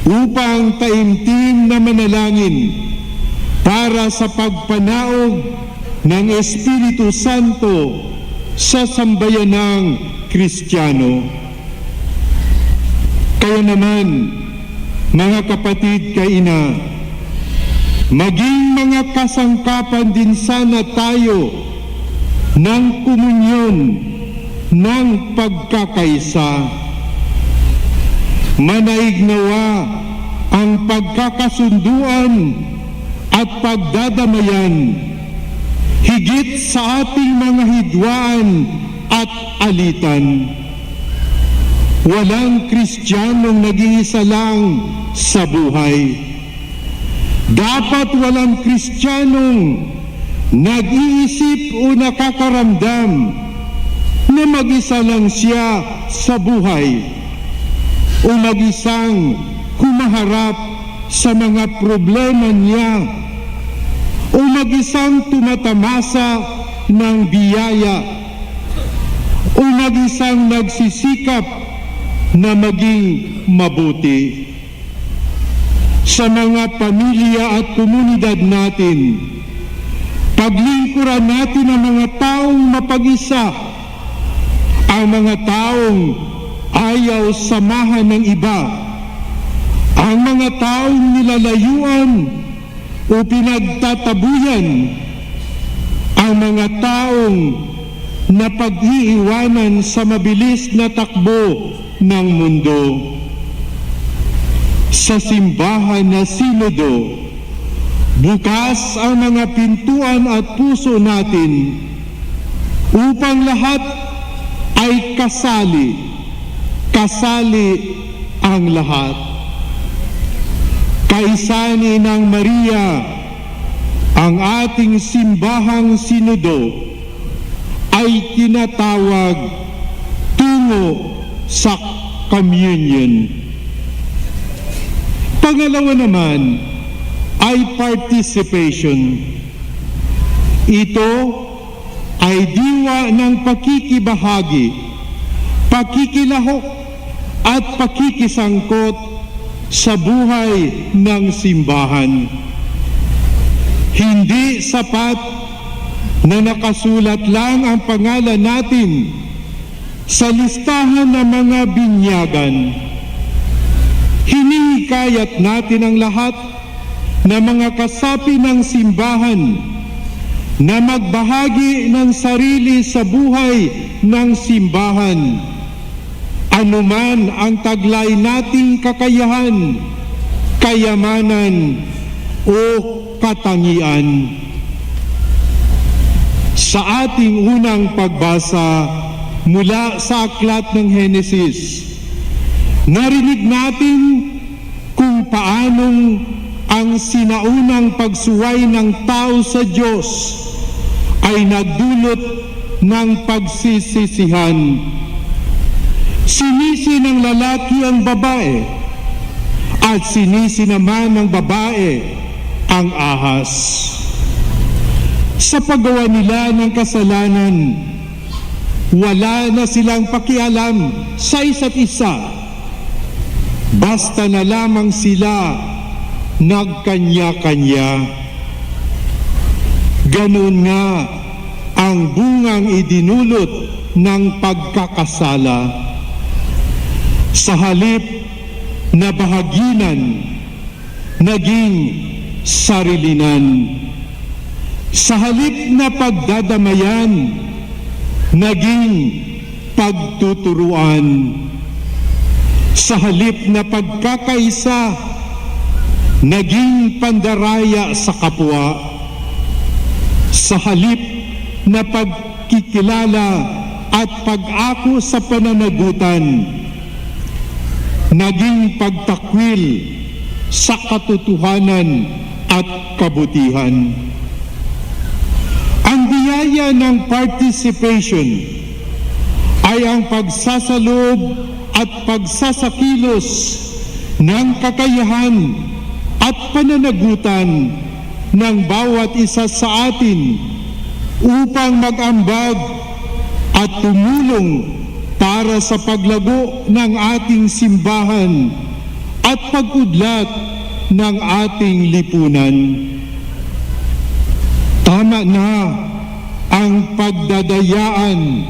upang taimtim na manalangin para sa pagpanaog ng Espiritu Santo sa sambayanang Kristiyano. Kaya naman, mga kapatid kaina, maging mga kasangkapan din sana tayo ng komunyon, ng pagkakaisa. Manaig nawa ang pagkakasunduan at pagdadamayan, higit sa ating mga hidwaan at alitan. Walang Kristiyanong nag-iisa lang sa buhay. Dapat walang Kristiyanong nag-iisip o nakakaramdam na mag-isa lang siya sa buhay o mag-isang humaharap sa mga problema niya o mag-isang tumatamasa ng biyaya o mag-isang nagsisikap na maging mabuti. Sa mga pamilya at komunidad natin, paglingkuran natin ang mga taong mapag-isa, ang mga taong ayaw samahan ng iba, ang mga taong nilalayuan o pinagtatabuyan, ang mga taong napag-iiwanan sa mabilis na takbo ng mundo. Sa simbahan na sinodo, bukas ang mga pintuan at puso natin upang lahat ay kasali, kasali ang lahat. Kaisa ni Inang Maria, ang ating simbahang sinodo ay tinatawag tungo sa communion. Pangalawa naman ay participation. Ito ay diwa ng pakikibahagi, pakikilahok, at pakikisangkot sa buhay ng simbahan. Hindi sapat na nakasulat lang ang pangalan natin sa listahan ng mga binyagan. Hinihikayat natin ang lahat na mga kasapi ng simbahan na magbahagi ng sarili sa buhay ng simbahan, anuman ang taglay nating kakayahan, kayamanan, o katangian. Sa ating unang pagbasa mula sa aklat ng Henesis, narinig natin kung paanong ang sinaunang pagsuway ng tao sa Diyos ay nagdulot ng pagsisisihan. Sinisi ng lalaki ang babae at sinisi naman ng babae ang ahas. Sa paggawa nila ng kasalanan, wala na silang pakialam sa isa't isa. Basta na lamang sila nagkanya-kanya. Ganoon nga ang bungang idinulot ng pagkakasala. Sa halip na bahaginan, naging sarilinan. Sa halip na pagdadamayan, naging pagtuturuan. Sa halip na pagkakaisa, naging pandaraya sa kapwa. Sa halip na pagkikilala at pag-ako sa pananagutan, naging pagtakwil sa katotohanan at kabutihan. Ang biyaya ng participation ay ang pagsasaloob at pagsasakilos ng kakayahan at pananagutan ng bawat isa sa atin upang mag-ambag at tumulong para sa paglago ng ating simbahan at pag-udlat ng ating lipunan. Tama na ang pagdadayaan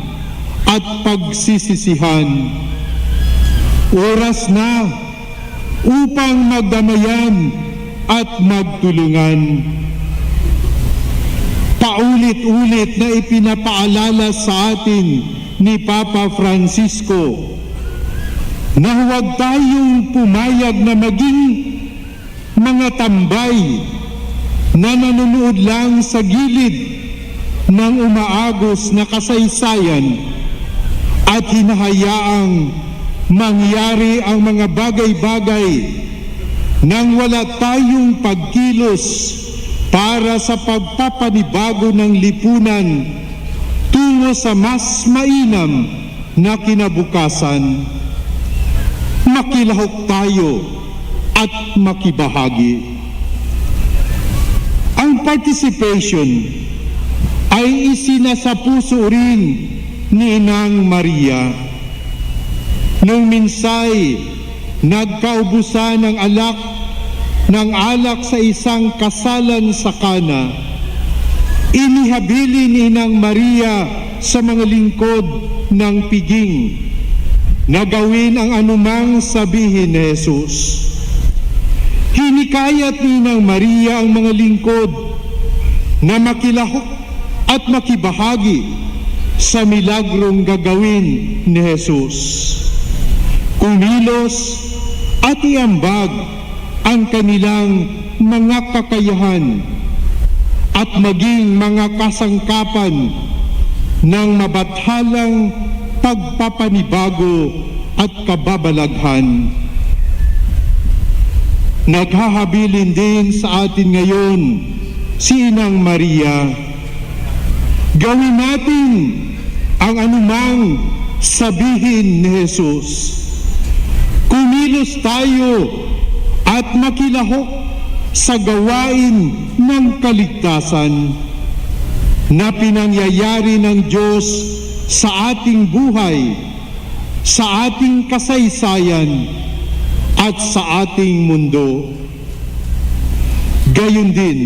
at pagsisisihan. Oras na upang magdamayan at magtulungan. Paulit-ulit na ipinapaalala sa atin ni Papa Francisco na huwag tayong pumayag na maging mga tambay na nanonood lang sa gilid ng umaagos na kasaysayan at hinahayaang mangyari ang mga bagay-bagay nang wala tayong pagkilos para sa pagpapanibago ng lipunan tungo sa mas mainam na kinabukasan. Makilahok tayo at makibahagi. Ang participation ay isinasapuso rin ni Inang Maria. Nung minsay nagkaubusan ng alak, ng alak sa isang kasalan sa Cana, inihabilin ni Inang Maria sa mga lingkod ng piging na gawin ang anumang sabihin ni Jesus. Hinikayat ni Inang Maria ang mga lingkod na makilahok at makibahagi sa milagrong gagawin ni Jesus. Kumilos at iambag ang kanilang mga kakayahan at maging mga kasangkapan ng mabathalang pagpapanibago at kababalaghan. Naghahabilin din sa atin ngayon si Inang Maria. Gawin natin ang anumang sabihin ni Jesus. Kumilos tayo at makilahok sa gawain ng kaligtasan na pinangyayari ng Diyos sa ating buhay, sa ating kasaysayan, at sa ating mundo. Gayon din,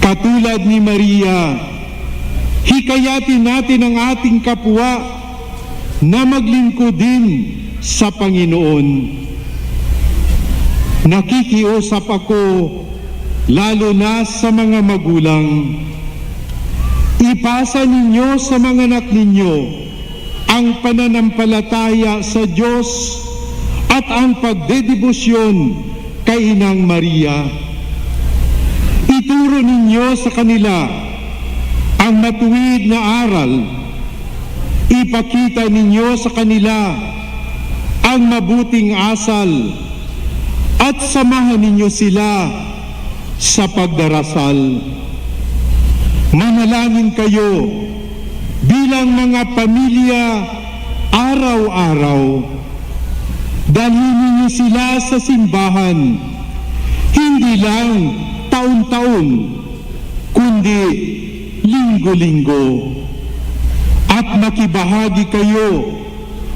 katulad ni Maria, hikayatin natin ang ating kapwa na maglingkod din sa Panginoon. Nakikiusap ako lalo na sa mga magulang. Ipasa ninyo sa mga anak ninyo ang pananampalataya sa Diyos at ang pagdedebosyon kay Inang Maria. Ituro ninyo sa kanila ang matuwid na aral. Ipakita ninyo sa kanila ang mabuting asal at samahan ninyo sila sa pagdarasal. Manalangin kayo bilang mga pamilya araw-araw. Dalhin ninyo sila sa simbahan, hindi lang taon-taon, kundi linggo-linggo. At makibahagi kayo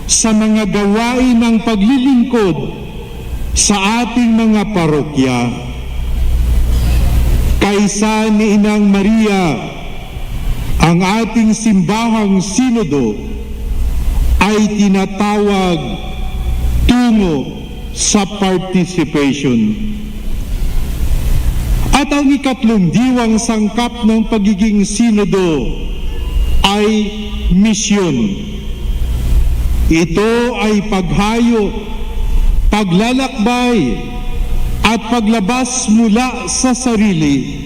sa mga gawain ng paglilingkod sa ating mga parokya. Kaisa ni Inang Maria, ang ating simbahang sinodo ay tinatawag tungo sa participation. At ang ikatlong diwang sangkap ng pagiging sinodo ay misyon. Ito ay paghayo, paglalakbay, at paglabas mula sa sarili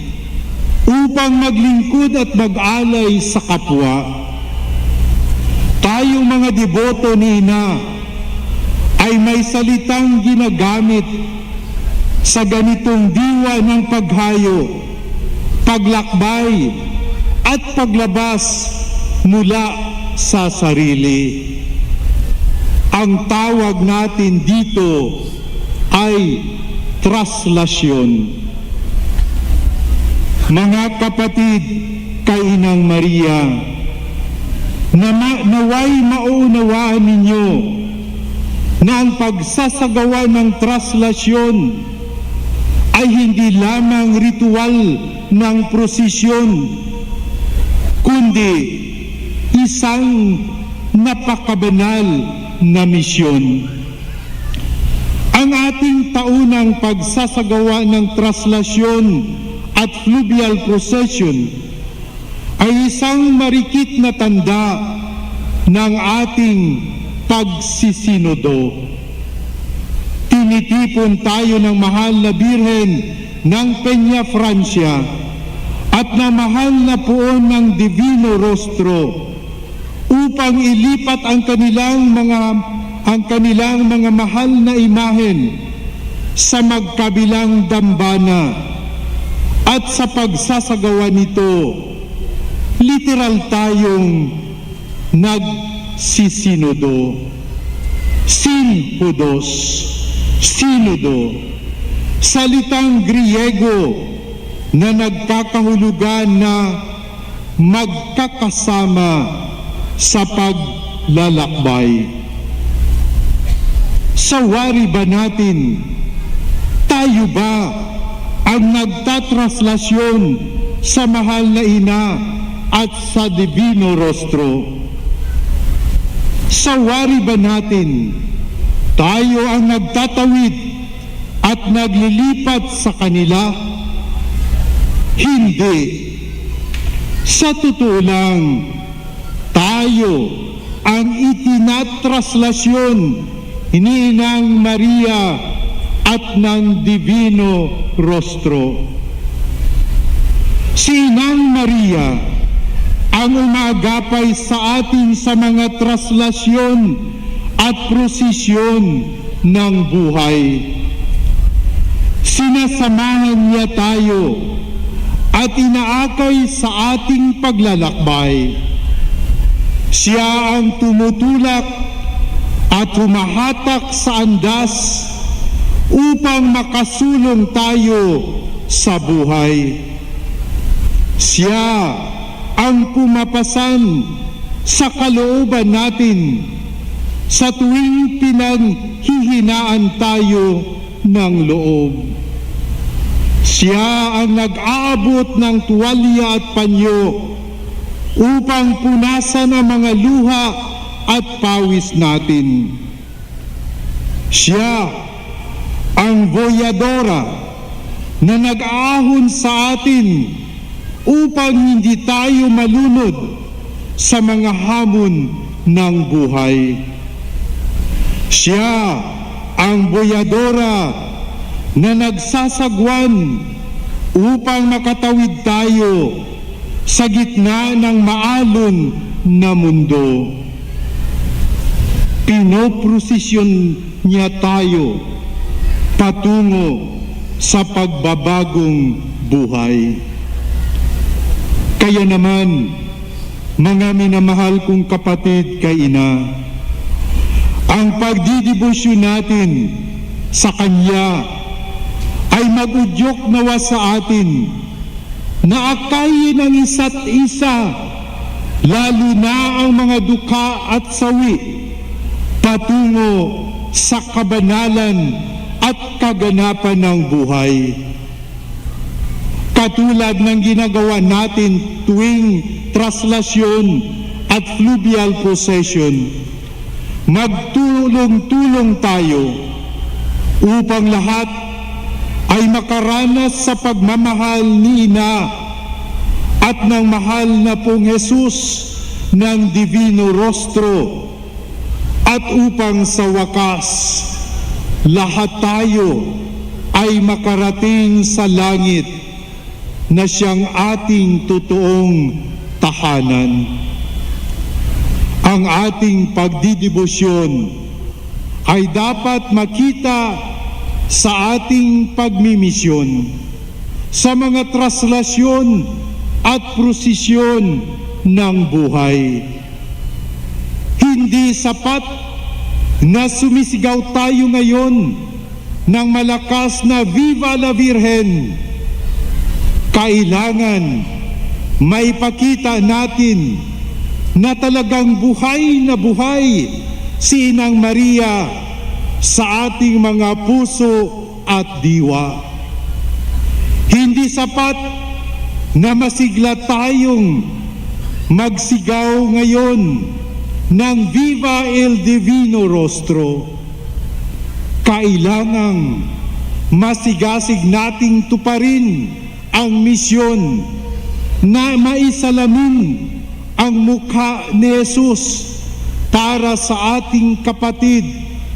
upang maglingkod at mag-alay sa kapwa. Tayong mga deboto ni Ina ay may salitang ginagamit sa ganitong diwa ng paghayo, paglakbay, at paglabas mula sa sarili. Ang tawag natin dito ay traslasyon. Mga kapatid kay Inang Maria, na ma-, naway maunawaan ninyo na ang pagsasagawa ng traslasyon ay hindi lamang ritual ng prosesyon, kundi isang napakabanal na misyon. Ang ating taunang pagsasagawa ng traslasyon at fluvial procession ay isang marikit na tanda ng ating pagsisinodo. Tinitipon tayo ng mahal na Birhen ng Peñafrancia at ng mahal na poon ng Divino Rostro upang ilipat ang kanilang mga, ang kanilang mga mahal na imahen sa magkabilang dambana, at sa pagsasagawa nito, literal tayong nagsisinodo. Synhodos, sinodo, salitang Griyego na nagkakahulugan na magkakasama sa paglalakbay. Sa wari ba natin, tayo ba ang nagtatraslasyon sa mahal na ina at sa Divino Rostro? Sa wari ba natin, tayo ang nagtatawid at naglilipat sa kanila? Hindi. Sa totoo lang, tayo ang itinatraslasyon ni Inang Maria at ng Divino Rostro. Si Inang Maria ang umaagapay sa atin sa mga traslasyon at prosesyon ng buhay. Sinasamahan niya tayo at inaakay sa ating paglalakbay. Siya ang tumutulak at humahatak sa andas upang makasulong tayo sa buhay. Siya ang pumapasan sa kalooban natin sa tuwing pinanghihinaan tayo ng loob. Siya ang nag-aabot ng tuwalya at panyo upang punasan ang mga luha at pawis natin. Siya ang boyadora na nag-aahon sa atin upang hindi tayo malunod sa mga hamon ng buhay. Siya ang boyadora na nagsasagwan upang makatawid tayo sa gitna ng maalon na mundo. Pinoprosesyon niya tayo patungo sa pagbabagong buhay. Kaya naman, mga minamahal kong kapatid kay ina, ang pagdidibosyon natin sa Kanya ay mag-udyok nawa sa atin na akayin ang isa't isa, lalo na ang mga dukha at sawi, patungo sa kabanalan at kaganapan ng buhay. Katulad ng ginagawa natin tuwing traslasyon at fluvial procession, magtulong-tulong tayo upang lahat ay makaranas sa pagmamahal ni Ina at ng mahal na pong Jesus ng Divino Rostro, at upang sa wakas, lahat tayo ay makarating sa langit na siyang ating totoong tahanan. Ang ating pagdidibosyon ay dapat makita sa ating pagmimisyon, sa mga traslasyon at prosesyon ng buhay. Hindi sapat na sumisigaw tayo ngayon ng malakas na "Viva la Virgen!" Kailangan maipakita natin na talagang buhay na buhay si Inang Maria sa ating mga puso at diwa. Hindi sapat na masigla tayong magsigaw ngayon ng Viva el Divino Rostro, kailangang masigasig nating tuparin ang misyon na maisalamin ang mukha ni Jesus para sa ating kapatid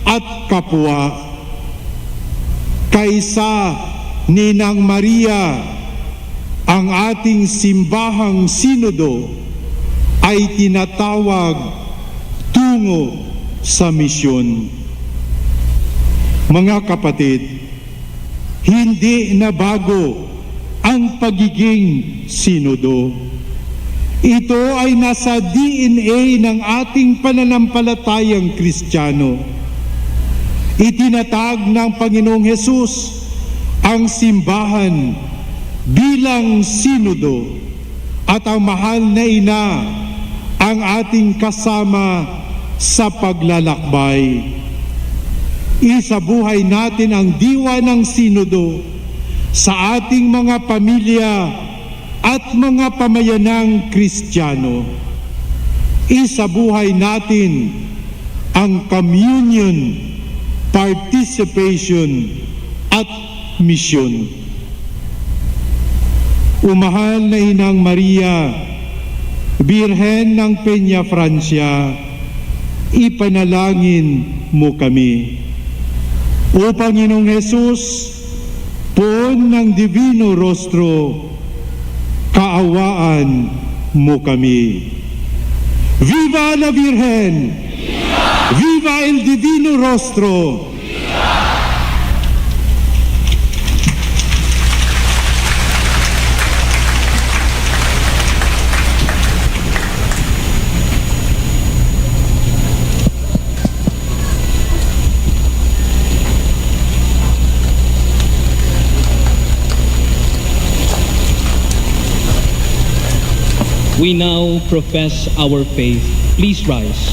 at kapwa. Kaisa ni Nang Maria, ang ating simbahang sinodo ay tinatawag tungo sa misyon. Mga kapatid, hindi na bago ang pagiging sinodo. Ito ay nasa D N A ng ating pananampalatayang Kristiyano. Itinatag ng Panginoong Hesus ang simbahan bilang sinodo, at ang mahal na ina ang ating kasama sa paglalakbay. Isabuhay natin ang diwa ng sinodo sa ating mga pamilya at mga pamayanang Kristiyano. Isabuhay natin ang communion, participation, at misyon. O mahal na Inang Maria, Birhen ng Peña Francia, ipanalangin mo kami. O Panginoong Hesus, poon ng Divino Rostro, kaawaan mo kami. Viva la Virgen! Viva el Divino Rostro! We now profess our faith. Please rise.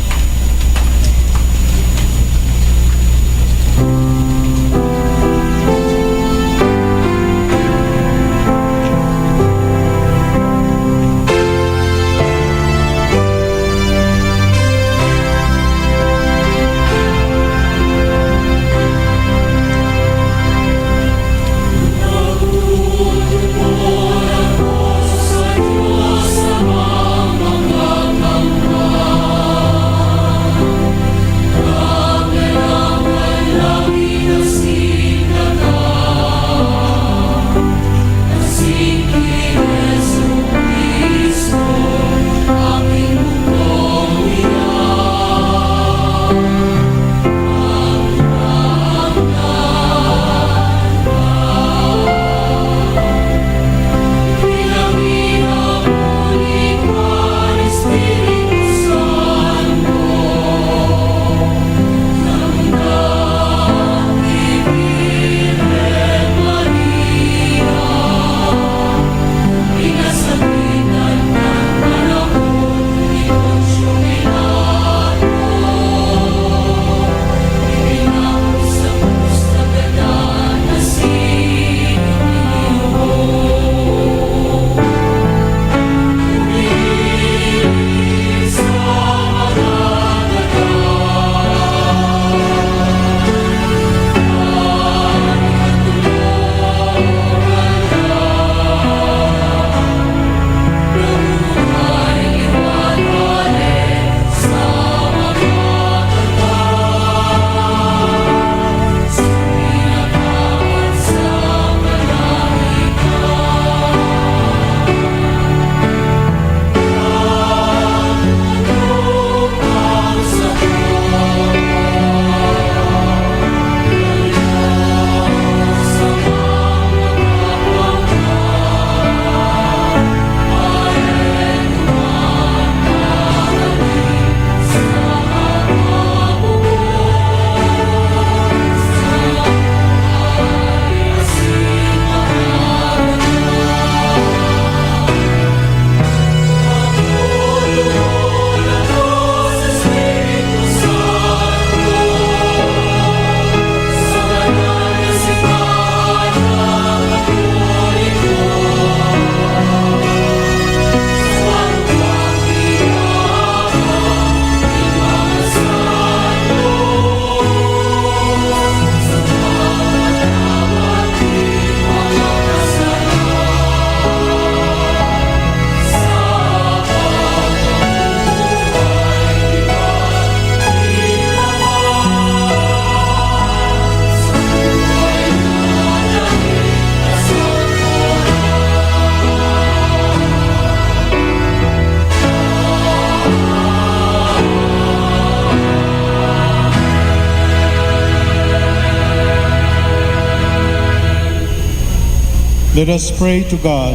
Let us pray to God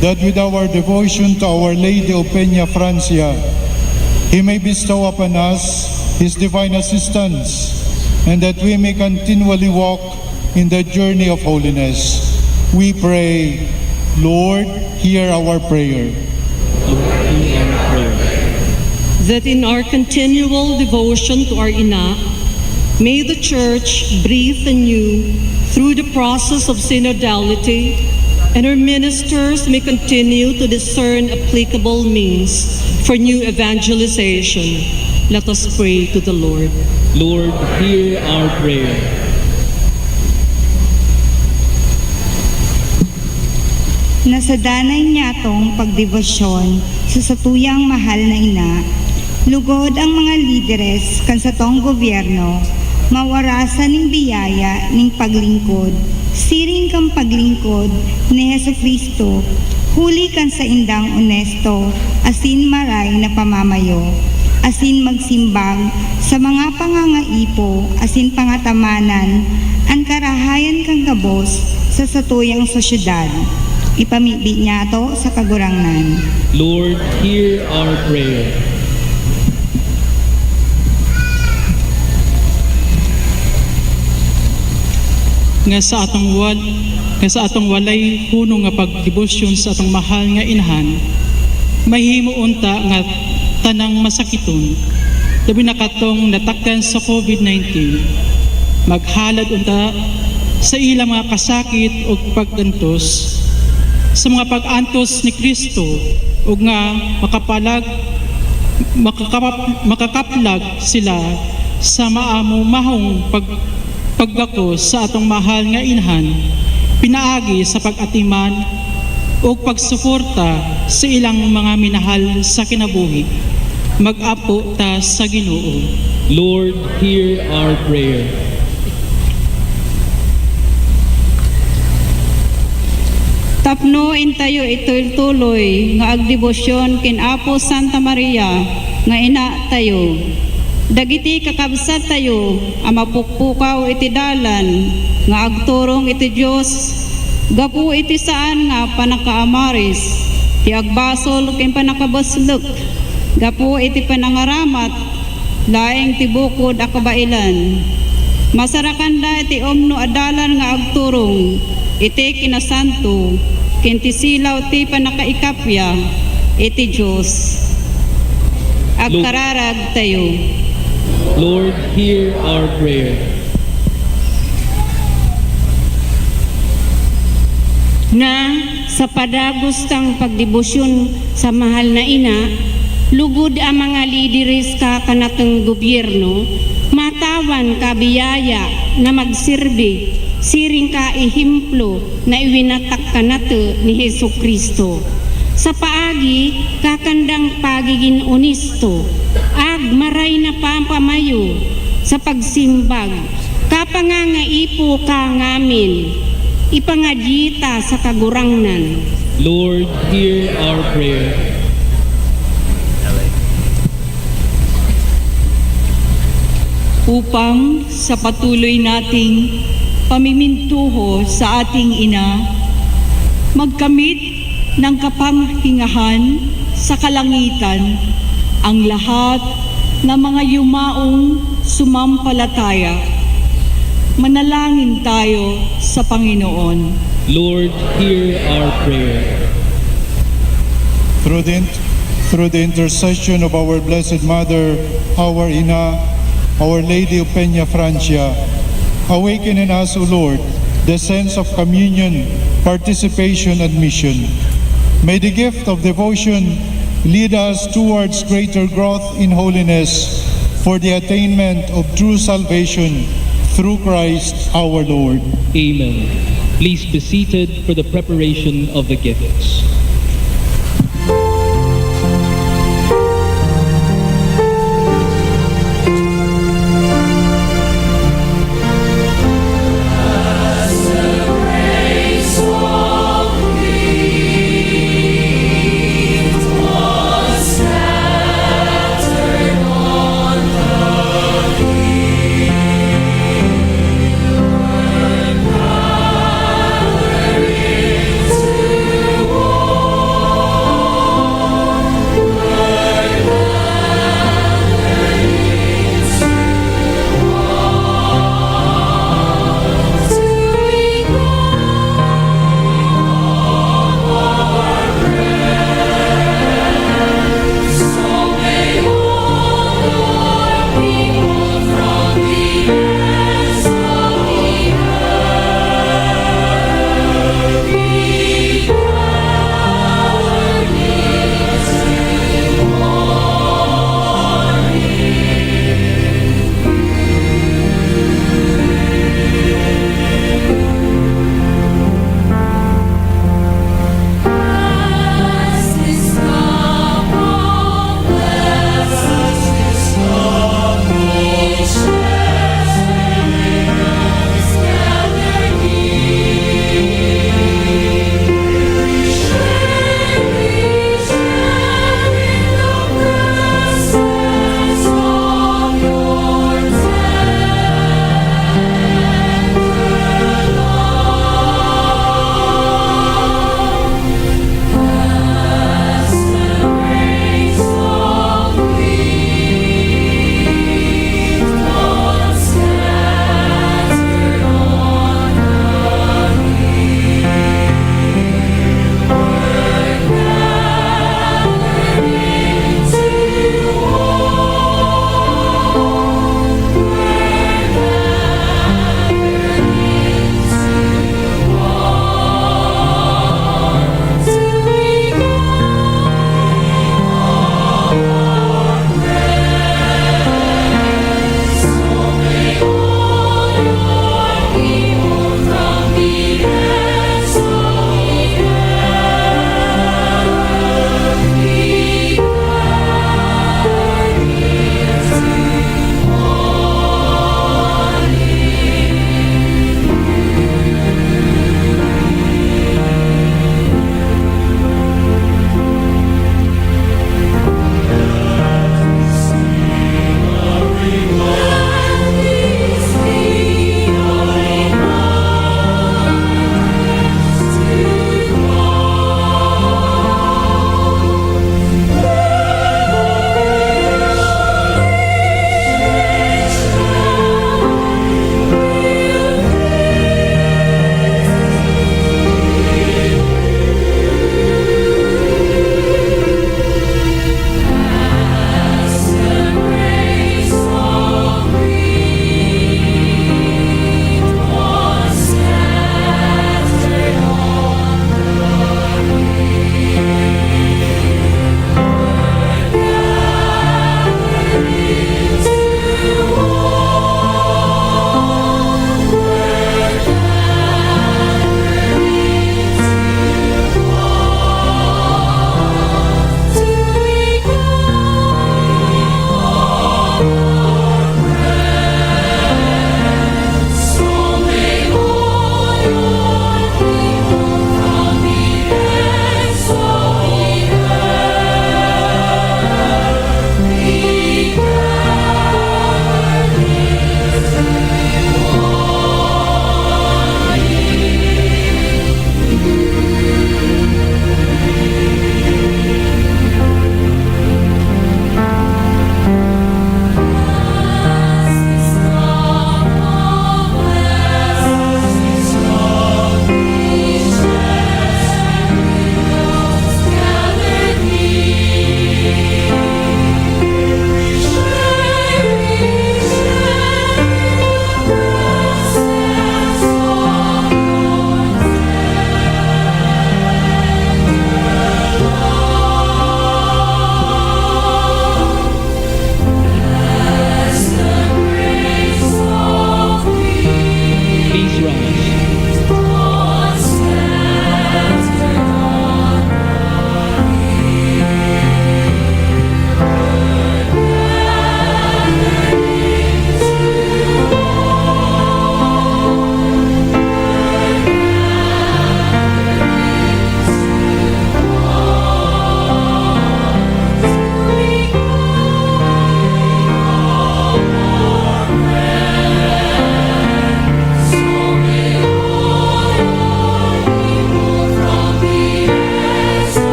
that with our devotion to Our Lady of Peña Francia, He may bestow upon us His divine assistance and that we may continually walk in the journey of holiness. We pray, Lord, hear our prayer. That in our continual devotion to our Ina, may the Church breathe anew through the process of synodality, and her ministers may continue to discern applicable means for new evangelization. Let us pray to the Lord. Lord, hear our prayer. Na sa danay niyatong pagdebosyon sa satuyang mahal na ina, lugod ang mga lideres kan satong gobyerno mawarasan nin biyaya nin paglingkod, siring kan paglingkod ni Jesu-Cristo, huli kan saindang onesto asin maray na pamamayo, asin magsimbag sa mga pangangaipo asin pangatamanan an karahayan kan gabos sa satuyang sosyedad. Ipamibi niyato sa Kagurangnan. Lord, hear our prayer. Nga sa atong wal nga sa atong walay hunong nga pagdebosyon sa atong mahal nga inahan, mahimo unta nga tanang masakiton, labi na katong natakdan sa COVID-nineteen. Maghalad unta sa ilang mga kasakit o pag-antos sa mga pag-antos ni Cristo, ug nga makapalag makakap- makakaplag sila sa maamo mahong pag paggakos sa atong mahal nga inahan pinaagi sa pag-atiman o pagsuporta sa ilang mga minahal sa kinabuhi. Mag-apo ta sa Ginoo. Lord, hear our prayer. Tapno intayo itultuloy nga agdebosyon kin Apo Santa Maria nga ina tayo. Dagiti kakabsat tayo a mapukpukaw iti dalan nga agturong iti Dios gapo iti saan nga panakaamaris, ti agbasol ken panakabaslek, gapo iti panangaramat laeng ti bukod a kabaelan. Masarakan da iti omno a dalan nga agturong iti kinasanto, ken ti silaw ti panakaikapya iti Dios. Agkararag tayo. Lord, hear our prayer. Nga sa padagos kang pagdebosyon sa mahal na ina, lugod ang mga lideres kakanatong gobyerno matawan ka biyaya na magsirbi siring ka ehemplo na iwinatak kanato ni Jesu-Cristo. Sa paagi kakandang pagigin onesto, ag maray na pampamayo sa pagsimbag, kapangangaipo ka ngamin, ipangadyi ta sa Kagurangnan. Lord, hear our prayer. Upang sa patuloy nating pamimintuho sa ating ina, magkamit ng kapanghingahan sa kalangitan ang lahat ng mga yumaong sumampalataya. Manalangin tayo sa Panginoon. Lord, hear our prayer. Through the, through the intercession of our Blessed Mother, our Ina, Our Lady of Peña Francia, awaken in us, O Lord, the sense of communion, participation, and mission. May the gift of devotion lead us towards greater growth in holiness for the attainment of true salvation through Christ our Lord. Amen. Please be seated for the preparation of the gifts.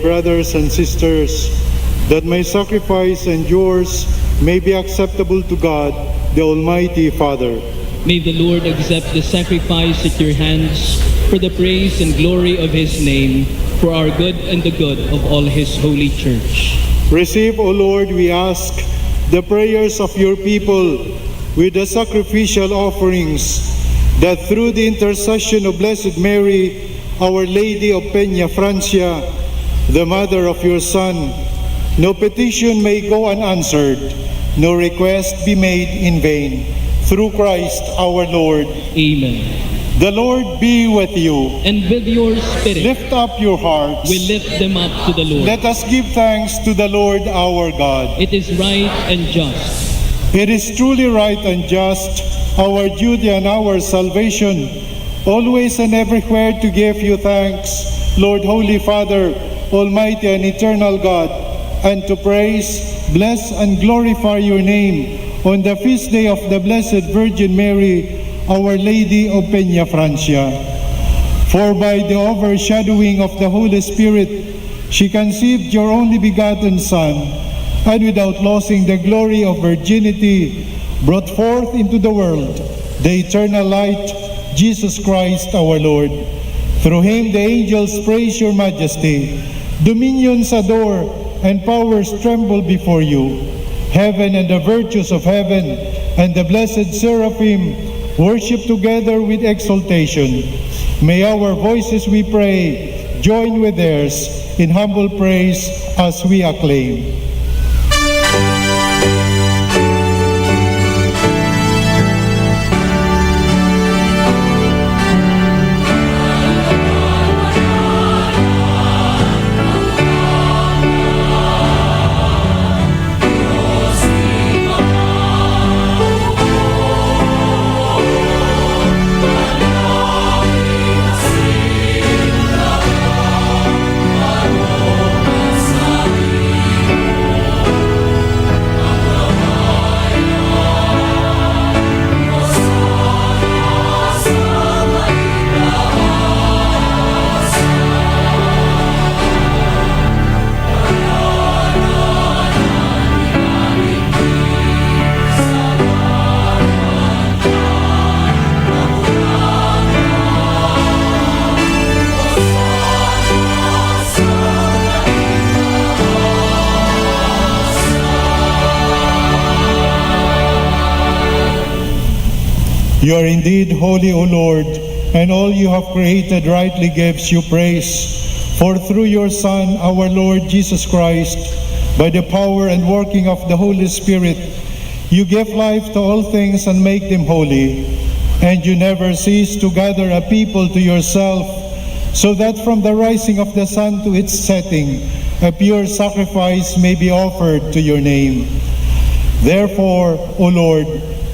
Brothers and sisters, that my sacrifice and yours may be acceptable to God, the Almighty Father. May the Lord accept the sacrifice at your hands for the praise and glory of his name, for our good and the good of all his holy church. Receive, O Lord, we ask, the prayers of your people with the sacrificial offerings, that through the intercession of Blessed Mary, Our Lady of Peña Francia, the mother of your Son, no petition may go unanswered, no request be made in vain. Through Christ our Lord. Amen. The Lord be with you. And with your spirit. Lift up your hearts. We lift them up to the Lord. Let us give thanks to the Lord our God. It is right and just. It is truly right and just, our duty and our salvation, always and everywhere to give you thanks, Lord, Holy Father, Almighty and Eternal God, and to praise, bless, and glorify your name on the feast day of the Blessed Virgin Mary, Our Lady of Peña Francia. For by the overshadowing of the Holy Spirit, she conceived your only begotten Son, and without losing the glory of virginity, brought forth into the world the eternal light, Jesus Christ our Lord. Through him the angels praise your majesty. Dominions adore, and powers tremble before you. Heaven and the virtues of heaven and the blessed seraphim worship together with exultation. May our voices, we pray, join with theirs in humble praise as we acclaim. You are indeed holy, O Lord, and all you have created rightly gives you praise. For through your Son, our Lord Jesus Christ, by the power and working of the Holy Spirit, you give life to all things and make them holy. And you never cease to gather a people to yourself, so that from the rising of the sun to its setting, a pure sacrifice may be offered to your name. Therefore, O Lord,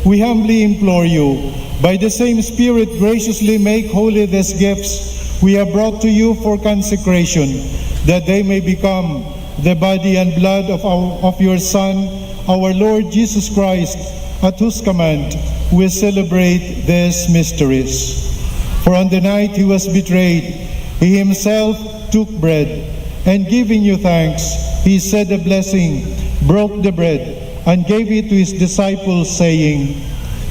we humbly implore you, by the same Spirit graciously make holy these gifts we have brought to you for consecration, that they may become the body and blood of our, of your Son, our Lord Jesus Christ, at whose command we celebrate these mysteries. For on the night he was betrayed, he himself took bread, and giving you thanks, he said a blessing, broke the bread, and gave it to his disciples, saying,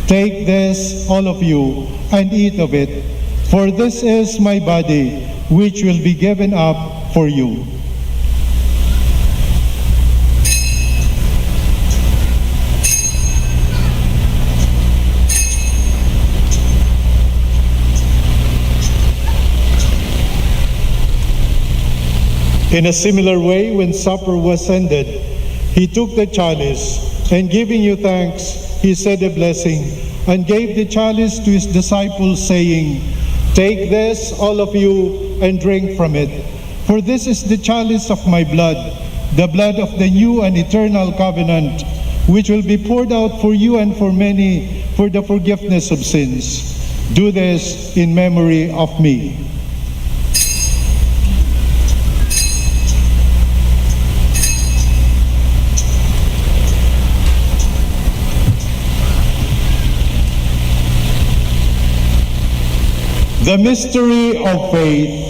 "Take this, all of you, and eat of it, for this is my body, which will be given up for you." In a similar way, when supper was ended, he took the chalice, and giving you thanks, he said a blessing, and gave the chalice to his disciples, saying, "Take this, all of you, and drink from it. For this is the chalice of my blood, the blood of the new and eternal covenant, which will be poured out for you and for many for the forgiveness of sins. Do this in memory of me." The mystery of faith.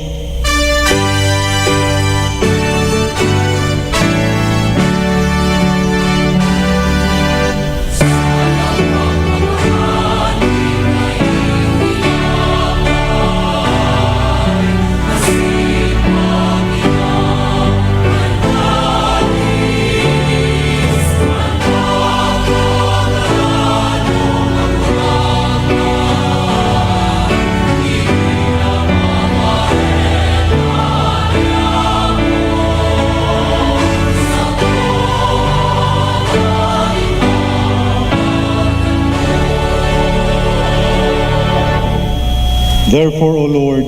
Therefore, O Lord,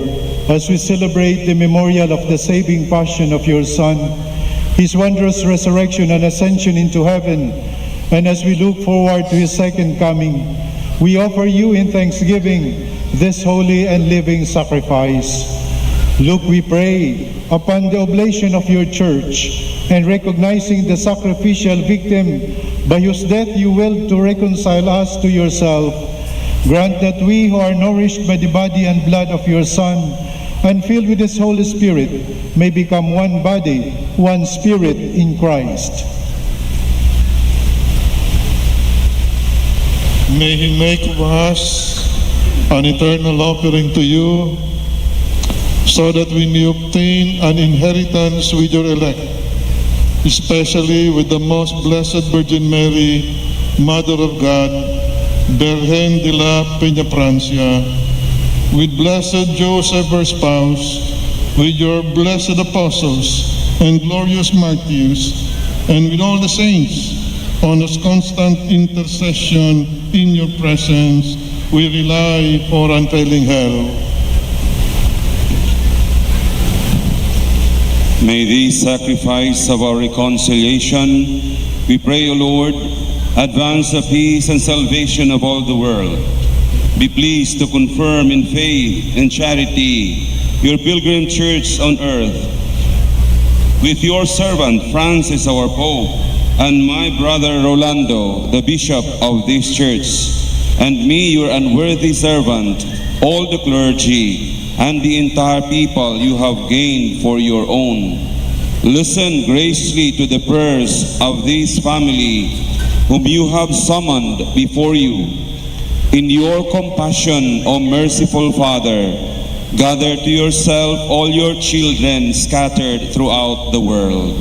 as we celebrate the memorial of the saving passion of your Son, his wondrous resurrection and ascension into heaven, and as we look forward to his second coming, we offer you in thanksgiving this holy and living sacrifice. Look, we pray, upon the oblation of your church, and recognizing the sacrificial victim by whose death you willed to reconcile us to yourself, grant that we who are nourished by the body and blood of your Son and filled with his Holy Spirit may become one body, one spirit in Christ. May he make of us an eternal offering to you, so that we may obtain an inheritance with your elect, especially with the most blessed Virgin Mary, Mother of God, Birhen de la Peñafrancia, with blessed Joseph, her spouse, with your blessed apostles and glorious martyrs, and with all the saints, on whose constant intercession in your presence we rely for unfailing help. May this sacrifice of our reconciliation, we pray, O Lord, advance the peace and salvation of all the world. Be pleased to confirm in faith and charity your pilgrim church on earth, with your servant Francis, our Pope, and my brother Rolando, the Bishop of this church, and me, your unworthy servant, all the clergy, and the entire people you have gained for your own. Listen graciously to the prayers of this family whom you have summoned before you. In your compassion, O merciful Father, gather to yourself all your children scattered throughout the world.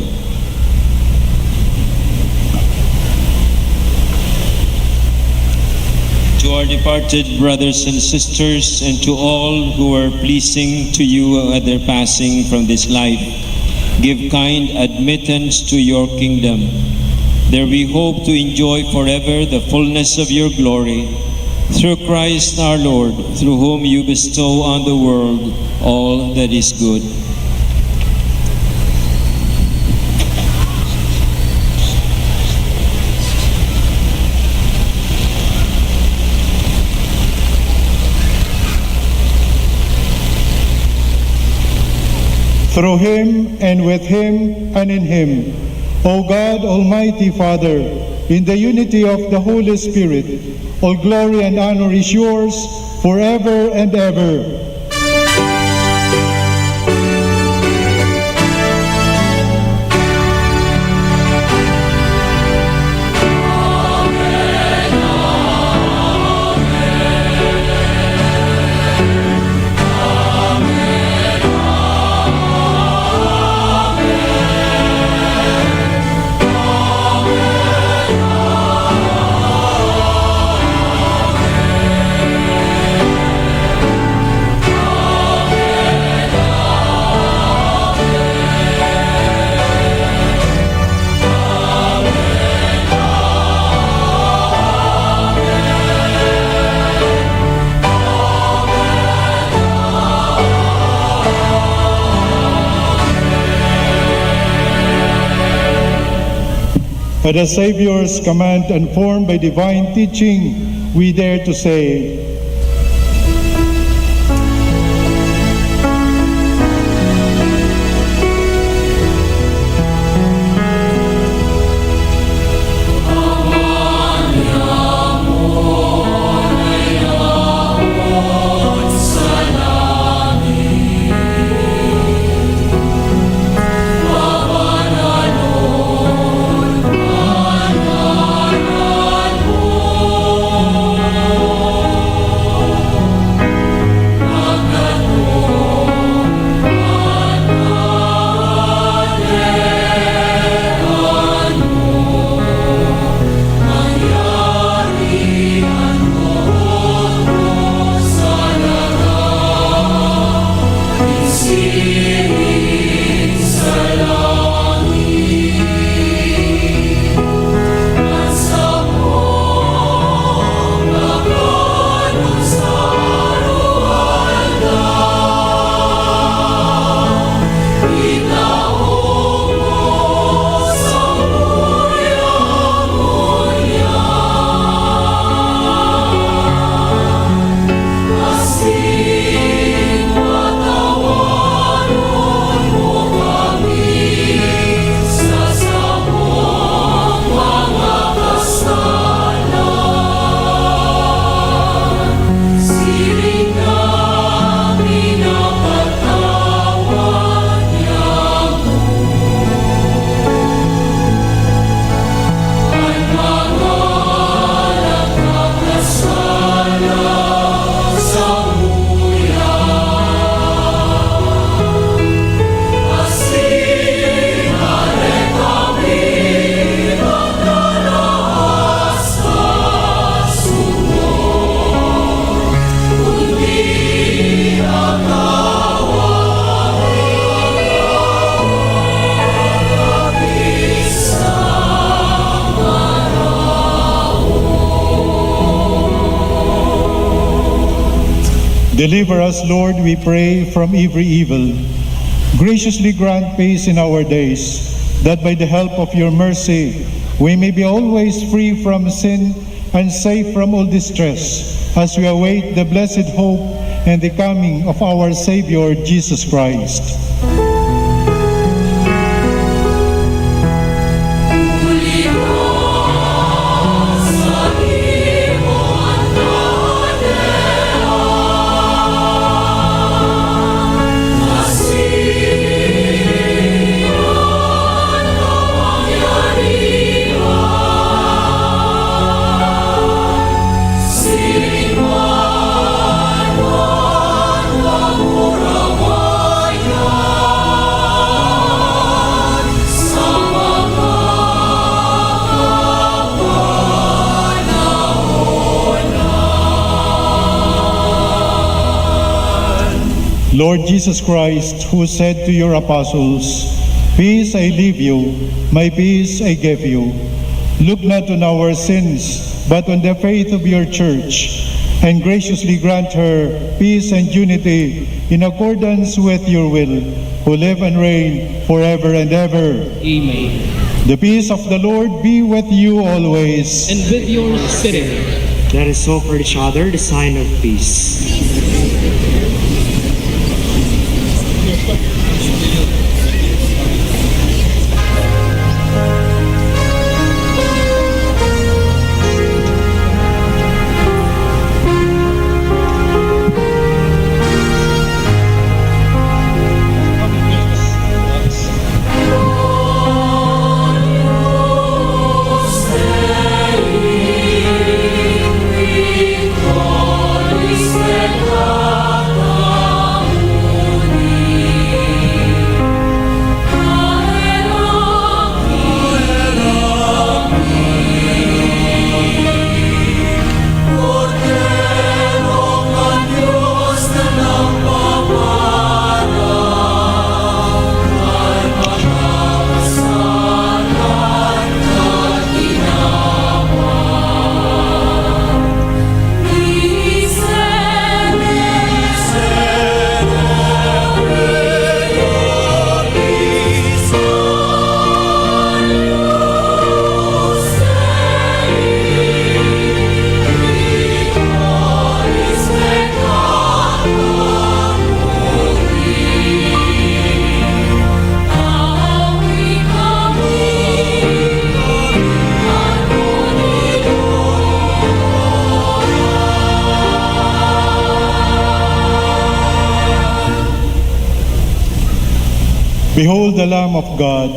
To our departed brothers and sisters, and to all who were pleasing to you at their passing from this life, give kind admittance to your kingdom. There we hope to enjoy forever the fullness of your glory. Through Christ our Lord, through whom you bestow on the world all that is good. Through him, and with him, and in him, O God, Almighty Father, in the unity of the Holy Spirit, all glory and honor is yours forever and ever. At the Savior's command and formed by divine teaching, we dare to say, Deliver us, Lord, we pray, from every evil. Graciously grant peace in our days, that by the help of your mercy, we may be always free from sin and safe from all distress, as we await the blessed hope and the coming of our Savior, Jesus Christ. Lord Jesus Christ, who said to your apostles, "Peace I leave you, my peace I give you," look not on our sins, but on the faith of your church, and graciously grant her peace and unity in accordance with your will, who live and reign forever and ever. Amen. The peace of the Lord be with you always. And with your spirit. Let us offer each other the sign of peace. Behold the Lamb of God.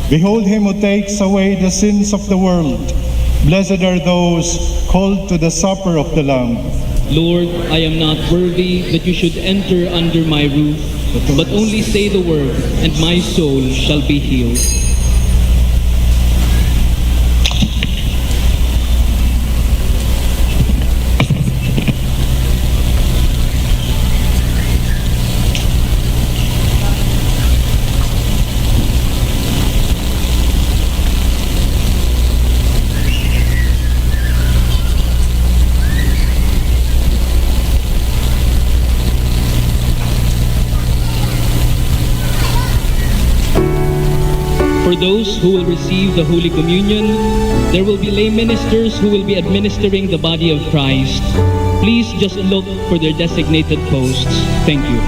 Behold him who takes away the sins of the world. Blessed are those called to the supper of the Lamb. Lord, I am not worthy that you should enter under my roof, but only say the word, and my soul shall be healed. For those who will receive the Holy Communion, there will be lay ministers who will be administering the body of Christ. Please just look for their designated posts. Thank you.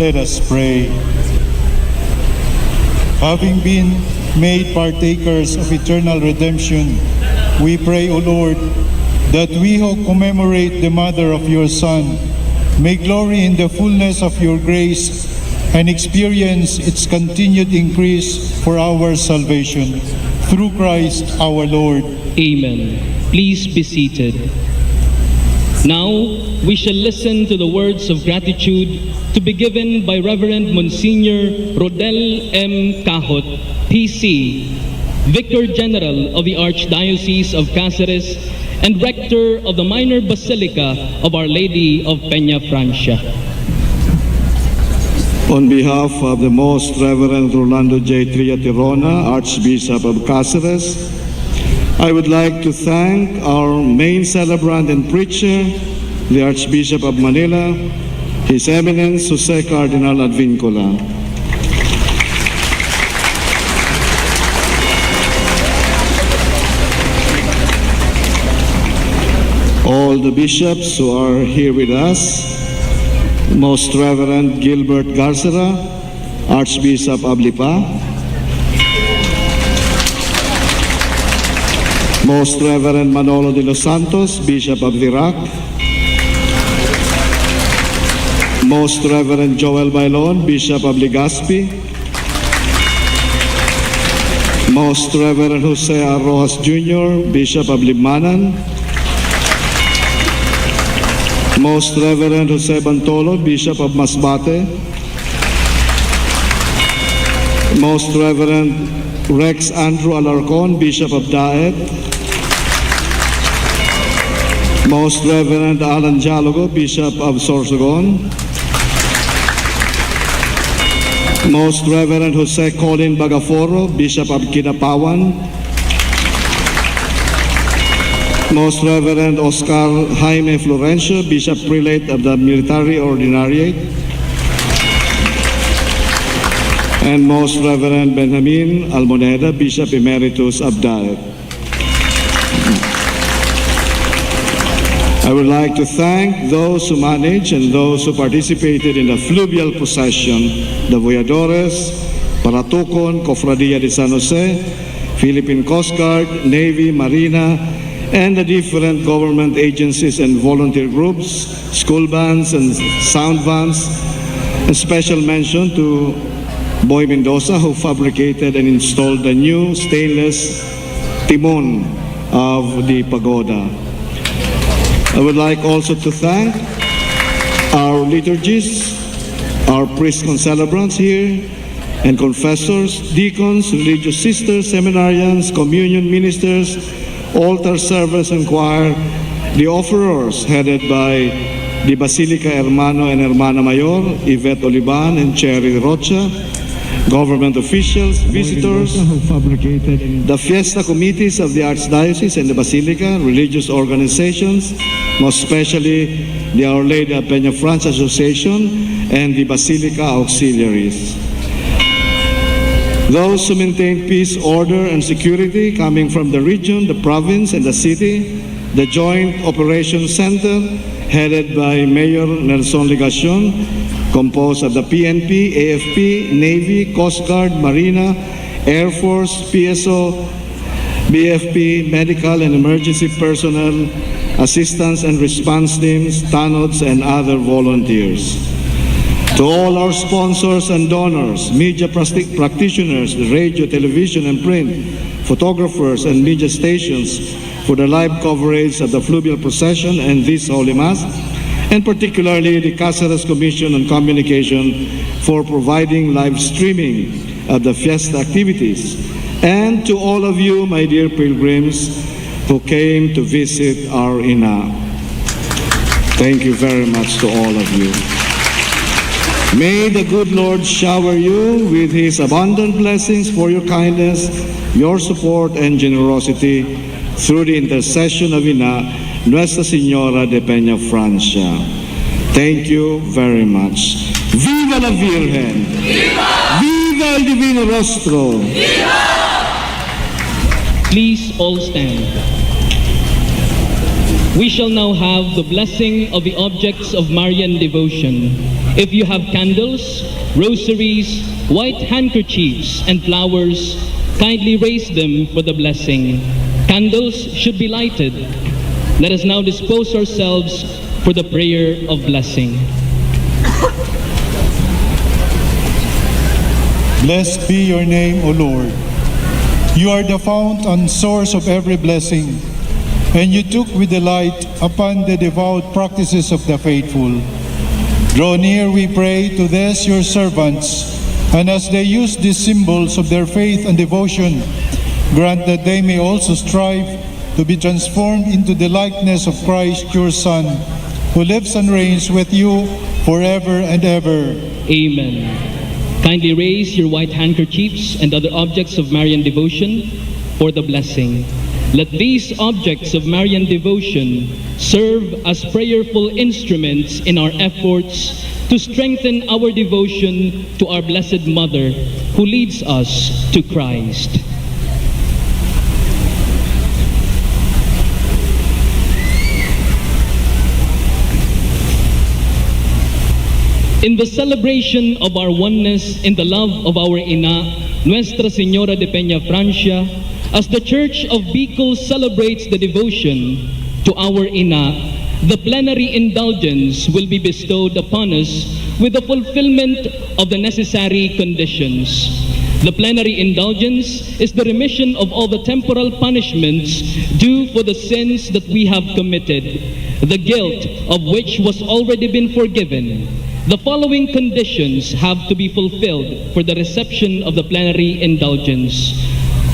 Let us pray. Having been made partakers of eternal redemption, we pray, O Lord, that we who commemorate the mother of your Son may glory in the fullness of your grace and experience its continued increase for our salvation. Through Christ our Lord. Amen. Please be seated. Now, we shall listen to the words of gratitude to be given by Reverend Monsignor Rodel M. Cahot, P C, Vicar General of the Archdiocese of Caceres and Rector of the Minor Basilica of Our Lady of Peña Francia. On behalf of the Most Reverend Rolando J. Tria Tirona, Archbishop of Caceres, I would like to thank our main celebrant and preacher, the Archbishop of Manila, His Eminence Jose Cardinal Advincula. All the bishops who are here with us, Most Reverend Gilbert Garcera, Archbishop of Lipa, Most Reverend Manolo de los Santos, Bishop of Dirac, Most Reverend Joel Bailon, Bishop of Legazpi, Most Reverend Jose A. Rojas Junior, Bishop of Libmanan, Most Reverend Jose Bantolo, Bishop of Masbate, Most Reverend Rex Andrew Alarcon, Bishop of Daet, Most Reverend Alan Dialogo, Bishop of Sorsogon, Most Reverend Jose Colin Bagaforo, Bishop of Kinapawan, Most Reverend Oscar Jaime Florencio, Bishop Prelate of the Military Ordinariate, and Most Reverend Benjamin Almoneda, Bishop Emeritus of Daet. I would like to thank those who managed and those who participated in the fluvial procession, the Voyadores, Paratukon, Cofradia de San Jose, Philippine Coast Guard, Navy, Marina, and the different government agencies and volunteer groups, school bands and sound bands. A special mention to Boy Mendoza, who fabricated and installed the new stainless timon of the pagoda. I would like also to thank our liturgists, our priest concelebrants here, and confessors, deacons, religious sisters, seminarians, communion ministers, altar servers and choir, the offerers headed by the Basilica Hermano and Hermana Mayor, Yvette Olivan and Cherry Rocha, government officials, visitors, the fiesta committees of the Archdiocese and the Basilica, religious organizations, most especially the Our Lady of Peña Francia Association and the Basilica Auxiliaries. Those who maintain peace, order, and security coming from the region, the province, and the city, the Joint Operations Center, headed by Mayor Nelson Legacion, composed of the P N P, A F P, Navy, Coast Guard, Marina, Air Force, P S O, B F P, medical and emergency personnel, assistance and response teams, tanods, and other volunteers. To all our sponsors and donors, media practi-, practitioners, radio, television, and print, photographers, and media stations for the live coverage of the fluvial procession and this Holy Mass, and particularly the Caceres Commission on Communication for providing live streaming of the fiesta activities, and to all of you, my dear pilgrims, who came to visit our Ina. Thank you very much to all of you. May the good Lord shower you with His abundant blessings for your kindness, your support, and generosity through the intercession of Ina, Nuestra Señora de Peña Francia. Thank you very much. Viva la Virgen! Viva! Viva el Divino Rostro! Viva! Please all stand. We shall now have the blessing of the objects of Marian devotion. If you have candles, rosaries, white handkerchiefs, and flowers, kindly raise them for the blessing. Candles should be lighted. Let us now dispose ourselves for the prayer of blessing. Blessed be your name, O Lord. You are the fount and source of every blessing, and you took with delight upon the devout practices of the faithful. Draw near, we pray, to these your servants, and as they use these symbols of their faith and devotion, grant that they may also strive to be transformed into the likeness of Christ, your Son, who lives and reigns with you forever and ever. Amen. Kindly raise your white handkerchiefs and other objects of Marian devotion for the blessing. Let these objects of Marian devotion serve as prayerful instruments in our efforts to strengthen our devotion to our Blessed Mother who leads us to Christ. In the celebration of our oneness in the love of our Ina, Nuestra Señora de Peñafrancia, as the Church of Bicol celebrates the devotion to our Ina, the plenary indulgence will be bestowed upon us with the fulfillment of the necessary conditions. The plenary indulgence is the remission of all the temporal punishments due for the sins that we have committed, the guilt of which was already been forgiven. The following conditions have to be fulfilled for the reception of the plenary indulgence.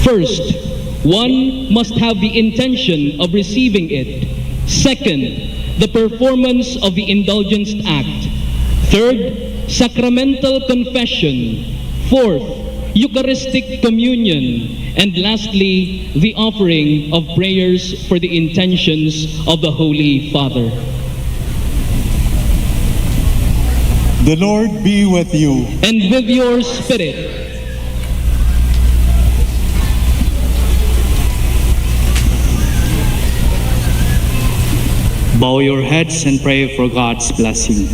First, one must have the intention of receiving it. Second, the performance of the indulgence act. Third, sacramental confession. Fourth, Eucharistic communion. And lastly, the offering of prayers for the intentions of the Holy Father. The Lord be with you. And with your spirit. Bow your heads and pray for God's blessing.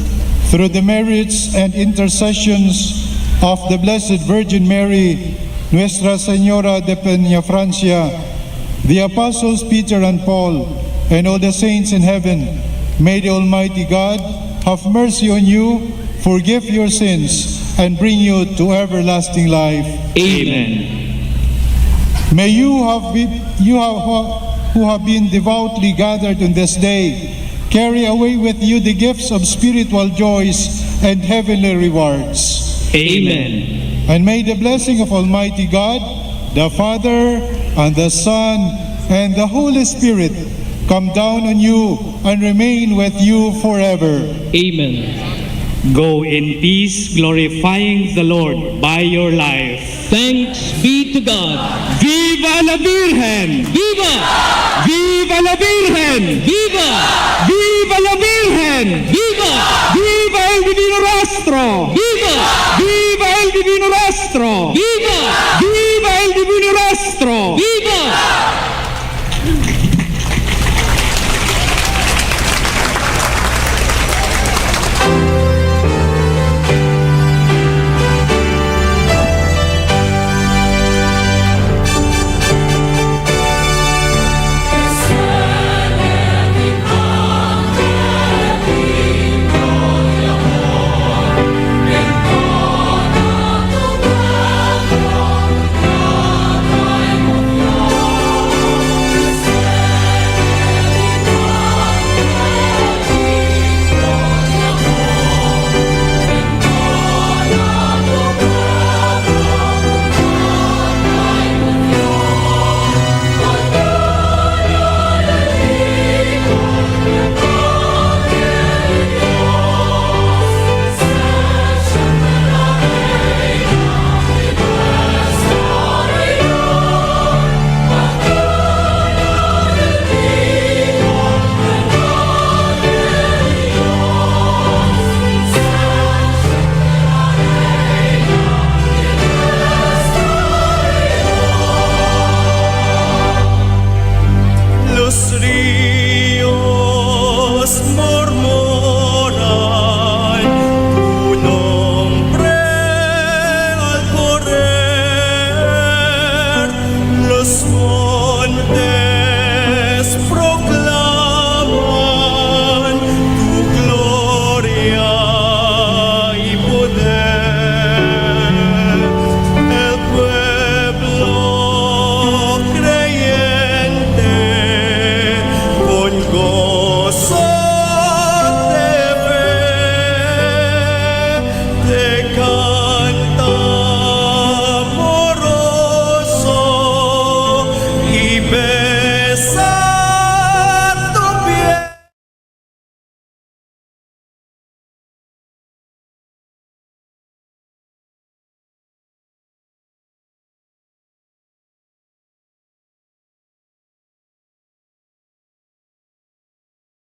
Through the merits and intercessions of the Blessed Virgin Mary, Nuestra Señora de Peñafrancia, the apostles Peter and Paul, and all the saints in heaven, may the Almighty God have mercy on you, forgive your sins, and bring you to everlasting life. Amen. May you have been, you have, who have been devoutly gathered on this day, carry away with you the gifts of spiritual joys and heavenly rewards. Amen. And may the blessing of Almighty God, the Father, and the Son, and the Holy Spirit come down on you and remain with you forever. Amen. Go in peace, glorifying the Lord by your life. Thanks be to God. Viva la Virgen! Viva! Viva la Virgen! Viva! Viva la Virgen! Viva! Viva el Divino Rostro! Viva! Viva